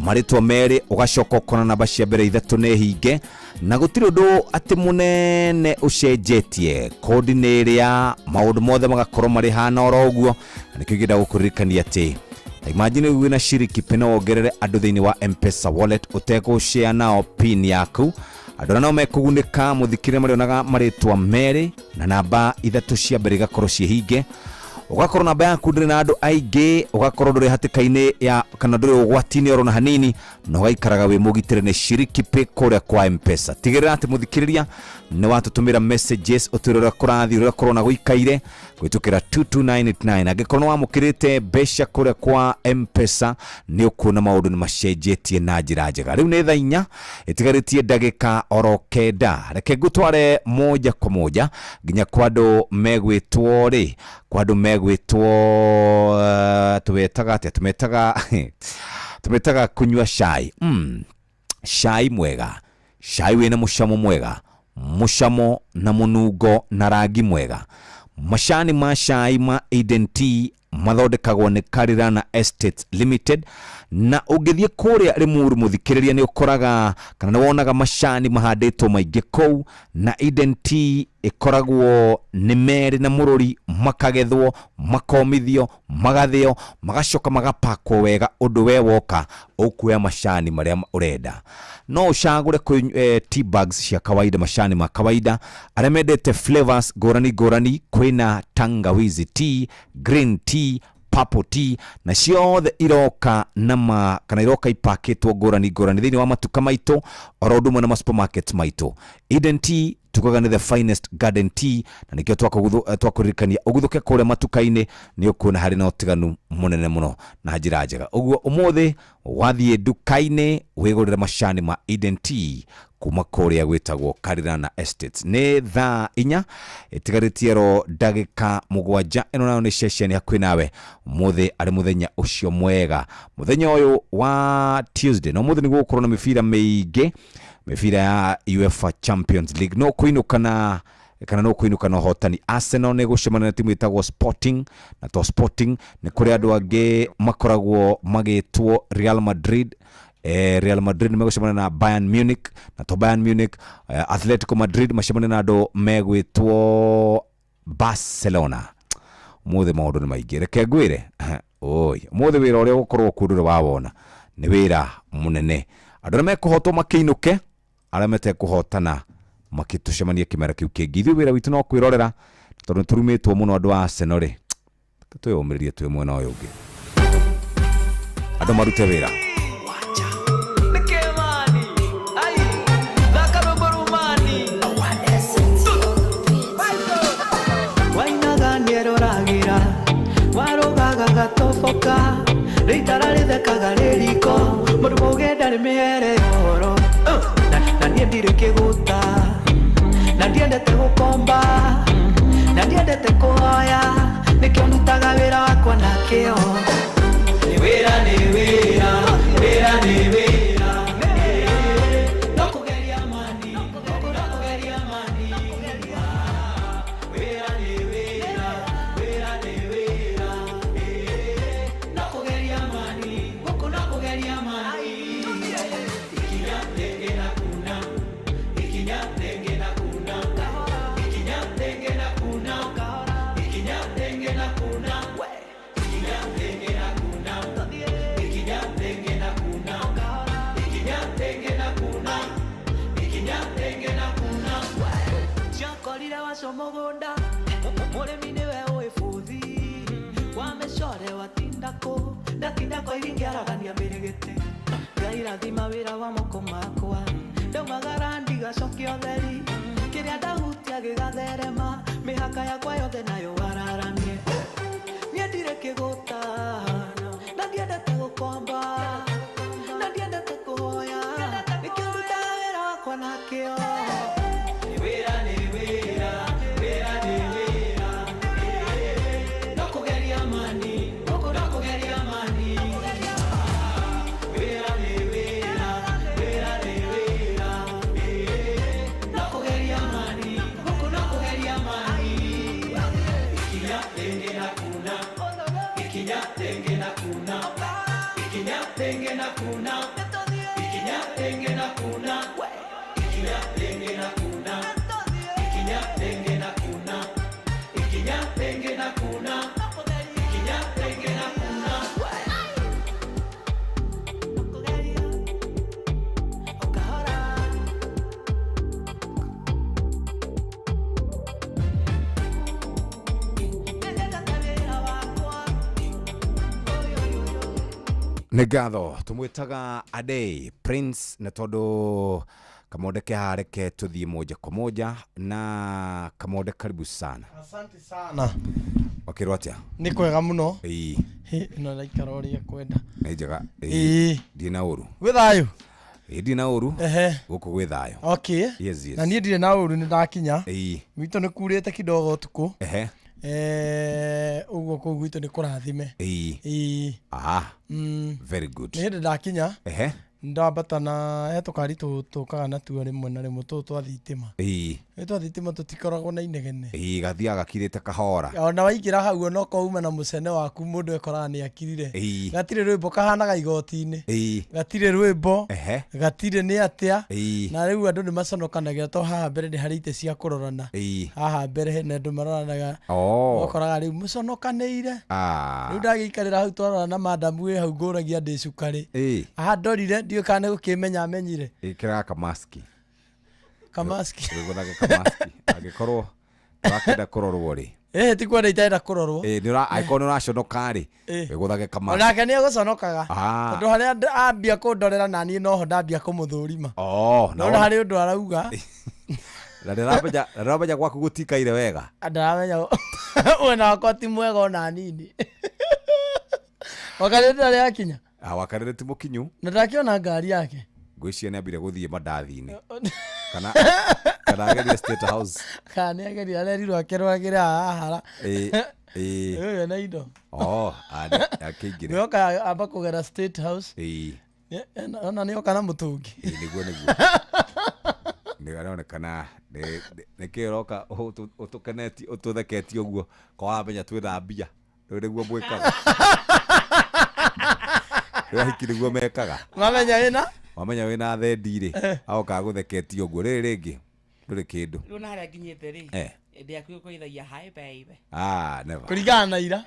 marĩtwa merĩ, ũgacoka ũkona namba cia mbere ithatũ nĩ hinge, na gũtirĩ ũndũ atĩ mũnene ũcenjetie, kodi nĩ ĩrĩa, maũndũ mothe magakorwo marĩ hana oro ũguo. Na nĩkĩo ingĩenda gũkũririkania atĩ imagine wĩna shiriki pin no wongerere andũ thĩinĩ wa M-Pesa wallet ũtegũshare nao pin yaku. Andũ arĩa nao mekũgunĩka mũthikĩrĩria marĩonaga marĩtwa merĩ na namba 3 cia mbere igakorwo ciĩ hinge. Ũgakorwo namba yaku ndĩrĩ na andũ aingĩ, ũgakorwo ndũrĩ hatĩka-inĩ ya kana ndũrĩ ũgwati-inĩ oro na hanini, na ũgaikaraga wĩ mũgitĩre nĩ Shiriki Pay kũrĩa kwa M-Pesa. Tigĩrĩra atĩ mũthikĩrĩria nĩ watũtũmĩra messages ũtwĩre ũrĩa kũrathiĩ, ũrĩa kũrona gũikaire kũhĩtũkĩra 22989. Angĩkorwo nĩ wamũkĩrĩte mbeca kũrĩa kwa M-Pesa nĩ ũkuona maũndũ nĩ macenjetie na njĩra njega. Rĩu nĩ thaa 4 ĩtigarĩtie ndagĩka oro 9. Reke ngũtware moja kwa moja nginya kwa andũ megwĩtwo rĩ, kwa andũ megwĩtwo tũmetaga atĩa, tũmetaga kũnyua cai. Cai mwega, cai wĩna mũcamo mwega, mũcamo na mũnungo na rangi mwega. Macani ma cai ma Eden Tea mathondekagwo nĩ Karirana Estates Limited, na ũngĩthiĩ kũrĩa Limuru mũthikĩrĩria nĩ ũkoraga kana nĩ wonaga macani mahandĩtwo maingĩ kũu, na Eden Tea ĩkoragwo nĩ merĩ na mũrũri, makagethwo, makomithio, magathĩo, magacoka magapakwo wega ũndũ we woka ũkuoya macani marĩa ũrenda. No ũcagũre tea bags cia kawaida, macani ma kawaida. Arĩa mendete flavors ngũrani ngũrani, kwĩna tangawizi tea, green tea, purple tea, na ciothe iroka na kana iroka ipakĩtwo ngũrani ngũrani thĩinĩ wa matuka maitũ oro ũndũ ũmwe na ma supermarket maitũ. Eden Tea tugaga nĩ the finest garden tea, na nĩkĩo twakũririkania ũguthũke kũrĩa matuka-inĩ nĩ ũkuona harĩ na ũtiganu mũnene mũno na njĩra njega. Ũguo ũmũthĩ wathiĩ nduka-inĩ wĩgũrĩre macani ma Eden Tea kuma kũrĩa gwĩtagwo Karirana Estates. Nĩ thaa 4 ĩtigarĩtie ro ndagĩka 7. Ĩno nayo nĩ ceceni hakuhĩ nawe. Ũmũthĩ arĩ mũthenya ũcio mwega, mũthenya ũyũ wa Tuesday, na ũmũthĩ nĩguo gũkorwo na mĩbira mĩingĩ, mĩbira ya UEFA Champions League. No kũinũka na kana no kũinũka na ũhotani. Arsenal nĩ gũcemania na timu ĩtagwo Sporting, na to Sporting nĩ kũrĩ andũ angĩ makoragwo magĩtwo Real Madrid. Real Madrid megũcemania na Bayern Munich, na to Bayern Munich, Atletico Madrid macemania na andũ megwĩtwo Barcelona. Ũmũthĩ maũndũ nĩ maingĩ, reke ngwĩre oi, ũmũthĩ wĩra ũrĩa ũgũkorwo kuo ndũrĩ wawona, nĩ wĩra mũnene. Andũ arĩa mekũhotwo makĩinũke, arĩa metekũhotana makĩtũcemania kĩmera kĩu kĩngĩ. Ithuĩ wĩra witũ no kwĩrorera, tondũ nĩtũrumĩtwo mũno andũ a Arsenal rĩ, twĩyũmĩrĩrie twĩ mwena ũyũ ũngĩ, andũ marute wĩra. Gatoboka rĩitara rĩthekaga rĩriko mũndũ mũgenda nĩ mĩhere ũhoro na niĩ ndirĩ kĩgũta na ndiendete gũkomba na ndiendete kũhoya nĩkĩo ndutaga wĩra wakwa na kĩo. Nĩ wĩra, nĩ wĩra, wĩra nĩ wĩra, no kũgeria mani, no kũgeria mani, wĩra nĩ wĩra, wĩra nĩ wĩra, no kũgeria mani, gũkũ no kũgeria mani. Ikinya rĩngĩ na kuna, ikinya rĩngĩ na kuna, ikinya rĩngĩ na kuna, ikinya rĩngĩ na kuna, ikinya rĩngĩ na kuna, ikinya rĩngĩ na kuna, ikinya rĩngĩ na kuna, ikinya rĩngĩ na kuna. Ciakorire waco mũgũnda, mũrĩmi nĩwe ũĩ bũthi wa mĩcore watindako ndakindako iringĩaragania mĩrĩgĩtĩ. Ngai rathima wĩra wa moko makwa, ndaumagara ndigacokia ũtheri, kĩrĩa ndahutia gĩgatherema, mĩhaka yakwa yothe nayo wararamie. Niĩ ndirĩ kĩgũta na ndiendete gũkomba na ndiendete kũhoya, nĩkĩo ndutaga wĩra wakwa na kĩo. Nĩ wĩra, nĩ wĩra, wĩra nĩ wĩra, no kũgeria mani, no kũgeria mani, wĩra nĩ wĩra, wĩra nĩ wĩra, no kũgeria mani, no kũgeria mani. Ikinya rĩngĩ na kuna, ikinya rĩngĩ na kuna, ikinya rĩngĩ na kuna, ikinya rĩngĩ na kuna, ikinya rĩngĩ na kuna, ikinya rĩngĩ na kuna, ikinya rĩngĩ na kuna, ikinya rĩngĩ na kuna. Nĩ ngatho tũmwĩtaga Adei Prince na tondũ Kamonde ke haha, reke tũthiĩ moja kwa moja na Kamonde, karibu sana. Asante sana. Wakĩrwo atĩa? Nĩ kwega mũno. Ĩĩ. Hĩ, ĩno ĩraikara ũrĩa kwenda. Nĩ njega. Ĩĩ. Ndirĩ na ũru. Gwĩ thayũ? Ĩĩ, ndirĩ na ũru. Ehe. Gũkũ gwĩ thayũ. Okay. Yes. Na niĩ ndirĩ na ũru, nĩ ndakinya. Ĩĩ. Gwitũ nĩ kurĩte kidogo ũtukũ. Ehe. Ũguo kũu gwitũ nĩ kũrathime. Ĩĩ. Ĩĩ. Ah. Very good. Nĩ hĩndĩ ndakinya. Ehe. Ndambata na he tũkari tũkaga natuo rĩmwe na rĩmwe, tũtũ twa thitima. Ĩĩ. Nĩ twa thitima, tũtikoragwo na inegene. Ĩĩ, gathiaga gakirĩte kahora. Ona waingĩra hau, onokorwo uma na mũcene waku, mũndũ ekoraga nĩ akirire. Ĩĩ. Gatirĩ rwĩmbo, kahanaga igoti-inĩ. Ĩĩ. Gatirĩ rwĩmbo. Ehe. Gatirĩ nĩ atĩa. Ĩĩ. Na rĩu andũ nĩ maconokanagĩra to haha mbere nĩ harĩ itĩ cia kũrorana. Ĩĩ. Haha mbere hena andũ maroranaga. Oh. Ũkoraga rĩu mũconokanĩire. Ah. Rĩu ndagĩikarĩra hau twarora na madamu wĩ hau, ngũragia ndĩ cukari. Ĩĩ. Aha ndorire, ndiũĩ kana nĩ gũkĩmenya amenyire. Ĩkĩraga kamaski. Kamaski. Wĩgũthage kamaski angĩkorwo ũrakĩenda kũrorwo rĩ. Ĩhĩ, ti kwenda itarenda kũrorwo. Ĩĩ, nĩ angĩkorwo nĩ ũraconoka rĩ, Ĩĩ. wĩgũthage kamaski. Onake nĩ egũconokaga. Ah. Tondũ harĩa ambia kũndorera, naniĩ noho ndambia kũmũthũrima. Oh, na Nona wona- harĩ ũndũ arauga. Na ndĩramenya gwaku gũtikaire wega. Ndaramenya mwena wakwa ti mwega ona nini. Wakarĩ ndarĩ akinya. Ah, wakarĩre ti mũkinyu. Na ndakĩona ngari yake. Ngwĩciria nĩ ambire gũthiĩ mandathi-inĩ kana agerie State House. Kana nĩ ageria, arerirwo akerwagĩre hahara. Ĩĩ, ĩĩ. Ũyũ na indo. Oh, akĩingĩre. Nĩoka amba kũgera State House. Ĩĩ. Ona nĩoka na mũtũngi. Ĩĩ, nĩguo nĩ aronekana nĩkĩ ũroka ũtũkenetie, ũtũtheketie ũguo, ko wamenya twĩna mbia. Rĩu nĩguo mwĩkaga, rĩu ahiki nĩguo mekaga. Mamenya wĩna Wamenya wĩna thendi rĩ, agoka gũtheketie ũguo. Rĩrĩ rĩngĩ ndũrĩ kĩndũ. Rĩu na harĩa nginyĩte rĩ, Eh. ndĩ hakuhĩ kũithagia hi baby. Ah, never. Kũringana na ira.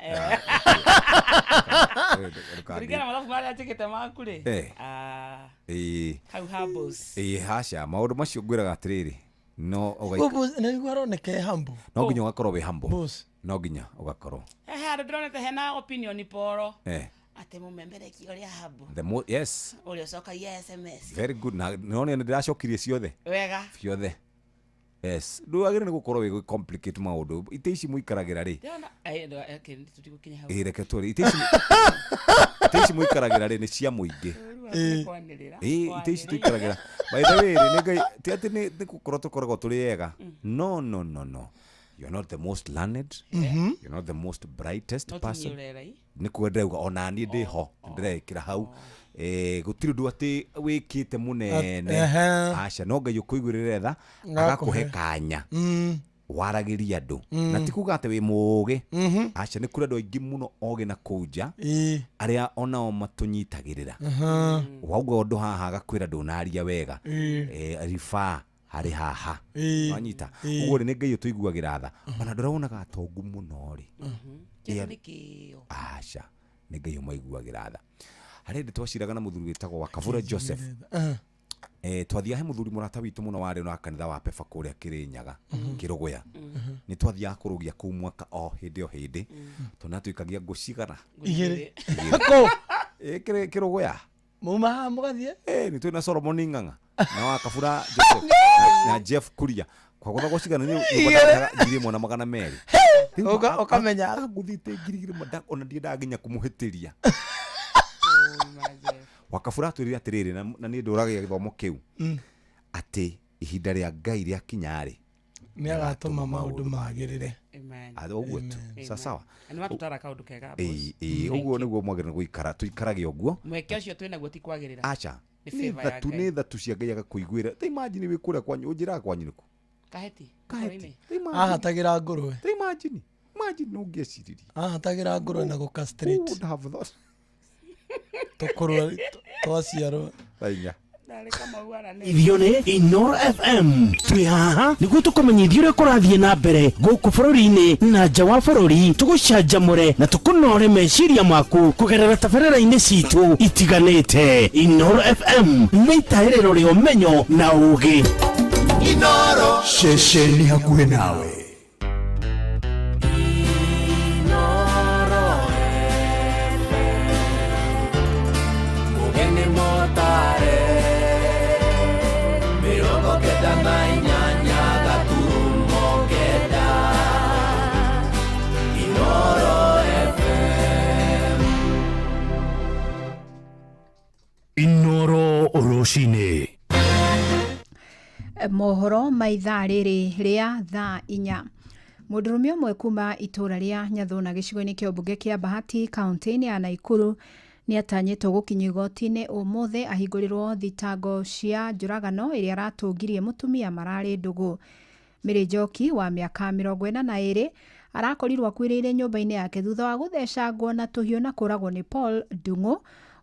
Kũringana na mathabu marĩa njĩkĩte maku rĩ. Eh. Ah, Ĩĩ. hau ha boss. Ĩĩ, haca, maũndũ macio ngwĩraga atĩrĩrĩ, no Nĩguo aroneka e humble. No nginya ũgakorwo wĩ humble. Boss. No nginya ũgakorwo He handũ ndĩronete hena opinion poro eh atĩ mũmemerekia ũrĩa humble, the mo yes. ũrĩa ũcokagia SMS. Very good. Na nona nĩ ndĩracokirie ciothe. Wega. Ciothe, yes. Ndwagĩrĩire nĩ gũkorwo wĩ complicate maũndũ. Itĩ ici mũikaragĩra rĩ, Ndĩrona okay, tũtigũkinya hau. Ĩ, reke tũrĩ itĩ ici mũikaragĩra rĩ, nĩ cia mũingĩ. Ĩĩ. Kwanĩrĩra. Ĩ, itĩ ici tũikaragĩra, by the way rĩ, nĩ Ngai ti atĩ nĩ gũkorwo tũkoragwo tũrĩ ega. No, no, no, no, you're not the most learned, you're not the most brightest No person. tinie ũrerai. Nĩ kuo ndĩrauga, ona niĩ ndĩ ho ndĩreĩkĩra hau. Gũtirĩ ũndũ atĩ wĩkĩte mũnene. Ehe. Aca, no Ngai ũkũiguĩrĩre tha, agakũhe kanya waragĩria andũ. Na ti kuga atĩ wĩ mũũgĩ. Aca, nĩ kũrĩ andũ aingĩ mũno ogĩ na kũu nja, arĩa onao matũnyitagĩrĩra. Wauga ũndũ haha, agakwĩra ndũnaria wega. Ribaa harĩ haha. Wanyita? Ũguo rĩ, nĩ Ngai ũtũiguagĩra tha. Ona andũ arĩa wonaga atongu mũno rĩ, Kĩndũ nĩ kĩo. Aca, nĩ Ngai ũmaiguagĩra tha. Harĩ hĩndĩ twaciraga na mũthuri wĩtagwo wa Kavura Joseph. Twathiaga he mũthuri mũrata witũ mũno warĩ wa kanitha wa Pefa kũrĩa Kĩrĩnyaga, Kĩrũgũya. Nĩ twathiaga kũrũgia kũu mwaka o hĩndĩ o hĩndĩ, tondũ natũikagia ngũ cigana? Igĩrĩ. Igĩrĩ. Kũ? Ĩ, Kĩrũgũya. Mauma haha mũgathiĩ? Nĩ twĩ na Solomon Ng'ang'a na wa Kabura Joseph na Jeff Kuria, kwagũthagwo cigana? Nĩ Igĩrĩ. 1200. Ũkamenya. Ngũthiĩte 2000, ona ndiendaga nginya kũmũhĩtĩria. Wakabura atwĩrire atĩrĩrĩ, na niĩ ndũragia gĩthomo kĩu, atĩ ihinda rĩa Ngai rĩakinya rĩ, Nĩ agatũma maũndũ magĩrĩre. Amen. Ũguo tu. Amen. Sawa. Na nĩ watũtara kaũndũ kega, boss. Ĩĩ, ĩĩ, ũguo nĩguo mwagĩrĩire gũikara, tũikarage ũguo. Mweke ũcio twĩnaguo ti kwagĩrĩra. Aca. Nĩ Nĩ favor ya thatu, Ngai. nĩ thatu cia Ngai agakũiguĩra. Ta imagine wĩ kũrĩa kwanyu, ũnjĩraga kwanyu nĩkũ? Kaheti. Kaheti. Ahatagĩra ngũrwe. Ta imagine ũngĩeciririe. Ahatagĩra ngũrwe na gũka straight. Who would have thought? Tũkũrwe twaciarwo. Thaa inya. Ithio nĩ Inoro FM, twĩ haha nĩguo tũkũmenyithia ũrĩa kũrathiĩ na mbere gũkũ bũrũri-inĩ na nja wa bũrũri, tũgũcanjamũre na tũkũnore meciria maku kũgerera tabarĩra-inĩ citũ itiganĩte. Inoro FM nĩ itaĩrĩro rĩa ũmenyo na ũũgĩ. Inoro ceceni hakuhĩ nawe. Rũcinĩ. Mohoro ma ithaa rĩrĩ rĩa thaa 4. Mũndũrũme ũmwe kuma itũũra rĩa Nyathuna gĩcigo-inĩ kĩa ũmbunge kĩa Bahati kaunti-inĩ ya Naikuru nĩ atanyĩtwo gũkinyio igoti-inĩ ũmũthĩ ahingũrĩrwo thitango cia njũragano ĩrĩa aratũngirie mũtumia mararĩ ndũgũ. Mary Njoki wa mĩaka 42 arakorirwo akuĩrĩire nyũmba-inĩ yake thutha wa gũthecangwo na tũhiũ na kũragwo nĩ Paul Ndung'u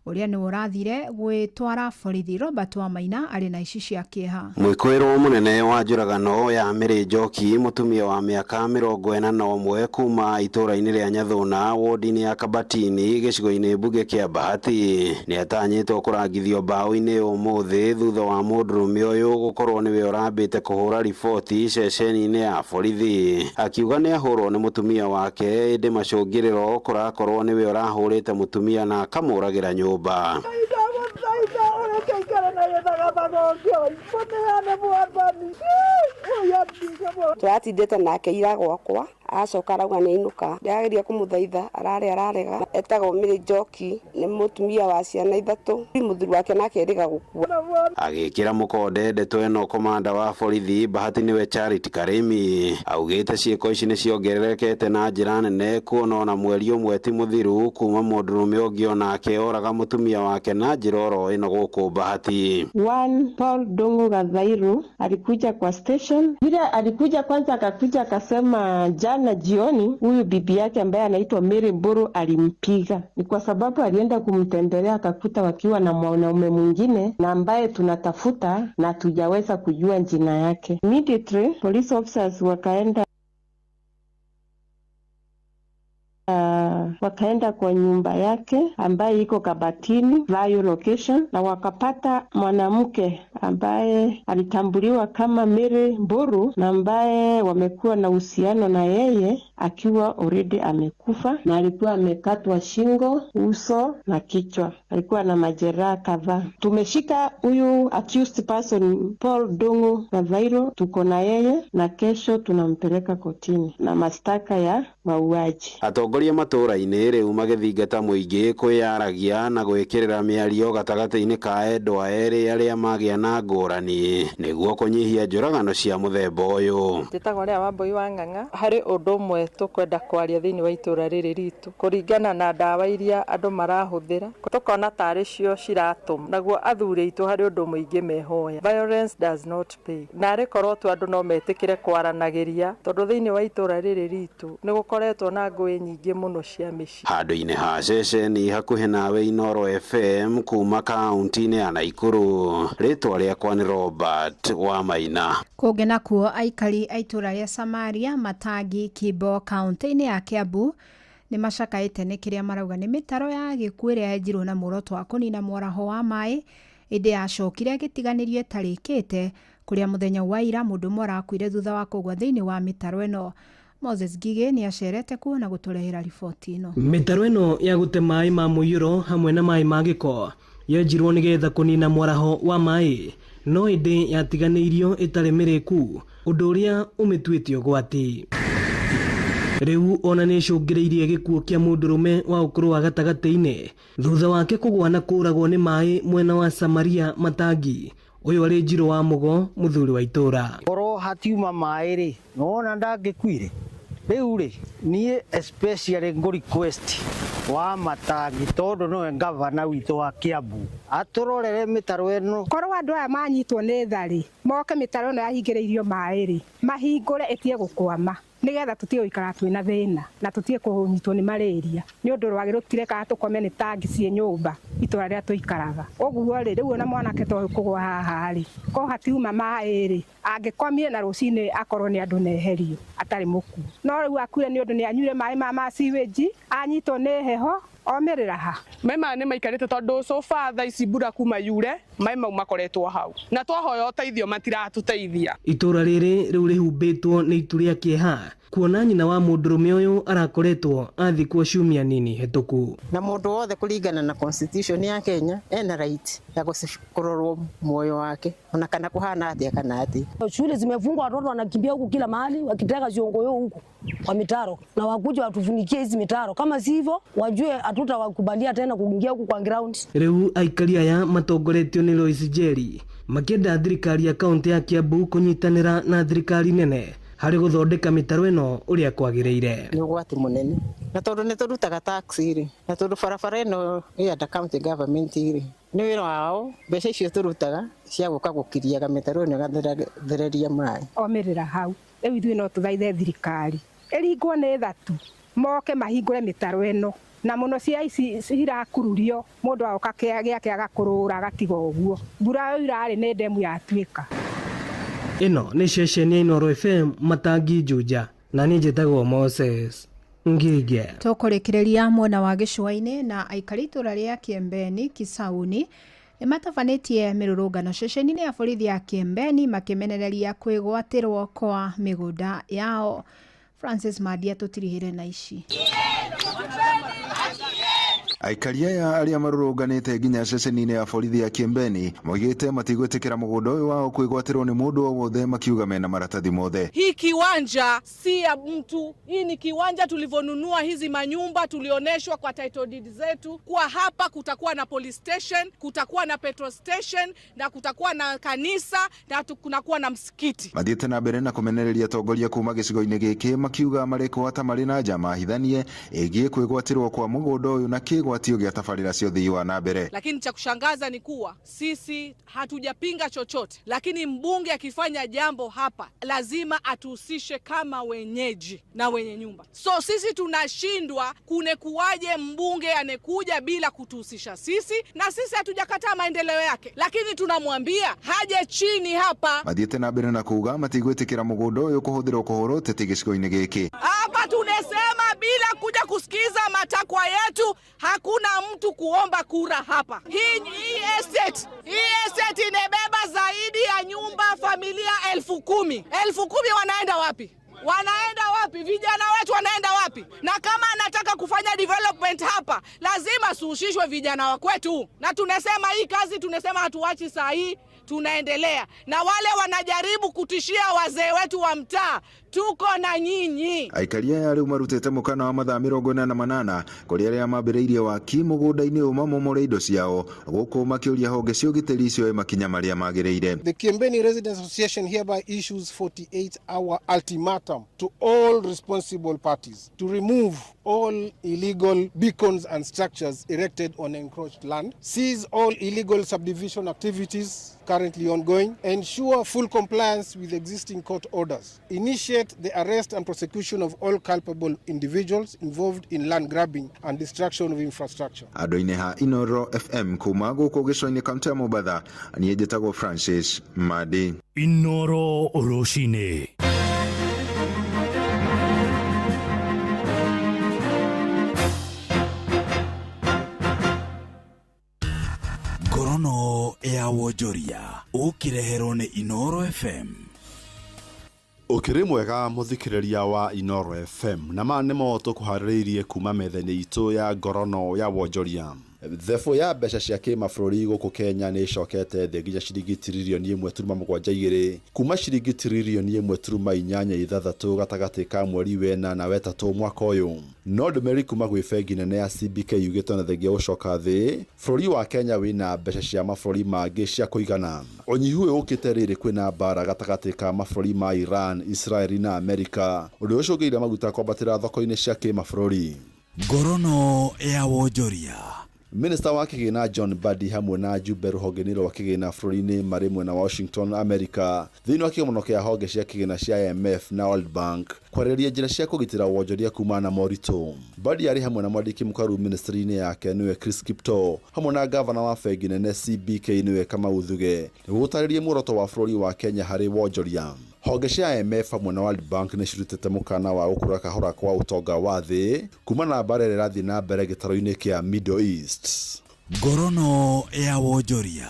ũrĩa nĩwe ũrathire gwĩtwara borithi. Robert Wamaina arĩ na ici cia kĩeha. Mwĩkũĩrwo mũnene wa njũragano ya Mary Njoki, mũtumia wa mĩaka 41 kuma itũũra-inĩ rĩa Nyathuna wodi-inĩ ya Kabatini gĩcigo-inĩ mbunge kĩa Bahati, nĩ atanyĩtwo kũrangithio mbaũ-inĩ ũmũthĩ thutha wa mũndũrũme ũyũ gũkorwo nĩwe ũrambĩte kũhũra riboti ceceni-inĩ ya borithi, akiuga nĩ ahũrwo nĩ mũtumia wake, ĩndĩ macũngĩrĩro kũrakorwo nĩwe ũrahũrĩte mũtumia na akamũragĩra nyũmba. Turatindĩte nake ira gwakwa, acoka arauga nĩ ainũka, ndĩrageria kũmũthaitha ararĩa ararega. Etagwo Mary Njoki, nĩ mũtumia wa ciana 3, mũthuri wake nake erĩga gũkua. Agĩkĩra mũkonde ndeto ĩno, komanda wa borithi Bahati nĩwe Charity Karimi augĩte ciĩko ici nĩ ciongererekete na njĩra nene, kuona ona mweri ũmwe ti mũthiru kuma mũndũrũme ũngĩ onake oraga mũtumia wake na njĩra oro ĩno gũkũ Bahati. One Paul Ndung'u Gathairu alikuja kwa station. Vile alikuja kwanza, akakuja akasema jana jioni huyu bibi yake ambaye anaitwa Mary Mburu alimpiga. Ni kwa sababu alienda kumtembelea akakuta wakiwa na mwanaume mwingine na ambaye tunatafuta na tujaweza kujua jina yake. Immediately police officers wakaenda kwa nyumba yake ambaye iko Kabatini Vayo location, na wakapata mwanamke ambaye alitambuliwa kama Mary Mburu na ambaye wamekuwa na uhusiano na yeye akiwa already amekufa, na alikuwa amekatwa shingo, uso na kichwa, alikuwa na majeraha kadhaa. Tumeshika huyu accused person Paul Ndung'u Gathairu, tuko na yeye na kesho tunampeleka kotini na mashtaka ya mauaji. Atongoria matũũra-inĩ rĩu magĩthingata mũingĩ kwĩyaragia na gwĩkĩrĩra mĩario gatagatĩ-inĩ ka endwa erĩ arĩa magĩa na ngũrani nĩguo kũnyihia njũragano cia mũthemba ũyũ. Njĩtagwo Lea Wambui wa Ng'ang'a. Harĩ ũndũ ũmwe tũkwenda kwaria thĩinĩ wa itũũra rĩrĩ ritũ kũringana na ndawa iria andũ marahũthĩra, tũkona tarĩ cio ciratũma naguo athuri aitũ harĩ ũndũ mũingĩ mehoya. Violence does not pay. Narĩ korwo tu andũ no metĩkĩre kwaranagĩria, tondũ thĩinĩ wa itũũra rĩrĩ ritũ nĩ gũkoretwo na ngũĩ nyingĩ mũno cia mĩciĩ. Handũ-inĩ ha ceceni hakuhĩ nawe Inooro FM kuma kaunti-inĩ ya Naikuru, rĩtwa rĩakwa nĩ Robert Wamaina. Kũngĩ nakuo aikari a itũũra rĩa Samaria Matangi Kimbo kaunti-inĩ ya Kiambu nĩ macakaĩte nĩ kĩrĩa marauga nĩ mĩtaro ya gĩkuũ ĩrĩa yenjirwo na muoroto wa kũnina mwaraho wa maĩ, ĩndĩ yacokire ĩgĩtiganĩrio ĩtarĩkĩte, kũrĩa mũthenya wa ira mũndũ ũmwe arakuire thutha wa kũgwa thĩinĩ wa mĩtaro ĩno. Moses Ngigĩ nĩ acerete kuo na gũtũrehera riboti ĩno. Mĩtaro ĩno ya gũte maĩ ma mũiyũro hamwe na maĩ ma gĩko yenjirwo nĩgetha kũnina mwaraho wa maĩ, no ĩndĩ yatiganĩirio ĩtarĩ mĩrĩku, ũndũ ũrĩa ũmĩtuĩte ũgwati. Rĩu ona nĩ ĩcũngĩrĩirie gĩkuũ kĩa mũndũrũme wa ũkũrũ wa gatagatĩ-inĩ thutha wake kũgwa na kũragwo nĩ maĩ mwena wa Samaria Matangi. Ũyũ arĩ Njirũ wa Mũgo, mũthuri wa itũũra. Korwo hatiuma maĩ rĩ, nĩwona ndangĩkuire. Rĩu rĩ, niĩ especially ngũ request wa Matangi tondũ nĩwe gavana witũ wa Kiambu atũrorere mĩtaro ĩno. Korwo andũ aya manyitwo nĩ thari moke mĩtaro ĩno yahingĩrĩirio maĩ rĩ, mahingũre ĩtige gũkwama nĩgetha tũtige gũikara twĩna thĩna na tũtige kũnyitwo nĩ malaria, nĩ ũndũ rwagĩ rũtirekaga tũkome nĩ tangi ciĩ nyũmba itũra rĩrĩa tũikaraga. Ũguo rĩ, rĩu ona mwanake to kũgwa haha rĩ, korwo hatiuma maĩ rĩ, angĩkomire na rũcinĩ akorwo nĩ andũ neherio atarĩ mũkuo. No rĩu akuire nĩ ũndũ nĩ anyuire maĩ ma sewage, anyitwo nĩ heho, omĩrĩra ha. Maĩ maya nĩ maikarĩte tondũ so far thaa ici mbura kuma yure, maĩ mau makoretwo hau na twahoya ũteithio matiratũteithia. Itũũra rĩrĩ rĩu rĩhumbĩtwo nĩ itu rĩa kĩeha Kuona nyina wa mũndũrũme ũyũ arakoretwo athikwo ciumia nini hĩtũku. Na mũndũ wothe kũringana na constitution ya Kenya ena right ya kũrorwo muoyo wake ona kana kuhana atia kana atia. Shule zimefungwa, watoto wanakimbia huku kila mahali wakitaka ziongoyo huku kwa mitaro, na wakuja watufunikie hizi mitaro, kama si hivyo wajue hatutawakubalia tena kuingia huku kwa ground. Rĩu aikari aya matongoretio nĩ Lois Njeri makĩenda thirikari ya kaunti ya Kiambu kũnyitanĩra na thirikari nene harĩ gũthondeka mĩtaro ĩno ũrĩa kwagĩrĩire. Nĩ ũgwati mũnene, na tondũ nĩ tũrutaga tax rĩ, na tondũ barabara ĩno ĩ under county government rĩ, nĩ wĩra wao mbeca icio tũrutaga cia gũka gũkiriaga mĩtaro ĩno ĩgathereria maĩ. Omĩrĩra hau rĩu ithuĩ no tũthaithe thirikari ĩringwo nĩ thatu moke mahingũre mĩtaro ĩno, na mũno cia ici irakururio mũndũ agoka gĩake agakũrũra agatiga ũguo, mbura ĩyo irarĩ nĩ ndemu yatuĩka. Ĩno nĩ ceceni ya Inooro FM Matangi Juja, na niĩ njĩtagwo Moses Ngige. Tũkũrĩkĩrĩria mwena wa gĩcũa-inĩ na aikari itũra rĩa Kĩembeni Kisauni nĩ matabanĩtie mĩrũrũngano ceceni-inĩ ya borithi ya Kĩembeni makĩmenereria kwĩgwatĩrwo kwa mĩgũnda yao. Francis Mandia tũtirihĩre na ici. Aikari aya arĩa marũrũnganĩte nginya ceceni-inĩ ya borithi ya Kĩembeni moigĩte matigwĩtĩkĩra mũgũnda ũyũ wao kwĩgwatĩrwo nĩ mũndũ o wothe, makiuga mena maratathi mothe. Hii kiwanja si ya mtu, hii ni kiwanja tulivyonunua hizi manyumba, tulioneshwa kwa title deed zetu kuwa hapa kutakuwa na police station, kutakuwa na petrol station na kutakuwa na kanisa na kunakuwa na msikiti. Mathiĩte na mbere na kũmenereria atongoria kuma gĩcigo-inĩ gĩkĩ makiuga marĩkwo ta marĩ na njama hithanie ĩgiĩ kwĩgwatĩrwo kwa mũgũnda ũyũ na kĩgwatio gĩa tabarĩra cia ũthii wa na mbere. Lakini cha kushangaza ni kuwa sisi hatujapinga chochote, lakini mbunge akifanya jambo hapa lazima atuhusishe kama wenyeji na wenye nyumba. So sisi tunashindwa kunekuwaje mbunge anekuja bila kutuhusisha sisi, na sisi hatujakataa maendeleo yake, lakini tunamwambia haje chini hapa. Mathiĩte na mbere na kuuga matigwĩtĩkĩra mũgũnda ũyũ kũhũthĩrwo kũhũra ũteti gĩcigo-inĩ gĩkĩ. Hapa tunasema bila kuja kusikiza matakwa yetu hakuna mtu kuomba kura hapa. Hii estate inebeba zaidi ya nyumba familia 10,000. 10,000 wanaenda wapi? Wanaenda wapi? Vijana wetu wanaenda wapi? Na kama anataka kufanya development hapa, lazima suhusishwe vijana wa kwetu. Na tunasema hii kazi, tunasema hatuachi saa hii, tunaendelea. Na wale wanajaribu kutishia wazee wetu wa mtaa, tuko na nyinyi. Aikari aya rĩu marutĩte mũkana wa mathaa 48 kũrĩ arĩa mambĩrĩirie waki mũgũnda-inĩ ũyũ mamomore indo ciao, gũkũ makĩũria honge cia ũgitĩri cioe makinya marĩa magĩrĩire. The Kiembeni Residents Association hereby issues 48-hour ultimatum to all responsible parties to remove all illegal beacons and structures erected on encroached land, seize all illegal subdivision activities currently ongoing, ensure full compliance with existing court orders, initiate the arrest and prosecution of all culpable individuals involved in land grabbing and destruction of infrastructure. Andũ-inĩ ha Inooro FM kuma gũkũ gĩcũa-inĩ kaunti ya Mombatha, niĩ njĩtagwo Francis Madi. Inooro rũcinĩ. Ngorono ya wonjoria ũkĩreherwo nĩ Inooro FM. Ũkĩrĩ mwega mũthikĩrĩria wa Inooro FM, na maya nĩmo tũkũharĩrĩirie kuma metha-inĩ itũ ya ngorono ya wonjoria. Thebũ ya mbeca cia kĩmabũrũri gũkũ Kenya nĩ ĩcokete thĩ nginya ciringi tiririoni 1.72 kuma ciringi tiririoni 1.86 gatagatĩ ka mweri wena na wetatũ mwaka ũyũ. No ndũmĩrĩri kuma gwĩ bengi nene ya CBK yugĩte ona thengia gũcoka thĩ, bũrũri wa Kenya wĩna mbeca cia mabũrũri mangĩ cia kũigana. Ũnyihu ũyũ ũkĩte rĩrĩ kwĩna mbara gatagatĩ ka mabũrũri ma Iran, Israel na Amerika, ũndũ ũcũngĩrĩirie maguta kwambatĩra thoko-inĩ cia kĩmabũrũri. Ngorono ya wonjoria. Minista wa kĩgĩna John Mbadi hamwe na njumbe rũhonge-inĩ rwa kĩgĩna bũrũri-inĩ marĩ mwena wa Washington, America, thĩinĩ wa kĩgomano kĩa honge cia kĩgĩna cia IMF na World Bank kwarĩrĩria njĩra cia kũgitĩra wonjoria kumana na moritũ. Mbadi arĩ hamwe na mwandĩki mũkaru ministry-inĩ yake nĩwe Chris Kiptoo, hamwe na gavana wa bengi nene CBK nĩwe Kamau Thuge, nĩguo gũtarĩria muoroto wa bũrũri wa Kenya harĩ wonjoria. Honge cia IMF hamwe na World Bank nĩ cirutĩte mũkana wa gũkũra kahora kwa ũtonga wa thĩ kumana na mbara ĩrĩa ĩrathiĩ na mbere gĩtarũ-inĩ kĩa Middle East. Ngorono ya wonjoria.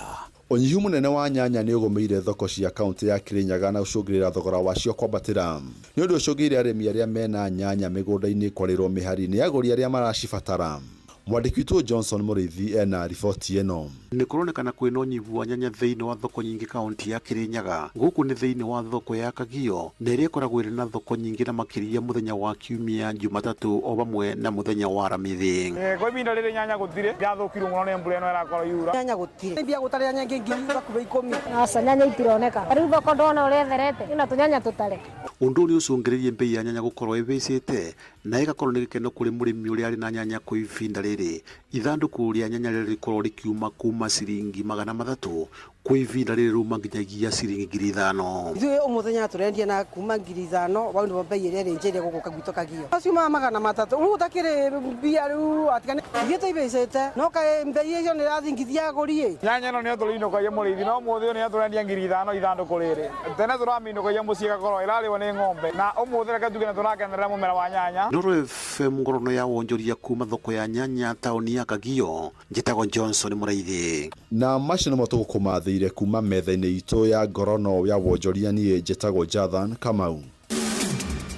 Ũnyihu mũnene wa nyanya nĩ ũgũmĩire thoko cia kaunti ya Kirinyaga na gũcũngĩrĩra thogora wacio kwambatĩra. Nĩ ũndũ ũcũngĩrĩire arĩmi arĩa mena nyanya mĩgũnda-inĩ kwarĩrwo mĩhari nĩ agũri arĩa maracibatara. Mwandĩki witũ Johnson Mũrĩithi ena riboti ĩno. Nĩ kũronekana kwĩna ũnyihu wa nyanya thĩinĩ wa thoko nyingĩ kaunti ya Kirinyaga. Gũkũ nĩ thĩinĩ wa thoko ya Kagio na ĩrĩa ĩkoragwo ĩrĩ na thoko nyingĩ na makĩria mũthenya wa Kiumia, Jumatatũ o vamwe na mũthenya wa Aramithi. Kwa ihinda rĩrĩ nyanya gũtirĩ, irathũkirwo mũno nĩ mbura ĩno ĩrakorwo yura. Nyanya gũtirĩ, mbia gũtarĩ nyanya ingĩ ngiri hakuhĩ ikũmi. Aca nyanya itironeka rĩu thoko ndona ũrĩa ĩtherete ĩna tũnyanya tũtare. Ũndũ ũyũ nĩ ũcũngĩrĩirie mbei ya nyanya gũkorwo ĩhĩcĩte na ĩgakorwo nĩ gĩkeno kũrĩ mũrĩmi ũrĩa arĩ na nyanya kwa ihinda rĩrĩ. Ithandũkũ rĩa nyanya rĩrĩa rĩkorwo rĩkiuma kuma ciringi 300 kwa ihinda rĩrĩ rĩuma nginyagia ciringi 5,000. Ithuĩ ũmũthĩ nyanya tũrendia na kuma 5,000 bau nĩbo mbei ĩrĩa ĩrĩ njĩra gũkũ gwitũ Kagio. Ciumaga 300 rĩu ũtakĩrĩ mbia rĩu atigane ithuĩ tũibĩcĩte no kaĩ mbei ĩcio nĩ ĩrathingithia agũri ĩ. Nyanya ĩno nĩyo tũrĩinũkagia mũrĩithi no ũmũthĩ ũyũ nĩyo tũrendia 5,000 ithandũkũ rĩrĩ. Tene tũramĩinũkagia mũciĩ ĩgakorwo ĩrarĩo nĩ ng'ombe na ũmũthĩ reke tuge nĩ tũrakenerera mũmera wa nyanya. Inooro FM ngorono ya wonjoria kuma thoko ya nyanya taũni ya Kagio, njĩtagwo Johnson Mũraithi. Na macio nĩmo tũgũkũmathĩire kuma metha-inĩ itũ ya ngorono ya wonjoria. Niĩ njĩtagwo Jathan Kamau.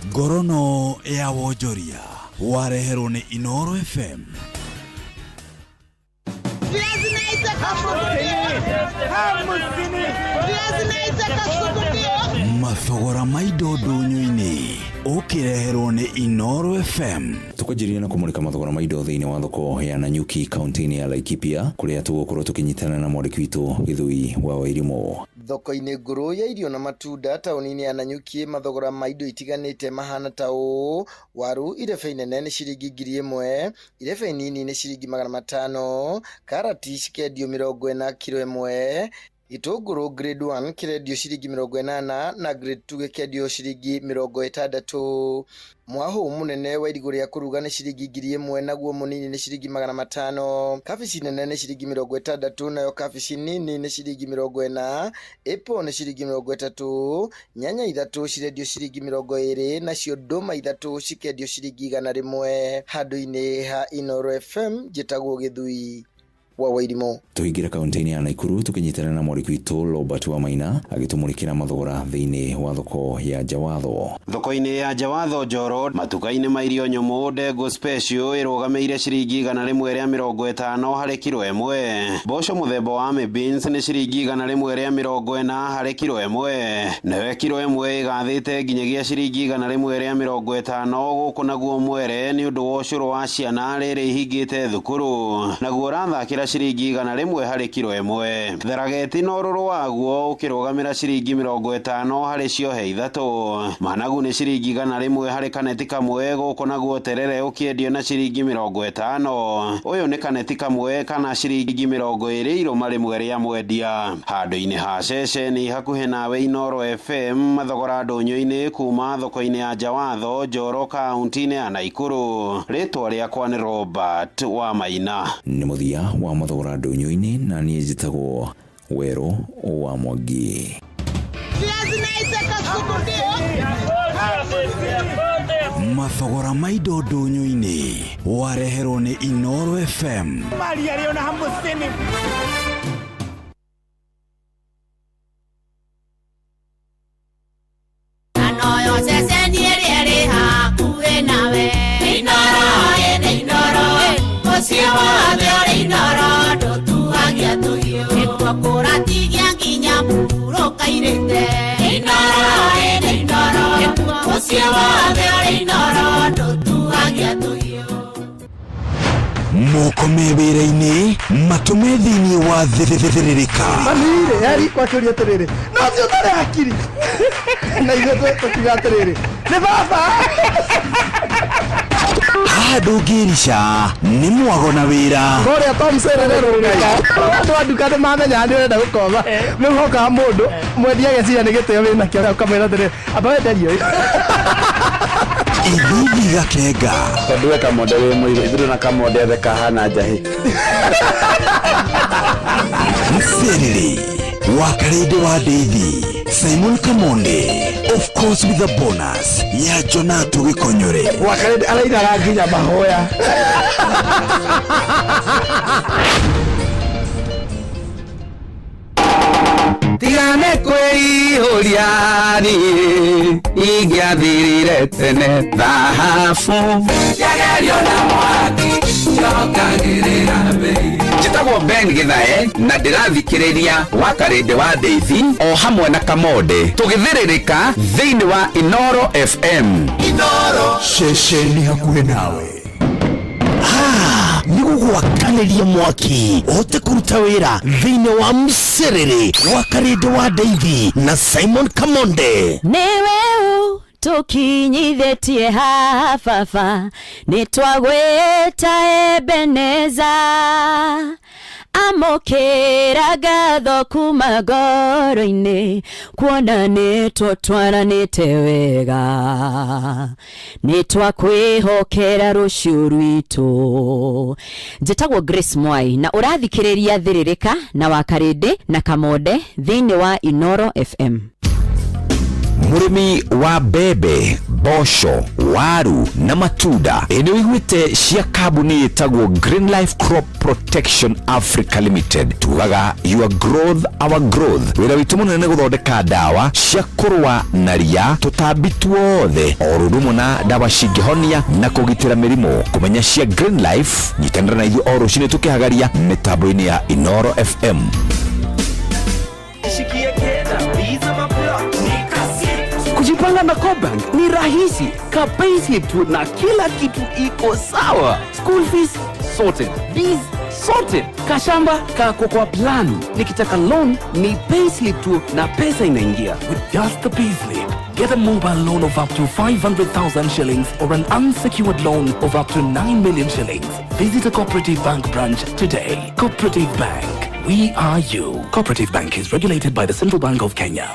Ngorono ya wonjoria wareherwo nĩ Inooro FM. Mathogora ma indo ndũnyũ-inĩ ũkĩreherwo nĩ Inooro FM. Tukwanjĩrĩria na kũmũrĩka mathogora ma indo thĩinĩ wa thoko ya Nanyuki kaunti-inĩ ya Laikipia kũrĩa tũgũkorwo tũkĩnyitana na mwandĩki witũ Gĩthui wa Wairimũ. Thoko-inĩ ngũrũ ya irio na matunda taũni-inĩ ya Nanyuki mathogora ma indo itiganĩte mahana ta ũũ: waru irebe inene nĩ ciringi 1,000, irebe nini nĩ ciringi 500, karati cikendio 40 kiro ĩmwe, gĩtũngũrũ grade 1 kĩrendio ciringi 80 na grade 2 gĩkendio ciringi 60. Mwahũ mũnene wa irigũ rĩa kũruga nĩ ciringi 1,000 naguo mũnini nĩ ciringi 500. Kabici nene nĩ ciringi 60 nayo kabici nini nĩ ciringi 40. Apple nĩ ciringi 30. Nyanya ithatũ cirendio ciringi 20 nacio ndũma ithatũ cikendio ciringi 100. Handũ-inĩ ha Inooro FM njĩtagwo Gĩthui wa Wairimũ. Tũingĩra kaunti-inĩ ya Nakuru tũkĩnyitana na mwandĩki witũ Robert Wamaina agĩtũmũrĩkĩra mathogora thĩinĩ wa thoko ya Njawatho. Thoko-inĩ ya Njawatho Njoro matuka-inĩ ma irio nyũmũ ndengũ special ĩrũgamĩire ciringi 150 harĩ kiro ĩmwe. Mboco mũthemba wa Army beans nĩ ciringi 140 harĩ kiro ĩmwe, nayo kiro ĩmwe ĩgathĩte nginyagia ciringi 150. Gũkũ naguo mwere nĩ ũndũ wa ũcũrũ wa ciana rĩrĩ ihingĩte thukuru, naguo ũrathakĩra ciringi 100 harĩ kiro ĩmwe. Tharageti na ũrũrũ waguo ũkĩrũgamĩra ciringi 50 harĩ ciohe ithatũ. Managu nĩ ciringi 100 harĩ kaneti kamwe, gũkũ naguo terere ũkĩendio na ciringi 50. Ũyũ nĩ kaneti kamwe kana ciringi 20 irũma rĩmwe rĩa mwendia. Handũ-inĩ ha ceceni hakuhĩ nawe Inooro FM mathogora ndũnyũ-inĩ kuma thoko-inĩ ya Njawatho Njoro kaunti-inĩ ya Nakuru. Rĩtwa rĩakwa nĩ Robert Wamaina. Nĩ mũthia wa mathogora ndũnyũ-inĩ na niĩ njĩtagwo Werũ wa Mwangi. Mathogora ma indo ndũnyũ-inĩ wareherwo nĩ Inooro FM. Anoyo ceceni ĩrĩa ĩrĩ hakuhĩ nawe. Inooro ĩrĩ Inooro, mũciĩ wothe ũrĩ Inooro, ndũtuagia tũhiũ. Nĩkuo kũratigia nginya mũhurũka irĩte. Inooro ĩrĩ Inooro, mũciĩ wothe ũrĩ Inooro, ndũtuagia tũhiũ. Moko me wĩra-inĩ matũme thĩinĩ wa thĩrĩrĩka. Manire yari kwakĩũria atĩrĩrĩ, no ũcio ũtarĩ hakiri na ithuĩ tũkiuga atĩrĩrĩ nĩ baba. Haha ndũngĩrica nĩ mwago na wĩra. Kũrĩa Tom Serere rũrĩka andũ a nduka nĩ mamenya nĩ ũrenda gũkoma, rĩu hokaga mũndũ mwendia ageciria nĩ gĩtĩo wĩnakĩo, ũkamwĩra atĩrĩrĩ amba wenderio ĩ. Ithithi Gakenga. Tondũ we kamonde wĩ mũirũ, ithuĩ na kamonde othe kahana njahĩ. Mserere wa Karĩndĩ wa Ndeithi Simon Kamonde, of course with a bonus ya Jonato Gĩkonyore. Wakarĩndĩ arainaga nginya mahoya. Ingĩũria niĩ ingĩathirire tene thahabu Yagerio na mwaki yokagĩrĩra mbei. Njĩtagwo Ben Githae na ndĩrathikĩrĩria Wakarĩndĩ wa Ndeithi o hamwe na Kamonde tũgĩthĩrĩrĩka thĩinĩ wa Inoro FM. Inoro ceceni hakuhĩ nawe nĩ gũgwakanĩria mwaki ũhote kũruta wĩra thĩinĩ wa mcerere wa Karĩndĩ wa Ndeithi na Simon Kamonde. Nĩwe tũkinyithĩtie haha baba, nĩ twagwĩta Ebeneza. Amũkĩra ngatho kuma ngoro-inĩ, kuona nĩ tũtwaranĩte wega, nĩ twakwĩhokera rũciũ rwitũ. Njĩtagwo Grace Mwai na ũrathikĩrĩria Thĩrĩrĩka na Wakarĩndĩ na Kamonde thĩinĩ wa Inoro FM. Mũrĩmi wa mbembe, mboco, waru na matunda, ĩ nĩ ũiguĩte cia kambuni ĩtagwo Green Life Crop Protection Africa Limited? Tugaga your growth our growth. Wĩra witũ mũnene nĩ gũthondeka ndawa cia kũrũa na ria, tũtambi tuothe, o ũndũ ũmwe na ndawa cingĩhonia na kũgitĩra mĩrimũ. Kũmenya cia Green Life, nyitanĩra na ithuĩ o rũcinĩ tũkĩhagaria mĩtambo-inĩ ya Inoro FM. Kujipanga na CoBank ni rahisi. Ka payslip tu na kila kitu iko sawa. School fees sorted, bills sorted, kashamba kako kwa plan. Nikitaka loan ni payslip tu na pesa inaingia. With just the payslip, get a mobile loan of up to 500,000 shillings or an unsecured loan of up to 9 million shillings. Visit a Cooperative Bank branch today. Cooperative Bank. We are you. Cooperative Bank is regulated by the Central Bank of Kenya.